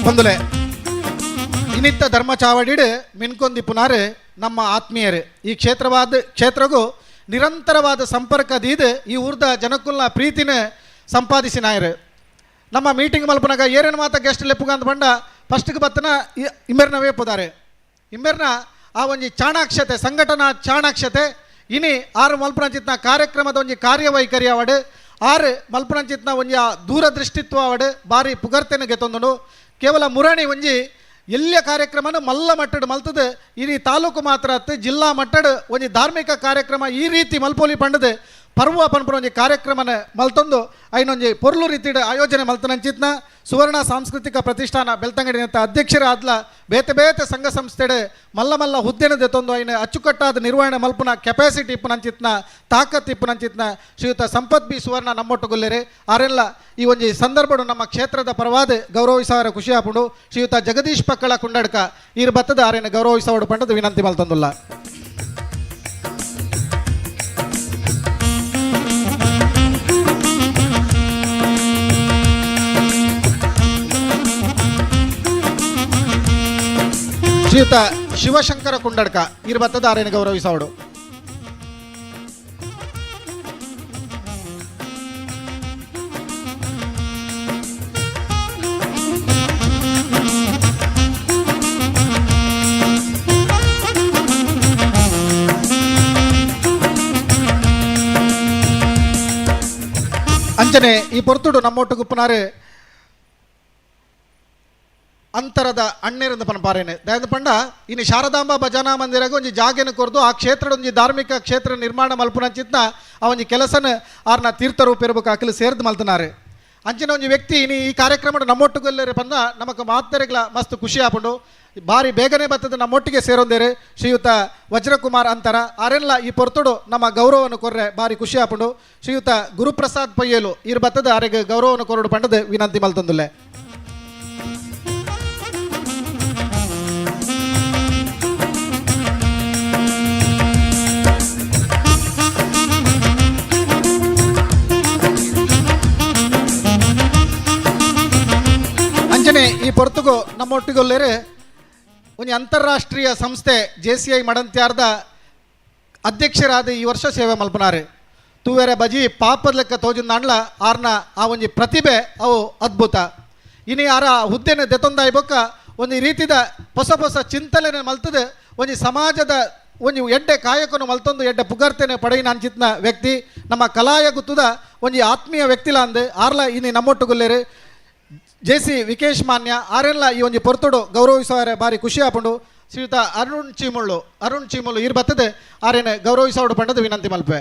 ಬಂದುಲೆ ಇನ್ನಿತ್ತ ಧರ್ಮ ಚಾವಡಿಡ್ ಮಿನ್ಕೊಂದಿಪ್ಪುನಾರು ನಮ್ಮ ಆತ್ಮೀಯರು ಈ ಕ್ಷೇತ್ರವಾದ ಕ್ಷೇತ್ರಗೂ ನಿರಂತರವಾದ ಸಂಪರ್ಕ ದೀದು ಈ ಊರ್ದ ಜನಕ್ಕುಲ್ನ ಪ್ರೀತಿನ ಸಂಪಾದಿಸಿ ನಾಯರು. ನಮ್ಮ ಮೀಟಿಂಗ್ ಮಲ್ಪನಾಗ ಏರೇನು ಮಾತ ಗೆಸ್ಟ್ ಲೆಪ್ಪುಗ ಅಂತ ಬಂಡ ಫಸ್ಟ್ಗೆ ಬತ್ತನ ಇಮ್ಮೆರ್ನವೇ ಪೋದಾರೆ. ಇಮ್ಮೆರ್ನ ಆ ಒಂಜಿ ಚಾಣಾಕ್ಷತೆ ಸಂಘಟನಾ ಚಾಣಾಕ್ಷತೆ ಇನಿ ಆರು ಮಲ್ಪನಂಚಿತ್ನ ಕಾರ್ಯಕ್ರಮದ ಒಂಜಿ ಕಾರ್ಯವೈಖರಿ ಅವಡು ಆರು ಮಲ್ಪನಂಚಿತ್ನ ಒಂಜಿ ಆ ದೂರದೃಷ್ಟಿತ್ವ ಅವಡು ಬಾರಿ ಪುಗರ್ತೆನ ಗೆತ್ತೊಂದುಂಡು. ಕೇವಲ ಮುರಣಿ ಒಂಜಿ ಎಲ್ಲಿಯ ಕಾರ್ಯಕ್ರಮನ ಮಲ್ಲ ಮಟ್ಟಡ್ ಮಲ್ತದೆ ಇಡೀ ತಾಲೂಕು ಮಾತ್ರ ಅತ್ತು ಜಿಲ್ಲಾ ಮಟ್ಟಡ್ ಒಂಜಿ ಧಾರ್ಮಿಕ ಕಾರ್ಯಕ್ರಮ ಈ ರೀತಿ ಮಲ್ಪೋಲಿ ಪಂಡದು ಪರ್ವ ಪನ್ಪುನ ಒಂಜಿ ಕಾರ್ಯಕ್ರಮನ ಮಲ್ತೊಂದು ಐನೊಂಜಿ ಪೊರ್ಲು ರೀತಿಡ್ ಆಯೋಜನೆ ಮಲ್ತನಂಚಿತ್ನ ಸುವರ್ಣ ಸಾಂಸ್ಕೃತಿಕ ಪ್ರತಿಷ್ಠಾನ ಬೆಳ್ತಂಗಡಿನಂತ ಅಧ್ಯಕ್ಷರಾದ್ಲ ಬೇತೆ ಬೇತೆ ಸಂಘ ಸಂಸ್ಥೆಡ್ ಮಲ್ಲ ಮಲ್ಲ ಹುದ್ದೆನ ದೆತ್ತೊಂದು ಐನ ಅಚ್ಚುಕಟ್ಟಾದ ನಿರ್ವಹಣೆ ಮಲ್ಪುನ ಕೆಪಾಸಿಟಿ ಇಪ್ಪುನಂಚಿತ್ನ ತಾಕತ್ ಇಪ್ಪುನಂಚಿತ್ನ ಶ್ರೀಯುತ ಸಂಪತ್ ಬಿ ಸುವರ್ಣ ನಮ್ಮೊಟ್ಟುಗುಲ್ಲೆರೆ ಆರೆಲ್ಲ ಈ ಒಂಜಿ ಸಂದರ್ಭಡು ನಮ್ಮ ಕ್ಷೇತ್ರದ ಪರವಾದ ಗೌರವಿಸವರ ಖುಷಿ ಆಪುಂಡು. ಶ್ರೀಯುತ ಜಗದೀಶ್ ಪಕ್ಕಳ ಕುಂಡಡ್ಕ ಈರ್ ಬತ್ತದ ಆರೇನ ಗೌರವಿಸವಡು ಪಂಡದ ವಿನಂತಿ ಮಲ್ತೊಂದುಲ್ಲ. ಶ್ರೀಯುತ ಶಿವಶಂಕರ ಕುಂಡಡ್ಕ ಈರ್ ಬತ್ತದ ಆರೇನ ಗೌರವಿಸವಡು. ಅಂಚನೆ ಈ ಪೊರ್ತುಡು ನಮ್ಮೊಟ್ಟುಗುಪ್ಪುನಾರು ಅಂತರದ ಅಣ್ಣೆರಂದು ಪನಪಾರೇನೆ ದಯದ ಪಂಡ ಇನ್ನು ಶಾರದಾಂಬ ಭಜನಾ ಮಂದಿರಗ ಒಂಜಿ ಜಾಗೆನ ಕೊರ್ದು ಆ ಕ್ಷೇತ್ರದ ಒಂಜಿ ಧಾರ್ಮಿಕ ಕ್ಷೇತ್ರ ನಿರ್ಮಾಣ ಮಲ್ಪುನಂಚಿತ್ನ ಆ ಒಂಜಿ ಕೆಲಸನ ಆರ್ನ ತೀರ್ಥರೂಪಿರ್ಬೇಕು ಅಖಿಲ ಸೇರ್ದು ಮಲ್ತನಾರು. ಅಂಚಿನ ಒಂಜಿ ವ್ಯಕ್ತಿ ಇನಿ ಈ ಕಾರ್ಯಕ್ರಮ ನಮ್ಮೊಟ್ಟುಗಲ್ಲರೆ ಪಂದ ನಮಕ್ ಮಾತೆರೆಗ್ಲ ಮಸ್ತ್ ಖುಷಿ ಆಪುಂಡು. ಬಾರಿ ಬೇಗನೆ ಬತ್ತದ ನಮ್ಮೊಟ್ಟಿಗೆ ಸೇರೊಂದೇರು ಶ್ರೀಯುತ ವಜ್ರಕುಮಾರ್ ಅಂತರ ಆರೆಲ್ಲ ಈ ಪೊರ್ತುಡು ನಮ್ಮ ಗೌರವವನ್ನು ಕೊರ್ರೆ ಬಾರಿ ಖುಷಿ ಆಪುಂಡು. ಶ್ರೀಯುತ ಗುರುಪ್ರಸಾದ್ ಪೊಯ್ಯೇಲು ಈರ್ ಬತ್ತದ ಆರೆಗ್ ಗೌರವವನ್ನು ಕೊರಡು ಪಂಡದು ವಿನಂತಿ ಮಲ್ತೊಂದುಲ್ಲೆ. ಅಂಚನೆ ಈ ಪೊರ್ತುಗು ನಮ್ಮೊಟ್ಟಿಗೊಲ್ಲೇರು ಒಂಜಿ ಅಂತಾರಾಷ್ಟ್ರೀಯ ಸಂಸ್ಥೆ ಜೆ.ಸಿ.ಐ ಮಡಂತ್ಯಾರ್ದ ಅಧ್ಯಕ್ಷರಾದ ಈ ವರ್ಷ ಸೇವೆ ಮಲ್ಪನಾರು. ತೂವೆರೆ ಬಜಿ ಪಾಪದ ಲೆಕ್ಕ ತೋಜುಂದಾಂಡ್ಲ ಆರ್ನ ಆ ಒಂಜಿ ಪ್ರತಿಭೆ ಅವು ಅದ್ಭುತ. ಇನಿ ಆರ ಹುದ್ದೆನ ದೆತೊಂದಾಯಿ ಬೊಕ್ಕ ಒಂಜಿ ರೀತಿದ ಹೊಸ ಹೊಸ ಚಿಂತನೆ ಮಲ್ತದೆ ಒಂಜಿ ಸಮಾಜದ ಒಂಜಿ ಎಡ್ಡೆ ಕಾಯಕನು ಮಲ್ತೊಂದು ಎಡ್ಡೆ ಪುಗರ್ತೆನೆ ಪಡೆಯಿನ ಅಂಚಿತ್ನ ವ್ಯಕ್ತಿ ನಮ್ಮ ಕಲಾಯ ಗುತ್ತದ ಒಂಜಿ ಆತ್ಮೀಯ ವ್ಯಕ್ತಿಲ ಅಂದ್ ಆರ್ಲ ಇನಿ ನಮ್ಮೊಟ್ಟುಗುಲ್ಲೇರು ಜೆ.ಸಿ. ವಿಕೇಶ್ ಮಾನ್ಯ ಆರೆಲ್ಲ ಈ ಒಂಜಿ ಪೊರ್ತುಡು ಗೌರವಿಸುವರೆ ಬಾರಿ ಖುಷಿ ಆಪುಂಡು. ಶ್ರೀಯುತ ಅರುಣ್ ಚೀಮುಳ್ಳು ಅರುಣ್ ಚೀಮುಳ್ಳು ಈರ್ ಬತ್ತದೆ ಆರೇನ ಗೌರವಿಸೋಡು ಪಂಡದು ವಿನಂತಿ ಮಲ್ಪೆ.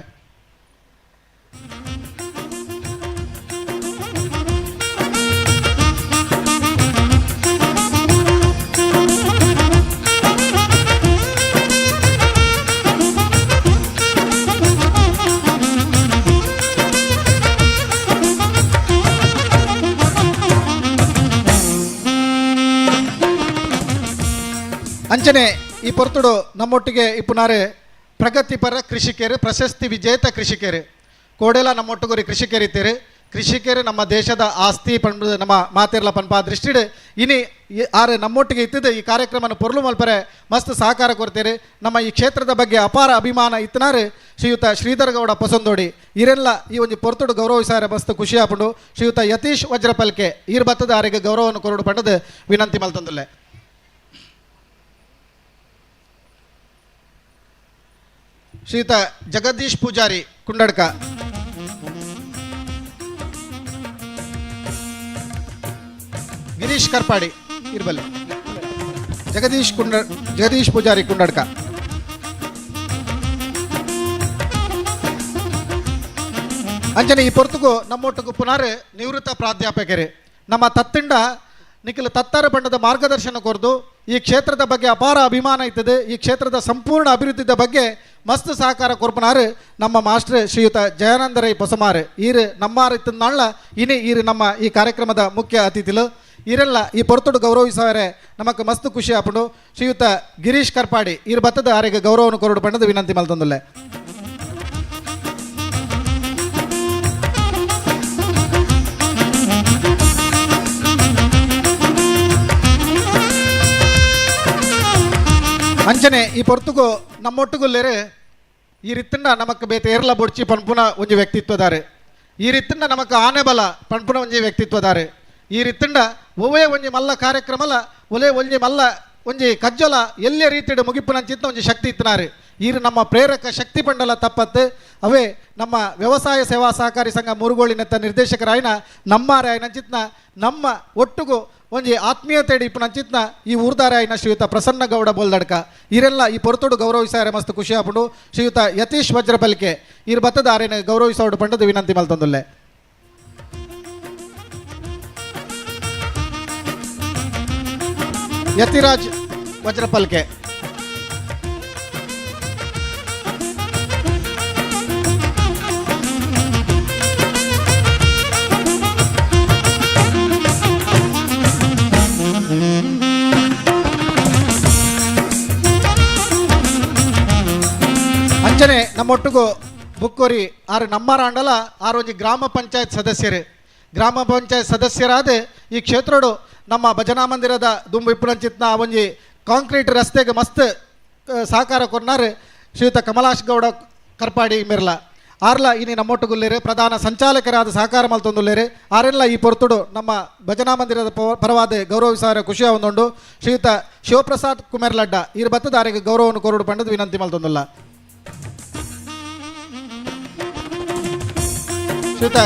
ಅಂಚನೆ ಈ ಪೊರ್ತುಡು ನಮ್ಮೊಟ್ಟಿಗೆ ಇಪ್ಪುನಾರೆ ಪ್ರಗತಿಪರ ಕೃಷಿಕರು ಪ್ರಶಸ್ತಿ ವಿಜೇತ ಕೃಷಿಕರು ಕೋಡೆಲ ನಮ್ಮೊಟ್ಟುಗುರಿ ಕೃಷಿಕರಿತ್ತೇರು. ಕೃಷಿಕರು ನಮ್ಮ ದೇಶದ ಆಸ್ತಿ ಪಂಡ ನಮ್ಮ ಮಾತಿರ್ಲ ಪನ್ಪ ದೃಷ್ಟಿಡು ಇನಿ ಆರು ನಮ್ಮೊಟ್ಟಿಗೆ ಇತ್ತಿದ್ದು ಈ ಕಾರ್ಯಕ್ರಮನ ಪೊರ್ಲು ಮಲ್ಪರೆ ಮಸ್ತ್ ಸಹಕಾರ ಕೊಡ್ತೇವೆ. ನಮ್ಮ ಈ ಕ್ಷೇತ್ರದ ಬಗ್ಗೆ ಅಪಾರ ಅಭಿಮಾನ ಇತ್ತನಾರು ಶ್ರೀಯುತ ಶ್ರೀಧರ್ ಗೌಡ ಪೊಸಂದೋಡಿ ಈರೆಲ್ಲ ಈ ಒಂದು ಪೊರ್ತುಡು ಗೌರವಿಸಾರೆ ಮಸ್ತ್ ಖುಷಿ ಆಪುಂಡು. ಶ್ರೀಯುತ ಯತೀಶ್ ವಜ್ರಪಲ್ಕೆ ಈರ್ ಬತ್ತದ ಆರಿಗೆ ಗೌರವವನ್ನು ಕೊರಡು ಪಂಡದು ವಿನಂತಿ ಮಲ್ತಂದುಲ್ಲೆ. ಶ್ರೀಯುತ ಜಗದೀಶ್ ಪೂಜಾರಿ ಕುಂಡಡ್ಕ, ಗಿರೀಶ್ ಕರ್ಪಾಡಿ ಇರ್ಬಲ್ಲಿ, ಜಗದೀಶ್ ಪೂಜಾರಿ ಕುಂಡಡ್ಕ. ಅಂಚನೆ ಈ ಪೊರ್ತುಗು ನಮ್ಮೊಟ್ಟುಗು ಪುನರ್ ನಿವೃತ್ತ ಪ್ರಾಧ್ಯಾಪಕರೇ ನಮ್ಮ ತತ್ತಿಂಡ ನಿಖಿಲ ತತ್ತಾರ ಬಣ್ಣದ ಮಾರ್ಗದರ್ಶನ ಕೊರ್ದು ಈ ಕ್ಷೇತ್ರದ ಬಗ್ಗೆ ಅಪಾರ ಅಭಿಮಾನ ಇತ್ತದೆ. ಈ ಕ್ಷೇತ್ರದ ಸಂಪೂರ್ಣ ಅಭಿವೃದ್ಧಿಯ ಬಗ್ಗೆ ಮಸ್ತ್ ಸಹಕಾರ ಕೊರ್ಪನಾರು ನಮ್ಮ ಮಾಸ್ಟರ್ ಶ್ರೀಯುತ ಜಯಾನಂದ ರೈ ಪೊಸಮಾರು ಈರು ನಮ್ಮಾರು ಇತ್ತನಾಳ ಇನಿ ಈರು ನಮ್ಮ ಈ ಕಾರ್ಯಕ್ರಮದ ಮುಖ್ಯ ಅತಿಥಿಲು. ಈರೆಲ್ಲ ಈ ಪೊರ್ತುಡು ಗೌರವಿಸವರೆ ನಮಕ್ ಮಸ್ತ್ ಖುಷಿ ಆಪುಂಡು. ಶ್ರೀಯುತ ಗಿರೀಶ್ ಕರ್ಪಾಡಿ ಈರು ಬತ್ತದ ಆರಿಗೆ ಗೌರವವನ್ನು ಕೊರಡು ಪಂಡದ ವಿನಂತಿ ಮಲ್ತೊಂದುಲ್ಲೆ. ಅಂಚನೆ ಈ ಪೊರ್ತುಗು ನಮ್ಮೊಟ್ಟುಗುಲ್ಲೇರು ಈ ರೀತಿಂಡ ನಮಕ್ ಬೇತೆ ಏರ್ಲ ಬೊಡ್ಚಿ ಪನ್ಪುನ ಒಂಜಿ ವ್ಯಕ್ತಿತ್ವದಾರೆ. ಈ ರೀತಿಂಡ ನಮಕ್ ಆನೆ ಬಲ ಪನ್ಪುನ ಒಂಜಿ ವ್ಯಕ್ತಿತ್ವದಾರೆ. ಈ ರೀತಿಂಡ ಒವ್ವೇ ಒಂಜಿ ಮಲ್ಲ ಕಾರ್ಯಕ್ರಮಲ ಒಲೆ ಒಂಜಿ ಮಲ್ಲ ಒಂಜಿ ಕಜ್ಜಲ ಎಲ್ಲೇ ರೀತಿಡು ಮುಗಿಪುನಂಚಿತ್ತ ಒಂಜಿ ಶಕ್ತಿ ಇತ್ತನಾರೆ. ಈರು ನಮ್ಮ ಪ್ರೇರಕ ಶಕ್ತಿ ಪಂಡಲ ತಪ್ಪತ್ತು ಅವೇ ನಮ್ಮ ವ್ಯವಸಾಯ ಸೇವಾ ಸಹಕಾರಿ ಸಂಘ ಮುರುಗೋಳಿನತ್ತ ನಿರ್ದೇಶಕರಾಯನ ನಮ್ಮಾರಾಯನಂಚಿತ್ನ ನಮ್ಮ ಒಟ್ಟುಗು ಒಂಜಿ ಆತ್ಮೀಯತೆ ಇಪ್ಪುನಂಚಿತ್ನ ಈ ಊರ್ದಾರಾಯನ ಶ್ರೀಯುತ ಪ್ರಸನ್ನ ಗೌಡ ಬೋಲ್ದಡ್ಕ ಈರೆಲ್ಲ ಈ ಪೊರ್ತುಡು ಗೌರವಿಸಾರೆ ಮಸ್ತ್ ಖುಷಿ ಆಪುಂಡು. ಶ್ರೀಯುತ ಯತೀಶ್ ವಜ್ರಪಲ್ಕೆ ಈರ್ ಬತ್ತದ ಆರೇನ ಗೌರವಿಸೋಡು ಪಂಡದು ವಿನಂತಿ ಮಲ್ತೊಂದುಲ್ಲೆ. ಯತಿರಾಜ್ ವಜ್ರಪಲ್ಕೆ. ಅಂಚನೆ ನಮ್ಮೊಟ್ಟುಗು ಬುಕ್ಕೋರಿ ಆರು ನಮ್ಮರಾಂಡಲ ಆರು ಒಂಜಿ ಗ್ರಾಮ ಪಂಚಾಯತ್ ಸದಸ್ಯರು ಗ್ರಾಮ ಪಂಚಾಯತ್ ಸದಸ್ಯರಾದ ಈ ಕ್ಷೇತ್ರಡು ನಮ್ಮ ಭಜನಾ ಮಂದಿರದ ದುಂಬು ಇಪ್ಪುನಂಚಿತ್ನ ಒಂಜಿ ಕಾಂಕ್ರೀಟ್ ರಸ್ತೆಗೆ ಮಸ್ತ್ ಸಹಕಾರ ಕೊರ್ನಾರು ಶ್ರೀಯುತ ಕಮಲಾಶ್ ಗೌಡ ಕರ್ಪಾಡಿ ಮಿರ್ಲ ಆರ್ಲ ಇನಿ ನಮ್ಮೊಟ್ಟುಗುಲ್ಲೇರು ಪ್ರಧಾನ ಸಂಚಾಲಕರಾದ ಸಹಕಾರ ಮಲ್ತೊಂದುಲ್ಲೇರು. ಆರೆಲ್ಲ ಈ ಪೊರ್ತುಡು ನಮ್ಮ ಭಜನಾ ಮಂದಿರದ ಪರವಾದ ಗೌರವಿಸಾರ ಖುಷಿಯ ಒಂದುಂಡು. ಶ್ರೀಯುತ ಶಿವಪ್ರಸಾದ್ ಕುಮೆರ್ಲಡ್ಡ ಈರ್ ಬತ್ತದ ಆರಿಗೆ ಗೌರವವನ್ನು ಕೊರಡು ಪಂಡದು ವಿನಂತಿ ಮಲ್ತೊಂದುಲ್ಲ. ಶ್ರೀಯುತ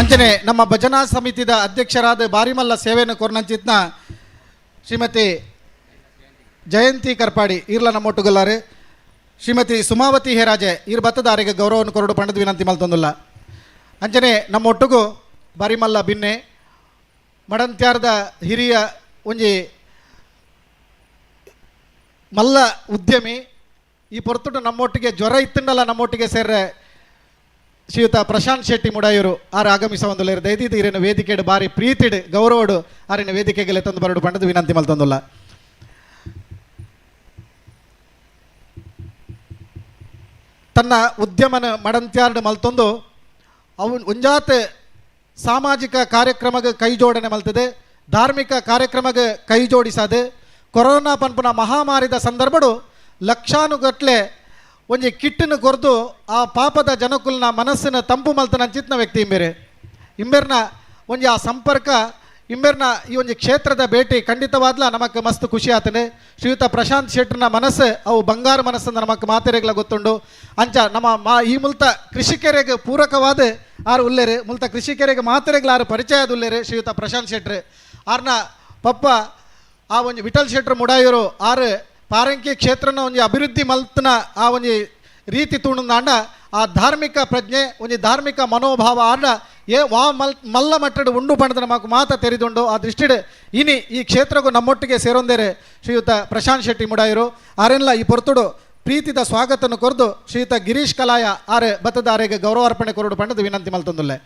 ಅಂಚನೆ ನಮ್ಮ ಭಜನಾ ಸಮಿತಿದ ಅಧ್ಯಕ್ಷರಾದ ಬಾರಿಮಲ್ಲ ಸೇವೆಯನ್ನು ಕೊರ್ನಂಚಿತ್ನ ಶ್ರೀಮತಿ ಜಯಂತಿ ಕರ್ಪಾಡಿ ಈರ್ಲ ನಮ್ಮೊಟ್ಟುಗಲ್ಲಾರು, ಶ್ರೀಮತಿ ಸುಮಾವತಿ ಹೇರಾಜೆ ಈರ್ ಬತ್ತದಾರಿಗೆ ಗೌರವವನ್ನು ಕೊರಡು ಪಂಡದ ವಿನಂತಿ ಮಲ್ತೊಂದುಲ್ಲ. ಅಂಚನೆ ನಮ್ಮೊಟ್ಟುಗು ಬಾರಿಮಲ್ಲ ಬಿನ್ನೆ ಮಡಂತ್ಯಾರದ ಹಿರಿಯ ಒಂಜಿ ಮಲ್ಲ ಉದ್ಯಮಿ ಈ ಪೊರ್ತುಟು ನಮ್ಮೊಟ್ಟಿಗೆ ಜ್ವರ ಇತ್ತಂಡಲ್ಲ ನಮ್ಮೊಟ್ಟಿಗೆ ಸೇರ್ರೆ ಶ್ರೀಯುತ ಪ್ರಶಾಂತ್ ಶೆಟ್ಟಿ ಮುಡಾಯರು ಆರು ಆಗಮಿಸ ಒಂದು ದಯದೀದು ಇರೇನು ವೇದಿಕೆಡು ಬಾರಿ ಪ್ರೀತಿಡು ಗೌರವಡು ಆರಿನ ವೇದಿಕೆಗೆ ತಂದು ಬರಡು ಪಂಡದ ವಿನಂತಿ ಮಲ್ತೊಂದುಲ್ಲ. ತನ್ನ ಉದ್ಯಮನ ಮಡಂತ್ಯಾರ್ಡ್ ಮಲ್ತೊಂದು ಅವು ಒಂಜಾತ್ ಸಾಮಾಜಿಕ ಕಾರ್ಯಕ್ರಮಕ್ಕೆ ಕೈ ಜೋಡಣೆ ಮಲ್ತದೆ, ಧಾರ್ಮಿಕ ಕಾರ್ಯಕ್ರಮಕ್ಕೆ ಕೈ ಜೋಡಿಸದೆ ಕೊರೋನಾ ಪನ್ಪುನ ಮಹಾಮಾರಿದ ಸಂದರ್ಭಡು ಲಕ್ಷಾನುಗಟ್ಲೆ ಒಂಜಿ ಕಿಟ್ಟನ್ನು ಕೊರ್ದು ಆ ಪಾಪದ ಜನಕುಲ್ನ ಮನಸ್ಸಿನ ತಂಪು ಮಲ್ತನ ಅಂಚಿತ್ನ ವ್ಯಕ್ತಿ ಇಂಬೇರೆ. ಇಂಬೇರ್ನ ಒಂಜಿ ಆ ಸಂಪರ್ಕ ಇಂಬೇರ್ನ ಈ ಒಂಜಿ ಕ್ಷೇತ್ರದ ಭೇಟಿ ಖಂಡಿತವಾದ್ಲ ನಮಕ್ ಮಸ್ತ್ ಖುಷಿ ಆತನೆ. ಶ್ರೀಯುತ ಪ್ರಶಾಂತ್ ಶೆಟ್ಟರ್ನ ಮನಸ್ಸು ಅವು ಬಂಗಾರ ಮನಸ್ಸನ್ನು ನಮಕ್ ಮಾತೆರೆಗ್ಲ ಗೊತ್ತುಂಡು. ಅಂಚ ನಮ್ಮ ಈ ಮುಲ್ತ ಕೃಷಿಕರಿಗೆ ಪೂರಕವಾದ ಆರು ಉಲ್ಲೇರು, ಮುಲ್ತ ಕೃಷಿಕರಿಗೆ ಮಾತೆರೆಗ್ಲ ಆರು ಪರಿಚಯದ ಉಲ್ಲೇರು ಶ್ರೀಯುತ ಪ್ರಶಾಂತ್ ಶೆಟ್ರು. ಆರ್ನ ಪಪ್ಪ ಆ ಒಂಜಿ ವಿಠಲ್ ಶೆಟ್ರು ಮುಡಾಯರು ಆರು ಪಾರಂಕಿ ಕ್ಷೇತ್ರನ ಒಂಜಿ ಅಭಿವೃದ್ಧಿ ಮಲ್ತನ ಆ ಒಂಜಿ ರೀತಿ ತೂಣುಂದಾಂಡ ಆ ಧಾರ್ಮಿಕ ಪ್ರಜ್ಞೆ ಒಂಜಿ ಧಾರ್ಮಿಕ ಮನೋಭಾವ ಆರ್ನ ಏ ವಾ ಮಲ್ ಮಲ್ಲ ಮಟ್ಟಡು ಉಂಡು ಪಣದ ನಮಕ್ ಮಾತ ತೆರಿದುಂಡು. ಆ ದೃಷ್ಟಿಡ್ ಇನಿ ಈ ಕ್ಷೇತ್ರಗೂ ನಮ್ಮೊಟ್ಟಿಗೆ ಸೇರೊಂದೇರೆ ಶ್ರೀಯುತ ಪ್ರಶಾಂತ್ ಶೆಟ್ಟಿ ಮುಡಾಯರು. ಆರೆಲ್ಲ ಈ ಪೊರ್ತುಡು ಪ್ರೀತಿದ ಸ್ವಾಗತನ್ನು ಕೊರ್ದು ಶ್ರೀಯುತ ಗಿರೀಶ್ ಕಲಾಯ ಆರೆ ಬತ್ತದ ಆರೆಗೆ ಗೌರವಾರ್ಪಣೆ ಕೊರಡು ಪಂಡದ ವಿನಂತಿ ಮಲ್ತೊಂದುಲ್ಲೆ.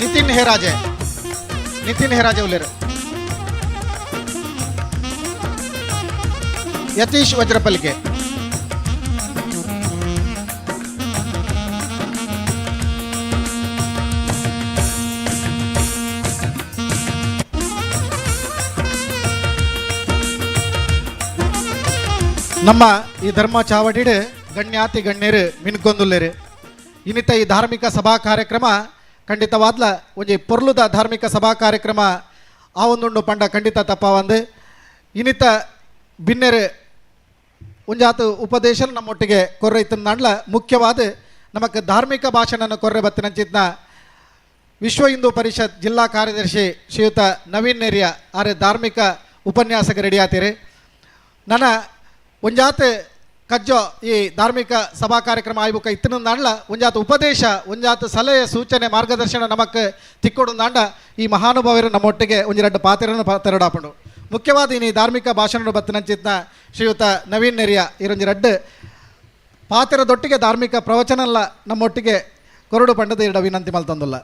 ನಿತಿನ್ ಹೇರಾಜೆ, ನಿತಿನ್ ಹೇರಾಜೆ ಉಲ್ಲೇರು, ಯತೀಶ್ ವಜ್ರಪಲ್ಕೆ, ನಮ್ಮ ಈ ಧರ್ಮ ಚಾವಡಿಡು ಗಣ್ಯಾತಿ ಗಣ್ಯರು ಮಿನ್ಕೊಂದುಲ್ಲೇರು. ಇನ್ನಿತ ಈ ಧಾರ್ಮಿಕ ಸಭಾ ಕಾರ್ಯಕ್ರಮ ಖಂಡಿತವಾದ್ಲ ಒಂಜಿ ಪೊರ್ಲುದ ಧಾರ್ಮಿಕ ಸಭಾ ಕಾರ್ಯಕ್ರಮ ಆ ಒಂದುಂಡು ಪಂಡ ಖಂಡಿತ ತಪ್ಪಾವಂದು. ಇನ್ನಿತ ಬಿನ್ನೆರು ಒಂಜಾತ ಉಪದೇಶ ನಮ್ಮೊಟ್ಟಿಗೆ ಕೊರ್ರೆ ಇತ್ತಂದಾಂಡ್ಲ ಮುಖ್ಯವಾದ ನಮಕ್ ಧಾರ್ಮಿಕ ಭಾಷಣನ ಕೊರ್ರೆ ಬತ್ತಿನಂಚಿತ್ನ ವಿಶ್ವ ಹಿಂದೂ ಪರಿಷತ್ ಜಿಲ್ಲಾ ಕಾರ್ಯದರ್ಶಿ ಶ್ರೀಯುತ ನವೀನ್ ನೆರಿಯ ಆರೆ ಧಾರ್ಮಿಕ ಉಪನ್ಯಾಸಕ ರೆಡಿ ಆತೀರಿ. ನನ್ನ ಒಂಜಾತ ಕಜ್ಜೋ ಈ ಧಾರ್ಮಿಕ ಸಭಾ ಕಾರ್ಯಕ್ರಮ ಆಯ್ಬುಕ ಇತ್ತನಂದಾಂಡ್ಲ ಒಂಜಾತ ಉಪದೇಶ ಒಂಜಾತ ಸಲಹೆ ಸೂಚನೆ ಮಾರ್ಗದರ್ಶನ ನಮಕ್ ತಿಕ್ಕೊಡುಂದಾಂಡ ಈ ಮಹಾನುಭಾವರು ನಮ್ಮೊಟ್ಟಿಗೆ ಒಂಜಿ ಪಾತ್ರನ ತೆರಡಾಪಂಡು. ಮುಖ್ಯವಾದ ಈ ಧಾರ್ಮಿಕ ಭಾಷಣ ಬತ್ತಿನಂಚಿತ್ನ ಶ್ರೀಯುತ ನವೀನ್ ನೆರಿಯ ಇರೊಂಜಿ ರಡ್ಡು ಪಾತ್ರದೊಟ್ಟಿಗೆ ಧಾರ್ಮಿಕ ಪ್ರವಚನ ಅಲ್ಲ ನಮ್ಮೊಟ್ಟಿಗೆ ಕೊರಡು ಪಂಡದ ಎರಡ ವಿನಂತಿ ಮಲ್ತಂದುಲ್ಲ.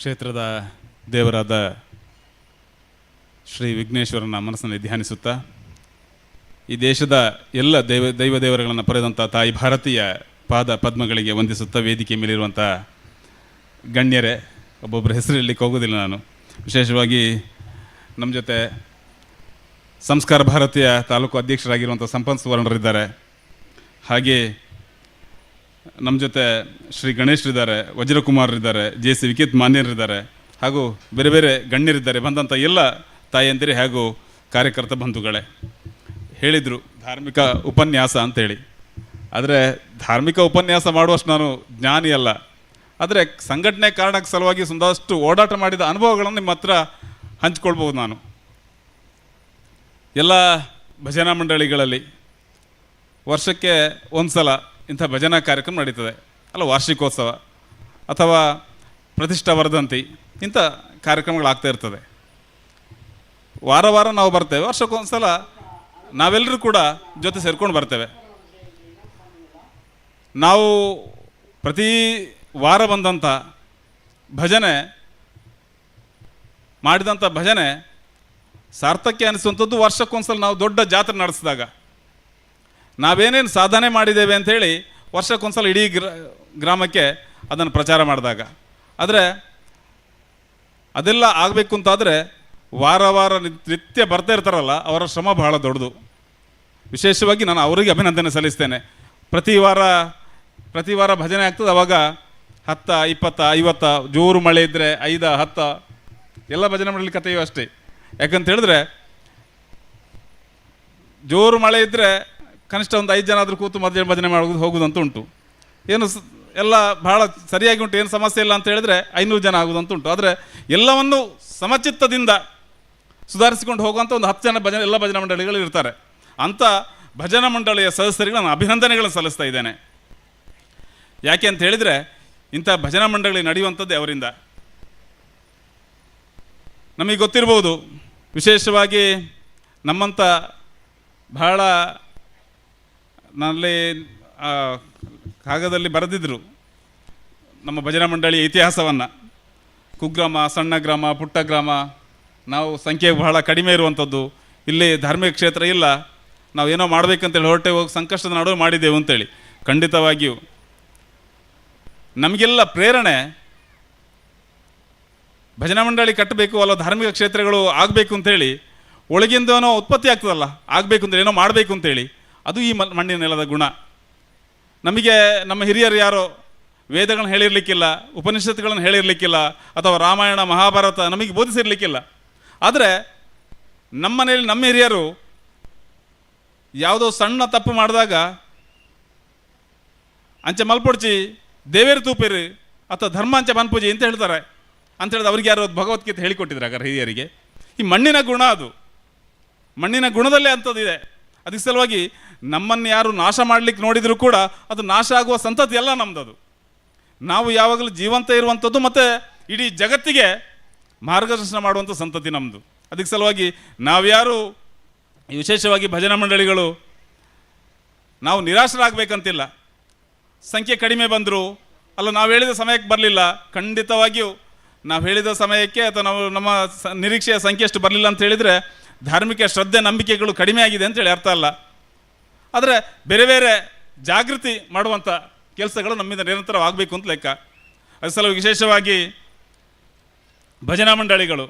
ಕ್ಷೇತ್ರದ ದೇವರಾದ ಶ್ರೀ ವಿಘ್ನೇಶ್ವರನ ಮನಸ್ಸಿನಲ್ಲಿ ಧ್ಯಾನಿಸುತ್ತಾ ಈ ದೇಶದ ಎಲ್ಲ ದೈವ ದೇವರುಗಳನ್ನು ಪಡೆದಂಥ ತಾಯಿ ಭಾರತೀಯ ಪಾದ ಪದ್ಮಗಳಿಗೆ ವಂದಿಸುತ್ತಾ ವೇದಿಕೆ ಮೇಲಿರುವಂಥ ಗಣ್ಯರೇ, ಒಬ್ಬೊಬ್ಬರ ಹೆಸರು ಹೇಳಲಿಕ್ಕೆ ಹೋಗೋದಿಲ್ಲ ನಾನು. ವಿಶೇಷವಾಗಿ ನಮ್ಮ ಜೊತೆ ಸಂಸ್ಕಾರ ಭಾರತೀಯ ತಾಲೂಕು ಅಧ್ಯಕ್ಷರಾಗಿರುವಂಥ ಸಂಪತ್ ಸುವರ್ಣರಿದ್ದಾರೆ, ಹಾಗೆ ನಮ್ಮ ಜೊತೆ ಶ್ರೀ ಗಣೇಶ್ರಿದ್ದಾರೆ, ವಜ್ರಕುಮಾರ್ರಿದ್ದಾರೆ, ಜೆ ಸಿ ವಿಕಿತ್ ಮಾನ್ಯರಿದ್ದಾರೆ, ಹಾಗೂ ಬೇರೆ ಬೇರೆ ಗಣ್ಯರಿದ್ದಾರೆ. ಬಂದಂಥ ಎಲ್ಲ ತಾಯಂದಿರೇ ಹಾಗೂ ಕಾರ್ಯಕರ್ತ ಬಂಧುಗಳೇ, ಹೇಳಿದರು ಧಾರ್ಮಿಕ ಉಪನ್ಯಾಸ ಅಂತೇಳಿ. ಆದರೆ ಧಾರ್ಮಿಕ ಉಪನ್ಯಾಸ ಮಾಡುವಷ್ಟು ನಾನು ಜ್ಞಾನಿ ಅಲ್ಲ. ಆದರೆ ಸಂಘಟನೆ ಕಾರಣಕ್ಕೆ ಸಲುವಾಗಿ ಒಂದಷ್ಟು ಓಡಾಟ ಮಾಡಿದ ಅನುಭವಗಳನ್ನು ನಿಮ್ಮ ಹತ್ರ ಹಂಚ್ಕೊಳ್ಬೋದು ನಾನು. ಎಲ್ಲ ಭಜನಾ ಮಂಡಳಿಗಳಲ್ಲಿ ವರ್ಷಕ್ಕೆ ಒಂದು ಸಲ ಇಂಥ ಭಜನಾ ಕಾರ್ಯಕ್ರಮ ನಡೀತದೆ ಅಲ್ಲ, ವಾರ್ಷಿಕೋತ್ಸವ ಅಥವಾ ಪ್ರತಿಷ್ಠಾ ವರ್ಧಂತಿ ಇಂಥ ಕಾರ್ಯಕ್ರಮಗಳಾಗ್ತಾ ಇರ್ತದೆ. ವಾರ ವಾರ ನಾವು ಬರ್ತೇವೆ, ವರ್ಷಕ್ಕೊಂದು ಸಲ ನಾವೆಲ್ಲರೂ ಕೂಡ ಜೊತೆ ಸೇರ್ಕೊಂಡು ಬರ್ತೇವೆ. ನಾವು ಪ್ರತಿ ವಾರ ಬಂದಂಥ ಭಜನೆ ಮಾಡಿದಂಥ ಭಜನೆ ಸಾರ್ಥಕ್ಯ ಅನಿಸುವಂಥದ್ದು ವರ್ಷಕ್ಕೊಂದ್ಸಲ ನಾವು ದೊಡ್ಡ ಜಾತ್ರೆ ನಡೆಸಿದಾಗ ನಾವೇನೇನು ಸಾಧನೆ ಮಾಡಿದ್ದೇವೆ ಅಂಥೇಳಿ ವರ್ಷಕ್ಕೊಂದ್ಸಲ ಇಡೀ ಗ್ರಾಮಕ್ಕೆ ಅದನ್ನು ಪ್ರಚಾರ ಮಾಡಿದಾಗ. ಆದರೆ ಅದೆಲ್ಲ ಆಗಬೇಕು ಅಂತಾದರೆ ವಾರ ವಾರ ನಿತ್ಯ ಬರ್ತಾ ಇರ್ತಾರಲ್ಲ, ಅವರ ಶ್ರಮ ಬಹಳ ದೊಡ್ಡದು. ವಿಶೇಷವಾಗಿ ನಾನು ಅವರಿಗೆ ಅಭಿನಂದನೆ ಸಲ್ಲಿಸ್ತೇನೆ. ಪ್ರತಿ ವಾರ ಭಜನೆ ಆಗ್ತದೆ. ಆವಾಗ 10, 20, 50, ಜೋರು ಮಳೆ ಇದ್ದರೆ 5, 10 ಎಲ್ಲ ಭಜನೆ ಮಂಡಳಿ ಕಥೆಯೂ ಅಷ್ಟೇ. ಯಾಕಂತ ಹೇಳಿದ್ರೆ ಜೋರು ಮಳೆ ಇದ್ದರೆ ಕನಿಷ್ಠ ಒಂದು 5 ಜನ ಆದರೂ ಕೂತು ಮಧ್ಯ ಭಜನೆ ಮಾಡೋದು ಹೋಗುವುದಂತ ಉಂಟು. ಏನು ಎಲ್ಲ ಭಾಳ ಸರಿಯಾಗಿ ಉಂಟು, ಏನು ಸಮಸ್ಯೆ ಇಲ್ಲ ಅಂತ ಹೇಳಿದ್ರೆ 500 ಜನ ಆಗುವುದಂತ ಉಂಟು. ಆದರೆ ಎಲ್ಲವನ್ನು ಸಮಚಿತ್ತದಿಂದ ಸುಧಾರಿಸಿಕೊಂಡು ಹೋಗುವಂಥ ಒಂದು 10 ಜನ ಭಜನೆ ಎಲ್ಲ ಭಜನಾ ಮಂಡಳಿಗಳು ಇರ್ತಾರೆ. ಅಂಥ ಭಜನಾ ಮಂಡಳಿಯ ಸದಸ್ಯರಿಗೆ ನಾನು ಅಭಿನಂದನೆಗಳನ್ನು ಸಲ್ಲಿಸ್ತಾ ಇದ್ದೇನೆ. ಯಾಕೆ ಅಂತ ಹೇಳಿದರೆ ಇಂಥ ಭಜನಾ ಮಂಡಳಿ ನಡೆಯುವಂಥದ್ದೇ ಅವರಿಂದ. ನಮಗೆ ಗೊತ್ತಿರ್ಬೋದು, ವಿಶೇಷವಾಗಿ ನಮ್ಮಂಥ ಬಹಳ ನಲ್ಲಿ ಕಾಗದಲ್ಲಿ ಬರೆದಿದ್ದರು ನಮ್ಮ ಭಜನಾ ಮಂಡಳಿಯ ಇತಿಹಾಸವನ್ನು. ಕುಗ್ರಾಮ, ಸಣ್ಣ ಗ್ರಾಮ, ಪುಟ್ಟ ಗ್ರಾಮ, ನಾವು ಸಂಖ್ಯೆ ಬಹಳ ಕಡಿಮೆ ಇರುವಂಥದ್ದು, ಇಲ್ಲಿ ಧಾರ್ಮಿಕ ಕ್ಷೇತ್ರ ಇಲ್ಲ, ನಾವು ಏನೋ ಮಾಡಬೇಕಂತೇಳಿ ಹೊರಟೆ ಹೋಗಿ ಸಂಕಷ್ಟದ ನಡುವೆ ಮಾಡಿದ್ದೆವು ಅಂತೇಳಿ. ಖಂಡಿತವಾಗಿಯೂ ನಮಗೆಲ್ಲ ಪ್ರೇರಣೆ ಭಜನಾ ಮಂಡಳಿ ಕಟ್ಟಬೇಕು ಅಲ್ಲ, ಧಾರ್ಮಿಕ ಕ್ಷೇತ್ರಗಳು ಆಗಬೇಕು ಅಂಥೇಳಿ ಒಳಗಿಂದನೋ ಉತ್ಪತ್ತಿ ಆಗ್ತದಲ್ಲ, ಆಗಬೇಕು ಅಂತ ಏನೋ ಮಾಡಬೇಕು ಅಂತೇಳಿ, ಅದು ಈ ಮಣ್ಣಿನ ನೆಲದ ಗುಣ. ನಮಗೆ ನಮ್ಮ ಹಿರಿಯರು ಯಾರೋ ವೇದಗಳನ್ನು ಹೇಳಿರಲಿಕ್ಕಿಲ್ಲ, ಉಪನಿಷತ್ತುಗಳನ್ನು ಹೇಳಿರಲಿಕ್ಕಿಲ್ಲ, ಅಥವಾ ರಾಮಾಯಣ ಮಹಾಭಾರತ ನಮಗೆ ಬೋಧಿಸಿರಲಿಕ್ಕಿಲ್ಲ. ಆದರೆ ನಮ್ಮ ಮನೆಯಲ್ಲಿ ನಮ್ಮ ಹಿರಿಯರು ಯಾವುದೋ ಸಣ್ಣ ತಪ್ಪು ಮಾಡಿದಾಗ ಅಂಚೆ ಮಲ್ಪೊಡ್ಚಿ ದೇವೇರು ತೂಪೇರು ಅಥವಾ ಧರ್ಮ ಅಂಚೆ ಮನ್ಪೂಜೆ ಅಂತ ಹೇಳ್ತಾರೆ. ಅಂತ ಹೇಳಿದ್ರೆ ಅವ್ರಿಗೆ ಯಾರೋ ಭಗವದ್ಗೀತೆ ಹೇಳಿಕೊಟ್ಟಿದ್ರು ಹಾಗಾದ್ರೆ ಹಿರಿಯರಿಗೆ. ಈ ಮಣ್ಣಿನ ಗುಣ, ಅದು ಮಣ್ಣಿನ ಗುಣದಲ್ಲೇ ಅಂಥದ್ದಿದೆ. ಅದಕ್ಕೆ ಸಲುವಾಗಿ ನಮ್ಮನ್ನು ಯಾರು ನಾಶ ಮಾಡಲಿಕ್ಕೆ ನೋಡಿದರೂ ಕೂಡ ಅದು ನಾಶ ಆಗುವ ಸಂತತಿ ಅಲ್ಲ ನಮ್ಮದದು. ನಾವು ಯಾವಾಗಲೂ ಜೀವಂತ ಇರುವಂಥದ್ದು ಮತ್ತು ಇಡೀ ಜಗತ್ತಿಗೆ ಮಾರ್ಗದರ್ಶನ ಮಾಡುವಂಥ ಸಂತತಿ ನಮ್ಮದು. ಅದಕ್ಕೆ ಸಲುವಾಗಿ ನಾವ್ಯಾರು ವಿಶೇಷವಾಗಿ ಭಜನಾ ಮಂಡಳಿಗಳು ನಾವು ನಿರಾಶರಾಗಬೇಕಂತಿಲ್ಲ. ಸಂಖ್ಯೆ ಕಡಿಮೆ ಬಂದರು ಅಲ್ಲ, ನಾವು ಹೇಳಿದ ಸಮಯಕ್ಕೆ ಬರಲಿಲ್ಲ, ಖಂಡಿತವಾಗಿಯೂ ನಾವು ಹೇಳಿದ ಸಮಯಕ್ಕೆ ಅಥವಾ ನಾವು ನಮ್ಮ ನಿರೀಕ್ಷೆಯ ಸಂಖ್ಯೆ ಅಷ್ಟು ಬರಲಿಲ್ಲ ಅಂತ ಹೇಳಿದರೆ ಧಾರ್ಮಿಕ ಶ್ರದ್ಧೆ ನಂಬಿಕೆಗಳು ಕಡಿಮೆ ಆಗಿದೆ ಅಂತೇಳಿ ಅರ್ಥ ಅಲ್ಲ. ಆದರೆ ಬೇರೆ ಬೇರೆ ಜಾಗೃತಿ ಮಾಡುವಂಥ ಕೆಲಸಗಳು ನಮ್ಮಿಂದ ನಿರಂತರವಾಗಬೇಕು ಅಂತ ಲೆಕ್ಕ. ಅದ್ರ ಸಲುವಾಗಿ ವಿಶೇಷವಾಗಿ ಭಜನಾ ಮಂಡಳಿಗಳು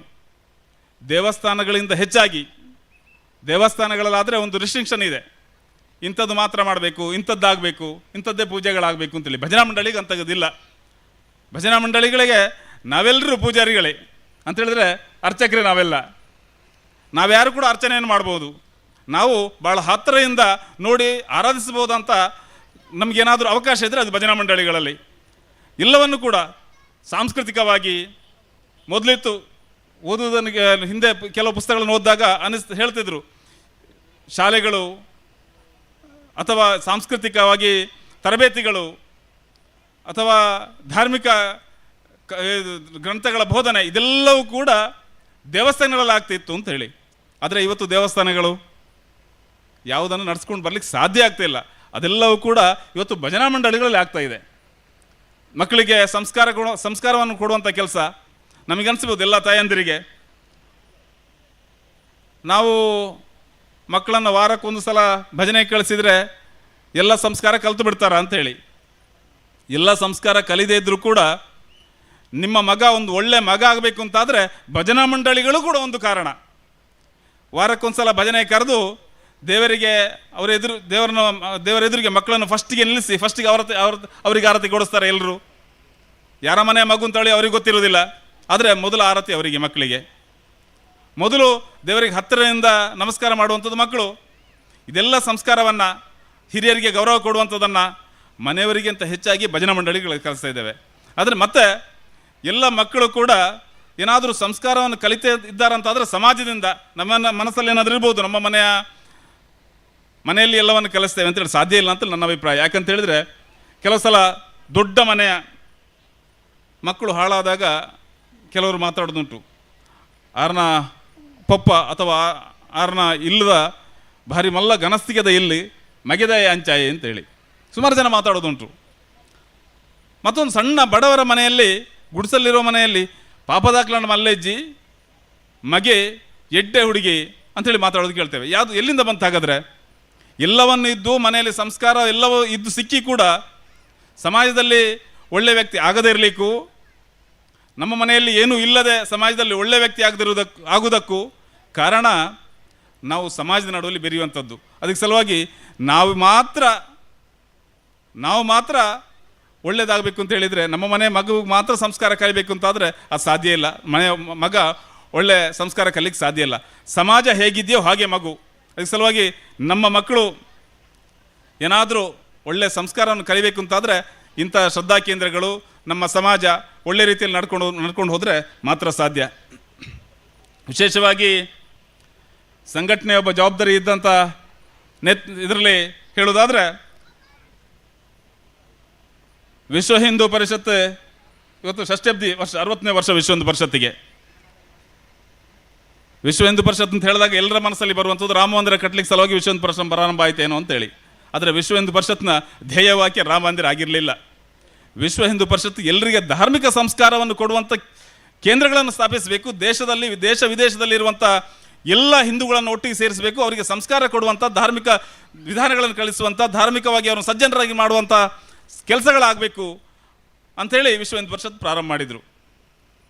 ದೇವಸ್ಥಾನಗಳಿಂದ ಹೆಚ್ಚಾಗಿ, ದೇವಸ್ಥಾನಗಳಲ್ಲಾದರೆ ಒಂದು ರಿಸ್ಟ್ರಿಕ್ಷನ್ ಇದೆ, ಇಂಥದ್ದು ಮಾತ್ರ ಮಾಡಬೇಕು, ಇಂಥದ್ದಾಗಬೇಕು, ಇಂಥದ್ದೇ ಪೂಜೆಗಳಾಗಬೇಕು ಅಂತೇಳಿ. ಭಜನಾ ಮಂಡಳಿಗೆ ಅಂತಗದಿಲ್ಲ. ಭಜನಾ ಮಂಡಳಿಗಳಿಗೆ ನಾವೆಲ್ಲರೂ ಪೂಜಾರಿಗಳೇ ಅಂತೇಳಿದ್ರೆ ಅರ್ಚಕರೇ ನಾವೆಲ್ಲ, ನಾವ್ಯಾರು ಕೂಡ ಅರ್ಚನೆಯನ್ನು ಮಾಡ್ಬೋದು, ನಾವು ಭಾಳ ಹತ್ತಿರದಿಂದ ನೋಡಿ ಆರಾಧಿಸ್ಬೋದಂತ ನಮಗೇನಾದರೂ ಅವಕಾಶ ಇದ್ದರೆ ಅದು ಭಜನಾ ಮಂಡಳಿಗಳಲ್ಲಿ. ಎಲ್ಲವನ್ನು ಕೂಡ ಸಾಂಸ್ಕೃತಿಕವಾಗಿ ಮೊದಲಿತ್ತು ಓದುವುದನ್ನು ಹಿಂದೆ ಕೆಲವು ಪುಸ್ತಕಗಳನ್ನು ಓದಿದಾಗ ಹೇಳ್ತಿದ್ರು, ಶಾಲೆಗಳು ಅಥವಾ ಸಾಂಸ್ಕೃತಿಕವಾಗಿ ತರಬೇತಿಗಳು ಅಥವಾ ಧಾರ್ಮಿಕ ಗ್ರಂಥಗಳ ಬೋಧನೆ ಇದೆಲ್ಲವೂ ಕೂಡ ದೇವಸ್ಥಾನಗಳಲ್ಲಿ ಆಗ್ತಿತ್ತು ಅಂತ ಹೇಳಿ. ಆದರೆ ಇವತ್ತು ದೇವಸ್ಥಾನಗಳು ಯಾವುದನ್ನು ನಡೆಸ್ಕೊಂಡು ಬರ್ಲಿಕ್ಕೆ ಸಾಧ್ಯ ಆಗ್ತಾಯಿಲ್ಲ. ಅದೆಲ್ಲವೂ ಕೂಡ ಇವತ್ತು ಭಜನಾ ಮಂಡಳಿಗಳಲ್ಲಿ ಆಗ್ತಾಯಿದೆ. ಮಕ್ಕಳಿಗೆ ಸಂಸ್ಕಾರವನ್ನು ಕೊಡುವಂಥ ಕೆಲಸ ನಮಗನ್ಸ್ಬೋದು ಎಲ್ಲ ತಾಯಂದಿರಿಗೆ. ನಾವು ಮಕ್ಕಳನ್ನು ವಾರಕ್ಕೊಂದು ಸಲ ಭಜನೆ ಕಳಿಸಿದರೆ ಎಲ್ಲ ಸಂಸ್ಕಾರ ಕಲಿತು ಬಿಡ್ತಾರ ಅಂಥೇಳಿ. ಎಲ್ಲ ಸಂಸ್ಕಾರ ಕಲಿದೇ ಇದ್ದರೂ ಕೂಡ ನಿಮ್ಮ ಮಗ ಒಂದು ಒಳ್ಳೆ ಮಗ ಆಗಬೇಕು ಅಂತಾದರೆ ಭಜನಾ ಮಂಡಳಿಗಳು ಕೂಡ ಒಂದು ಕಾರಣ. ವಾರಕ್ಕೊಂದು ಸಲ ಭಜನೆ ಕರೆದು ದೇವರಿಗೆ ಅವರ ಎದುರು ದೇವರ ಎದುರಿಗೆ ಮಕ್ಕಳನ್ನು ಫಸ್ಟಿಗೆ ನಿಲ್ಲಿಸಿ ಫಸ್ಟಿಗೆ ಅವರಿಗೆ ಆರತಿ ಕೊಡಿಸ್ತಾರೆ ಎಲ್ಲರೂ. ಯಾರ ಮನೆಯ ಮಗು ಅಂತೇಳಿ ಅವ್ರಿಗೆ ಗೊತ್ತಿರೋದಿಲ್ಲ, ಆದರೆ ಮೊದಲು ಆರತಿ ಅವರಿಗೆ, ಮಕ್ಕಳಿಗೆ. ಮೊದಲು ದೇವರಿಗೆ ಹತ್ತಿರದಿಂದ ನಮಸ್ಕಾರ ಮಾಡುವಂಥದ್ದು ಮಕ್ಕಳು. ಇದೆಲ್ಲ ಸಂಸ್ಕಾರವನ್ನು, ಹಿರಿಯರಿಗೆ ಗೌರವ ಕೊಡುವಂಥದ್ದನ್ನು ಮನೆಯವರಿಗೆ ಅಂತ ಹೆಚ್ಚಾಗಿ ಭಜನಾ ಮಂಡಳಿಗಳು ಕಲಿಸ್ತಾ ಇದ್ದೇವೆ. ಆದರೆ ಮತ್ತೆ ಎಲ್ಲ ಮಕ್ಕಳು ಕೂಡ ಏನಾದರೂ ಸಂಸ್ಕಾರವನ್ನು ಕಲಿತೇ ಇದ್ದಾರಂತಾದರೆ ಸಮಾಜದಿಂದ ನಮ್ಮ ಮನಸ್ಸಲ್ಲಿ ಏನಾದರೂ ಇರ್ಬೋದು, ನಮ್ಮ ಮನೆಯಲ್ಲಿ ಎಲ್ಲವನ್ನು ಕಲಿಸ್ತೇವೆ ಅಂತೇಳಿ ಸಾಧ್ಯ ಇಲ್ಲ ಅಂತ ನನ್ನ ಅಭಿಪ್ರಾಯ. ಯಾಕಂತ ಹೇಳಿದರೆ ಕೆಲವು ಸಲ ದೊಡ್ಡ ಮನೆಯ ಮಕ್ಕಳು ಹಾಳಾದಾಗ ಕೆಲವರು ಮಾತಾಡೋದುಂಟು, ಆರ್ನ ಪಪ್ಪ ಅಥವಾ ಆರ್ನ ಇಲ್ಲದ ಭಾರಿ ಮಲ್ಲ ಘನಸ್ಥಿಗೆದ ಇಲ್ಲಿ ಮಗೆದಾಯ ಅಂಚಾಯಿ ಅಂತೇಳಿ ಸುಮಾರು ಜನ ಮಾತಾಡೋದುಂಟು. ಮತ್ತೊಂದು ಸಣ್ಣ ಬಡವರ ಮನೆಯಲ್ಲಿ, ಗುಡಿಸಲ್ಲಿರೋ ಮನೆಯಲ್ಲಿ ಪಾಪದಾಕ್ಲಣ್ಣ ಮಲ್ಲೆಜ್ಜಿ ಮಗೆ ಎಡ್ಡೆ ಹುಡುಗಿ ಅಂಥೇಳಿ ಮಾತಾಡೋದು ಕೇಳ್ತೇವೆ. ಯಾವುದು ಎಲ್ಲಿಂದ ಬಂತು ಹಾಗಾದರೆ? ಎಲ್ಲವನ್ನು ಇದ್ದು ಮನೆಯಲ್ಲಿ ಸಂಸ್ಕಾರ ಎಲ್ಲವೂ ಇದ್ದು ಸಿಕ್ಕಿ ಕೂಡ ಸಮಾಜದಲ್ಲಿ ಒಳ್ಳೆಯ ವ್ಯಕ್ತಿ ಆಗದೇ ಇರಲಿಕ್ಕೂ, ನಮ್ಮ ಮನೆಯಲ್ಲಿ ಏನೂ ಇಲ್ಲದೆ ಸಮಾಜದಲ್ಲಿ ಒಳ್ಳೆಯ ವ್ಯಕ್ತಿ ಆಗುವುದಕ್ಕೂ ಕಾರಣ ನಾವು ಸಮಾಜದ ನಡುವಲ್ಲಿ ಬೆರೆಯುವಂಥದ್ದು. ಅದಕ್ಕೆ ಸಲುವಾಗಿ ನಾವು ಮಾತ್ರ ಒಳ್ಳೆಯದಾಗಬೇಕು ಅಂತ ಹೇಳಿದರೆ, ನಮ್ಮ ಮನೆ ಮಗುವಿಗೆ ಮಾತ್ರ ಸಂಸ್ಕಾರ ಕಲಿಬೇಕು ಅಂತಾದರೆ ಅದು ಸಾಧ್ಯ ಇಲ್ಲ. ಮನೆ ಮಗ ಒಳ್ಳೆ ಸಂಸ್ಕಾರ ಕಲಿಕ್ಕೆ ಸಾಧ್ಯ ಇಲ್ಲ. ಸಮಾಜ ಹೇಗಿದೆಯೋ ಹಾಗೆ ಮಗು. ಅದಕ್ಕೆ ಸಲುವಾಗಿ ನಮ್ಮ ಮಕ್ಕಳು ಏನಾದರೂ ಒಳ್ಳೆಯ ಸಂಸ್ಕಾರವನ್ನು ಕಲಿಬೇಕು ಅಂತಾದರೆ ಇಂಥ ಶ್ರದ್ಧಾ ಕೇಂದ್ರಗಳು, ನಮ್ಮ ಸಮಾಜ ಒಳ್ಳೆ ರೀತಿಯಲ್ಲಿ ನಡ್ಕೊಂಡು ಹೋದರೆ ಮಾತ್ರ ಸಾಧ್ಯ. ವಿಶೇಷವಾಗಿ ಸಂಘಟನೆಯ ಒಬ್ಬ ಜವಾಬ್ದಾರಿ ಇದ್ದಂಥ ಇದರಲ್ಲಿ ಹೇಳುವುದಾದರೆ, ವಿಶ್ವ ಹಿಂದೂ ಪರಿಷತ್ ಇವತ್ತು ಷಷ್ಠಬ್ದಿ ವರ್ಷ, 60ನೇ ವರ್ಷ ವಿಶ್ವ ಹಿಂದೂ ಪರಿಷತ್ತಿಗೆ. ವಿಶ್ವ ಹಿಂದೂ ಪರಿಷತ್ ಅಂತ ಹೇಳಿದಾಗ ಎಲ್ಲರ ಮನಸ್ಸಲ್ಲಿ ಬರುವಂಥದ್ದು ರಾಮ ಮಂದಿರ ಕಟ್ಟಲಿಕ್ಕೆ ಸಲುವಾಗಿ ವಿಶ್ವ ಹಿಂದೂ ಪರಿಷತ್ ಪ್ರಾರಂಭ ಆಯಿತೇನೋ ಅಂತೇಳಿ. ಆದರೆ ವಿಶ್ವ ಹಿಂದೂ ಪರಿಷತ್ನ ಧ್ಯೇಯವಾಕ್ಯ ರಾಮ ಮಂದಿರ ಆಗಿರಲಿಲ್ಲ. ವಿಶ್ವ ಹಿಂದೂ ಪರಿಷತ್ ಎಲ್ಲರಿಗೆ ಧಾರ್ಮಿಕ ಸಂಸ್ಕಾರವನ್ನು ಕೊಡುವಂಥ ಕೇಂದ್ರಗಳನ್ನು ಸ್ಥಾಪಿಸಬೇಕು. ದೇಶದಲ್ಲಿ, ದೇಶ ವಿದೇಶದಲ್ಲಿರುವಂಥ ಎಲ್ಲ ಹಿಂದೂಗಳನ್ನು ಒಟ್ಟಿಗೆ ಸೇರಿಸಬೇಕು. ಅವರಿಗೆ ಸಂಸ್ಕಾರ ಕೊಡುವಂಥ, ಧಾರ್ಮಿಕ ವಿಧಾನಗಳನ್ನು ಕಲಿಸುವಂಥ, ಧಾರ್ಮಿಕವಾಗಿ ಅವರನ್ನು ಸಜ್ಜನರಾಗಿ ಮಾಡುವಂಥ ಕೆಲಸಗಳಾಗಬೇಕು ಅಂಥೇಳಿ ವಿಶ್ವ ಹಿಂದೂ ಪರಿಷತ್ ಪ್ರಾರಂಭ ಮಾಡಿದರು.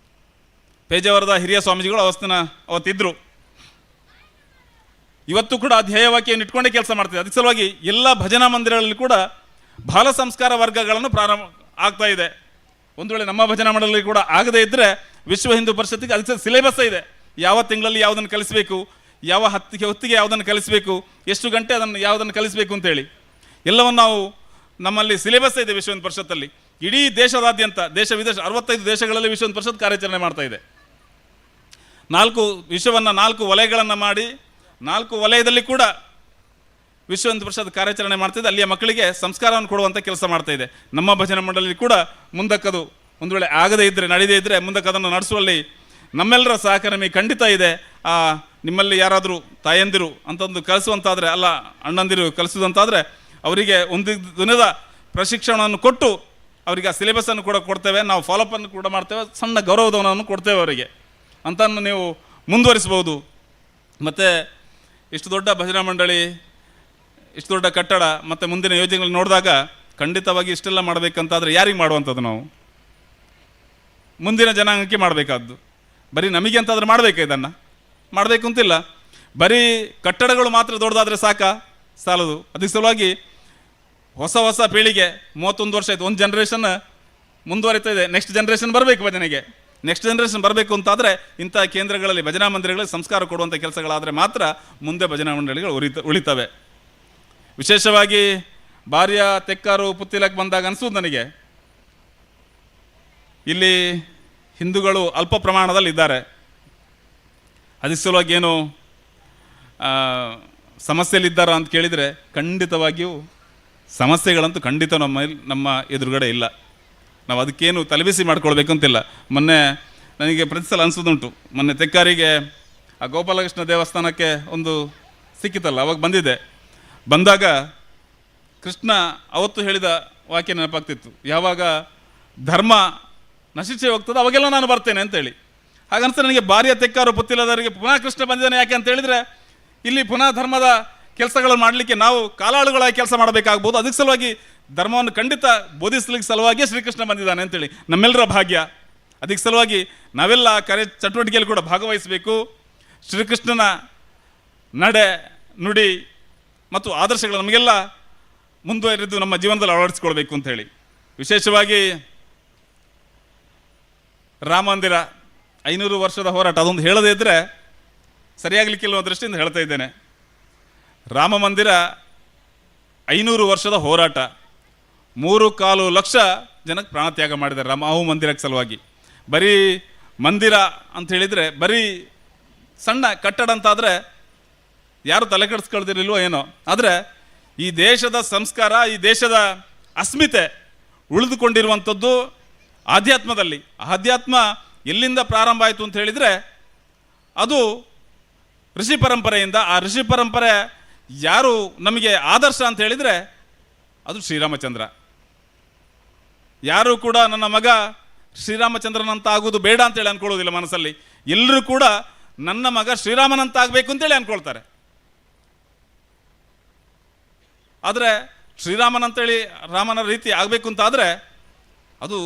ಪೇಜಾವರದ ಹಿರಿಯ ಸ್ವಾಮೀಜಿಗಳು ಅವತ್ತಿದ್ದರು. ಇವತ್ತು ಕೂಡ ಧ್ಯೇಯವಾಕ್ಯವನ್ನು ಇಟ್ಕೊಂಡೇ ಕೆಲಸ ಮಾಡ್ತಿದೆ. ಅದಕ್ಕೆ ಸಲುವಾಗಿ ಎಲ್ಲ ಭಜನಾ ಮಂದಿರಗಳಲ್ಲಿ ಕೂಡ ಬಾಲ ಸಂಸ್ಕಾರ ವರ್ಗಗಳನ್ನು ಪ್ರಾರಂಭ ಆಗ್ತಾ ಇದೆ. ಒಂದು ವೇಳೆ ನಮ್ಮ ಭಜನಾ ಮಂಡಲದಲ್ಲಿ ಕೂಡ ಆಗದೇ ಇದ್ದರೆ ವಿಶ್ವ ಹಿಂದೂ ಪರಿಷತ್ತಿಗೆ ಅದಕ್ಕೆ ಸಿಲೆಬಸ್ ಇದೆ. ಯಾವ ತಿಂಗಳಲ್ಲಿ ಯಾವುದನ್ನು ಕಲಿಸಬೇಕು, ಯಾವ ಹೊತ್ತಿಗೆ ಯಾವುದನ್ನು ಕಲಿಸಬೇಕು, ಎಷ್ಟು ಗಂಟೆ ಅದನ್ನು ಯಾವುದನ್ನು ಕಲಿಸಬೇಕು ಅಂತೇಳಿ ಎಲ್ಲವನ್ನು ನಾವು ನಮ್ಮಲ್ಲಿ ಸಿಲೆಬಸ್ ಇದೆ ವಿಶ್ವ ಹಿಂದೂ ಪರಿಷತ್ತಲ್ಲಿ. ಇಡೀ ದೇಶದಾದ್ಯಂತ, ದೇಶ ವಿದೇಶ 65 ದೇಶಗಳಲ್ಲಿ ವಿಶ್ವ ಹಿಂದೂ ಪರಿಷತ್ ಕಾರ್ಯಾಚರಣೆ ಮಾಡ್ತಾ ಇದೆ. 4 ವಿಶ್ವವನ್ನು 4 ವಲಯಗಳನ್ನು ಮಾಡಿ 4 ವಲಯದಲ್ಲಿ ಕೂಡ ವಿಶ್ವ ಹಿಂದೂ ಪರಿಷತ್ ಕಾರ್ಯಾಚರಣೆ ಮಾಡ್ತಿದೆ. ಅಲ್ಲಿಯ ಮಕ್ಕಳಿಗೆ ಸಂಸ್ಕಾರವನ್ನು ಕೊಡುವಂಥ ಕೆಲಸ ಮಾಡ್ತಾ ಇದೆ. ನಮ್ಮ ಭಜನಾ ಮಂಡಳಿ ಕೂಡ ಮುಂದಕ್ಕದು ಒಂದು ವೇಳೆ ಆಗದೇ ಇದ್ದರೆ, ನಡೆಯದೇ ಇದ್ದರೆ ಮುಂದಕ್ಕೆ ಅದನ್ನು ನಡೆಸುವಲ್ಲಿ ನಮ್ಮೆಲ್ಲರ ಸಹಕಾರ ನಿಮಗೆ ಖಂಡಿತ ಇದೆ. ನಿಮ್ಮಲ್ಲಿ ಯಾರಾದರೂ ತಾಯಂದಿರು ಅಂತಂದು ಕಲಿಸುವಂತಾದರೆ, ಅಲ್ಲ ಅಣ್ಣಂದಿರು ಕಲಿಸುವಂತಾದರೆ ಅವರಿಗೆ ಒಂದು ದಿನದ ಪ್ರಶಿಕ್ಷಣವನ್ನು ಕೊಟ್ಟು ಅವರಿಗೆ ಆ ಸಿಲೆಬಸ್ಸನ್ನು ಕೂಡ ಕೊಡ್ತೇವೆ. ನಾವು ಫಾಲೋಅಪ್ಪನ್ನು ಕೂಡ ಮಾಡ್ತೇವೆ, ಸಣ್ಣ ಗೌರವಧನವನ್ನು ಕೊಡ್ತೇವೆ ಅವರಿಗೆ ಅಂತನ್ನು ನೀವು ಮುಂದುವರಿಸ್ಬೋದು. ಮತ್ತು ಇಷ್ಟು ದೊಡ್ಡ ಭಜನಾ ಮಂಡಳಿ, ಇಷ್ಟು ದೊಡ್ಡ ಕಟ್ಟಡ ಮತ್ತು ಮುಂದಿನ ಯೋಜನೆಗಳು ನೋಡಿದಾಗ ಖಂಡಿತವಾಗಿ ಇಷ್ಟೆಲ್ಲ ಮಾಡಬೇಕಂತಾದರೆ ಯಾರಿಗೆ ಮಾಡುವಂಥದ್ದು? ನಾವು ಮುಂದಿನ ಜನಾಂಗಕ್ಕೆ ಮಾಡಬೇಕಾದ್ದು. ಬರೀ ನಮಗೆ ಅಂತಾದರೆ ಮಾಡಬೇಕು, ಇದನ್ನು ಮಾಡಬೇಕು ಅಂತಿಲ್ಲ. ಬರೀ ಕಟ್ಟಡಗಳು ಮಾತ್ರ ದೊಡ್ಡದಾದರೆ ಸಾಕಾ? ಸಾಲದು. ಅದಕ್ಕೆ ಸಲುವಾಗಿ ಹೊಸ ಹೊಸ ಪೀಳಿಗೆ, 31 ವರ್ಷ ಆಯಿತು, ಒಂದು ಜನ್ರೇಷನ್ ಮುಂದುವರಿತಾ ಇದೆ. ನೆಕ್ಸ್ಟ್ ಜನ್ರೇಷನ್ ಬರಬೇಕು ಭಜನೆಗೆ. ನೆಕ್ಸ್ಟ್ ಜನ್ರೇಷನ್ ಬರಬೇಕು ಅಂತಾದರೆ ಇಂಥ ಕೇಂದ್ರಗಳಲ್ಲಿ, ಭಜನಾ ಮಂದಿರಗಳಲ್ಲಿ ಸಂಸ್ಕಾರ ಕೊಡುವಂಥ ಕೆಲಸಗಳಾದರೆ ಮಾತ್ರ ಮುಂದೆ ಭಜನಾ ಮಂಡಳಿಗಳು ಉಳಿತವೆ. ವಿಶೇಷವಾಗಿ ಬಾರ್ಯ ತೆಕ್ಕಾರು ಪುತ್ತಿಲಕ್ಕೆ ಬಂದಾಗ ಅನಿಸೋದು ನನಗೆ, ಇಲ್ಲಿ ಹಿಂದೂಗಳು ಅಲ್ಪ ಪ್ರಮಾಣದಲ್ಲಿ ಇದ್ದಾರೆ. ಅದಕ್ಕೆ ಸಲುವಾಗಿ ಏನು ಸಮಸ್ಯೆಯಲ್ಲಿದ್ದಾರಾ ಅಂತ ಕೇಳಿದರೆ ಖಂಡಿತವಾಗಿಯೂ ಸಮಸ್ಯೆಗಳಂತೂ ಖಂಡಿತ ನಮ್ಮ ಎದುರುಗಡೆ ಇಲ್ಲ. ನಾವು ಅದಕ್ಕೇನು ತಲೆಬಿಸಿ ಮಾಡ್ಕೊಳ್ಬೇಕು ಅಂತಿಲ್ಲ. ಮೊನ್ನೆ ನನಗೆ ಪ್ರತಿ ಸಲ ಅನಿಸೋದುಂಟು, ಮೊನ್ನೆ ತೆಕ್ಕಾರಿಗೆ ಆ ಗೋಪಾಲಕೃಷ್ಣ ದೇವಸ್ಥಾನಕ್ಕೆ ಒಂದು ಸಿಕ್ಕಿತಲ್ಲ, ಅವಾಗ ಬಂದಿದ್ದೆ. ಬಂದಾಗ ಕೃಷ್ಣ ಅವತ್ತು ಹೇಳಿದ ವಾಕ್ಯ ನೆನಪಾಗ್ತಿತ್ತು, ಯಾವಾಗ ಧರ್ಮ ನಶಿಸಿ ಹೋಗ್ತದೆ ಅವಾಗೆಲ್ಲ ನಾನು ಬರ್ತೇನೆ ಅಂತೇಳಿ. ಹಾಗನ್ನಿಸ್ತದೆ ನನಗೆ, ಬಾರಿಯ ತೆಕ್ಕಾರು ಪುತ್ತಿಲ್ಲದವರಿಗೆ ಪುನಃ ಕೃಷ್ಣ ಬಂದಿದ್ದಾನೆ ಯಾಕೆ ಅಂತ ಹೇಳಿದರೆ, ಇಲ್ಲಿ ಪುನಃ ಧರ್ಮದ ಕೆಲಸಗಳನ್ನು ಮಾಡಲಿಕ್ಕೆ ನಾವು ಕಾಲಾಳುಗಳಾಗಿ ಕೆಲಸ ಮಾಡಬೇಕಾಗ್ಬೋದು. ಅದಕ್ಕೆ ಸಲುವಾಗಿ ಧರ್ಮವನ್ನು ಖಂಡಿತ ಬೋಧಿಸಲಿಕ್ಕೆ ಸಲುವಾಗಿಯೇ ಶ್ರೀಕೃಷ್ಣ ಬಂದಿದ್ದಾನೆ ಅಂತೇಳಿ ನಮ್ಮೆಲ್ಲರ ಭಾಗ್ಯ. ಅದಕ್ಕೆ ಸಲುವಾಗಿ ನಾವೆಲ್ಲ ಕಾರ್ಯ ಚಟುವಟಿಕೆಯಲ್ಲಿ ಕೂಡ ಭಾಗವಹಿಸಬೇಕು. ಶ್ರೀಕೃಷ್ಣನ ನಡೆ ನುಡಿ ಮತ್ತು ಆದರ್ಶಗಳು ನಮಗೆಲ್ಲ ಮುಂದುವರಿದು ನಮ್ಮ ಜೀವನದಲ್ಲಿ ಅಳವಡಿಸ್ಕೊಳ್ಬೇಕು ಅಂಥೇಳಿ. ವಿಶೇಷವಾಗಿ ರಾಮ ಮಂದಿರ 500 ವರ್ಷದ ಹೋರಾಟ, ಅದೊಂದು ಹೇಳದೇ ಇದ್ದರೆ ಸರಿಯಾಗಲಿಕ್ಕಿಲ್ಲ ದೃಷ್ಟಿಯಿಂದ ಹೇಳ್ತಾ ಇದ್ದೇನೆ. ರಾಮ ಮಂದಿರ 500 ವರ್ಷದ ಹೋರಾಟ, 3.25 ಲಕ್ಷ ಜನಕ್ಕೆ ಪ್ರಾಣತ್ಯಾಗ ಮಾಡಿದ್ದಾರೆ ರಾಮ ಮಂದಿರಕ್ಕೆ ಸಲುವಾಗಿ. ಬರೀ ಮಂದಿರ ಅಂತ ಹೇಳಿದರೆ, ಬರೀ ಸಣ್ಣ ಕಟ್ಟಡ ಅಂತಾದರೆ ಯಾರು ತಲೆ ಕೆಡಿಸ್ಕೊಳ್ತಿರ್ಲಿಲ್ವೋ ಏನೋ. ಆದರೆ ಈ ದೇಶದ ಸಂಸ್ಕಾರ, ಈ ದೇಶದ ಅಸ್ಮಿತೆ ಉಳಿದುಕೊಂಡಿರುವಂಥದ್ದು ಆಧ್ಯಾತ್ಮದಲ್ಲಿ. ಆಧ್ಯಾತ್ಮ ಎಲ್ಲಿಂದ ಪ್ರಾರಂಭ ಆಯಿತು ಅಂತ ಹೇಳಿದರೆ ಅದು ಋಷಿ ಪರಂಪರೆಯಿಂದ. ಆ ಋಷಿ ಪರಂಪರೆ ಯಾರು ನಮಗೆ ಆದರ್ಶ ಅಂತ ಹೇಳಿದರೆ ಅದು ಶ್ರೀರಾಮಚಂದ್ರ. ಯಾರೂ ಕೂಡ ನನ್ನ ಮಗ ಶ್ರೀರಾಮಚಂದ್ರನಂತ ಆಗೋದು ಬೇಡ ಅಂತೇಳಿ ಅಂದ್ಕೊಳ್ಳೋದಿಲ್ಲ ಮನಸ್ಸಲ್ಲಿ. ಎಲ್ಲರೂ ಕೂಡ ನನ್ನ ಮಗ ಶ್ರೀರಾಮನಂತ ಆಗಬೇಕು ಅಂತೇಳಿ ಅಂದ್ಕೊಳ್ತಾರೆ. ಆದರೆ ಶ್ರೀರಾಮನಂತೇಳಿ ರಾಮನ ರೀತಿ ಆಗಬೇಕು ಅಂತಾದರೆ ಅದು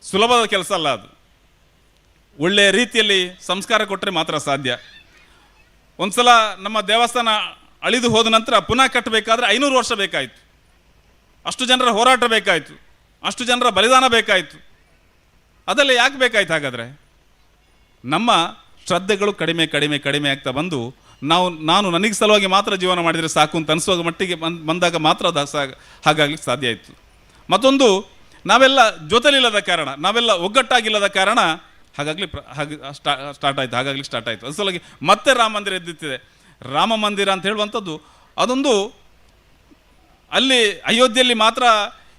ಸುಲಭದ ಕೆಲಸ ಅಲ್ಲ. ಅದು ಒಳ್ಳೆಯ ರೀತಿಯಲ್ಲಿ ಸಂಸ್ಕಾರ ಕೊಟ್ಟರೆ ಮಾತ್ರ ಸಾಧ್ಯ. ಒಂದು ಸಲ ನಮ್ಮ ದೇವಸ್ಥಾನ ಅಳಿದು ಹೋದ ನಂತರ ಪುನಃ ಕಟ್ಟಬೇಕಾದ್ರೆ 500 ವರ್ಷ ಬೇಕಾಯಿತು. ಅಷ್ಟು ಜನರ ಹೋರಾಟ ಬೇಕಾಯಿತು, ಅಷ್ಟು ಜನರ ಬಲಿದಾನ ಬೇಕಾಯಿತು. ಅದೆಲ್ಲ ಯಾಕೆ ಬೇಕಾಯ್ತು ಹಾಗಾದರೆ? ನಮ್ಮ ಶ್ರದ್ಧೆಗಳು ಕಡಿಮೆ ಕಡಿಮೆ ಕಡಿಮೆ ಆಗ್ತಾ ಬಂದು ನಾನು ನನಗೆ ಸಲುವಾಗಿ ಮಾತ್ರ ಜೀವನ ಮಾಡಿದರೆ ಸಾಕು ಅಂತ ಅನಿಸುವ ಮಟ್ಟಿಗೆ ಬಂದಾಗ ಮಾತ್ರ ಅದು ಹಾಗಾಗ್ಲಿಕ್ಕೆ ಸಾಧ್ಯ ಆಯಿತು. ಮತ್ತೊಂದು, ನಾವೆಲ್ಲ ಜೊತೆಲಿಲ್ಲದ ಕಾರಣ, ನಾವೆಲ್ಲ ಒಗ್ಗಟ್ಟಾಗಿಲ್ಲದ ಕಾರಣ ಹಾಗಾಗಲಿ ಹಾಗೆ ಸ್ಟಾರ್ಟ್ ಆಯಿತು, ಹಾಗಾಗ್ಲಿಕ್ಕೆ ಸ್ಟಾರ್ಟ್ ಆಯಿತು. ಅದ್ರ ಸಲುವಾಗಿ ಮತ್ತೆ ರಾಮ ಮಂದಿರ ಎದ್ದಿತ್ತಿದೆ. ರಾಮ ಮಂದಿರ ಅಂತ ಹೇಳುವಂಥದ್ದು ಅದೊಂದು ಅಲ್ಲಿ ಅಯೋಧ್ಯೆಯಲ್ಲಿ ಮಾತ್ರ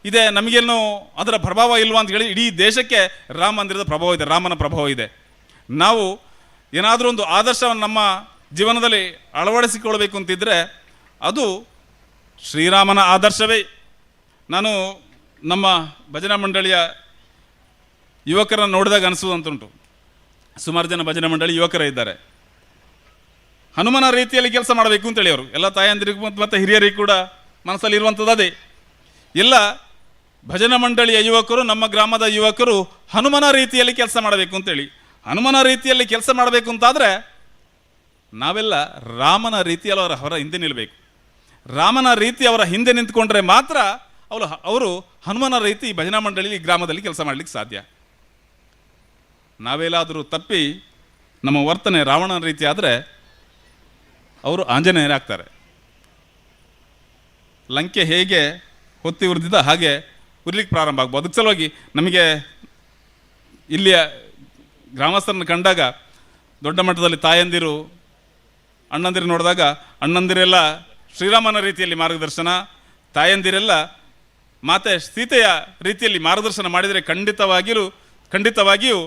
ಇದೆ, ನಮಗೇನು ಅದರ ಪ್ರಭಾವ ಇಲ್ವಾ ಅಂತ ಹೇಳಿ ಇಡೀ ದೇಶಕ್ಕೆ ರಾಮ ಮಂದಿರದ ಪ್ರಭಾವ ಇದೆ, ರಾಮನ ಪ್ರಭಾವ ಇದೆ. ನಾವು ಏನಾದರೂ ಒಂದು ಆದರ್ಶವನ್ನು ನಮ್ಮ ಜೀವನದಲ್ಲಿ ಅಳವಡಿಸಿಕೊಳ್ಬೇಕು ಅಂತಿದ್ದರೆ ಅದು ಶ್ರೀರಾಮನ ಆದರ್ಶವೇ. ನಾನು ನಮ್ಮ ಭಜನಾ ಮಂಡಳಿಯ ಯುವಕರನ್ನು ನೋಡಿದಾಗ ಅನಿಸುವಂತುಂಟು, ಸುಮಾರು ಜನ ಭಜನಾ ಮಂಡಳಿ ಯುವಕರೇ ಇದ್ದಾರೆ. ಹನುಮನ ರೀತಿಯಲ್ಲಿ ಕೆಲಸ ಮಾಡಬೇಕು ಅಂತೇಳಿ ಅವರು ಎಲ್ಲ ತಾಯಂದಿರಿಗೂ ಮತ್ತು ಹಿರಿಯರಿಗೂ ಕೂಡ ಮನಸ್ಸಲ್ಲಿ ಇರುವಂಥದ್ದು ಅದೇ. ಎಲ್ಲ ಭಜನಾ ಮಂಡಳಿಯ ಯುವಕರು, ನಮ್ಮ ಗ್ರಾಮದ ಯುವಕರು ಹನುಮನ ರೀತಿಯಲ್ಲಿ ಕೆಲಸ ಮಾಡಬೇಕು ಅಂತೇಳಿ. ಹನುಮನ ರೀತಿಯಲ್ಲಿ ಕೆಲಸ ಮಾಡಬೇಕು ಅಂತಾದರೆ ನಾವೆಲ್ಲ ರಾಮನ ರೀತಿಯಲ್ಲಿ ಅವರ ಹೊರ ಹಿಂದೆ ನಿಲ್ಲಬೇಕು. ರಾಮನ ರೀತಿ ಅವರ ಹಿಂದೆ ನಿಂತ್ಕೊಂಡ್ರೆ ಮಾತ್ರ ಅವರು ಹನುಮನ ರೀತಿ ಭಜನಾ ಮಂಡಳಿಯಲ್ಲಿ ಗ್ರಾಮದಲ್ಲಿ ಕೆಲಸ ಮಾಡಲಿಕ್ಕೆ ಸಾಧ್ಯ. ನಾವೆಲ್ಲಾದರೂ ತಪ್ಪಿ ನಮ್ಮ ವರ್ತನೆ ರಾವಣನ ರೀತಿ ಆದರೆ ಅವರು ಆಂಜನೇಯರಾಗ್ತಾರೆ. ಲಂಕೆ ಹೇಗೆ ಹೊತ್ತಿ ಉರಿದಿದ್ದ ಹಾಗೆ ಉರಿಲಿಕ್ಕೆ ಪ್ರಾರಂಭ ಆಗ್ಬೋದು. ಅದಕ್ಕೆ ಸಲುವಾಗಿ ನಮಗೆ ಇಲ್ಲಿಯ ಗ್ರಾಮಸ್ಥರನ್ನು ಕಂಡಾಗ ದೊಡ್ಡ ಮಟ್ಟದಲ್ಲಿ ತಾಯಂದಿರು ಅಣ್ಣಂದಿರು ನೋಡಿದಾಗ ಅಣ್ಣಂದಿರೆಲ್ಲ ಶ್ರೀರಾಮನ ರೀತಿಯಲ್ಲಿ ಮಾರ್ಗದರ್ಶನ, ತಾಯಂದಿರೆಲ್ಲ ಮಾತೆ ಸೀತೆಯ ರೀತಿಯಲ್ಲಿ ಮಾರ್ಗದರ್ಶನ ಮಾಡಿದರೆ ಖಂಡಿತವಾಗಿಯೂ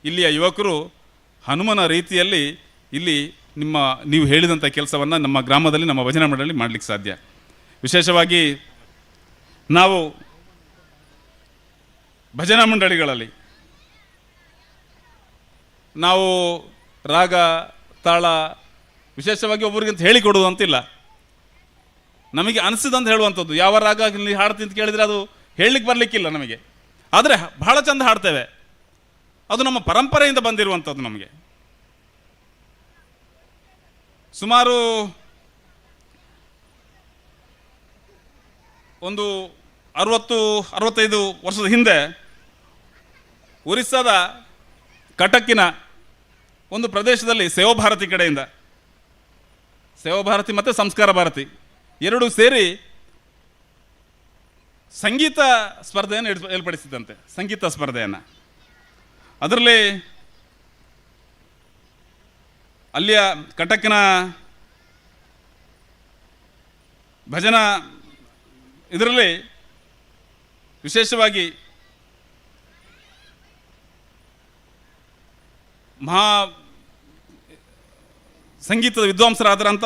ಇಲ್ಲಿಯ ಯುವಕರು ಹನುಮನ ರೀತಿಯಲ್ಲಿ ಇಲ್ಲಿ ನೀವು ಹೇಳಿದಂಥ ಕೆಲಸವನ್ನು ನಮ್ಮ ಗ್ರಾಮದಲ್ಲಿ ನಮ್ಮ ಭಜನಾ ಮಂಡಳಿ ಮಾಡಲಿಕ್ಕೆ ಸಾಧ್ಯ. ವಿಶೇಷವಾಗಿ ನಾವು ಭಜನಾ ಮಂಡಳಿಗಳಲ್ಲಿ ನಾವು ರಾಗ ತಾಳ ವಿಶೇಷವಾಗಿ ಒಬ್ಬರಿಗಂತ ಹೇಳಿಕೊಡೋದು ಅಂತಿಲ್ಲ, ನಮಗೆ ಅನಿಸಿದಂತ ಹೇಳುವಂಥದ್ದು. ಯಾವ ರಾಗ ಇಲ್ಲಿ ಹಾಡ್ತೀನಿ ಅಂತ ಕೇಳಿದರೆ ಅದು ಹೇಳಲಿಕ್ಕೆ ಬರಲಿಕ್ಕಿಲ್ಲ ನಮಗೆ, ಆದರೆ ಬಹಳ ಚಂದ ಹಾಡ್ತೇವೆ. ಅದು ನಮ್ಮ ಪರಂಪರೆಯಿಂದ ಬಂದಿರುವಂಥದ್ದು. ನಮಗೆ ಸುಮಾರು ಒಂದು 60-65 ವರ್ಷದ ಹಿಂದೆ ಒರಿಸ್ಸಾದ ಕಟಕ್ಕಿನ ಒಂದು ಪ್ರದೇಶದಲ್ಲಿ ಸೇವಾಭಾರತಿ ಕಡೆಯಿಂದ, ಸೇವಾಭಾರತಿ ಮತ್ತು ಸಂಸ್ಕಾರ ಭಾರತಿ ಎರಡೂ ಸೇರಿ ಸಂಗೀತ ಸ್ಪರ್ಧೆಯನ್ನು ಏರ್ಪಡಿಸಿದಂತೆ. ಸಂಗೀತ ಸ್ಪರ್ಧೆಯನ್ನು ಅದರಲ್ಲಿ ಅಲ್ಲಿಯ ಕಟಕ್ಕಿನ ಭಜನಾ ಇದರಲ್ಲಿ ವಿಶೇಷವಾಗಿ ಮಹಾ ಸಂಗೀತದ ವಿದ್ವಾಂಸರಾದರಂಥ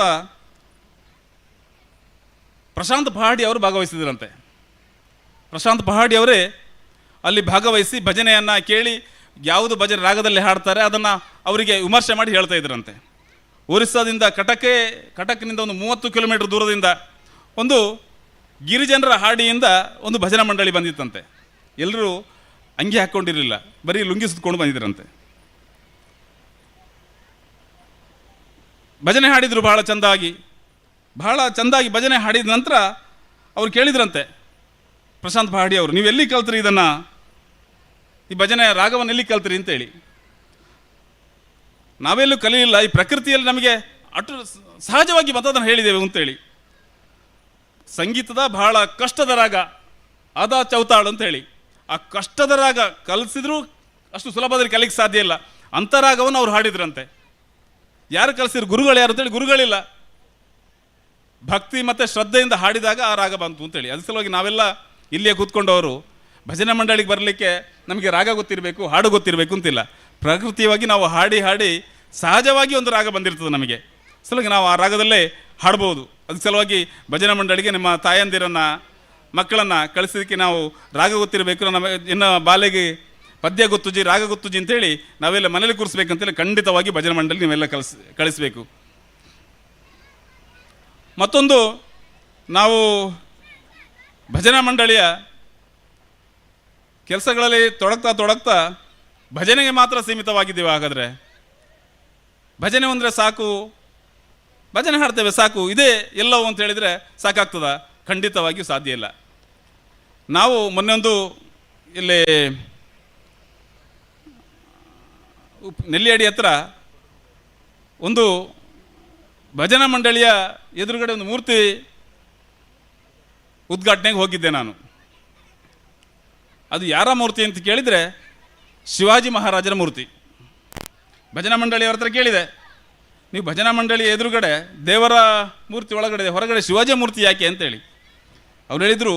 ಪ್ರಶಾಂತ್ ಪಹಾಡಿ ಅವರು ಭಾಗವಹಿಸಿದ್ರಂತೆ. ಪ್ರಶಾಂತ್ ಪಹಾಡಿ ಅವರೇ ಅಲ್ಲಿ ಭಾಗವಹಿಸಿ ಭಜನೆಯನ್ನು ಕೇಳಿ ಯಾವುದು ಭಜನೆ ರಾಗದಲ್ಲಿ ಹಾಡ್ತಾರೆ ಅದನ್ನು ಅವರಿಗೆ ವಿಮರ್ಶೆ ಮಾಡಿ ಹೇಳ್ತಾ ಇದ್ರಂತೆ. ಒರಿಸ್ಸಾದಿಂದ ಕಟಕ್ನಿಂದ ಒಂದು 30 ಕಿಲೋಮೀಟರ್ ದೂರದಿಂದ ಒಂದು ಗಿರಿಜನರ ಹಾಡಿಯಿಂದ ಒಂದು ಭಜನಾ ಮಂಡಳಿ ಬಂದಿತ್ತಂತೆ. ಎಲ್ಲರೂ ಅಂಗಿ ಹಾಕ್ಕೊಂಡಿರಲಿಲ್ಲ, ಬರೀ ಲುಂಗಿ ಸುತ್ಕೊಂಡು ಬಂದಿದ್ರಂತೆ. ಭಜನೆ ಹಾಡಿದರು ಬಹಳ ಚೆಂದಾಗಿ, ಬಹಳ ಚೆಂದಾಗಿ ಭಜನೆ ಹಾಡಿದ ನಂತರ ಅವ್ರು ಕೇಳಿದ್ರಂತೆ ಪ್ರಶಾಂತ್ ಪಹಾಡಿ ಅವರು, ನೀವು ಎಲ್ಲಿ ಕಲ್ತ್ರಿ ಇದನ್ನು, ಈ ಭಜನೆ ರಾಗವನ್ನು ಎಲ್ಲಿ ಕಲ್ತ್ರಿ ಅಂತೇಳಿ. ನಾವೆಲ್ಲೂ ಕಲಿಯಿಲ್ಲ, ಈ ಪ್ರಕೃತಿಯಲ್ಲಿ ನಮಗೆ ಅಟು ಸಹಜವಾಗಿ ಬಂತದನ್ನು ಹೇಳಿದ್ದೇವೆ ಅಂತೇಳಿ. ಸಂಗೀತದ ಬಹಳ ಕಷ್ಟದ ರಾಗ ಅದ ಚೌತಾಳು ಅಂತೇಳಿ, ಆ ಕಷ್ಟದ ರಾಗ ಕಲಿಸಿದ್ರೂ ಅಷ್ಟು ಸುಲಭದಲ್ಲಿ ಕಲಿಕ್ಕೆ ಸಾಧ್ಯ ಇಲ್ಲ, ಅಂಥ ರಾಗವನ್ನು ಅವ್ರು ಹಾಡಿದ್ರಂತೆ. ಯಾರು ಕಲಿಸಿದ್ರು, ಗುರುಗಳು ಯಾರು ಅಂತೇಳಿ ಗುರುಗಳಿಲ್ಲ, ಭಕ್ತಿ ಮತ್ತು ಶ್ರದ್ಧೆಯಿಂದ ಹಾಡಿದಾಗ ಆ ರಾಗ ಬಂತು ಅಂತೇಳಿ. ಅದ್ರ ಸಲುವಾಗಿ ನಾವೆಲ್ಲ ಇಲ್ಲಿಯೇ ಕೂತ್ಕೊಂಡವರು ಭಜನೆ ಮಂಡಳಿಗೆ ಬರಲಿಕ್ಕೆ ನಮಗೆ ರಾಗ ಗೊತ್ತಿರಬೇಕು, ಹಾಡು ಗೊತ್ತಿರಬೇಕು ಅಂತಿಲ್ಲ. ಪ್ರಕೃತಿಯಾಗಿ ನಾವು ಹಾಡಿ ಹಾಡಿ ಸಹಜವಾಗಿ ಒಂದು ರಾಗ ಬಂದಿರ್ತದೆ ನಮಗೆ, ಸಲುವಾಗಿ ನಾವು ಆ ರಾಗದಲ್ಲೇ ಹಾಡ್ಬೋದು. ಅದಕ್ಕೆ ಸಲುವಾಗಿ ಭಜನಾ ಮಂಡಳಿಗೆ ನಿಮ್ಮ ತಾಯಂದಿರನ್ನು ಮಕ್ಕಳನ್ನು ಕಳಿಸೋದಕ್ಕೆ ನಾವು ರಾಗ ಗೊತ್ತಿರಬೇಕು, ನಮ್ಮ ಇನ್ನು ಬಾಲೆಗೆ ಪದ್ಯ ಗೊತ್ತುಜಿ ರಾಗ ಗೊತ್ತುಜಿ ಅಂತೇಳಿ ನಾವೆಲ್ಲ ಮನೇಲಿ ಕೂರಿಸ್ಬೇಕಂತೇಳಿ ಖಂಡಿತವಾಗಿ ಭಜನಾ ಮಂಡಳಿ ನೀವೆಲ್ಲ ಕಳಿಸಬೇಕು. ಮತ್ತೊಂದು, ನಾವು ಭಜನಾ ಮಂಡಳಿಯ ಕೆಲಸಗಳಲ್ಲಿ ತೊಡಗ್ತಾ ತೊಡಗ್ತಾ ಭಜನೆಗೆ ಮಾತ್ರ ಸೀಮಿತವಾಗಿದ್ದೀವಿ. ಹಾಗಾದರೆ ಭಜನೆ ಅಂದರೆ ಸಾಕು, ಭಜನೆ ಹಾಡ್ತೇವೆ ಸಾಕು, ಇದೇ ಎಲ್ಲವೂ ಅಂತ ಹೇಳಿದರೆ ಸಾಕಾಗ್ತದ? ಖಂಡಿತವಾಗಿಯೂ ಸಾಧ್ಯ ಇಲ್ಲ. ನಾವು ಮೊನ್ನೆ ಒಂದು ಇಲ್ಲಿ ನೆಲ್ಲಿಯಾಡಿ ಹತ್ರ ಒಂದು ಭಜನಾ ಮಂಡಳಿಯ ಎದುರುಗಡೆ ಒಂದು ಮೂರ್ತಿ ಉದ್ಘಾಟನೆಗೆ ಹೋಗಿದ್ದೆ ನಾನು. ಅದು ಯಾರ ಮೂರ್ತಿ ಅಂತ ಕೇಳಿದರೆ ಶಿವಾಜಿ ಮಹಾರಾಜರ ಮೂರ್ತಿ. ಭಜನಾ ಮಂಡಳಿಯವ್ರ ಹತ್ರ ಕೇಳಿದೆ, ನೀವು ಭಜನಾ ಮಂಡಳಿಯ ಎದುರುಗಡೆ ದೇವರ ಮೂರ್ತಿ ಒಳಗಡೆ, ಹೊರಗಡೆ ಶಿವಾಜಿ ಮೂರ್ತಿ ಯಾಕೆ ಅಂತೇಳಿ. ಅವ್ರು ಹೇಳಿದರು,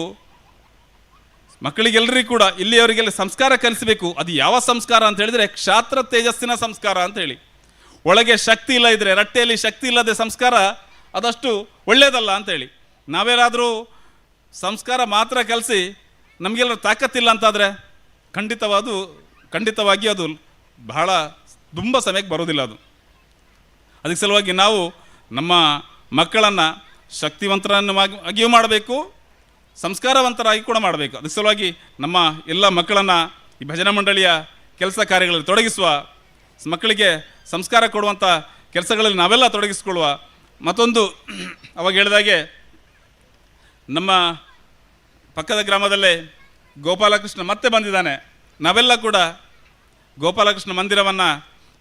ಮಕ್ಕಳಿಗೆಲ್ಲರಿಗೂ ಕೂಡ ಇಲ್ಲಿಯವರಿಗೆಲ್ಲ ಸಂಸ್ಕಾರ ಕಲಿಸಬೇಕು. ಅದು ಯಾವ ಸಂಸ್ಕಾರ ಅಂತ ಹೇಳಿದರೆ ಕ್ಷಾತ್ರ ತೇಜಸ್ಸಿನ ಸಂಸ್ಕಾರ ಅಂತೇಳಿ. ಒಳಗೆ ಶಕ್ತಿ ಇಲ್ಲ ಇದ್ದರೆ, ರಟ್ಟೆಯಲ್ಲಿ ಶಕ್ತಿ ಇಲ್ಲದೆ ಸಂಸ್ಕಾರ ಅದಷ್ಟು ಒಳ್ಳೆಯದಲ್ಲ ಅಂತೇಳಿ. ನಾವೇನಾದರೂ ಸಂಸ್ಕಾರ ಮಾತ್ರ ಕಲಿಸಿ ನಮಗೆಲ್ಲರೂ ತಾಕತ್ತಿಲ್ಲ ಅಂತಾದರೆ ಖಂಡಿತವಾಗಿ ಅದು ಬಹಳ ತುಂಬ ಸಮಯಕ್ಕೆ ಬರೋದಿಲ್ಲ ಅದು. ಅದಕ್ಕೆ ಸಲುವಾಗಿ ನಾವು ನಮ್ಮ ಮಕ್ಕಳನ್ನು ಶಕ್ತಿವಂತರನ್ನಾಗಿಯೂ ಮಾಡಬೇಕು, ಸಂಸ್ಕಾರವಂತರಾಗಿ ಕೂಡ ಮಾಡಬೇಕು. ಅದಕ್ಕೆ ಸಲುವಾಗಿ ನಮ್ಮ ಎಲ್ಲ ಮಕ್ಕಳನ್ನು ಈ ಭಜನಾ ಮಂಡಳಿಯ ಕೆಲಸ ಕಾರ್ಯಗಳಲ್ಲಿ ತೊಡಗಿಸುವ, ಮಕ್ಕಳಿಗೆ ಸಂಸ್ಕಾರ ಕೊಡುವಂಥ ಕೆಲಸಗಳಲ್ಲಿ ನಾವೆಲ್ಲ ತೊಡಗಿಸಿಕೊಳ್ಳುವ. ಮತ್ತೊಂದು, ಅವಾಗ ಹೇಳಿದಾಗೆ ನಮ್ಮ ಪಕ್ಕದ ಗ್ರಾಮದಲ್ಲೇ ಗೋಪಾಲಕೃಷ್ಣ ಮತ್ತೆ ಬಂದಿದ್ದಾನೆ. ನಾವೆಲ್ಲ ಕೂಡ ಗೋಪಾಲಕೃಷ್ಣ ಮಂದಿರವನ್ನು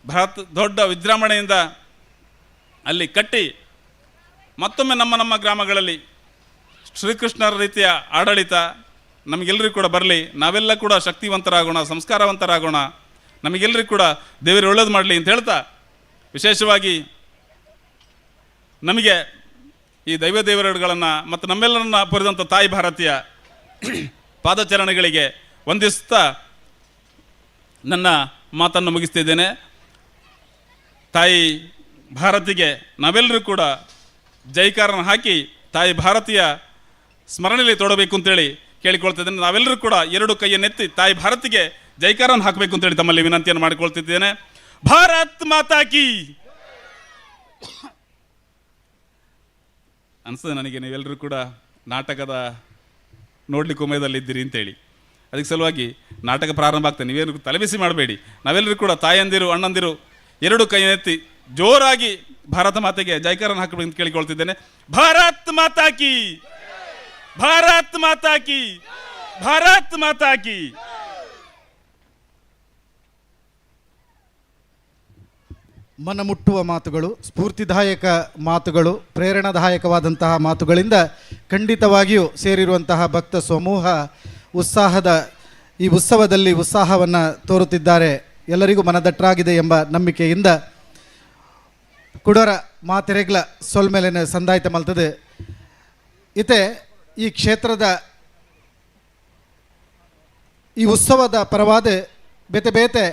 ಭಾರತ ದೊಡ್ಡ ವಿಜೃಂಭಣೆಯಿಂದ ಅಲ್ಲಿ ಕಟ್ಟಿ ಮತ್ತೊಮ್ಮೆ ನಮ್ಮ ನಮ್ಮ ಗ್ರಾಮಗಳಲ್ಲಿ ಶ್ರೀಕೃಷ್ಣರ ರೀತಿಯ ಆಡಳಿತ ನಮಗೆಲ್ಲರಿಗೂ ಕೂಡ ಬರಲಿ. ನಾವೆಲ್ಲ ಕೂಡ ಶಕ್ತಿವಂತರಾಗೋಣ, ಸಂಸ್ಕಾರವಂತರಾಗೋಣ, ನಮಗೆಲ್ಲರಿಗೂ ಕೂಡ ದೇವರು ಒಳ್ಳೇದು ಮಾಡಲಿ ಅಂತ ಹೇಳ್ತಾ, ವಿಶೇಷವಾಗಿ ನಮಗೆ ಈ ದೈವ ದೇವರುಗಳನ್ನು ಮತ್ತು ನಮ್ಮೆಲ್ಲರನ್ನ ಪೊರೆದಂಥ ತಾಯಿ ಭಾರತೀಯ ಪಾದಚರಣೆಗಳಿಗೆ ವಂದಿಸುತ್ತಾ ನನ್ನ ಮಾತನ್ನು ಮುಗಿಸ್ತಿದ್ದೇನೆ. ತಾಯಿ ಭಾರತಿಗೆ ನಾವೆಲ್ಲರೂ ಕೂಡ ಜೈಕಾರನ ಹಾಕಿ ತಾಯಿ ಭಾರತೀಯ ಸ್ಮರಣೆಯಲ್ಲಿ ತೊಡಬೇಕು ಅಂತೇಳಿ ಕೇಳಿಕೊಳ್ತಿದ್ದೇನೆ. ನಾವೆಲ್ಲರೂ ಕೂಡ ಎರಡು ಕೈಯನ್ನೆತ್ತಿ ತಾಯಿ ಭಾರತಿಗೆ ಜೈಕಾರನ ಹಾಕಬೇಕು ಅಂತೇಳಿ ತಮ್ಮಲ್ಲಿ ವಿನಂತಿಯನ್ನು ಮಾಡಿಕೊಳ್ತಿದ್ದೇನೆ. ಭಾರತ್ ಮಾತಾ ಕಿ. ಅನಿಸ್ತದೆ ನನಗೆ ನೀವೆಲ್ಲರೂ ಕೂಡ ನಾಟಕದ ನೋಡಲಿಕ್ಕೆ ಉಮೇದಲ್ಲಿದ್ದೀರಿ ಅಂತೇಳಿ. ಅದಕ್ಕೆ ಸಲುವಾಗಿ ನಾಟಕ ಪ್ರಾರಂಭ ಆಗ್ತದೆ, ನೀವೇನು ತಲೆಬಿಸಿ ಮಾಡಬೇಡಿ. ನಾವೆಲ್ಲರೂ ಕೂಡ ತಾಯಂದಿರು ಅಣ್ಣಂದಿರು ಎರಡು ಕೈಯನ್ನೆತ್ತಿ ಜೋರಾಗಿ ಭಾರತ ಮಾತೆಗೆ ಜೈಕಾರನ ಹಾಕಬೇಕು ಅಂತ ಕೇಳಿಕೊಳ್ತಿದ್ದೇನೆ. ಭಾರತ್ ಮಾತಾ ಕಿ, ಭಾರತ್ ಮಾತಾ ಕಿ, ಭಾರತ್ ಮಾತಾ ಕಿ. ಮನಮುಟ್ಟುವ ಮಾತುಗಳು, ಸ್ಫೂರ್ತಿದಾಯಕ ಮಾತುಗಳು, ಪ್ರೇರಣಾದಾಯಕವಾದಂತಹ ಮಾತುಗಳಿಂದ ಖಂಡಿತವಾಗಿಯೂ ಸೇರಿರುವಂತಹ ಭಕ್ತ ಸಮೂಹ ಉತ್ಸಾಹದ ಈ ಉತ್ಸವದಲ್ಲಿ ಉತ್ಸಾಹವನ್ನು ತೋರುತ್ತಿದ್ದಾರೆ. ಎಲ್ಲರಿಗೂ ಮನದಟ್ಟಾಗಿದೆ ಎಂಬ ನಂಬಿಕೆಯಿಂದ ಕುಡೋರ ಮಾತೆರೆಗ್ಲ ಸೊಲ್ಮೇಲಿನ ಸಂದಾಯ್ತ ಮಲ್ತದೆ. ಇತೆ ಈ ಕ್ಷೇತ್ರದ ಈ ಉತ್ಸವದ ಪರವಾದ ಬೇತೆ ಬೇತೆ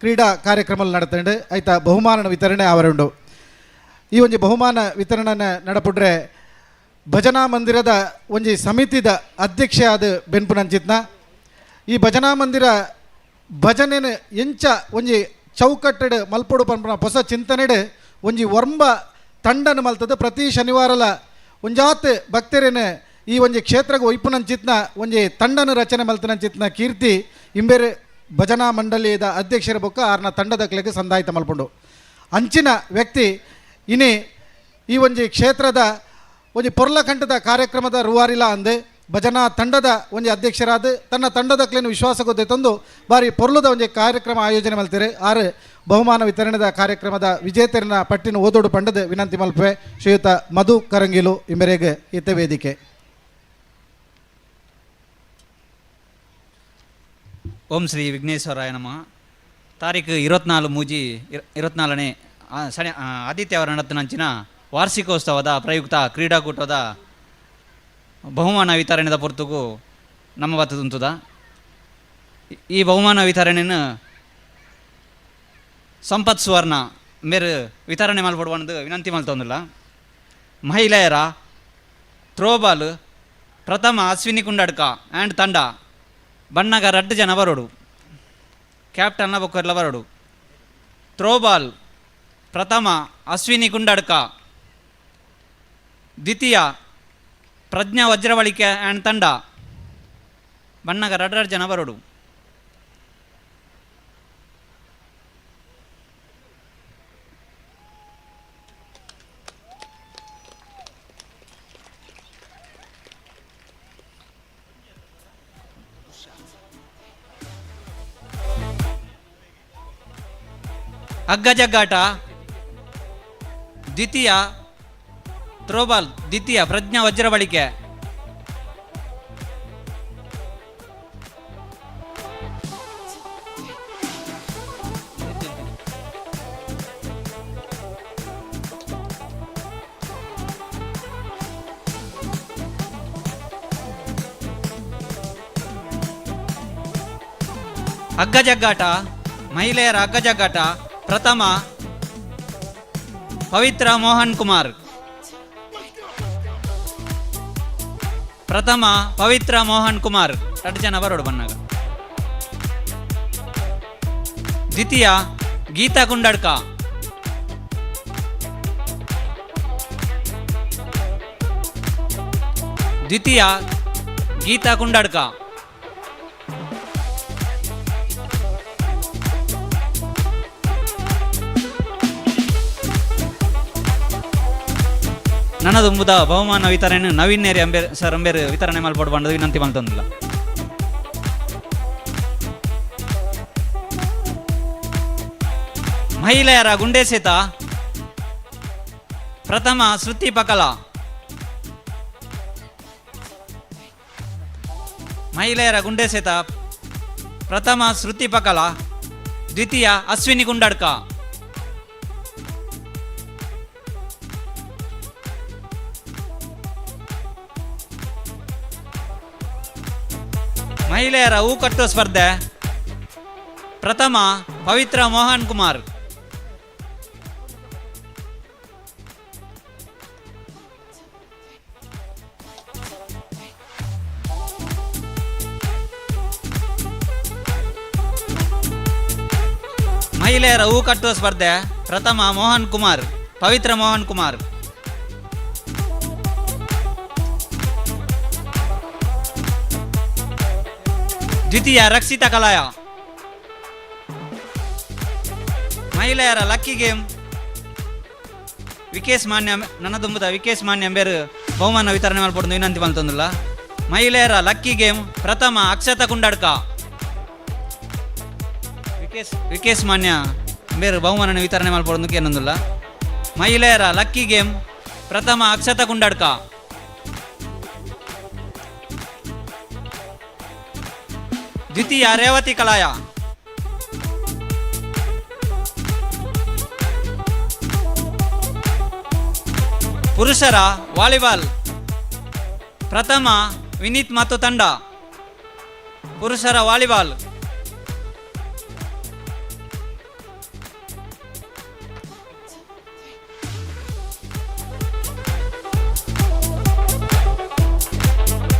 ಕ್ರೀಡಾ ಕಾರ್ಯಕ್ರಮ ನಡತಂಡು ಆಯ್ತಾ ಬಹುಮಾನ ವಿತರಣೆ ಅವರುಂಡು. ಈ ಒಂಜಿ ಬಹುಮಾನ ವಿತರಣೆ ನಡಪುಡ್ರೆ ಭಜನಾ ಮಂದಿರದ ಒಂಜಿ ಸಮಿತಿದ ಅಧ್ಯಕ್ಷೆ ಆದ ಬೆನ್ಪುನಂಚಿತ್ನ ಈ ಭಜನಾ ಮಂದಿರ ಭಜನೆನ ಎಂಚ ಒಂಜಿ ಚೌಕಟ್ಟೆಡ್ ಮಲ್ಪೊಡು ಪನ್ಪುನ ಹೊಸ ಚಿಂತನೆಡ್ ಒಂಜಿ ಒರ್ಂಬ ತಂಡನ ಮಲ್ತದ. ಪ್ರತಿ ಶನಿವಾರಲ ಒಂಜಾತ್ ಭಕ್ತರೇನೆ ಈ ಒಂಜಿ ಕ್ಷೇತ್ರಕ್ಕೆ ಒಯ್ಪುನಂಚಿತ್ನ ಒಂಜಿ ತಂಡನ ರಚನೆ ಮಲ್ತನಂಚಿತ್ನ ಕೀರ್ತಿ ಇಂಬೇರೆ ಭಜನಾ ಮಂಡಳಿದ ಅಧ್ಯಕ್ಷರ ಬೊಕ್ಕ ಆರ್ನ ತಂಡದಕ್ಲೆಗೆ ಸಂದಾಯಿತ ಮಲ್ಪುಂಡು. ಅಂಚಿನ ವ್ಯಕ್ತಿ ಇನಿ ಈ ಒಂಜಿ ಕ್ಷೇತ್ರದ ಒಂಜಿ ಪೊರ್ಲಕಂಠದ ಕಾರ್ಯಕ್ರಮದ ರೂವಾರಿಲ ಅಂದೆ ಭಜನಾ ತಂಡದ ಒಂಜಿ ಅಧ್ಯಕ್ಷರಾದ ತನ್ನ ತಂಡದಕ್ಲೇನು ವಿಶ್ವಾಸ ತಂದು ಬಾರಿ ಪೊರ್ಲುದ ಒಂಜಿ ಕಾರ್ಯಕ್ರಮ ಆಯೋಜನೆ ಮಲ್ತೀರಿ. ಆರು ಬಹುಮಾನ ವಿತರಣೆದ ಕಾರ್ಯಕ್ರಮದ ವಿಜೇತರನ ಪಟ್ಟಿನ ಓದೋಡು ಪಂಡದ ವಿನಂತಿ ಮಲ್ಪೆ ಶ್ರೀಯುತ ಮಧು ಕರಂಗಿಲು ಇಂಬೆರೆಗೆ ಇತ್ತ ವೇದಿಕೆ. ಓಂ ಶ್ರೀ ವಿಘ್ನೇಶ್ವರಾಯ ನಮಃ. ತಾರೀಕು 24 ಮೂಜಿ 24ನೇ ಶನಿ ಆದಿತ್ಯವಾರ ನಡತನಂಚಿನ ವಾರ್ಷಿಕೋತ್ಸವದ ಪ್ರಯುಕ್ತ ಕ್ರೀಡಾಕೂಟದ ಬಹುಮಾನ ವಿತರಣೆದ ಪೊರ್ತುಗು ನಮ್ಮ ಬತ್ತುಂತುದ. ಈ ಬಹುಮಾನ ವಿತರಣೆಯನ್ನು ಸಂಪತ್ ಸುವರ್ಣ ಮೇರು ವಿತರಣೆ ಮಲ್ಪಡುವಂದು ವಿನಂತಿ ಮಲ್ತೊಂದಿಲ್ಲ. ಮಹಿಳೆಯರ ಥ್ರೋಬಾಲ್ ಪ್ರಥಮ ಅಶ್ವಿನಿ ಕುಂಡಡ್ಕ ಆ್ಯಂಡ್ ತಂಡ ಬಣ್ಣಗ ರಡ್ಡು ಜನ ಬರೋಡು, ಕ್ಯಾಪ್ಟನ್ನ ಬೊಕ್ಕರ್ಲ ಬರೋಡು. ಥ್ರೋಬಾಲ್ ಪ್ರಥಮ ಅಶ್ವಿನಿ ಕುಂಡಡ್ಕ, ದ್ವಿತೀಯ ಪ್ರಜ್ಞಾ ವಜ್ರವಳಿಕೆ ಆ್ಯಂಡ್ ತಂಡ ಬಣ್ಣಗ ರಡ್ಡು ಜನ ಬರೋಡು. ಹಗ್ಗಜಗ್ಗಾಟ ದ್ವಿತೀಯ ಥ್ರೋಬಾಲ್ ದ್ವಿತೀಯ ಪ್ರಜ್ಞಾ ವಜ್ರ ಬಳಿಕೆ. ಹಗ್ಗಜಗ್ಗಾಟ ಮಹಿಳೆಯರ ಹಗ್ಗಜಗ್ಗಾಟ ಪ್ರಥಮ ಪವಿತ್ರ ಮೋಹನ್ ಕುಮಾರ್. ಪ್ರಥಮ ಪವಿತ್ರ ಮೋಹನ್ ಕುಮಾರ್ ಎರಡು ಜನ ಬರೋಡು ಬನ್ನಾಗ. ದ್ವಿತೀಯ ಗೀತಾ ಕುಂಡಡ್ಕ. ದ್ವಿತೀಯ ಗೀತಾ ಕುಂಡಡ್ಕ. ನನದುಂಬುದ ಬಹುಮಾನ ವಿತರಣೆ ನವೀನ್ ನೇರಿ ಅಂಬೇರ್ ಸರ್ ಅಂಬೇರ್ ವಿತರಣೆ ಮಲ್ಪೊಡು ಬಂದದ್ದು ವಿನಂತಿ ಮಲ್ತೊಂದಿಲ್ಲ. ಮಹಿಳೆಯರ ಗುಂಡೇಸೆತ ಪ್ರಥಮ ಶ್ರುತಿ ಪಕಲ. ಮಹಿಳೆಯರ ಗುಂಡೇಸೆತ ಪ್ರಥಮ ಶ್ರುತಿ ಪಕಲ, ದ್ವಿತೀಯ ಅಶ್ವಿನಿ ಗುಂಡಡ್ಕ. ಮಹಿಳೆಯರ ಹೂ ಕಟ್ಟುವ ಸ್ಪರ್ಧೆ ಪ್ರಥಮ ಪವಿತ್ರ ಮೋಹನ್ ಕುಮಾರ್. ಮಹಿಳೆಯರ ಹೂ ಕಟ್ಟುವ ಸ್ಪರ್ಧೆ ಪ್ರಥಮ ಮೋಹನ್ ಕುಮಾರ್, ಪವಿತ್ರ ಮೋಹನ್ ಕುಮಾರ್. ದ್ವಿತೀಯ ರಕ್ಷಿತಾ ಕಲಾಯ. ಮಹಿಳೆಯರ ಲಕ್ಕಿ ಗೇಮ್ ವಿಕೇಶ್ ಮಾನ್ಯ ನನ್ನದುಂಬುದ ವಿಕೇಶ್ ಮಾನ್ಯ ಅಂಬೇರು ಬಹುಮಾನ ವಿತರಣೆ ಮಲ್ಪೊಡು ವಿನಂತಿ ಮಲ್ತೊಂದುಲ್ಲ. ಮಹಿಳೆಯರ ಲಕ್ಕಿ ಗೇಮ್ ಪ್ರಥಮ ಅಕ್ಷತಾ ಕುಂಡಡ್ಕ. ವಿಕೇಶ್ ಮಾನ್ಯ ಬೇರೆ ಬಹುಮಾನ ವಿತರಣೆ ಮಲ್ಪೊಡು ಏನೊಂದುಲ್ಲ. ಮಹಿಳೆಯರ ಲಕ್ಕಿ ಗೇಮ್ ಪ್ರಥಮ ಅಕ್ಷತಾ ಕುಂಡಡ್ಕ. ದ್ವಿತೀಯ ರೇವತಿ ಕಲಾಯ. ಪುರುಷರ ವಾಲಿಬಾಲ್ ಪ್ರಥಮ ವಿನೀತ್ ಮತ್ತು ತಂಡ. ಪುರುಷರ ವಾಲಿಬಾಲ್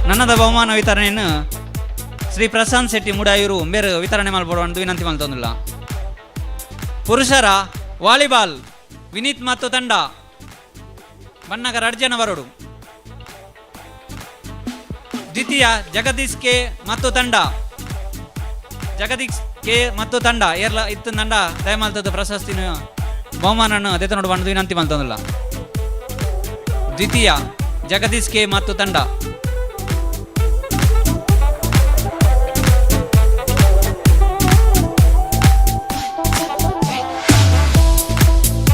ನನ್ನದ ಬಹುಮಾನ ವಿತರಣೆಯನ್ನು ಶ್ರೀ ಪ್ರಶಾಂತ್ ಶೆಟ್ಟಿ ಮುಡಾಯೂರು ಬೇರೆ ವಿತರಣೆ ಮಲ್ಪೊಡು ಅಂತ ವಿನಂತಿ ಮಲ್ತೊಂದುಲ್ಲ. ಪುರುಷರ ವಾಲಿಬಾಲ್ ವಿನೀತ್ ಮತ್ತು ತಂಡ ಬನ್ನಗರ ಅರ್ಜನ ಬರೋಡು. ದ್ವಿತೀಯ ಜಗದೀಶ್ ಕೆ ಮತ್ತು ತಂಡ. ಜಗದೀಶ್ ಕೆ ಮತ್ತು ತಂಡ ಏರ್ಲ ಇತ್ತು ತಂಡ ದಯಮಾಲ್ತದ ಪ್ರಶಸ್ತಿನ ಬಹುಮಾನನ್ನು ಅದೇ ನೋಡು ಬಂದು ವಿನಂತಿ ಮಲ್ತೊಂದುಲ್ಲ. ದ್ವಿತೀಯ ಜಗದೀಶ್ ಕೆ ಮತ್ತು ತಂಡ.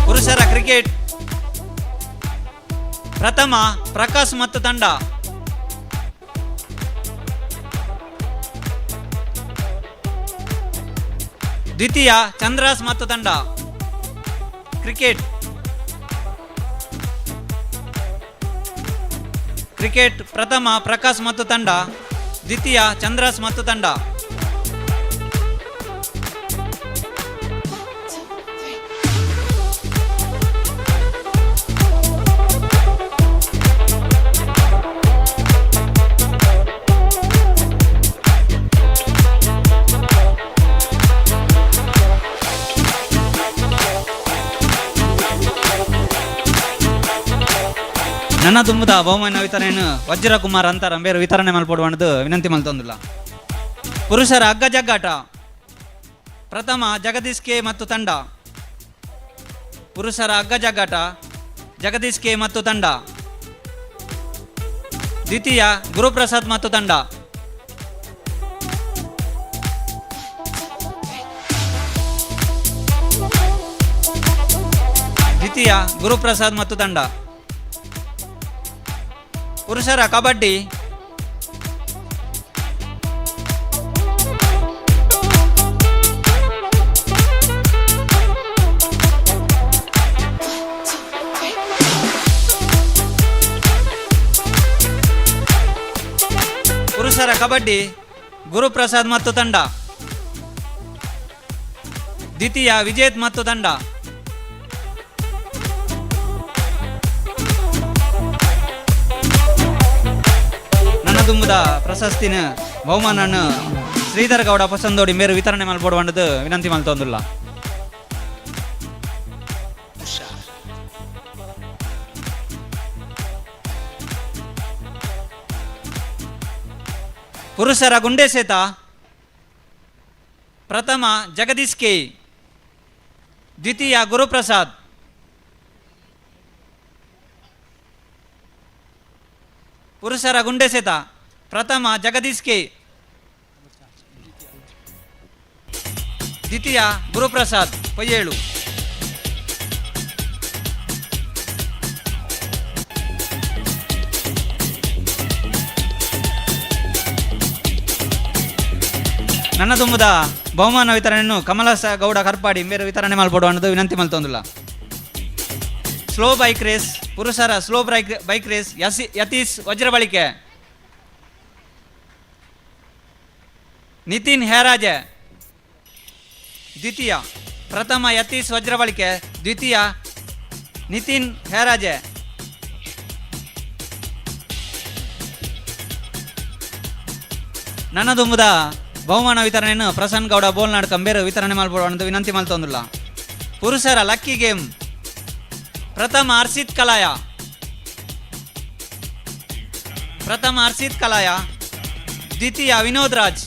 ಪುರುಷರ ಕ್ರಿಕೆಟ್ ಪ್ರಥಮ ಪ್ರಕಾಶ್ ಮತ್ತು ತಂಡ. ದ್ವಿತೀಯ ಚಂದ್ರಾಸ್ ಮತ್ತು ತಂಡ. ಕ್ರಿಕೆಟ್ ಕ್ರಿಕೆಟ್ ಪ್ರಥಮ ಪ್ರಕಾಶ್ ಮತ್ತು ತಂಡ, ದ್ವಿತೀಯ ಚಂದ್ರಾಸ್ ಮತ್ತು ತಂಡ. ನನ್ನ ತುಂಬುದ ಬಹುಮಾನ ವಿತರಣೆಯನ್ನು ವಜ್ರಕುಮಾರ್ ಅಂತಾರ ಬೇರೆ ವಿತರಣೆ ಮಲ್ಪೊಡು ಅನ್ನೋದು ವಿನಂತಿ ಮಲ್ತೊಂದಿಲ್ಲ. ಪುರುಷರ ಹಗ್ಗ ಜಗ್ಗಾಟ ಪ್ರಥಮ ಜಗದೀಶ್ ಕೆ ಮತ್ತು ತಂಡ. ಪುರುಷರ ಹಗ್ಗ ಜಗ್ಗಾಟ ಜಗದೀಶ್ ಕೆ ಮತ್ತು ತಂಡ. ದ್ವಿತೀಯ ಗುರುಪ್ರಸಾದ್ ಮತ್ತು ತಂಡ. ದ್ವಿತೀಯ ಗುರುಪ್ರಸಾದ್ ಮತ್ತು ತಂಡ. ಪುರುಷರ ಕಬಡ್ಡಿ ಪುರುಷರ ಕಬಡ್ಡಿ ಗುರುಪ್ರಸಾದ್ ಮತ್ತು ತಂಡ. ದ್ವಿತೀಯ ವಿಜೇತ್ ಮತ್ತು ತಂಡ. ನನ್ನ ದುಂಬುದ ಪ್ರಶಸ್ತಿನ ಬಹುಮಾನನ್ನು ಶ್ರೀಧರ್ ಗೌಡ ಪಸಂದೋಡಿ ಮೇರು ವಿತರಣೆ ಮಲ್ಪಡುವಂಡದು ವಿನಂತಿ ಮಲ್ತೊಂದುಲ್ಲ. ಪುರುಷರ ಗುಂಡೆ ಸೇತ ಪ್ರಥಮ ಜಗದೀಶ್ ಕೆ, ದ್ವಿತೀಯ ಗುರುಪ್ರಸಾದ್. ಪುರುಷರ ಗುಂಡೆ ಸೇತ ಪ್ರಥಮ ಜಗದೀಶ್ ಕೆ, ದ್ವಿತೀಯ ಗುರುಪ್ರಸಾದ್ ಪಯ್ಯೇಳು. ನನ್ನ ತುಂಬುದ ಬಹುಮಾನ ವಿತರಣೆಯನ್ನು ಕಮಲಸ ಗೌಡ ಕರ್ಪಾಡಿ ಮೇರು ವಿತರಣೆ ಮಲ್ಪಡು ಅನ್ನೋದು ವಿನಂತಿ ಮಲ್ತೊಂದುಲ್ಲ. Slow bike race ಪುರುಷರ slow bike race Yatish Vajrabalike, Nitin Heraje ದ್ವಿತೀಯ. ಪ್ರಥಮ ಯತೀಶ್ ವಜ್ರಬಳಿಕೆ, ದ್ವಿತೀಯ ನಿತಿನ್ ಹೇರಾಜೆ. ನನ್ನ ದುಂಬುದ ಬಹುಮಾನ ವಿತರಣೆಯನ್ನು ಪ್ರಸನ್ನ ಗೌಡ ಬೋಲ್ನಾಡ್ ಕಂಬೇರು ವಿತರಣೆ ಮಲ್ಪಡು ಅನ್ನೋದು ವಿನಂತಿ ಮಲ್ತೊಂದುಲ್ಲ. ಪುರುಷರ ಲಕ್ಕಿ ಗೇಮ್ ಪ್ರಥಮ ಹರ್ಷಿತ್ ಕಲಾಯ, ಪ್ರಥಮ ಹರ್ಷಿತ್ ಕಲಾಯ, ದ್ವಿತೀಯ ವಿನೋದ್ ರಾಜ್.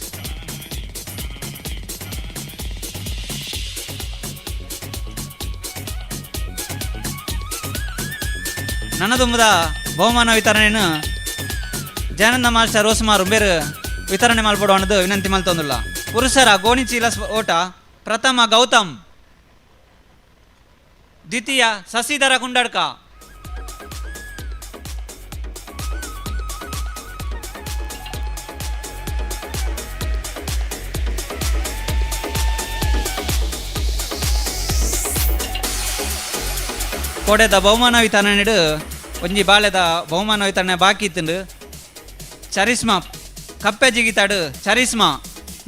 ನನ್ನ ದುಂಬುದ ಬಹುಮಾನ ವಿತರಣೆಯನ್ನು ಜಯಾನಂದ ಮಾಸ್ಟರ್ ರೋಸ್ಮಾರು ಬೇರು ವಿತರಣೆ ಮಲ್ಪಡು ಅನ್ನೋದು ವಿನಂತಿ ಮಲ್ತೊಂದುಲ್ಲ. ಪುರುಷರ ಗೋಣಿಚೀಲ ಓಟ ಪ್ರಥಮ ಗೌತಮ್, ದ್ವಿತೀಯ ಶಶಿಧರ ಕುಂಡಡ್ಕ. ಕೊಡೆದ ಬಹುಮಾನ ವಿತರಣೆಡು ಒಂಜಿ ಬಾಳೆದ ಬಹುಮಾನ ವಿತರಣೆ ಬಾಕಿ ಇತ್ತುಂಡು. ಚರಿಸ್ಮಾ ಕಪ್ಪೆ ಜಿಗಿತಾಡು ಚರಿಸ್ಮಾ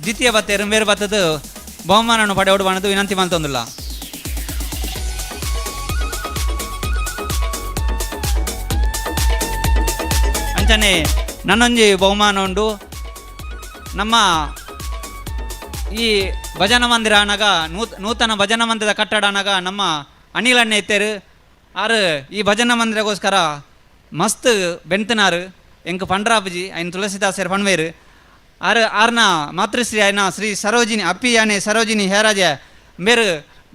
ದ್ವಿತೀಯ ಬತ್ತೇರು ಮೇರು ಬತ್ತದು ಬಹುಮಾನವನ್ನು ಪಡೆಯೋಡು ಅನ್ನೋದು ವಿನಂತಿ ಮಲ್ತೊಂದುಲ್ಲ. ಅಂಚನೆ ನನ್ನೊಂಜಿ ಬಹುಮಾನ ಉಂಡು. ನಮ್ಮ ಈ ಭಜನಾ ಮಂದಿರ ಅನಗ ನೂತನ ಭಜನಾ ಮಂದಿರದ ಕಟ್ಟಡ ಅನಗ ನಮ್ಮ ಅನಿಲ್ ಅಣ್ಣ ಇತ್ತೇರು ಆರು ಈ ಭಜನಾ ಮಂದಿರಗೋಸ್ಕರ ಮಸ್ತ್ ಬೆಂತನಾರು. ಎಂಕ್ ಪಂಡ್ರಾಪುಜಿ ಐನ್ ತುಳಸಿದಾಸರು ಪಣ್ವೇರು ಆರು ಆರ್ನ ಮಾತೃಶ್ರೀ ಆಯ್ನ ಶ್ರೀ ಸರೋಜಿನಿ ಅಪ್ಪಿ ಯಾನೆ ಸರೋಜಿನಿ ಹೇರಾಜ ಮೇರು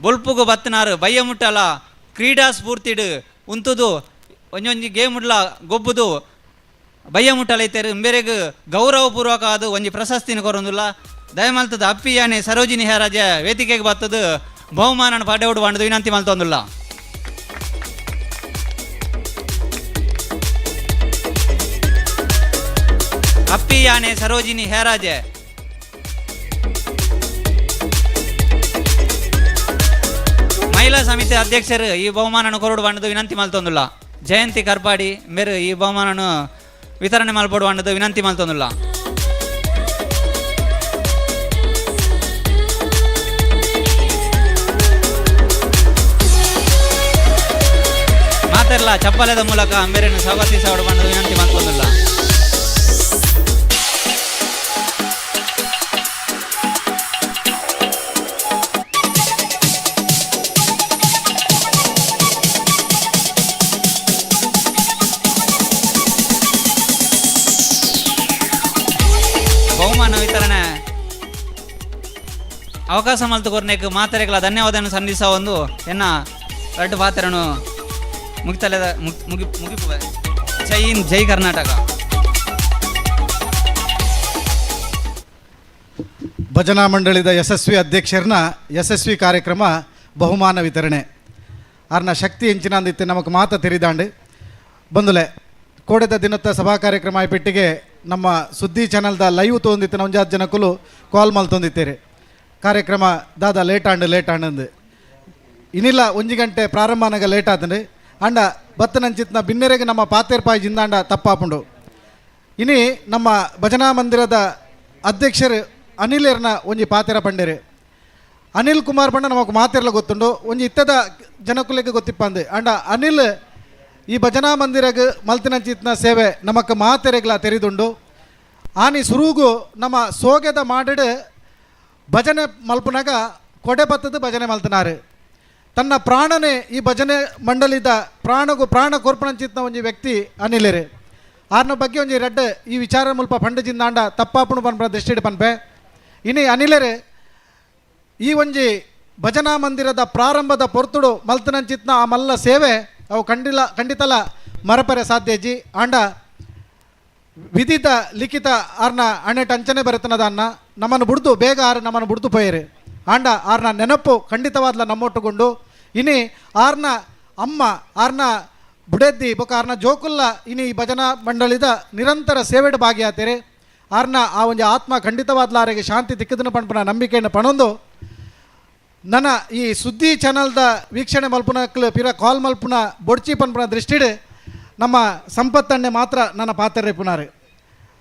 ಬೊಲ್ಪುಗು ಬತ್ತನಾರು ಬಯ್ಯ ಮುಟ್ಟಲ ಕ್ರೀಡಾ ಸ್ಫೂರ್ತಿಡು ಉಂತುದು ಒಂಜೊಂಜಿ ಗೇಮ್ ಉಡ್ಲ ಗೊಬ್ಬುದು ಬಯ್ಯ ಮುಟ್ಟಲ ಐತೇರು ಮೇರೆಗ್ ಗೌರವಪೂರ್ವಕ ಅದು ಒಂಜಿ ಪ್ರಶಸ್ತಿನ ಕೊರೊಂದುಲ್ಲ. ದಯಮಲ್ತದ ಅಪ್ಪಿ ಯಾನೆ ಸರೋಜಿನಿ ಹೇರಾಜ ವೇದಿಕೆಗೆ ಬತ್ತದು ಬಹುಮಾನ ಪಡೆಯೋಡು ಬಂಡದು ವಿನಂತಿ ಮಲ್ತೊಂದುಲ್ಲ. ಅಪ್ಪಿ ಯಾನೆ ಸರೋಜಿನಿ ಹೇರಾಜೆ ಮಹಿಳಾ ಸಮಿತಿ ಅಧ್ಯಕ್ಷರು ಈ ಬಹುಮಾನನ್ನು ಕೊರಡು ಬಂಡದು ವಿನಂತಿ ಮಲ್ತೊಂದುಲ್ಲ. ಜಯಂತಿ ಕರ್ಪಾಡಿ ಮೇರು ಈ ಬಹುಮಾನನ್ನು ವಿತರಣೆ ಮಲ್ಪಡು ಬಂಡದು ವಿನಂತಿ ಮಲ್ತೊಂದುಲ್ಲ. ಮಾತೆಲ್ಲ ಚಪ್ಪಾಲೆದ ಮೂಲಕ ಮೇರನ್ನು ಸ್ವಾಗತಿಸೋಡು ಬಂಡದು ವಿನಂತಿ ಮಲ್ತೊಂದುಲ್ಲ. ಬಹುಮಾನ ವಿತರಣೆ ಅವಕಾಶ ಮಲ್ತು ಕೊರ್ನೇಕ್ ಮಾತೆರೆಗಳ ಧನ್ಯವಾದವನ್ನು ಸಂಧಿಸ ಒಂದು ಎನ್ನ ರಡ್ಡು ಪಾತ್ರನು ಮುಗಿತಲೆದ ಮುಗಿಪುವೆ. ಜೈ ಹಿಂದ್, ಜೈ ಕರ್ನಾಟಕ. ಭಜನಾ ಮಂಡಳಿದ ಯಶಸ್ವಿ ಅಧ್ಯಕ್ಷರನ್ನ ಯಶಸ್ವಿ ಕಾರ್ಯಕ್ರಮ ಬಹುಮಾನ ವಿತರಣೆ. ಆರ್ನ ಶಕ್ತಿ ಎಂಚಿನಂದಿತ್ತು ನಮಕ್ ಮಾತ ತೆರಿದಾಂಡು. ಬಂದುಲೆ ಕೋಡೆದ ದಿನತ್ತ ಸಭಾ ಕಾರ್ಯಕ್ರಮ ಪೆಟ್ಟಿಗೆ ನಮ್ಮ ಸುದ್ದಿ ಚಾನಲ್ದ ಲೈವ್ ತೊಂದಿತ್ತು. ಒಂಜಾತ್ ಜನಕ್ಕಲು ಕಾಲ್ ಮಲ್ತೊಂದಿತ್ತೀರಿ, ಕಾರ್ಯಕ್ರಮ ದಾದಾ ಲೇಟ್ ಆಂಡು ಲೇಟ್ ಆಂಡು. ಇನ್ನಿಲ್ಲ 1 ಗಂಟೆ ಪ್ರಾರಂಭ ಅನಗ ಲೇಟ್ ಆತಂಡು. ಅಂಡ ಬತ್ತನಂಚಿತ್ನ ಬಿನ್ನೆರೆಗೆ ನಮ್ಮ ಪಾತೇರ್ಪಾಯಿ ಜಿಂದಾಂಡ ತಪ್ಪಾಪುಂಡು. ಇನಿ ನಮ್ಮ ಭಜನಾ ಮಂದಿರದ ಅಧ್ಯಕ್ಷರು ಅನಿಲೇರ್ನ ಒಂಜಿ ಪಾತೆರ ಪಂಡೇರು. ಅನಿಲ್ ಕುಮಾರ್ ಪಂಡ ನಮಕ್ ಮಾತೆರ್ಲ ಗೊತ್ತುಂಡು, ಒಂಜಿ ಇತ್ತದ ಜನಕುಲೆಗೆ ಗೊತ್ತಿಪ್ಪಂದು. ಅಂಡ ಅನಿಲ್ ಈ ಭಜನಾ ಮಂದಿರಗ್ ಮಲ್ತಿನಂಚಿತ್ನ ಸೇವೆ ನಮಕ್ ಮಾತೆರೆಗ್ಲ ತೆರಿದುಂಡು. ಆನಿ ಸುರುಗು ನಮ್ಮ ಸೋಗೆದ ಮಾಡಿಡು ಭಜನೆ ಮಲ್ಪುನಾಗ ಕೊಡೆ ಬತ್ತದ ಭಜನೆ ಮಲ್ತನಾರು. ತನ್ನ ಪ್ರಾಣನೇ ಈ ಭಜನೆ ಮಂಡಳಿದ ಪ್ರಾಣಗೂ ಪ್ರಾಣ ಕೊರ್ಪಣಂಚಿತ್ನ ಒಂಜಿ ವ್ಯಕ್ತಿ ಅನಿಲೇರು. ಆರ್ನ ಬಗ್ಗೆ ಒಂಜಿ ರಡ್ಡ್ ಈ ವಿಚಾರ ಮುಲ್ಪ ಪಂಡಜಿಂದಾಂಡ ತಪ್ಪಾಪುಣು ಪನ್ಪುನ ದೃಷ್ಟಿಡ್ ಪನ್ಪೆ. ಇನಿ ಅನಿಲೇರು ಈ ಒಂಜಿ ಭಜನಾ ಮಂದಿರದ ಪ್ರಾರಂಭದ ಪೊರ್ತುಡು ಮಲ್ತನಂಚಿತ್ನ ಆ ಮಲ್ಲ ಸೇವೆ ಅವು ಖಂಡಿತಲ ಮರಪರೆ ಸಾಧ್ಯಜಿ. ಆಂಡ ವಿಧಿತ ಲಿಖಿತ ಆರ್ನ ಅಣೆಟ್ ಅಂಚನೆ ಬರೆತನದ ಅನ್ನ ನಮ್ಮನ್ನು ಬುಡ್ದು ಬೇಗ ಆರು ನಮ್ಮನ್ನು ಬುಡ್ದು ಪೋಯರು. ಆಂಡ ಆರ್ನ ನೆನಪು ಖಂಡಿತವಾದ್ಲ ನಮ್ಮೊಟ್ಟುಗೊಂಡು. ಇನಿ ಆರ್ನ ಅಮ್ಮ ಆರ್ನ ಬುಡೆದ್ದಿ ಬೊಕ ಆರ್ನ ಜೋಕುಲ್ಲ ಇನಿ ಈ ಭಜನಾ ಮಂಡಳಿದ ನಿರಂತರ ಸೇವೆಡ್ ಭಾಗಿಯಾತೇರೆ. ಆರ್ನ ಆ ಒಂಜಿ ಆತ್ಮ ಖಂಡಿತವಾದ್ಲ ಆರೆಗೆ ಶಾಂತಿ ತಿಕ್ಕದನ ಪನ್ಪುನ ನಂಬಿಕೆಯನ್ನು ಪಣೊಂದು ನನ್ನ ಈ ಸುದ್ದಿ ಚಾನಲ್ದ ವೀಕ್ಷಣೆ ಮಲ್ಪುನಕ್ಲು ಪಿರ ಕಾಲ್ ಮಲ್ಪುನ ಬೊಡ್ಚಿ ಪನ್ಪುನ ದೃಷ್ಟಿಡ್ ನಮ್ಮ ಸಂಪತ್ತಣ್ಣೆ ಮಾತ್ರ ನನ್ನ ಪಾತ್ರ ಪುನಾರು.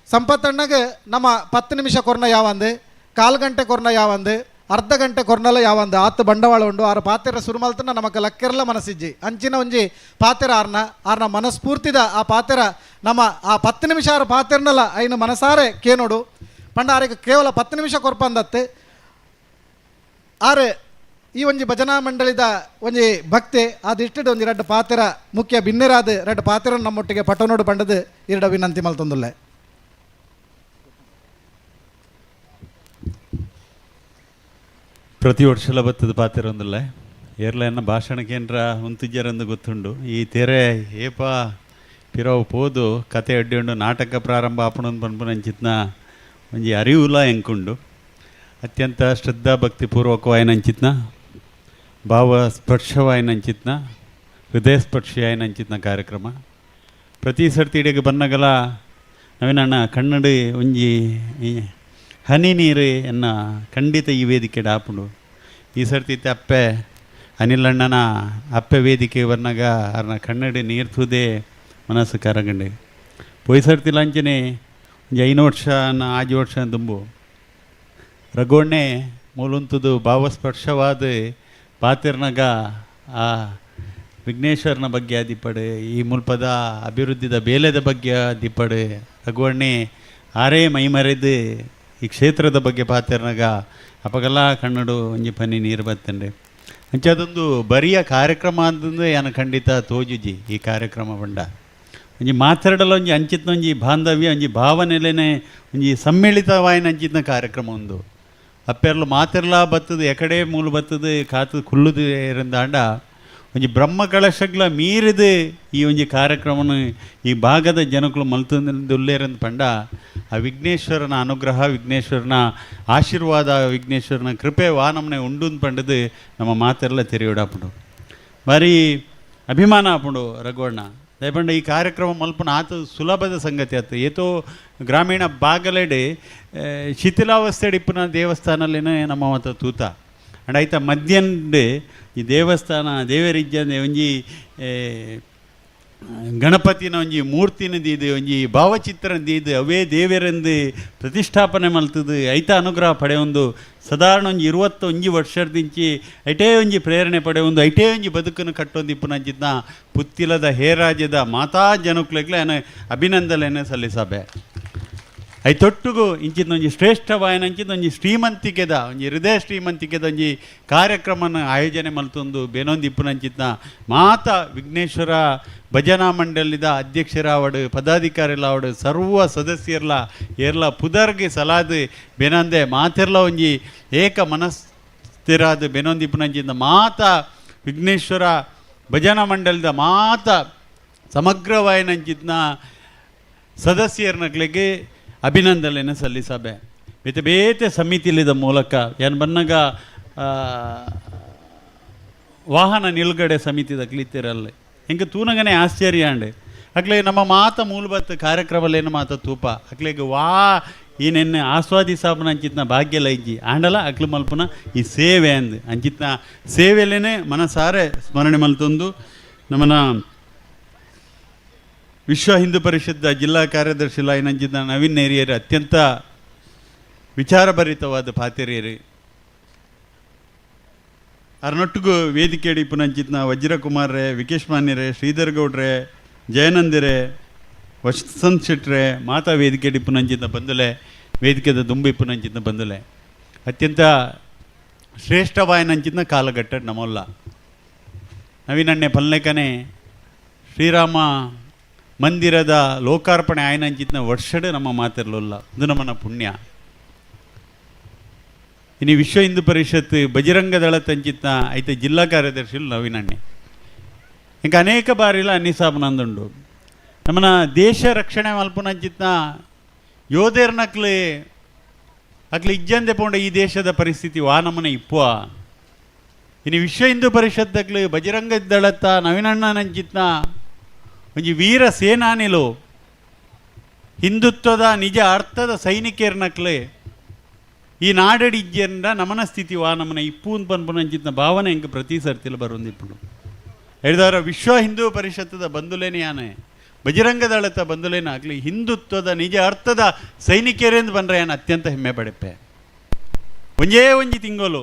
ಸಂಪತ್ತಣ್ಣಗೆ ನಮ್ಮ 10 ನಿಮಿಷ ಕೊರ್ನ ಯಾವಂದು, ಕಾಲು ಗಂಟೆ ಕೊರ್ನ ಯಾವಂದು, ಅರ್ಧ ಗಂಟೆ ಕೊರ್ನಲ ಯಾವಂದು ಆತು ಬಂಡವಾಳ ಉಂಡು. ಆರು ಪಾತೆರ ಸುರುಮಲ್ತನ ನಮಕ್ ಲಕ್ಕೆರ್ಲ ಮನಸ್ಸಿಜ್ಜಿ ಅಂಚಿನ ಒಂಜಿ ಪಾತೆರ ಆರ್ನ ಆರ್ನ ಮನಸ್ಫೂರ್ತಿದ ಆ ಪಾತೆರ ನಮ್ಮ ಆ 10 ನಿಮಿಷ ಆರು ಪಾತೆರ್ನಲ ಐನು ಮನಸಾರೆ ಕೇನೋಡು. ಪಂಡ ಆರಿಗೆ ಕೇವಲ 10 ನಿಮಿಷ ಕೊರ್ಪಂದತ್ತೆ. ಆರೆ ಈ ಒಂಜಿ ಭಜನಾ ಮಂಡಳಿದ ಒಂಜಿ ಭಕ್ತಿ ಆದಿಷ್ಟಿಡ್ ಒಂಜಿ ರಡ್ಡು ಪಾತೆರ ಮುಖ್ಯ ಬಿನ್ನೆರಾದ ರಡ್ಡು ಪಾತೆರ ನಮ್ಮೊಟ್ಟಿಗೆ ಪಟನೋಡು ಪಂಡದು ಎರಡ ವಿನಂತಿ ಮಲ್ತೊಂದುಲ್ಲೆ. ಪ್ರತಿ ವರ್ಷಲ ಬತ್ತದ ಪಾತೆರ ಒಂದುಲ್ಲೆ ಏರ್ಲ ಎನ್ನ ಭಾಷಣ ಕೇಂದ್ರ ಉಂತುಜ್ಜರಂದು ಗೊತ್ತುಂಡು. ಈ ತೆರೆ ಏಪ ಪಿರವು ಪೋದು ಕತೆ ಅಡ್ಡಿ ಉಂಡು ನಾಟಕ ಪ್ರಾರಂಭ ಆಪಣಂದು ಪನ್ಪುನಂಚಿತ್ನ ಒಂಜಿ ಅರಿವುಲ ಎಂಕುಂಡು. ಅತ್ಯಂತ ಶ್ರದ್ಧಾ ಭಕ್ತಿಪೂರ್ವಕವಾಯಿನಂಚಿತ್ನ ಭಾವ ಸ್ಪರ್ಶವಾಯಿನಂಚಿತ್ನ ಹೃದಯ ಸ್ಪರ್ಶಿಯಾಯಿನಂಚಿತ್ನ ಕಾರ್ಯಕ್ರಮ. ಪ್ರತಿ ಸರ್ತಿ ಇಡೀ ಬನ್ನಗಲ ನವೀನಣ್ಣ ಕನ್ನಡಿ ಒಂಜಿ ಹನಿ ನೀರು ಎನ್ನ ಖಂಡಿತ ಈ ವೇದಿಕೆ ಡಾಪುಂಡು. ಈ ಸರ್ತಿ ಅಪ್ಪೆ ಅನಿಲಣ್ಣನ ಅಪ್ಪೆ ವೇದಿಕೆ ಬನ್ನಾಗ ಅರ್ನ ಕನ್ನಡಿ ನೀರು ತೂದೆ ಮನಸ್ಸು ಕರಗಂಡೆ. ಪೋಯ್ ಸರ್ತಿ ಲಂಚನೆ ಒಂಜಿ 5 ವರ್ಷ 6 ವರ್ಷ ದುಂಬು ರಘುವಣ್ಣೆ ಮೂಲುಂತುದು ಭಾವಸ್ಪರ್ಶವಾದ ಪಾತಿರ್ನಗ ಆ ವಿಘ್ನೇಶ್ವರನ ಬಗ್ಗೆ ಆದಿಪ್ಪಡು, ಈ ಮುಲ್ಪದ ಅಭಿವೃದ್ಧಿದ ಬೇಲೆದ ಬಗ್ಗೆ ಆದಿಪ್ಪಡು. ರಘುವಣ್ಣೆ ಆರೇ ಮೈಮರೆದು ಈ ಕ್ಷೇತ್ರದ ಬಗ್ಗೆ ಪಾತಿರ್ನಗ ಅಪಗಲ ಕನ್ನಡು ಒಂಜಿ ಪನಿ ನೀರು ಬತ್ತಂಡೆ. ಅಂಚೆ ಅದೊಂದು ಬರಿಯ ಕಾರ್ಯಕ್ರಮ ಅಂತಂದು ಯಾನ ಖಂಡಿತ ತೋಜುಜಿ. ಈ ಕಾರ್ಯಕ್ರಮ ಬಂಡ ಒಂಜಿ ಮಾತಾಡಲ ಒಂಜಿ ಅಂಚಿತ್ನ ಒಂಜಿ ಬಾಂಧವ್ಯ ಒಂಜಿ ಭಾವನೆಲೆನೆ ಒಂಜಿ ಸಮ್ಮಿಳಿತವಾಯಿನ ಅಂಚಿತ್ನ ಕಾರ್ಯಕ್ರಮ ಒಂದು. ಅಪ್ಪೆರ್ಲು ಮಾತೆರ್ಲ ಬತ್ತದು ಎಕಡೆ ಮೂಲು ಬತ್ತದು ಕಾತು ಕುಲ್ಲುದು ಏರಂದಾಂಡ ಒಂಜಿ ಬ್ರಹ್ಮ ಕಳಶಗ್ಲ ಮೀರಿದು ಈ ಒಂಜಿ ಕಾರ್ಯಕ್ರಮನು ಈ ಭಾಗದ ಜನಕುಲು ಮಲ್ತುಲ್ಲೇರಂದು ಪಂಡ ಆ ವಿಘ್ನೇಶ್ವರನ ಅನುಗ್ರಹ, ವಿಘ್ನೇಶ್ವರನ ಆಶೀರ್ವಾದ, ವಿಘ್ನೇಶ್ವರನ ಕೃಪೆ ವಾ ನಮ್ಮನೆ ಉಂಡು ಪಂಡದು ನಮ್ಮ ಮಾತೆಲ್ಲ ತೆರೆಯೋಡಾಪುಂಡು. ಭಾರಿ ಅಭಿಮಾನ ಆಪುಂಡು ರಘುವಣ್ಣ. ದಯಪಂಡ ಈ ಕಾರ್ಯಕ್ರಮ ಮಲ್ಪನ ಆತ ಸುಲಭದ ಸಂಗತಿ ಆತು. ಏತೋ ಗ್ರಾಮೀಣ ಭಾಗಲೆಡೆ ಶಿಥಿಲಾವಸ್ಥೆ ಇಪ್ಪುನ ದೇವಸ್ಥಾನಲ್ಲಿನೇ ನಮ್ಮ ಮತ ತೂತ ಅಂಡ್ ಆಯ್ತ ಮಧ್ಯಾಹ್ನ ಈ ದೇವಸ್ಥಾನ ದೇವರಿಜ್ಜಂದೆ ಒಂಜಿ ಗಣಪತಿನ ಒಂಜಿ ಮೂರ್ತಿನ ದೀದು ಒಂಜಿ ಭಾವಚಿತ್ರ ದೀದು ಅವೇ ದೇವರೆಂದು ಪ್ರತಿಷ್ಠಾಪನೆ ಮಲ್ತದು ಐತ ಅನುಗ್ರಹ ಪಡೆಯೊಂದು ಸಾಧಾರಣ ಒಂಜಿ 21 ವರ್ಷದಿಂಚಿ ಐಟೇ ಒಂಜಿ ಪ್ರೇರಣೆ ಪಡೆಯೊಂದು ಐಟೇ ಒಂಜಿ ಬದುಕನ್ನು ಕಟ್ಟೊಂದು ಇಪ್ಪುನಂಚಿತ್ನ ಪುತ್ತಿಲದ ಹೇರಾಜ್ಯದ ಮಾತಾ ಜನಕ್ಲೆಗ್ಲ ಏನ ಅಭಿನಂದನೆಯನ್ನು ಸಲ್ಲಿಸಬೆ. I ತೊಟ್ಟುಗು ಇಂಚಿನ ಒಂಜಿ ಶ್ರೇಷ್ಠವಾಯನ ಅಂಚಿನ ಒಂಜಿ ಶ್ರೀಮಂತಿಕೆದ ಒಂಜಿ ಹೃದಯ ಶ್ರೀಮಂತಿಕೆದ ಒಂಜಿ ಕಾರ್ಯಕ್ರಮನ ಆಯೋಜನೆ ಮಲ್ತೊಂದು ಬೇನೊಂದು ಇಪ್ಪುನಂಚಿತ್ನ ಮಾತಾ ವಿಘ್ನೇಶ್ವರ ಭಜನಾ ಮಂಡಳಿದ ಅಧ್ಯಕ್ಷರಾವಡು ಪದಾಧಿಕಾರಿಲಾವಡು ಸರ್ವ ಸದಸ್ಯರ್ಲ ಏರ್ಲ ಪುದರ್ಗೆ ಸಲಾದ ಬೇನಂದೆ ಮಾತೆರ್ಲ ಒಂಜಿ ಏಕ ಮನಸ್ಥಿರಾದ ಬೇನೊಂದು ಇಪ್ಪುನಂಚಿನ ಮಾತಾ ವಿಘ್ನೇಶ್ವರ ಭಜನಾ ಮಂಡಳಿದ ಮಾತಾ ಸಮಗ್ರವಾಯನಂಚಿತ್ನ ಸದಸ್ಯರ್ನಕ್ಲೆಗೆ ಅಭಿನಂದನೆಯನ್ನು ಸಲ್ಲಿಸಬೆ. ಬೇತೆ ಬೇತೆ ಸಮಿತಿಲಿದ ಮೂಲಕ ಏನು ಬನ್ನಗ ವಾಹನ ನಿಲುಗಡೆ ಸಮಿತಿದ ಕ್ಲಿತ್ತಿರಲ್ಲ ಎಂಕ ತೂನಗನೆ ಆಶ್ಚರ್ಯ ಅಂಡೆ ಅಕ್ಲೆ ನಮ್ಮ ಮಾತ ಮೂಲಬತ್ ಕಾರ್ಯಕ್ರಮಲೇನು ಮಾತ ತೂಪ ಅಕ್ಲೆಗ್ ವಾ ಈ ನೆನ್ನೆ ಆಸ್ವಾದಿಸಾಪನ ಅಂಚಿತ್ನ ಭಾಗ್ಯ ಲೈಜಿ ಆಂಡಲ ಅಕ್ಲು ಮಲ್ಪುನ ಈ ಸೇವೆ ಅಂದ್ ಅಂಚಿತ್ನ ಸೇವೆಲೇನೆ ಮನಸಾರೆ ಸ್ಮರಣೆ ಮಲ್ತೊಂದು ನಮ್ಮನ ವಿಶ್ವ ಹಿಂದೂ ಪರಿಷತ್ ಜಿಲ್ಲಾ ಕಾರ್ಯದರ್ಶಿ ಲಾಯಿನಂಚಿತ್ನ ನವೀನ್ ನೇರಿಯರು ಅತ್ಯಂತ ವಿಚಾರಭರಿತವಾದ ಪಾತೆರಿಯರು ಅರ್ನೊಟ್ಟಿಗೂ ವೇದಿಕೆ ಪುನಂಚಿತ್ನ ವಜ್ರಕುಮಾರ್ರೆ, ವಿಕೇಶ್ ಮಾನ್ಯರೇ, ಶ್ರೀಧರ್ ಗೌಡ್ರೆ, ಜಯನಂದಿರೆ, ವಸಂತ್ ಶೆಟ್ರೆ, ಮಾತಾ ವೇದಿಕೆ ಪುನಂಚಿತ್ನ ಬಂದುಲೆ, ವೇದಿಕೆದ ದುಂಬಿ ಪುನಂಚಿತ್ನ ಬಂದುಲೆ ಅತ್ಯಂತ ಶ್ರೇಷ್ಠವಾಯನಂಚಿತ್ನ ಕಾಲಘಟ್ಟ ನಮ್ಮಲ್ಲ. ನವೀನಣ್ಣೆ ಪಲ್ಲೆಕನೆ ಶ್ರೀರಾಮ ಮಂದಿರದ ಲೋಕಾರ್ಪಣೆ ಆಯನಂಚಿತ್ನ ವರ್ಷಡೆ ನಮ್ಮ ಮಾತಿರಲಿಲ್ಲ, ಇದು ನಮ್ಮನ ಪುಣ್ಯ. ಇನ್ನು ವಿಶ್ವ ಹಿಂದೂ ಪರಿಷತ್ ಬಜರಂಗ ದಳ ತಂಚಿತ್ನ ಐತೆ ಜಿಲ್ಲಾ ಕಾರ್ಯದರ್ಶಿ ನವೀನಣ್ಣೆ ಇಂಕ ಅನೇಕ ಬಾರಿಲ ಅನ್ನಿಸಾಬನಂದುಂಡು. ನಮ್ಮನ ದೇಶ ರಕ್ಷಣೆ ಮಲ್ಪುನಂಚಿತ್ನ ಯೋಧೇರ್ನಕ್ಲೆ ಅಕ್ಲೆ ಇಜ್ಜಂದೆ ಪೋಂಡ ಈ ದೇಶದ ಪರಿಸ್ಥಿತಿ ವಾ ನಮ್ಮನೆ ಇಪ್ಪುವ. ಇನ್ನು ವಿಶ್ವ ಹಿಂದೂ ಪರಿಷತ್ ಅಕ್ಲೆ ಬಜರಂಗ ದಳತ್ತ ನವೀನಣ್ಣನಂಚಿತ್ನ ಒಂಜಿ ವೀರ ಸೇನಾನಿಲು ಹಿಂದುತ್ವದ ನಿಜ ಅರ್ಥದ ಸೈನಿಕರ್ನಕ್ಲೆ ಈ ನಾಡಡಿ ಇಜ್ಜೆಂಡ ನಮನ ಸ್ಥಿತಿ ವಾ ನಮನ ಇಪ್ಪೂನ್ ಪನ್ಪುನಂಚಿತ್ನ ಭಾವನೆ ಎಂಕ್ ಪ್ರತಿ ಸರ್ತಿಲ ಬರೊಂದಿಪ್ಪುಂಡು. ಹೇಳಿದವರ ವಿಶ್ವ ಹಿಂದೂ ಪರಿಷತ್ತದ ಬಂಧುಲೇನೆ ಯಾನೆ ಬಜರಂಗ ದಳತ ಬಂಧುಲೇನ ಆಗಲಿ ಹಿಂದುತ್ವದ ನಿಜ ಅರ್ಥದ ಸೈನಿಕರೇಂದು ಬಂದರೆ ಯಾನು ಅತ್ಯಂತ ಹೆಮ್ಮೆ ಪಡೆಪೆ. ಒಂಜೇ ಒಂಜಿ ತಿಂಗಳು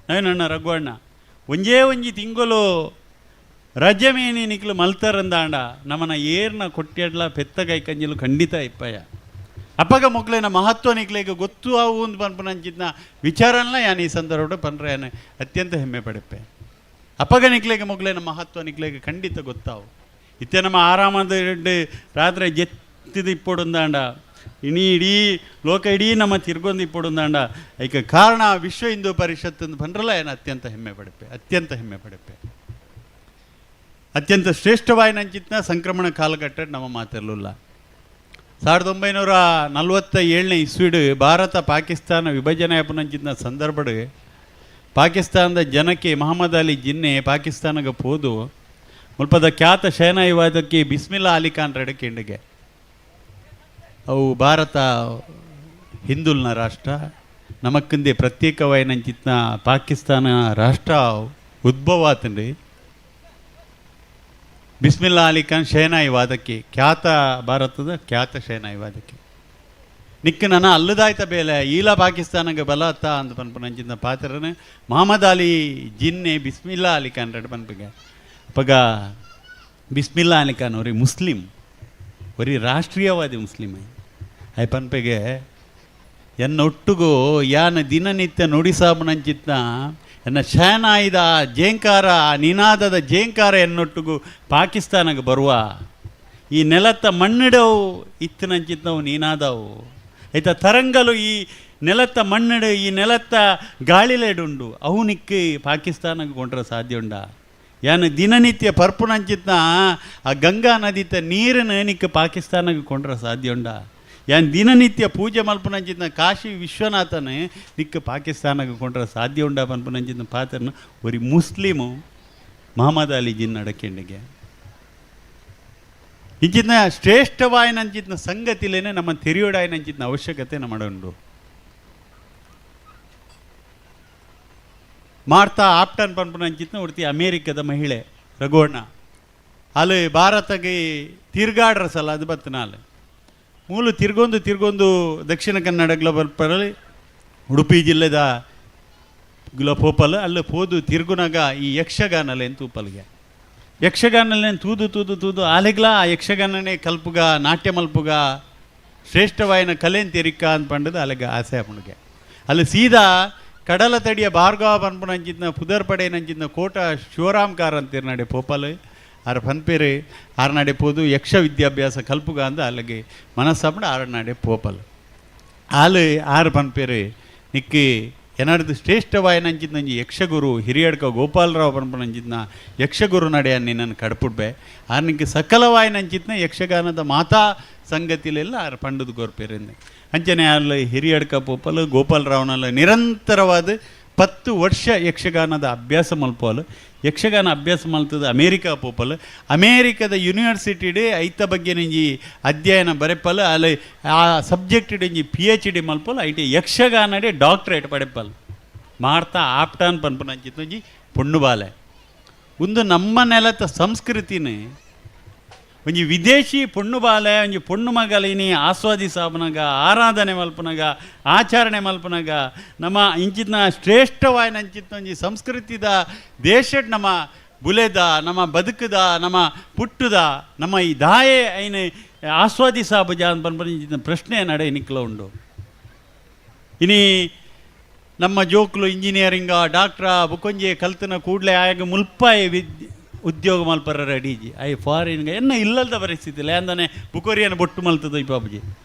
ನವೀನಣ್ಣ ರಘುವಣ್ಣ ಒಂಜೇ ಒಂಜಿ ತಿಂಗಳು ರಜಮೇನಿ ನಿಕ್ಲು ಮಲ್ತರಂದಾಂಡ ನಮನ ಏರ್ನ ಕೊಟ್ಟಿಯಡ್ಲ ಪೆತ್ತ ಕೈ ಕಂಜಲು ಖಂಡಿತ ಇಪ್ಪಯ್ಯ. ಅಪ್ಪಗ ಮೊಕ್ಲೇನ ಮಹತ್ವ ನಿಕ್ಲೇಗ ಗೊತ್ತು ಅವು ಒಂದು ಪನ್ಪುನಂಚಿತ್ನ ವಿಚಾರನ ಯಾನು ಈ ಸಂದರ್ಭ ಪನ್ರೆ ಯಾನು ಅತ್ಯಂತ ಹೆಮ್ಮೆ ಪಡೆಪೆ. ಅಪ್ಪಗ ನಿಕ್ಲೇಗ ಮೊಗ್ಲೇನ ಮಹತ್ವ ನಿಕ್ಲೇಗ ಖಂಡಿತ ಗೊತ್ತಾವು. ಇತ್ತೆ ನಮ್ಮ ಆರಾಮದ ರಾತ್ರಿ ಜೆತ್ತಿದ ಇಪ್ಪೊಡುಂದಾಂಡ ಇಣಿ ಇಡೀ ಲೋಕ ಇಡೀ ನಮ್ಮ ತಿರ್ಗೊಂದು ಇಪ್ಪೊಡುಂದಾಂಡ ಐಕ ಕಾರಣ ವಿಶ್ವ ಹಿಂದೂ ಪರಿಷತ್ ಅಂತ ಪನ್ರಲ್ಲ ಏನು ಅತ್ಯಂತ ಹೆಮ್ಮೆ ಪಡೆಪೆ, ಅತ್ಯಂತ ಹೆಮ್ಮೆ ಪಡೆಪೆ. ಅತ್ಯಂತ ಶ್ರೇಷ್ಠವಾಯಿನಂಚಿತ್ನ ಸಂಕ್ರಮಣ ಕಾಲಘಟ್ಟ ನಮ್ಮ ಮಾತಿರಲಿಲ್ಲ. 1947ನೇ ಇಸ್ವಿಡು ಭಾರತ ಪಾಕಿಸ್ತಾನ ವಿಭಜನೆ ಆಪುನಂಚಿತ್ನ ಸಂದರ್ಭಡು ಪಾಕಿಸ್ತಾನದ ಜನಕ್ಕೆ ಮಹಮ್ಮದ್ ಅಲಿ ಜಿನ್ನೆ ಪಾಕಿಸ್ತಾನಗೆ ಪೋದು ಮುಲ್ಪದ ಖ್ಯಾತ ಶಹನಾಯಿವಾದಕ್ಕೆ ಬಿಸ್ಮಿಲ್ಲಾ ಅಲಿ ಖಾನ್ ರೆಡಕೆಂಡಿಗೆ ಅವು ಭಾರತ ಹಿಂದುಲ್ನ ರಾಷ್ಟ್ರ ನಮಕ್ಕಿಂದೆ ಪ್ರತ್ಯೇಕವಾಯಿನಂಚಿತ್ನ ಪಾಕಿಸ್ತಾನ ರಾಷ್ಟ್ರ ಉದ್ಭವ ಆತಂಡಿ. ಬಿಸ್ಮಿಲ್ಲಾ ಅಲಿ ಖಾನ್ ಶಹನಾಯಿ ವಾದಕ್ಕೆ ಖ್ಯಾತ ಭಾರತದ ಖ್ಯಾತ ಶಹನಾಯಿ ವಾದಕ್ಕೆ ನಿಕ್ಕ ನನ್ನ ಅಲ್ಲದಾಯ್ತ ಬೇಲೆ ಈಲ ಪಾಕಿಸ್ತಾನಗೆ ಬಲತ್ತ ಅಂದ ಪನ್ಪುನಂಚಿನ ಪಾತ್ರನ ಮಹಮ್ಮದ್ ಅಲಿ ಜಿನ್ನೆ ಬಿಸ್ಮಿಲ್ಲಾ ಅಲಿ ಖಾನ್ ರೆಡ್ ಪನ್ಪಿಗೆ. ಅಪ್ಪಗ ಬಿಸ್ಮಿಲ್ಲಾ ಅಲಿ ಖಾನ್ ಅವ್ರಿ ಮುಸ್ಲಿಂ, ಒರಿ ರಾಷ್ಟ್ರೀಯವಾದಿ ಮುಸ್ಲಿಂ I ಪನ್ಪೆಗೆ ಎನ್ನೊಟ್ಟುಗು ಯಾನ ದಿನನಿತ್ಯ ನುಡಿಸಾಬುನಂಚಿತ್ನ ಎನ್ನ ಶಹನಾಯಿದ ಜೇಂಕಾರ ನಿನಾದದ ಜೇಂಕಾರ ಎನ್ನೊಟ್ಟುಗು ಪಾಕಿಸ್ತಾನಗೆ ಬರುವ ಈ ನೆಲತ್ತ ಮಣ್ಣಿಡವು ಇತ್ತಿನಂಚಿತ್ನವು ನೀನಾದವು ಐತ ತರಂಗಲು ಈ ನೆಲತ್ತ ಮಣ್ಣಿಡು ಈ ನೆಲತ್ತ ಗಾಳಿಲೇಡುಂಡು ಅವು ನಿಕ್ಕಿ ಪಾಕಿಸ್ತಾನಕ್ಕೆ ಕೊಂಡ್ರೆ ಸಾಧ್ಯ ಉಂಡ. ಯಾನು ದಿನನಿತ್ಯ ಪರ್ಪುನಂಚಿತ್ನ ಆ ಗಂಗಾ ನದಿತ ನೀರನ್ನು ನಿಕ್ಕ ಪಾಕಿಸ್ತಾನಕ್ಕೆ ಕೊಂಡ್ರೆ ಸಾಧ್ಯ ಉಂಡ. ಯಾನ್ ದಿನನಿತ್ಯ ಪೂಜೆ ಮಲ್ಪುನಂಚಿತ್ನ ಕಾಶಿ ವಿಶ್ವನಾಥನೇ ನಿಕ್ಕ ಪಾಕಿಸ್ತಾನಕ್ಕೆ ಕೊಂಡ್ರೆ ಸಾಧ್ಯ ಉಂಡ ಪನ್ಪುನಂಚಿತ್ನ ಪಾತ್ರನ ಒರಿ ಮುಸ್ಲಿಮು ಮಹಮ್ಮದ್ ಅಲಿ ಜಿನ್ ಅಡಕೆಂಡಿಗೆ ಇಂಚಿತ್ನ ಶ್ರೇಷ್ಠವಾಯನಂಚಿತ್ನ ಸಂಗತಿಲೇನೆ ನಮ್ಮ ತೆರಿಯೋಡಾಯನಂಚಿತ್ನ ಅವಶ್ಯಕತೆ ನಮ್ಮ ಉಂಡು. ಮಾರ್ತಾ ಆಪ್ಟನ್ ಪನ್ಪುನಂಚಿತ್ನ ಉಡ್ತಿ ಅಮೇರಿಕದ ಮಹಿಳೆ ರಘುವಣ್ಣ ಅಲ್ಲಿ ಭಾರತಗೆ ತಿರ್ಗಾಡ್ರ ಸಲ ಅದು ಬತ್ತನಾಲೆ ಮೂಲು ತಿರ್ಗೊಂದು ತಿರ್ಗೊಂದು ದಕ್ಷಿಣ ಕನ್ನಡ ಗ್ಲೋಬಲ್ ಉಡುಪಿ ಜಿಲ್ಲೆದ ಪೋಪಲ್ ಅಲ್ಲಿ ಪೋದು ತಿರ್ಗುನಾಗ ಈ ಯಕ್ಷಗಾನಲೇನು ತೂಪಲ್ಗೆ ಯಕ್ಷಗಾನಲೇನು ತೂದು ತೂದು ತೂದು ಆಲೆಗ್ಲ ಆ ಯಕ್ಷಗಾನನೇ ಕಲ್ಪುಗ ನಾಟ್ಯ ಮಲ್ಪುಗ ಶ್ರೇಷ್ಠವಾಯಿನ ಕಲೆನ್ ತೆರಿಕ ಅಂತ ಪಂಡದು ಅಲೆಗ ಆಸೆ ಆಪುಣಿಗೆ. ಅಲ್ಲಿ ಸೀದಾ ಕಡಲ ತಡಿಯ ಭಾರ್ಗವ ಪನ್ಪುನಂಚಿತ್ನ ಪುದರ್ ಪಡೆಯನಂಚಿತ್ನ ಕೋಟ ಶಿವರಾಮ್ ಕಾರ್ ಅಂತಿರ್ನಾಡೆ ಪೋಪಲ್ ಆರ್ ಪನ್ಪೇರು ಆರ್ನಾಡೆ ಪೋದು ಯಕ್ಷ ವಿದ್ಯಾಭ್ಯಾಸ ಕಲ್ಪುಗ ಅಂದ ಅಲ್ಲಿಗೆ ಮನಸ್ಸಾಪುಂಡು ಆರ್ನಾಡೆ ಪೋಪಲ್ ಆಲು ಆರು ಪನ್ಪೇರು ನಿಕ್ಕಿ ಏನಾದ್ರು ಶ್ರೇಷ್ಠವಾಯನಂಚಿತ್ನಂಜಿ ಯಕ್ಷಗುರು ಹಿರಿಯಡ್ಕ ಗೋಪಾಲರಾವ್ ಪನ್ಪುನಂಚಿತ್ನ ಯಕ್ಷಗುರು ನಡೆಯ ನಿನ್ನನ್ನು ಕಡ್ಪುಡ್ಬೆ ಆರ್ ನಿಕ್ಕೆ ಸಕಲವಾಯನಂಚಿತ್ನ ಯಕ್ಷಗಾನದ ಮಾತಾ ಸಂಗತಿಲೆಲ್ಲ ಆರ್ ಪಂಡದ ಗೋರ್ಪೇರಿಂದ ಅಂಚನೆ ಅಲ್ಲಿ ಹಿರಿಯಡ್ಕ ಪೋಪಲ್ ಗೋಪಾಲರಾವ್ನಲ್ಲ ನಿರಂತರವಾದ 10 ವರ್ಷ ಯಕ್ಷಗಾನದ ಅಭ್ಯಾಸ ಮಲ್ಪೋಲು ಯಕ್ಷಗಾನ ಅಭ್ಯಾಸ ಮಲ್ತದ ಅಮೇರಿಕಾ ಪೋಪಲ್ ಅಮೇರಿಕದ ಯೂನಿವರ್ಸಿಟಿಡೆ ಐತ ಬಗ್ಗೆ ನಿಂಜಿ ಅಧ್ಯಯನ ಬರೆಪಲ್ ಅಲ್ಲಿ ಆ ಸಬ್ಜೆಕ್ಟ್ ಇಂಜಿ PhD ಮಲ್ಪಲ್ IT ಯಕ್ಷಗಾನಡೆ doctorate ಪಡೆಪಲ್ ಮಾಡ್ತಾ ಆಪ್ಟಾನ್ ಪನ್ಪುನಂಚಿತ್ತೊಂಜಿ ಪೊಣ್ಣು ಬಾಲೆ ಒಂದು ನಮ್ಮ ನೆಲದ ಸಂಸ್ಕೃತಿನೇ ಒಂಜಿ ವಿದೇಶಿ ಪೊಣ್ಣು ಬಾಲೆ ಒಂಜಿ ಪೊಣ್ಣು ಮಗಲಿನಿ ಆಸ್ವಾದಿಸಾಪನಗ ಆರಾಧನೆ ಮಲ್ಪನಗ ಆಚರಣೆ ಮಲ್ಪನಗ ನಮ್ಮ ಇಂಚಿನ ಶ್ರೇಷ್ಠವಾಯಿನ ಅಂಚಿತ್ನ ಒಂಜಿ ಸಂಸ್ಕೃತಿದ ದೇಶಡ್ ನಮ್ಮ ಬುಲೆದ ನಮ್ಮ ಬದುಕದ ನಮ್ಮ ಪುಟ್ಟುದ ನಮ್ಮ ಈ ದಾಯೆ ಐನ ಆಸ್ವಾದಿಸಾಬಜ ಅಂತ ಇಂಚಿನ ಪ್ರಶ್ನೆ ನಡೆ ನಿಕ್ಲ ಉಂಡು. ಇನಿ ನಮ್ಮ ಜೋಕ್ಲು ಇಂಜಿನಿಯರಿಂಗ ಡಾಕ್ಟ್ರ ಬುಕೊಂಜೆ ಕಲ್ತನ ಕೂಡಲೇ ಆಯಾಗ ಮುಲ್ಪಾಯ ವಿದ್ಯೆ ಉದ್ಯೋಗ ಮಲ್ಪರ ರೆಡೀಜಿ I ಫಾರಿನ್ಗೆ ಎನ್ನ ಇಲ್ಲದ ಪರಿಸ್ಥಿತಿ ಇಲ್ಲ ಅಂದಾನೆ ಬುಕೋರಿಯನ್ನು ಬೊಟ್ಟು ಮಲ್ತದ ಈ ಪಾಪುಜಿ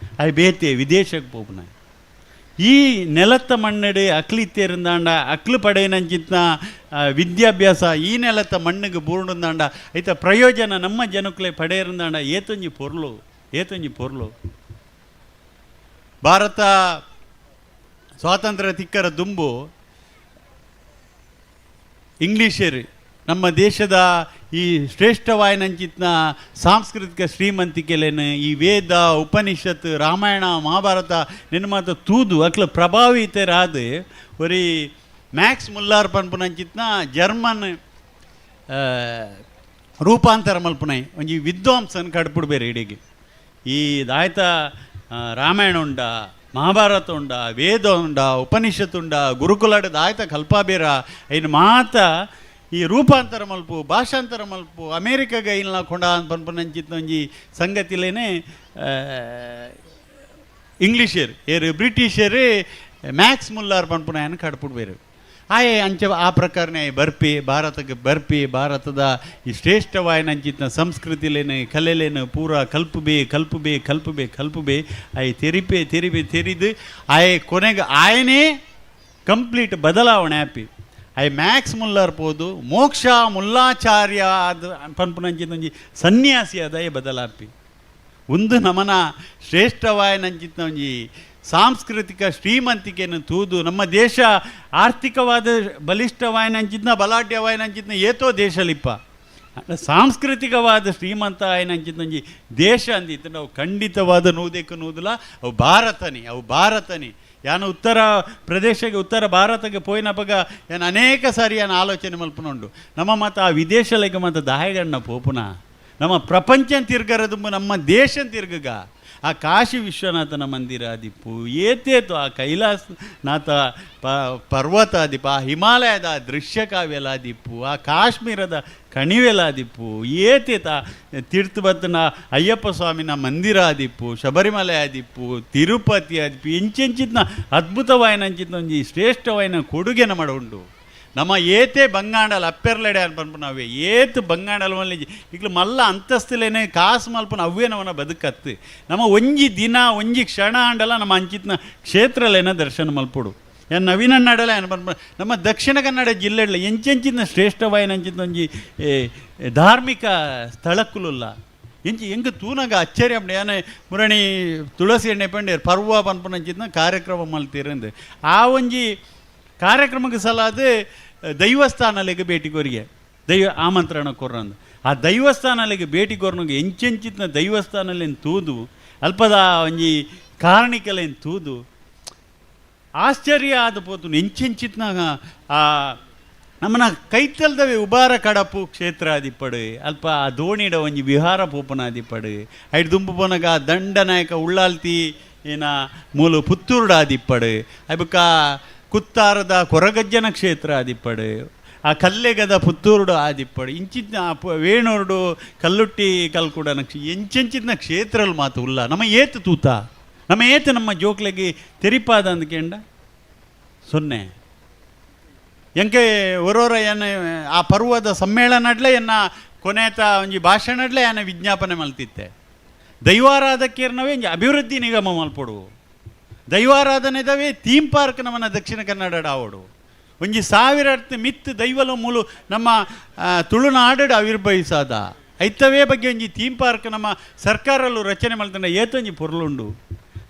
I ಬೇತೆ ವಿದೇಶಕ್ಕೆ ಪೋಪುನ ಈ ನೆಲತ್ತ ಮಣ್ಣಡು ಅಕ್ಲಿತ್ತೇರಿಂದಾಂಡ ಅಕ್ಲು ಪಡೆಯನಂಚಿತ್ನ ವಿದ್ಯಾಭ್ಯಾಸ ಈ ನೆಲತ್ತ ಮಣ್ಣಿಗೆ ಬೂರ್ಣಂದಾಂಡ ಐತ ಪ್ರಯೋಜನ ನಮ್ಮ ಜನಕ್ಲೆ ಪಡೆಯರಿಂದಾಂಡ ಏತೊಂಜಿ ಪೊರ್ಲು ಏತೊಂಜಿ ಪೊರ್ಲು. ಭಾರತ ಸ್ವಾತಂತ್ರ್ಯ ತಿಕ್ಕರ ದುಂಬು ಇಂಗ್ಲೀಷರು ನಮ್ಮ ದೇಶದ ಈ ಶ್ರೇಷ್ಠವಾಯನಂಚಿತ್ನ ಸಾಂಸ್ಕೃತಿಕ ಶ್ರೀಮಂತಿಕೆಲೇನು ಈ ವೇದ ಉಪನಿಷತ್ ರಾಮಾಯಣ ಮಹಾಭಾರತ ನಿನ್ನ ಮಾತ ತೂದು ಅಕ್ಲ ಪ್ರಭಾವಿತರಾದ ಒರಿ ಮ್ಯಾಕ್ಸ್ ಮುಲ್ಲಾರ್ ಪನ್ಪುನಂಚಿತ್ನ ಜರ್ಮನ್ ರೂಪಾಂತರ ಮಲ್ಪುನೈ ಒಂಜಿ ವಿದ್ವಾಂಸನ್ ಕಡ್ಪುಡು ಬೇರೆ ಇಡೀಗೆ ಈ ದಾಯ್ತ ರಾಮಾಯಣ ಉಂಡ ಮಹಾಭಾರತ ಉಂಡ ವೇದ ಉಂಡ ಉಪನಿಷತ್ ಉಂಡ ಗುರುಕುಲಡ್ ದಾಯ್ತ ಕಲ್ಪಾಬೇರ ಐನು ಮಾತ ಈ ರೂಪಾಂತರ ಮಲ್ಪು ಭಾಷಾಂತರ ಮಲ್ಪು ಅಮೇರಿಕಾಗ ಇಲ್ಲ ಕೊಂಡ ಪನ್ಪುನಂಚಿತ್ನ ಒಂಜಿ ಸಂಗತಿಲೇನೆ ಇಂಗ್ಲೀಷರು ಏರು ಬ್ರಿಟಿಷರು ಮ್ಯಾಕ್ಸ್ ಮುಲ್ಲಾರ್ ಪನ್ಪುನ ಕಡ್ಪುಡು ಬೇರೆ ಆಯೆ ಅಂಚ ಆ ಪ್ರಕಾರನೇ ಬರ್ಪಿ ಭಾರತಕ್ಕೆ ಬರ್ಪಿ ಭಾರತದ ಈ ಶ್ರೇಷ್ಠವಾಯನಂಚಿತ್ನ ಸಂಸ್ಕೃತಿಲೇನು ಕಲೆಲೇನು ಪೂರ ಕಲ್ಪುಬೆ ಕಲ್ಪುಬೆ ಕಲ್ಪುಬೆ ಕಲ್ಪುಬೆ ಆಯ್ ತೆರಿಪೆ ತೆರಿಪೆ ತೆರಿದು ಆಯೆ ಕೊನೆಗೆ ಆಯನೇ ಕಂಪ್ಲೀಟ್ ಬದಲಾವಣೆ ಆಪಿ I Max Muller ಪೋದು ಮೋಕ್ಷ ಮುಲ್ಲಾಚಾರ್ಯ ಅದು ಪನ್ಪುನಂಚಿನ ಸನ್ಯಾಸಿ ಅದಾಯ ಬದಲಾಪಿ ಒಂದು ನಮನ ಶ್ರೇಷ್ಠವಾಯನಂಚಿತ್ನ ಒಂಜಿ ಸಾಂಸ್ಕೃತಿಕ ಶ್ರೀಮಂತಿಕೆಯನ್ನು ತೂದು ನಮ್ಮ ದೇಶ ಆರ್ಥಿಕವಾದ ಬಲಿಷ್ಠವಾಯನಂಚಿತ್ನ ಬಲಾಢ್ಯವಾಯನಂಚಿತ್ನ ಏತೋ ದೇಶಲಿಪ್ಪ ಸಾಂಸ್ಕೃತಿಕವಾದ ಶ್ರೀಮಂತ ಆಯನಂಚಿತ್ನೊಂಜಿ ದೇಶ ಅಂದಿತ್ತು ನಾವು ಖಂಡಿತವಾದ ನೂದೆಕ್ಕು ನೂದಲ ಅವು ಭಾರತನೇ ಅವು ಭಾರತನೇ. ಯಾನು ಉತ್ತರ ಪ್ರದೇಶಕ್ಕೆ ಉತ್ತರ ಭಾರತಕ್ಕೆ ಪೋಯಿನಪಗ ಯಾನು ಅನೇಕ ಸಾರಿ ಯಾನು ಆಲೋಚನೆ ಮಲ್ಪನುಂಡು ನಮ್ಮ ಮತ್ತು ಆ ವಿದೇಶಲೆಗೆ ಮತ್ತು ದಾಯಗಣ್ಣ ಪೋಪುನ ನಮ್ಮ ಪ್ರಪಂಚ ತಿರ್ಗರದು ನಮ್ಮ ದೇಶ ತಿರ್ಗಗ ಆ ಕಾಶಿ ವಿಶ್ವನಾಥನ ಮಂದಿರ ಆದಿಪ್ಪು ಏತೇತು ಆ ಕೈಲಾಸನಾಥ ಪರ್ವತ ಆದಿಪ್ಪ ಆ ಹಿಮಾಲಯದ ದೃಶ್ಯ ಕಾವ್ಯಲ ಆದಿಪ್ಪು ಆ ಕಾಶ್ಮೀರದ ಕಣಿವೆಲ ಆದಿಪ್ಪು ಏತೇತ ತೀರ್ಥ ಬತ್ತನ ಅಯ್ಯಪ್ಪ ಸ್ವಾಮಿನ ಮಂದಿರ ಆದಿಪ್ಪು ಶಬರಿಮಲೆ ಆದಿಪ್ಪು ತಿರುಪತಿ ಆದಿಪ್ಪು ಎಂಚೆಂಚಿತ್ನ ಅದ್ಭುತವಾಯಿನ ಒಂಜಿ ಶ್ರೇಷ್ಠವಾಯಿನ ಕೊಡುಗೆನ ಮಾಡುಂಡು. ನಮ್ಮ ಏತೆ ಬಂಗಾಂಡಲ ಅಪ್ಪೆರ್ಲೆಡೆ ಅನ್ಪನ್ಪು ನಾವೇ ಏತು ಬಂಗಾಂಡಲ ಮಲ್ಲಿ ಈಗಲೂ ಮಲ್ಲ ಅಂತಸ್ತುಲೇನೆ ಕಾಸು ಮಲ್ಪನ ಅವೇ ನಮ್ಮನ ಬದುಕತ್ತು ನಮ್ಮ ಒಂಜಿ ದಿನ ಒಂಜಿ ಕ್ಷಣ ಅಂಡಲ ನಮ್ಮ ಅಂಚಿತ್ನ ಕ್ಷೇತ್ರಲೇನ ದರ್ಶನ ಮಲ್ಪುಡು. ಏನ್ ನವೀನ ನಡಲ ಅನ್ಪನ್ಪ ನಮ್ಮ ದಕ್ಷಿಣ ಕನ್ನಡ ಜಿಲ್ಲೆಡ್ಲ ಎಂಚೆಂಚಿನ ಶ್ರೇಷ್ಠವಾಯಿನ ಅಂಚಿತ್ನ ಒಂಜಿ ಧಾರ್ಮಿಕ ಸ್ಥಳಕ್ಕುಲುಲ್ಲ ಎಂಚಿ ಎಂಕ್ ತೂನಗ ಅಚ್ಚರಿ ಅಪ್ಪಣೆ ಯಾನೆ ಮುರಣಿ ತುಳಸಿ ಎಣ್ಣೆ ಪಂಡೇರ್ ಪರ್ವ ಪನ್ಪುನಂಚಿತ್ನ ಕಾರ್ಯಕ್ರಮ ಮಲ್ತೀರಂದು ಆ ಒಂಜಿ ಕಾರ್ಯಕ್ರಮಕ್ಕೆ ಸಲಾದ ದೈವಸ್ಥಾನಲಿಗೆ ಭೇಟಿ ಕೊರಿಗೆ ದೈವ ಆಮಂತ್ರಣ ಕೊರ್ರಂದು ಆ ದೈವಸ್ಥಾನಲಿಗೆ ಭೇಟಿ ಕೊರ್ನಗೆ ಎಂಚೆಂಚಿತ್ನ ದೈವಸ್ಥಾನಲೇನು ತೂದು ಅಲ್ಪದ ಒಂಜಿ ಕಾರಣಿಕಲೇನು ತೂದು ಆಶ್ಚರ್ಯ ಆದ ಪೋತು ಎಂಚೆಂಚಿತ್ನ ಆ ನಮ್ಮನ ಕೈತಲ್ದವೆ ಉಬಾರ ಕಡಪು ಕ್ಷೇತ್ರ ಆದಿಪ್ಪಡು ಅಲ್ಪ ಆ ದೋಣಿಡ ಒಂಜಿ ವಿಹಾರ ಪೋಪನ ಆದಿಪ್ಪಡು ಐಟ್ ದುಂಬು ಪೋನಗ ದಂಡನಾಯಕ ಉಳ್ಳಾಲ್ತಿ ಏನ ಮೂಲು ಪುತ್ತೂರುಡ ಆದಿಪ್ಪಡು ಅಯ್ಬಕ್ಕ ಕುತ್ತಾರದ ಕೊರಗಜ್ಜನ ಕ್ಷೇತ್ರ ಆದಿಪ್ಪಡು ಆ ಕಲ್ಲೆಗದ ಪುತ್ತೂರುಡು ಆದಿಪ್ಪಡು ಇಂಚಿತ್ನ ವೇಣೂರುಡು ಕಲ್ಲುಟ್ಟಿ ಕಲ್ಕುಡನ ಎಂಚೆಂಚಿತ್ನ ಕ್ಷೇತ್ರಲ್ ಮಾತು ಉಲ್ಲ ನಮ್ಮ ಏತು ತೂತ ನಮ್ಮ ಏತು ನಮ್ಮ ಜೋಕ್ಲೆಗೆ ತೆರಿಪಾದ ಅಂದ್ಕೆಂಡ ಸೊನ್ನೆ ಎಂಕೆ ಒರೋರ ಏನ ಆ ಪರ್ವದ ಸಮ್ಮೇಳನಡ್ಲೆ ಎನ್ನ ಕೊನೆತ ಒಂಜಿ ಭಾಷಣಡ್ಲೆ ಏನ ವಿಜ್ಞಾಪನೆ ಮಲ್ತಿತ್ತೆ ದೈವಾರಾಧಕೇರ್ನವೇ ಒಂಜಿ ಅಭಿವೃದ್ಧಿ ನಿಗಮ ಮಲ್ಪೊಡು ದೈವಾರಾಧನೆದವೇ ಥೀಮ್ ಪಾರ್ಕ್ ನಮ್ಮನ್ನ ದಕ್ಷಿಣ ಕನ್ನಡ ಆವಡು ಒಂಜಿ ಸಾವಿರ ಮಿತ್ತು ದೈವಲ ಮೂಲು ನಮ್ಮ ತುಳುನಾಡು ಆವಿರ್ಭವಿಸಾದ ಐತವೇ ಬಗ್ಗೆ ಒಂಜಿ ಥೀಮ್ ಪಾರ್ಕ್ ನಮ್ಮ ಸರ್ಕಾರಲ್ಲೂ ರಚನೆ ಮಲ್ತಂಡ ಏತೊಂಜಿ ಪೊರ್ಲುಂಡು.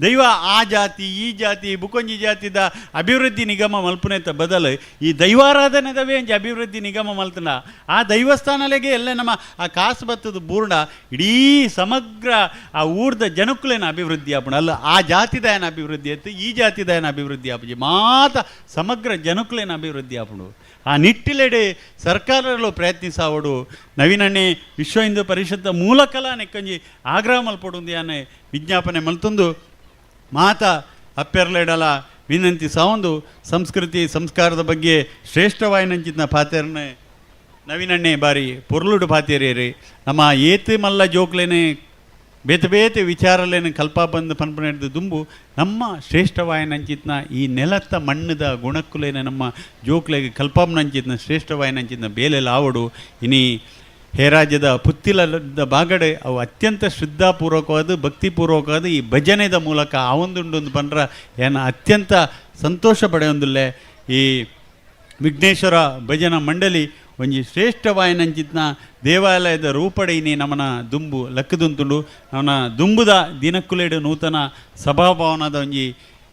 ದೈವ ಆ ಜಾತಿ ಈ ಜಾತಿ ಬುಕೊಂಜಿ ಜಾತಿದ ಅಭಿವೃದ್ಧಿ ನಿಗಮ ಮಲ್ಪುನೆತ್ತ ಬದಲು ಈ ದೈವಾರಾಧನೆದವೇ ಒಂಜಿ ಅಭಿವೃದ್ಧಿ ನಿಗಮ ಮಲ್ತನ ಆ ದೈವಸ್ಥಾನಲೆಗೆ ಎಲ್ಲ ನಮ್ಮ ಆ ಕಾಸು ಬತ್ತದ ಬೂರ್ಣ ಇಡೀ ಸಮಗ್ರ ಆ ಊರ್ದ ಜನಕ್ಕುಲೇನ ಅಭಿವೃದ್ಧಿ ಆಪುಂಡು. ಅಲ್ಲ ಆ ಜಾತಿದಾಯನ ಅಭಿವೃದ್ಧಿ ಆಯ್ತು, ಈ ಜಾತಿದಾಯನ ಅಭಿವೃದ್ಧಿ ಆಪುಜಿ, ಮಾತ ಸಮಗ್ರ ಜನಕ್ಕುಲೇನ ಅಭಿವೃದ್ಧಿ ಆಪುಂಡು. ಆ ನಿಟ್ಟಿಲೆಡೆ ಸರ್ಕಾರಗಳು ಪ್ರಯತ್ನಿಸಾವಡು. ನವೀನಣ್ಣೆ ವಿಶ್ವ ಹಿಂದೂ ಪರಿಷತ್ ಮೂಲಕಲ ನೆಕ್ಕಂಜಿ ಆಗ್ರಹ ಮಲ್ಪೊಡು ಯಾನೆ ವಿಜ್ಞಾಪನೆ ಮಲ್ತೊಂದು ಮಾತ ಅಪ್ಪೆರ್ಲೆಡಲ ವಿನಂತಿ ಸಾವೊಂದು ಸಂಸ್ಕೃತಿ ಸಂಸ್ಕಾರದ ಬಗ್ಗೆ ಶ್ರೇಷ್ಠವಾಯಿನಂಚಿನ ಪಾತೆರ್ನೆ ನವೀನಣ್ಣೆ ಬಾರಿ ಪೊರ್ಲುಡು ಪಾತೇರಿ. ನಮ್ಮ ಏತ್ ಮಲ್ಲ ಜೋಕ್ಲೇನೆ ಬೇತೆ ಬೇತೆ ವಿಚಾರಲೇನೆ ಕಲ್ಪಾ ಬಂದು ಪನ್ಪುನೆಡ್ದು ದುಂಬು ನಮ್ಮ ಶ್ರೇಷ್ಠವಾಯನಂಚಿತ್ನ ಈ ನೆಲತ್ತ ಮಣ್ಣದ ಗುಣಕ್ಕುಲೇನೆ ನಮ್ಮ ಜೋಕ್ಲೆಗೆ ಕಲ್ಪಾಂನಂಚಿತ್ನ ಶ್ರೇಷ್ಠವಾಯನಂಚಿತ್ನ ಬೇಲೆ ಲಾವಡು. ಇನಿ ಹೇರಾಜ್ಯದ ಪುತ್ತಿಲದ ಬಾಗಡೆ ಅವು ಅತ್ಯಂತ ಶ್ರದ್ಧಾಪೂರ್ವಕವಾದ ಭಕ್ತಿಪೂರ್ವಕವಾದ ಈ ಭಜನೆದ ಮೂಲಕ ಆವೊಂದುಂಡು ಪಂಡ್ರ ಏನ ಅತ್ಯಂತ ಸಂತೋಷ ಪಡೆಯೊಂದುಲ್ಲೆ. ಈ ವಿಘ್ನೇಶ್ವರ ಭಜನಾ ಮಂಡಳಿ ಒಂಜಿ ಶ್ರೇಷ್ಠವಾಯನಂಚಿತ್ನ ದೇವಾಲಯದ ರೂಪಡೆಯಿನಿ ನಮನ ದುಂಬು ಲಕ್ಕದುಂತುಂಡು. ನಮನ ದುಂಬುದ ದಿನಕ್ಕುಲೇಡು ನೂತನ ಸಭಾಭವನದ ಒಂಜಿ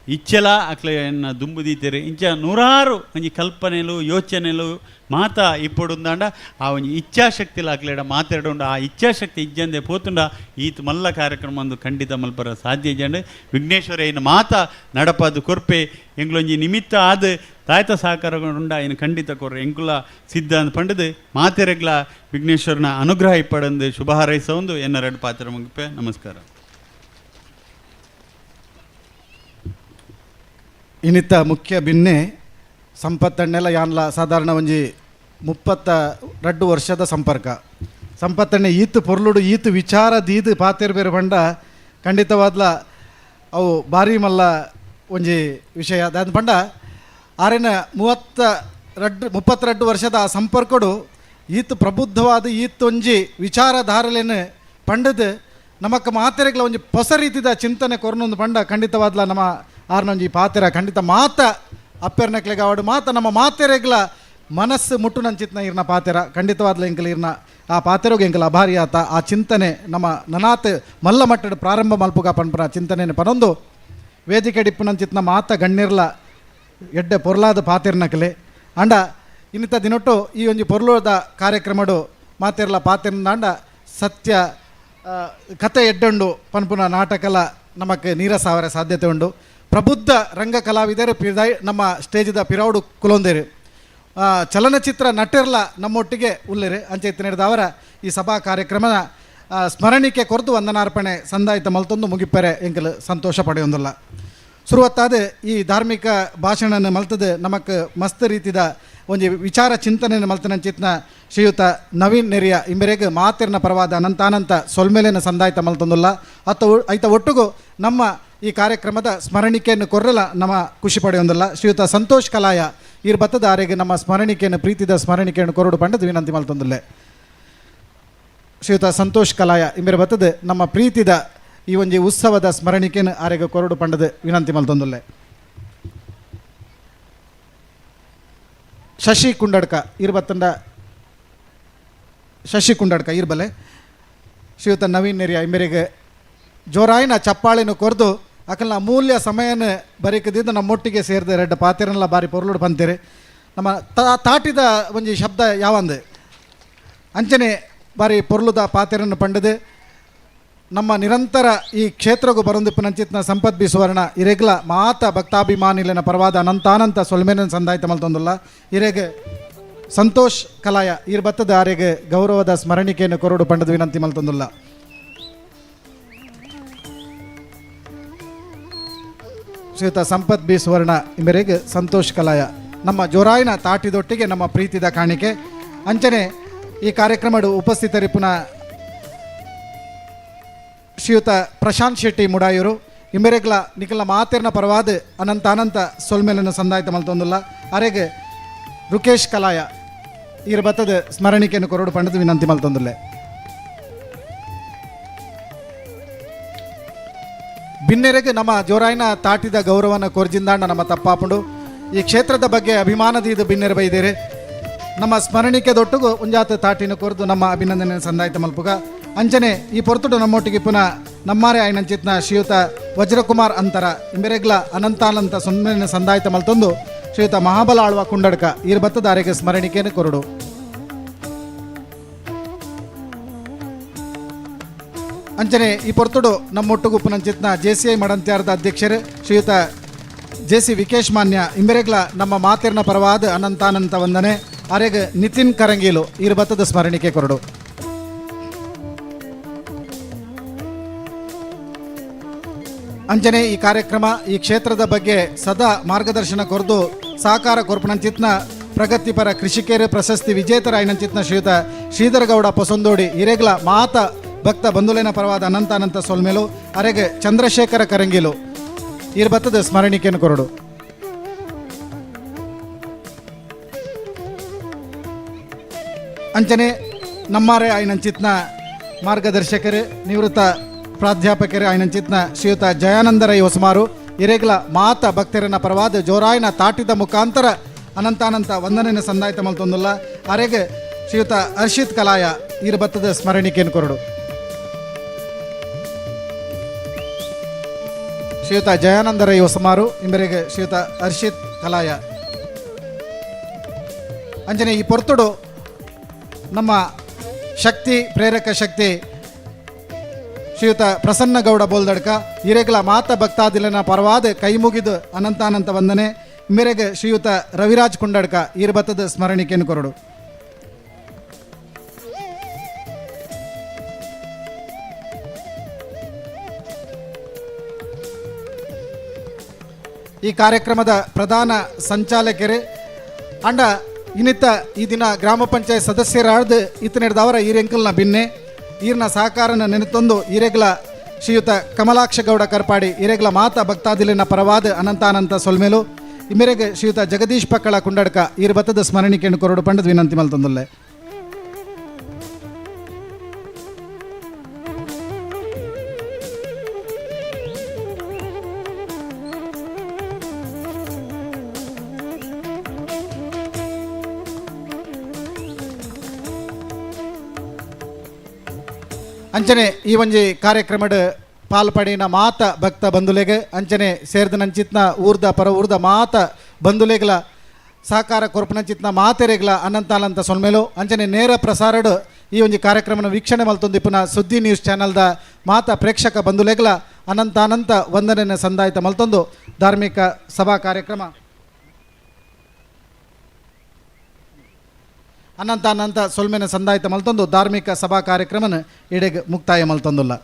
ಇಚ್ಛೆಲ ಅಕ್ಲೆಯನ್ನ ದುಂಬು ದೀತೆರು. ಇಂಚ ನೂರಾರು ಒಂಜಿ ಕಲ್ಪನೆಲು ಯೋಚನೆಲು ಮಾತ ಇಪ್ಪೊಡುಂದಾಂಡ ಆ ಒಂಜಿ ಇಚ್ಛಾಶಕ್ತಿಲ ಅಕ್ಲೆಡ ಮಾತಾಡುಂಡ ಆ ಇಚ್ಛಾಶಕ್ತಿ ಇಜ್ಜಂದೆ ಪೋತುಂಡ ಈತ್ ಮಲ್ಲ ಕಾರ್ಯಕ್ರಮ ಒಂದು ಖಂಡಿತ ಮಲ್ಪರ ಸಾಧ್ಯ ಇಜ್ಜಂಡು. ವಿಘ್ನೇಶ್ವರ ಇನ್ನು ಮಾತ ನಡಪಾದು ಕೊರ್ಪೆ ಎಂಗ್ಲೊಂಜಿ ನಿಮಿತ್ತ ಆದ ತಾಯ್ತ ಸಹಕಾರಗೊಂಡ ಇನ್ನು ಖಂಡಿತ ಕೊರ್ರೆ ಎಂಕುಲ ಸಿದ್ಧ ಅಂದ್ ಪಂಡದು ಮಾತೆರೆಗ್ಲ ವಿಘ್ನೇಶ್ವರನ ಅನುಗ್ರಹ ಇಪ್ಪಡಂದು ಶುಭ ಹಾರೈಸೊಂದು ಎನ್ನ ಎರಡು ಪಾತ್ರ ಮುಗಿಪೆ. ನಮಸ್ಕಾರ. ಇನ್ನಿತ್ತ ಮುಖ್ಯ ಬಿನ್ನೆ ಸಂಪತ್ತಣ್ಣೆಲ್ಲ ಯಾನ್ಲ ಸಾಧಾರಣ ಒಂಜಿ 32 ವರ್ಷದ ಸಂಪರ್ಕ. ಸಂಪತ್ತಣ್ಣೆ ಈತು ಪೊರ್ಲುಡು ಈತು ವಿಚಾರ ದೀದು ಪಾತೆರ್ ಬೇರೆ ಬಂಡ ಖಂಡಿತವಾದ್ಲ ಅವು ಭಾರಿ ಮಲ್ಲ ಒಂಜಿ ವಿಷಯ. ಅದಾದ ಪಂಡ ಆರೇನ 32 ವರ್ಷದ ಆ ಸಂಪರ್ಕಡು ಈತು ಪ್ರಬುದ್ಧವಾದ ಈತೊಂಜಿ ವಿಚಾರಧಾರಲೇನು ಪಂಡದು ನಮಕ್ ಮಾತೆರೆಗ್ಲ ಒಂಜಿ ಹೊಸ ರೀತಿದ ಚಿಂತನೆ ಕೊರ್ನೊಂದು ಪಂಡ ಖಂಡಿತವಾದ್ಲ ನಮ್ಮ ಆರ್ನೊಂಜಿ ಪಾತೆರ ಖಂಡಿತ ಮಾತ ಅಪ್ಪೆರ್ನಕ್ಲೆಗಾವಡು ಮಾತ ನಮ್ಮ ಮಾತೆರೆಗ್ಲ ಮನಸ್ಸು ಮುಟ್ಟು ನಂಚಿತ್ನ ಇರ್ನ ಪಾತೆರ ಖಂಡಿತವಾದ್ಲ ಎಂಕಲ್ ಇರ್ನ ಆ ಪಾತೆರೋಗ ಎಂಕಲ್ ಅಭಾರಿ ಆತ. ಆ ಚಿಂತನೆ ನಮ್ಮ ನನಾತ್ ಮಲ್ಲ ಮಟ್ಟದ ಪ್ರಾರಂಭ ಮಲ್ಪುಗ ಪನ್ಪುನ ಚಿಂತನೆ ಪನೊಂದು ವೇದಿಕೆ ಡಿಪ್ಪು ನಂಚಿತ್ನ ಮಾತ ಗಣ್ಣಿರ್ಲ ಎಡ್ಡೆ ಪೊರ್ಲಾದ ಪಾತೆರ್ನಕಲೆ ಅಂಡ ಇನ್ನಿತ ದಿನೊಟ್ಟು ಈ ಒಂಜಿ ಪೊರ್ಲೋದ ಕಾರ್ಯಕ್ರಮಡು ಮಾತೆರ್ಲ ಪಾತೆರ್ನಾಂಡ ಸತ್ಯ ಕತೆ ಎಡ್ಡೊಂಡು ಪನ್ಪುನ ನಾಟಕಲ ನಮಕ್ ನೀರಸಾವರ ಸಾಧ್ಯತೆ ಉಂಡು. ಪ್ರಬುದ್ಧ ರಂಗ ಕಲಾವಿದರು ಪಿದಾಯ್ ನಮ್ಮ ಸ್ಟೇಜ್ದ ಪಿರೌಡು ಕುಲೊಂದೇರು ಚಲನಚಿತ್ರ ನಟಿರ್ಲ ನಮ್ಮೊಟ್ಟಿಗೆ ಉಲ್ಲೇರು ಅಂಚೈತಿ ನಡೆದವರ ಈ ಸಭಾ ಕಾರ್ಯಕ್ರಮದ ಸ್ಮರಣಿಕೆ ಕೊರದು ವಂದನಾರ್ಪಣೆ ಸಂದಾಯಿತ ಮಲ್ತೊಂದು ಮುಗಿಪೆರೆ ಎಂಕಲ್ ಸಂತೋಷ ಪಡೆಯೊಂದಿಲ್ಲ. ಶುರುವತ್ತಾದ ಈ ಧಾರ್ಮಿಕ ಭಾಷಣನ ಮಲ್ತದ ನಮಕ್ ಮಸ್ತ್ ರೀತಿದ ಒಂಜಿ ವಿಚಾರ ಚಿಂತನೆ ಮಲ್ತನಂಚಿತ್ನ ಶ್ರೀಯುತ ನವೀನ್ ನೆರಿಯ ಇಂಬೆರೆಗ್ ಮಾತಿರ್ನ ಪರವಾದ ಅನಂತಾನಂತ ಸೊಲ್ಮೇಲಿನ ಸಂದಾಯಿತ ಮಲ್ತೊಂದುಲ್ಲ. ಅತ್ತ ಐತ ಒಟ್ಟುಗು ನಮ್ಮ ಈ ಕಾರ್ಯಕ್ರಮದ ಸ್ಮರಣಿಕೆಯನ್ನು ಕೊರಲ ನಮ್ಮ ಖುಷಿ ಪಡೆಯೊಂದಿಲ್ಲ. ಶ್ರೀಯುತ ಸಂತೋಷ್ ಕಲಾಯ ಈರ್ ಬತ್ತದ ಆರೆಗೆ ನಮ್ಮ ಸ್ಮರಣಿಕೆಯನ್ನು ಪ್ರೀತಿದ ಸ್ಮರಣಿಕೆಯನ್ನು ಕೊರಡು ಪಂಡದ ವಿನಂತಿ ಮಲ್ತೊಂದುಲ್ಲೆ. ಶ್ರೀಯುತ ಸಂತೋಷ್ ಕಲಾಯ ಇಂಬೆರೆ ಬತ್ತದ ನಮ್ಮ ಪ್ರೀತಿದ ಈ ಒಂಜಿ ಉತ್ಸವದ ಸ್ಮರಣಿಕೆಯನ್ನು ಆರೆಗೆ ಕೊರಡು ಪಂಡದ ವಿನಂತಿ ಮಲ್ತೊಂದುಲ್ಲೆ. ಶಶಿ ಕುಂಡಡ್ಕ ಇರ್ಬತ್ತಂಡ ಶಶಿ ಕುಂಡಡ್ಕ ಇರ್ಬಲೆ ಶ್ರೀಯುತ ನವೀನ್ ನೆರಿಯ ಇಂಬೆರೆಗೆ ಜೋರಾಯಿನ ಚಪ್ಪಾಳಿನ ಕೊರೆದು ಅಕಲ್ನ ಅಮೂಲ್ಯ ಸಮಯನ ಬರೀಕದಿಂದ ನಮ್ಮೊಟ್ಟಿಗೆ ಸೇರಿದ ರೆಡ್ಡ ಪಾತೆರನ್ನೆಲ್ಲ ಬಾರಿ ಪೊರ್ಲುಡು ಬಂತೀರಿ. ನಮ್ಮ ತಾಟಿದ ಒಂಜಿ ಶಬ್ದ ಯಾವಂದು ಅಂಚನೆ ಬಾರಿ ಪೊರ್ಲುದ ಪಾತೆರನ್ನು ಪಂಡದು ನಮ್ಮ ನಿರಂತರ ಈ ಕ್ಷೇತ್ರಗೂ ಬರೊಂದಿಪ್ಪು ಸಂಪತ್ ಬಿ ಸುವರ್ಣ ಇರೆಗ್ಲ ಮಾತ ಭಕ್ತಾಭಿಮಾನಿಲೆನ ಪರವಾದ ಅನಂತಾನಂತ ಸೊಲ್ಮೇನ ಸಂದಾಯ್ತ ಮಲ್ತೊಂದುಲ್ಲ. ಇರೆಗ್ ಸಂತೋಷ್ ಕಲಾಯ ಇರ್ ಬತ್ತದ ಆರೆಗೆ ಗೌರವದ ಸ್ಮರಣಿಕೆಯನ್ನು ಕೊರಡು ಪಂಡದ ವಿನಂತಿ ಮಲ್ತೊಂದುಲ್ಲ. ಶ್ರೀಯುತ ಸಂಪತ್ ಬಿ ಸುವರ್ಣ ಇಂಬೆರೆಗ್ ಸಂತೋಷ್ ಕಲಾಯ ನಮ್ಮ ಜೋರಾಯಿನ ತಾಟಿದೊಟ್ಟಿಗೆ ನಮ್ಮ ಪ್ರೀತಿದ ಕಾಣಿಕೆ. ಅಂಚನೆ ಈ ಕಾರ್ಯಕ್ರಮದ ಉಪಸ್ಥಿತರಿಪುನ ಶ್ರೀಯುತ ಪ್ರಶಾಂತ್ ಶೆಟ್ಟಿ ಮುಡಾಯೂರು ಇಂಬೆರೆಗ್ಲ ನಿಖಲ ಮಾತೆರ್ನ ಪರವಾದ ಅನಂತ ಅನಂತ ಸೊಲ್ಮೇಲನ್ನು ಸಂದಾಯ್ತ ಮಲ್ತೊಂದುಲ್ಲ. ಅರೆಗೆ ರುಕೇಶ್ ಕಲಾಯ ಈರ್ ಬತ್ತದ ಸ್ಮರಣಿಕೆಯನ್ನು ಕೊರಡು ಪಂಡದ ವಿನಂತಿ ಮಲ್ತೊಂದುಲ್ಲೆ. ಬಿನ್ನೆರೆಗೆ ನಮ್ಮ ಜೋರಾಯಿನ ತಾಟಿದ ಗೌರವನ ಕೊರ್ಜಿಂದಾಂಡ ನಮ್ಮ ತಪ್ಪಾಪುಂಡು. ಈ ಕ್ಷೇತ್ರದ ಬಗ್ಗೆ ಅಭಿಮಾನದ ಇದು ಬಿನ್ನೆರೆ ಬೈದೇರೆ ನಮ್ಮ ಸ್ಮರಣಿಕೆ ದೊಟ್ಟುಗು ಒಂಜಾತ ತಾಟಿನ ಕೊರದು ನಮ್ಮ ಅಭಿನಂದನೆ ಸಂದಾಯ್ತ ಮಲ್ಪುಗ. ಅಂಚನೆ ಈ ಪೊರ್ತುಡು ನಮ್ಮೊಟ್ಟಿಗೆ ಪುನಃ ನಮ್ಮಾರೆ ಆಯ್ನಂಚಿತ್ನ ಶ್ರೀಯುತ Vajrakumar ಅಂತರ ಇಂಬೆರೆಗ್ಲ ಅನಂತಾನಂತ ಸೊನ್ಮೆನ ಸಂದಾಯಿತ ಮಲ್ತೊಂದು ಶ್ರೀಯುತ ಮಹಾಬಲ ಆಳ್ವ ಕುಂಡಡ್ಕ ಈರ್ ಬತ್ತದಾರೆಗೆ ಸ್ಮರಣಿಕೆಯನ್ನು ಕೊರಡು. ಅಂಚನೆ ಈ ಪೊರ್ತುಡು ನಮ್ಮೊಟ್ಟುಗು ಪುನಂಚಿತ್ನ J C I ಮಡಂತ್ಯಾರದ ಅಧ್ಯಕ್ಷರು ಶ್ರೀಯುತ ಜೆ ಸಿ ವಿಕೇಶ್ ಮಾನ್ಯ ಇಂಬೆರೆಗ್ಲ ನಮ್ಮ ಮಾತಿರ್ನ ಪರವಾದ ಅನಂತಾನಂತ ವಂದನೆ. ಅರೆಗ್ ನಿತಿನ್ ಕರಂಗೀಲು ಈರ್ ಬತ್ತದ ಸ್ಮರಣಿಕೆ ಕೊರಡು. ಅಂಚನೆ ಈ ಕಾರ್ಯಕ್ರಮ ಈ ಕ್ಷೇತ್ರದ ಬಗ್ಗೆ ಸದಾ ಮಾರ್ಗದರ್ಶನ ಕೊರದು ಸಹಕಾರ ಕೊರ್ಪುನಂಚಿತ್ನ ಪ್ರಗತಿಪರ ಕೃಷಿಕರ ಪ್ರಶಸ್ತಿ ವಿಜೇತರ ಐನಂಚಿತ್ನ ಶ್ರೀಯುತ ಶ್ರೀಧರಗೌಡ ಪೊಸಂದೋಡಿ ಇರೆಗ್ಲ ಮಾತ ಭಕ್ತ ಬಂಧುಲೇನ ಪರವಾದ ಅನಂತ ಅನಂತ ಸೊಲ್ಮೇಲು. ಅರೆಗೆ ಚಂದ್ರಶೇಖರ ಕರಂಗಿಲು ಈರ್ ಬತ್ತದ ಸ್ಮರಣಿಕೆಯನ್ನು ಕೊರಡು. ಅಂಚನೆ ನಮ್ಮಾರೆ ಐನಂಚಿತ್ನ ಮಾರ್ಗದರ್ಶಕರು ನಿವೃತ್ತ ಪ್ರಾಧ್ಯಾಪಕರು ಐನಂಚಿತ್ನ ಶ್ರೀಯುತ ಜಯಾನಂದ ರೈ ಹೊಸಮಾರು ಇರೆಗ್ಲ ಮಾತ ಭಕ್ತರನ್ನ ಪರವಾದ ಜೋರಾಯನ ತಾಟಿದ ಮುಖಾಂತರ ಅನಂತಾನಂತ ವಂದನೆಯನ್ನು ಸಂದಾಯಿತ ಮಲ್ತೊಂದುಲ್ಲ. ಅರೆಗೆ ಶ್ರೀಯುತ ಹರ್ಷಿತ್ ಕಲಾಯ ಈರ್ ಬತ್ತದ ಸ್ಮರಣಿಕೆಯನ್ನು ಕೊರಡು. ಶ್ರೀಯುತ ಜಯಾನಂದ ರೈ ಹೊಸಮಾರು ಇಂಬರಿಗೆ ಶ್ರೀಯುತ ಹರ್ಷಿತ್ ಕಲಾಯ. ಅಂಜನೆ ಈ ಪೊರ್ತುಡು ನಮ್ಮ ಶಕ್ತಿ ಪ್ರೇರಕ ಶಕ್ತಿ ಶ್ರೀಯುತ ಪ್ರಸನ್ನಗೌಡ ಬೋಲ್ದಡ್ಕ ಹಿರೇಗಲ ಮಾತ ಭಕ್ತಾದಿಲನ ಪರವಾದ ಕೈ ಮುಗಿದು ಅನಂತಾನಂತ ವಂದನೆ. ಮೇರೆಗೆ ಶ್ರೀಯುತ ರವಿರಾಜ್ ಕುಂಡಡ್ಕ ಈರ್ಬತ್ತದ ಸ್ಮರಣಿಕೆಯನ್ನು ಕೊರಡು. ಈ ಕಾರ್ಯಕ್ರಮದ ಪ್ರಧಾನ ಸಂಚಾಲಕರು ಅಂಡ ಇನ್ನಿತ ಈ ದಿನ ಗ್ರಾಮ ಪಂಚಾಯತ್ ಸದಸ್ಯರಾದ ಇತನೆಡ್ದವರ ಈರೆಂಕಲ್ನ ಬಿನ್ನೆ ಈರ್ನ ಸಹಕಾರನ ನೆನೆತೊಂದು ಈರೆಗ್ಲ ಶ್ರೀಯುತ ಕಮಲಾಕ್ಷಗೌಡ ಕರ್ಪಾಡಿ ಈರೆಗ್ಲ ಮಾತಾ ಭಕ್ತಾದಿಲಿನ ಪರವಾದ ಅನಂತಾನಂತ ಸೊಲ್ಮೇಲು. ಈ ಮೇರೆಗೆ ಶ್ರೀಯುತ ಜಗದೀಶ್ ಪಕ್ಕಳ ಕುಂಡಡ್ಕ ಈರ್ ಬತ್ತದ ಸ್ಮರಣಿಕೆಯನ್ನು ಕೊರಡು ಪಂಡದ ವಿನಂತಿ ಮಲ್ತೊಂದುಲ್ಲೆ. ಅಂಚನೆ ಈ ಒಂಜಿ ಕಾರ್ಯಕ್ರಮದ ಪಾಲ್ಪಡಿನ ಮಾತ ಭಕ್ತ ಬಂಧುಲೆಗೆ ಅಂಚನೆ ಸೇರ್ದನಂಚಿತ್ನ ಊರ್ದ ಪರ ಊರ್ದ ಮಾತ ಬಂಧುಲೆಗ್ಲ ಸಹಕಾರ ಕೊರ್ಪನಂಚಿತ್ನ ಮಾತೆರೆಗ್ಲ ಅನಂತಾನಂತ ಸೊನ್ಮೇಲು. ಅಂಚನೆ ನೇರ ಪ್ರಸಾರಡು ಈ ಒಂಜಿ ಕಾರ್ಯಕ್ರಮನ ವೀಕ್ಷಣೆ ಮಲ್ತೊಂದಿಪ್ಪುನ ಸುದ್ದಿ ನ್ಯೂಸ್ ಚಾನಲ್ದ ಮಾತ ಪ್ರೇಕ್ಷಕ ಬಂಧುಲೆಗ್ಲ ಅನಂತಾನಂತ ವಂದನೆಯನ್ನು ಸಂದಾಯಿತ ಮಲ್ತೊಂದು ಧಾರ್ಮಿಕ ಸಭಾ ಕಾರ್ಯಕ್ರಮ ಅನಂತ ಅನಂತ ಸೊಲ್ಮೆನ ಸಂದಾಯಿತ ಮಲ್ತೊಂದು ಧಾರ್ಮಿಕ ಸಭಾ ಕಾರ್ಯಕ್ರಮನ ಇಡೆಗ್ ಮುಕ್ತಾಯ ಮಲ್ತೊಂದುಲ್ಲ.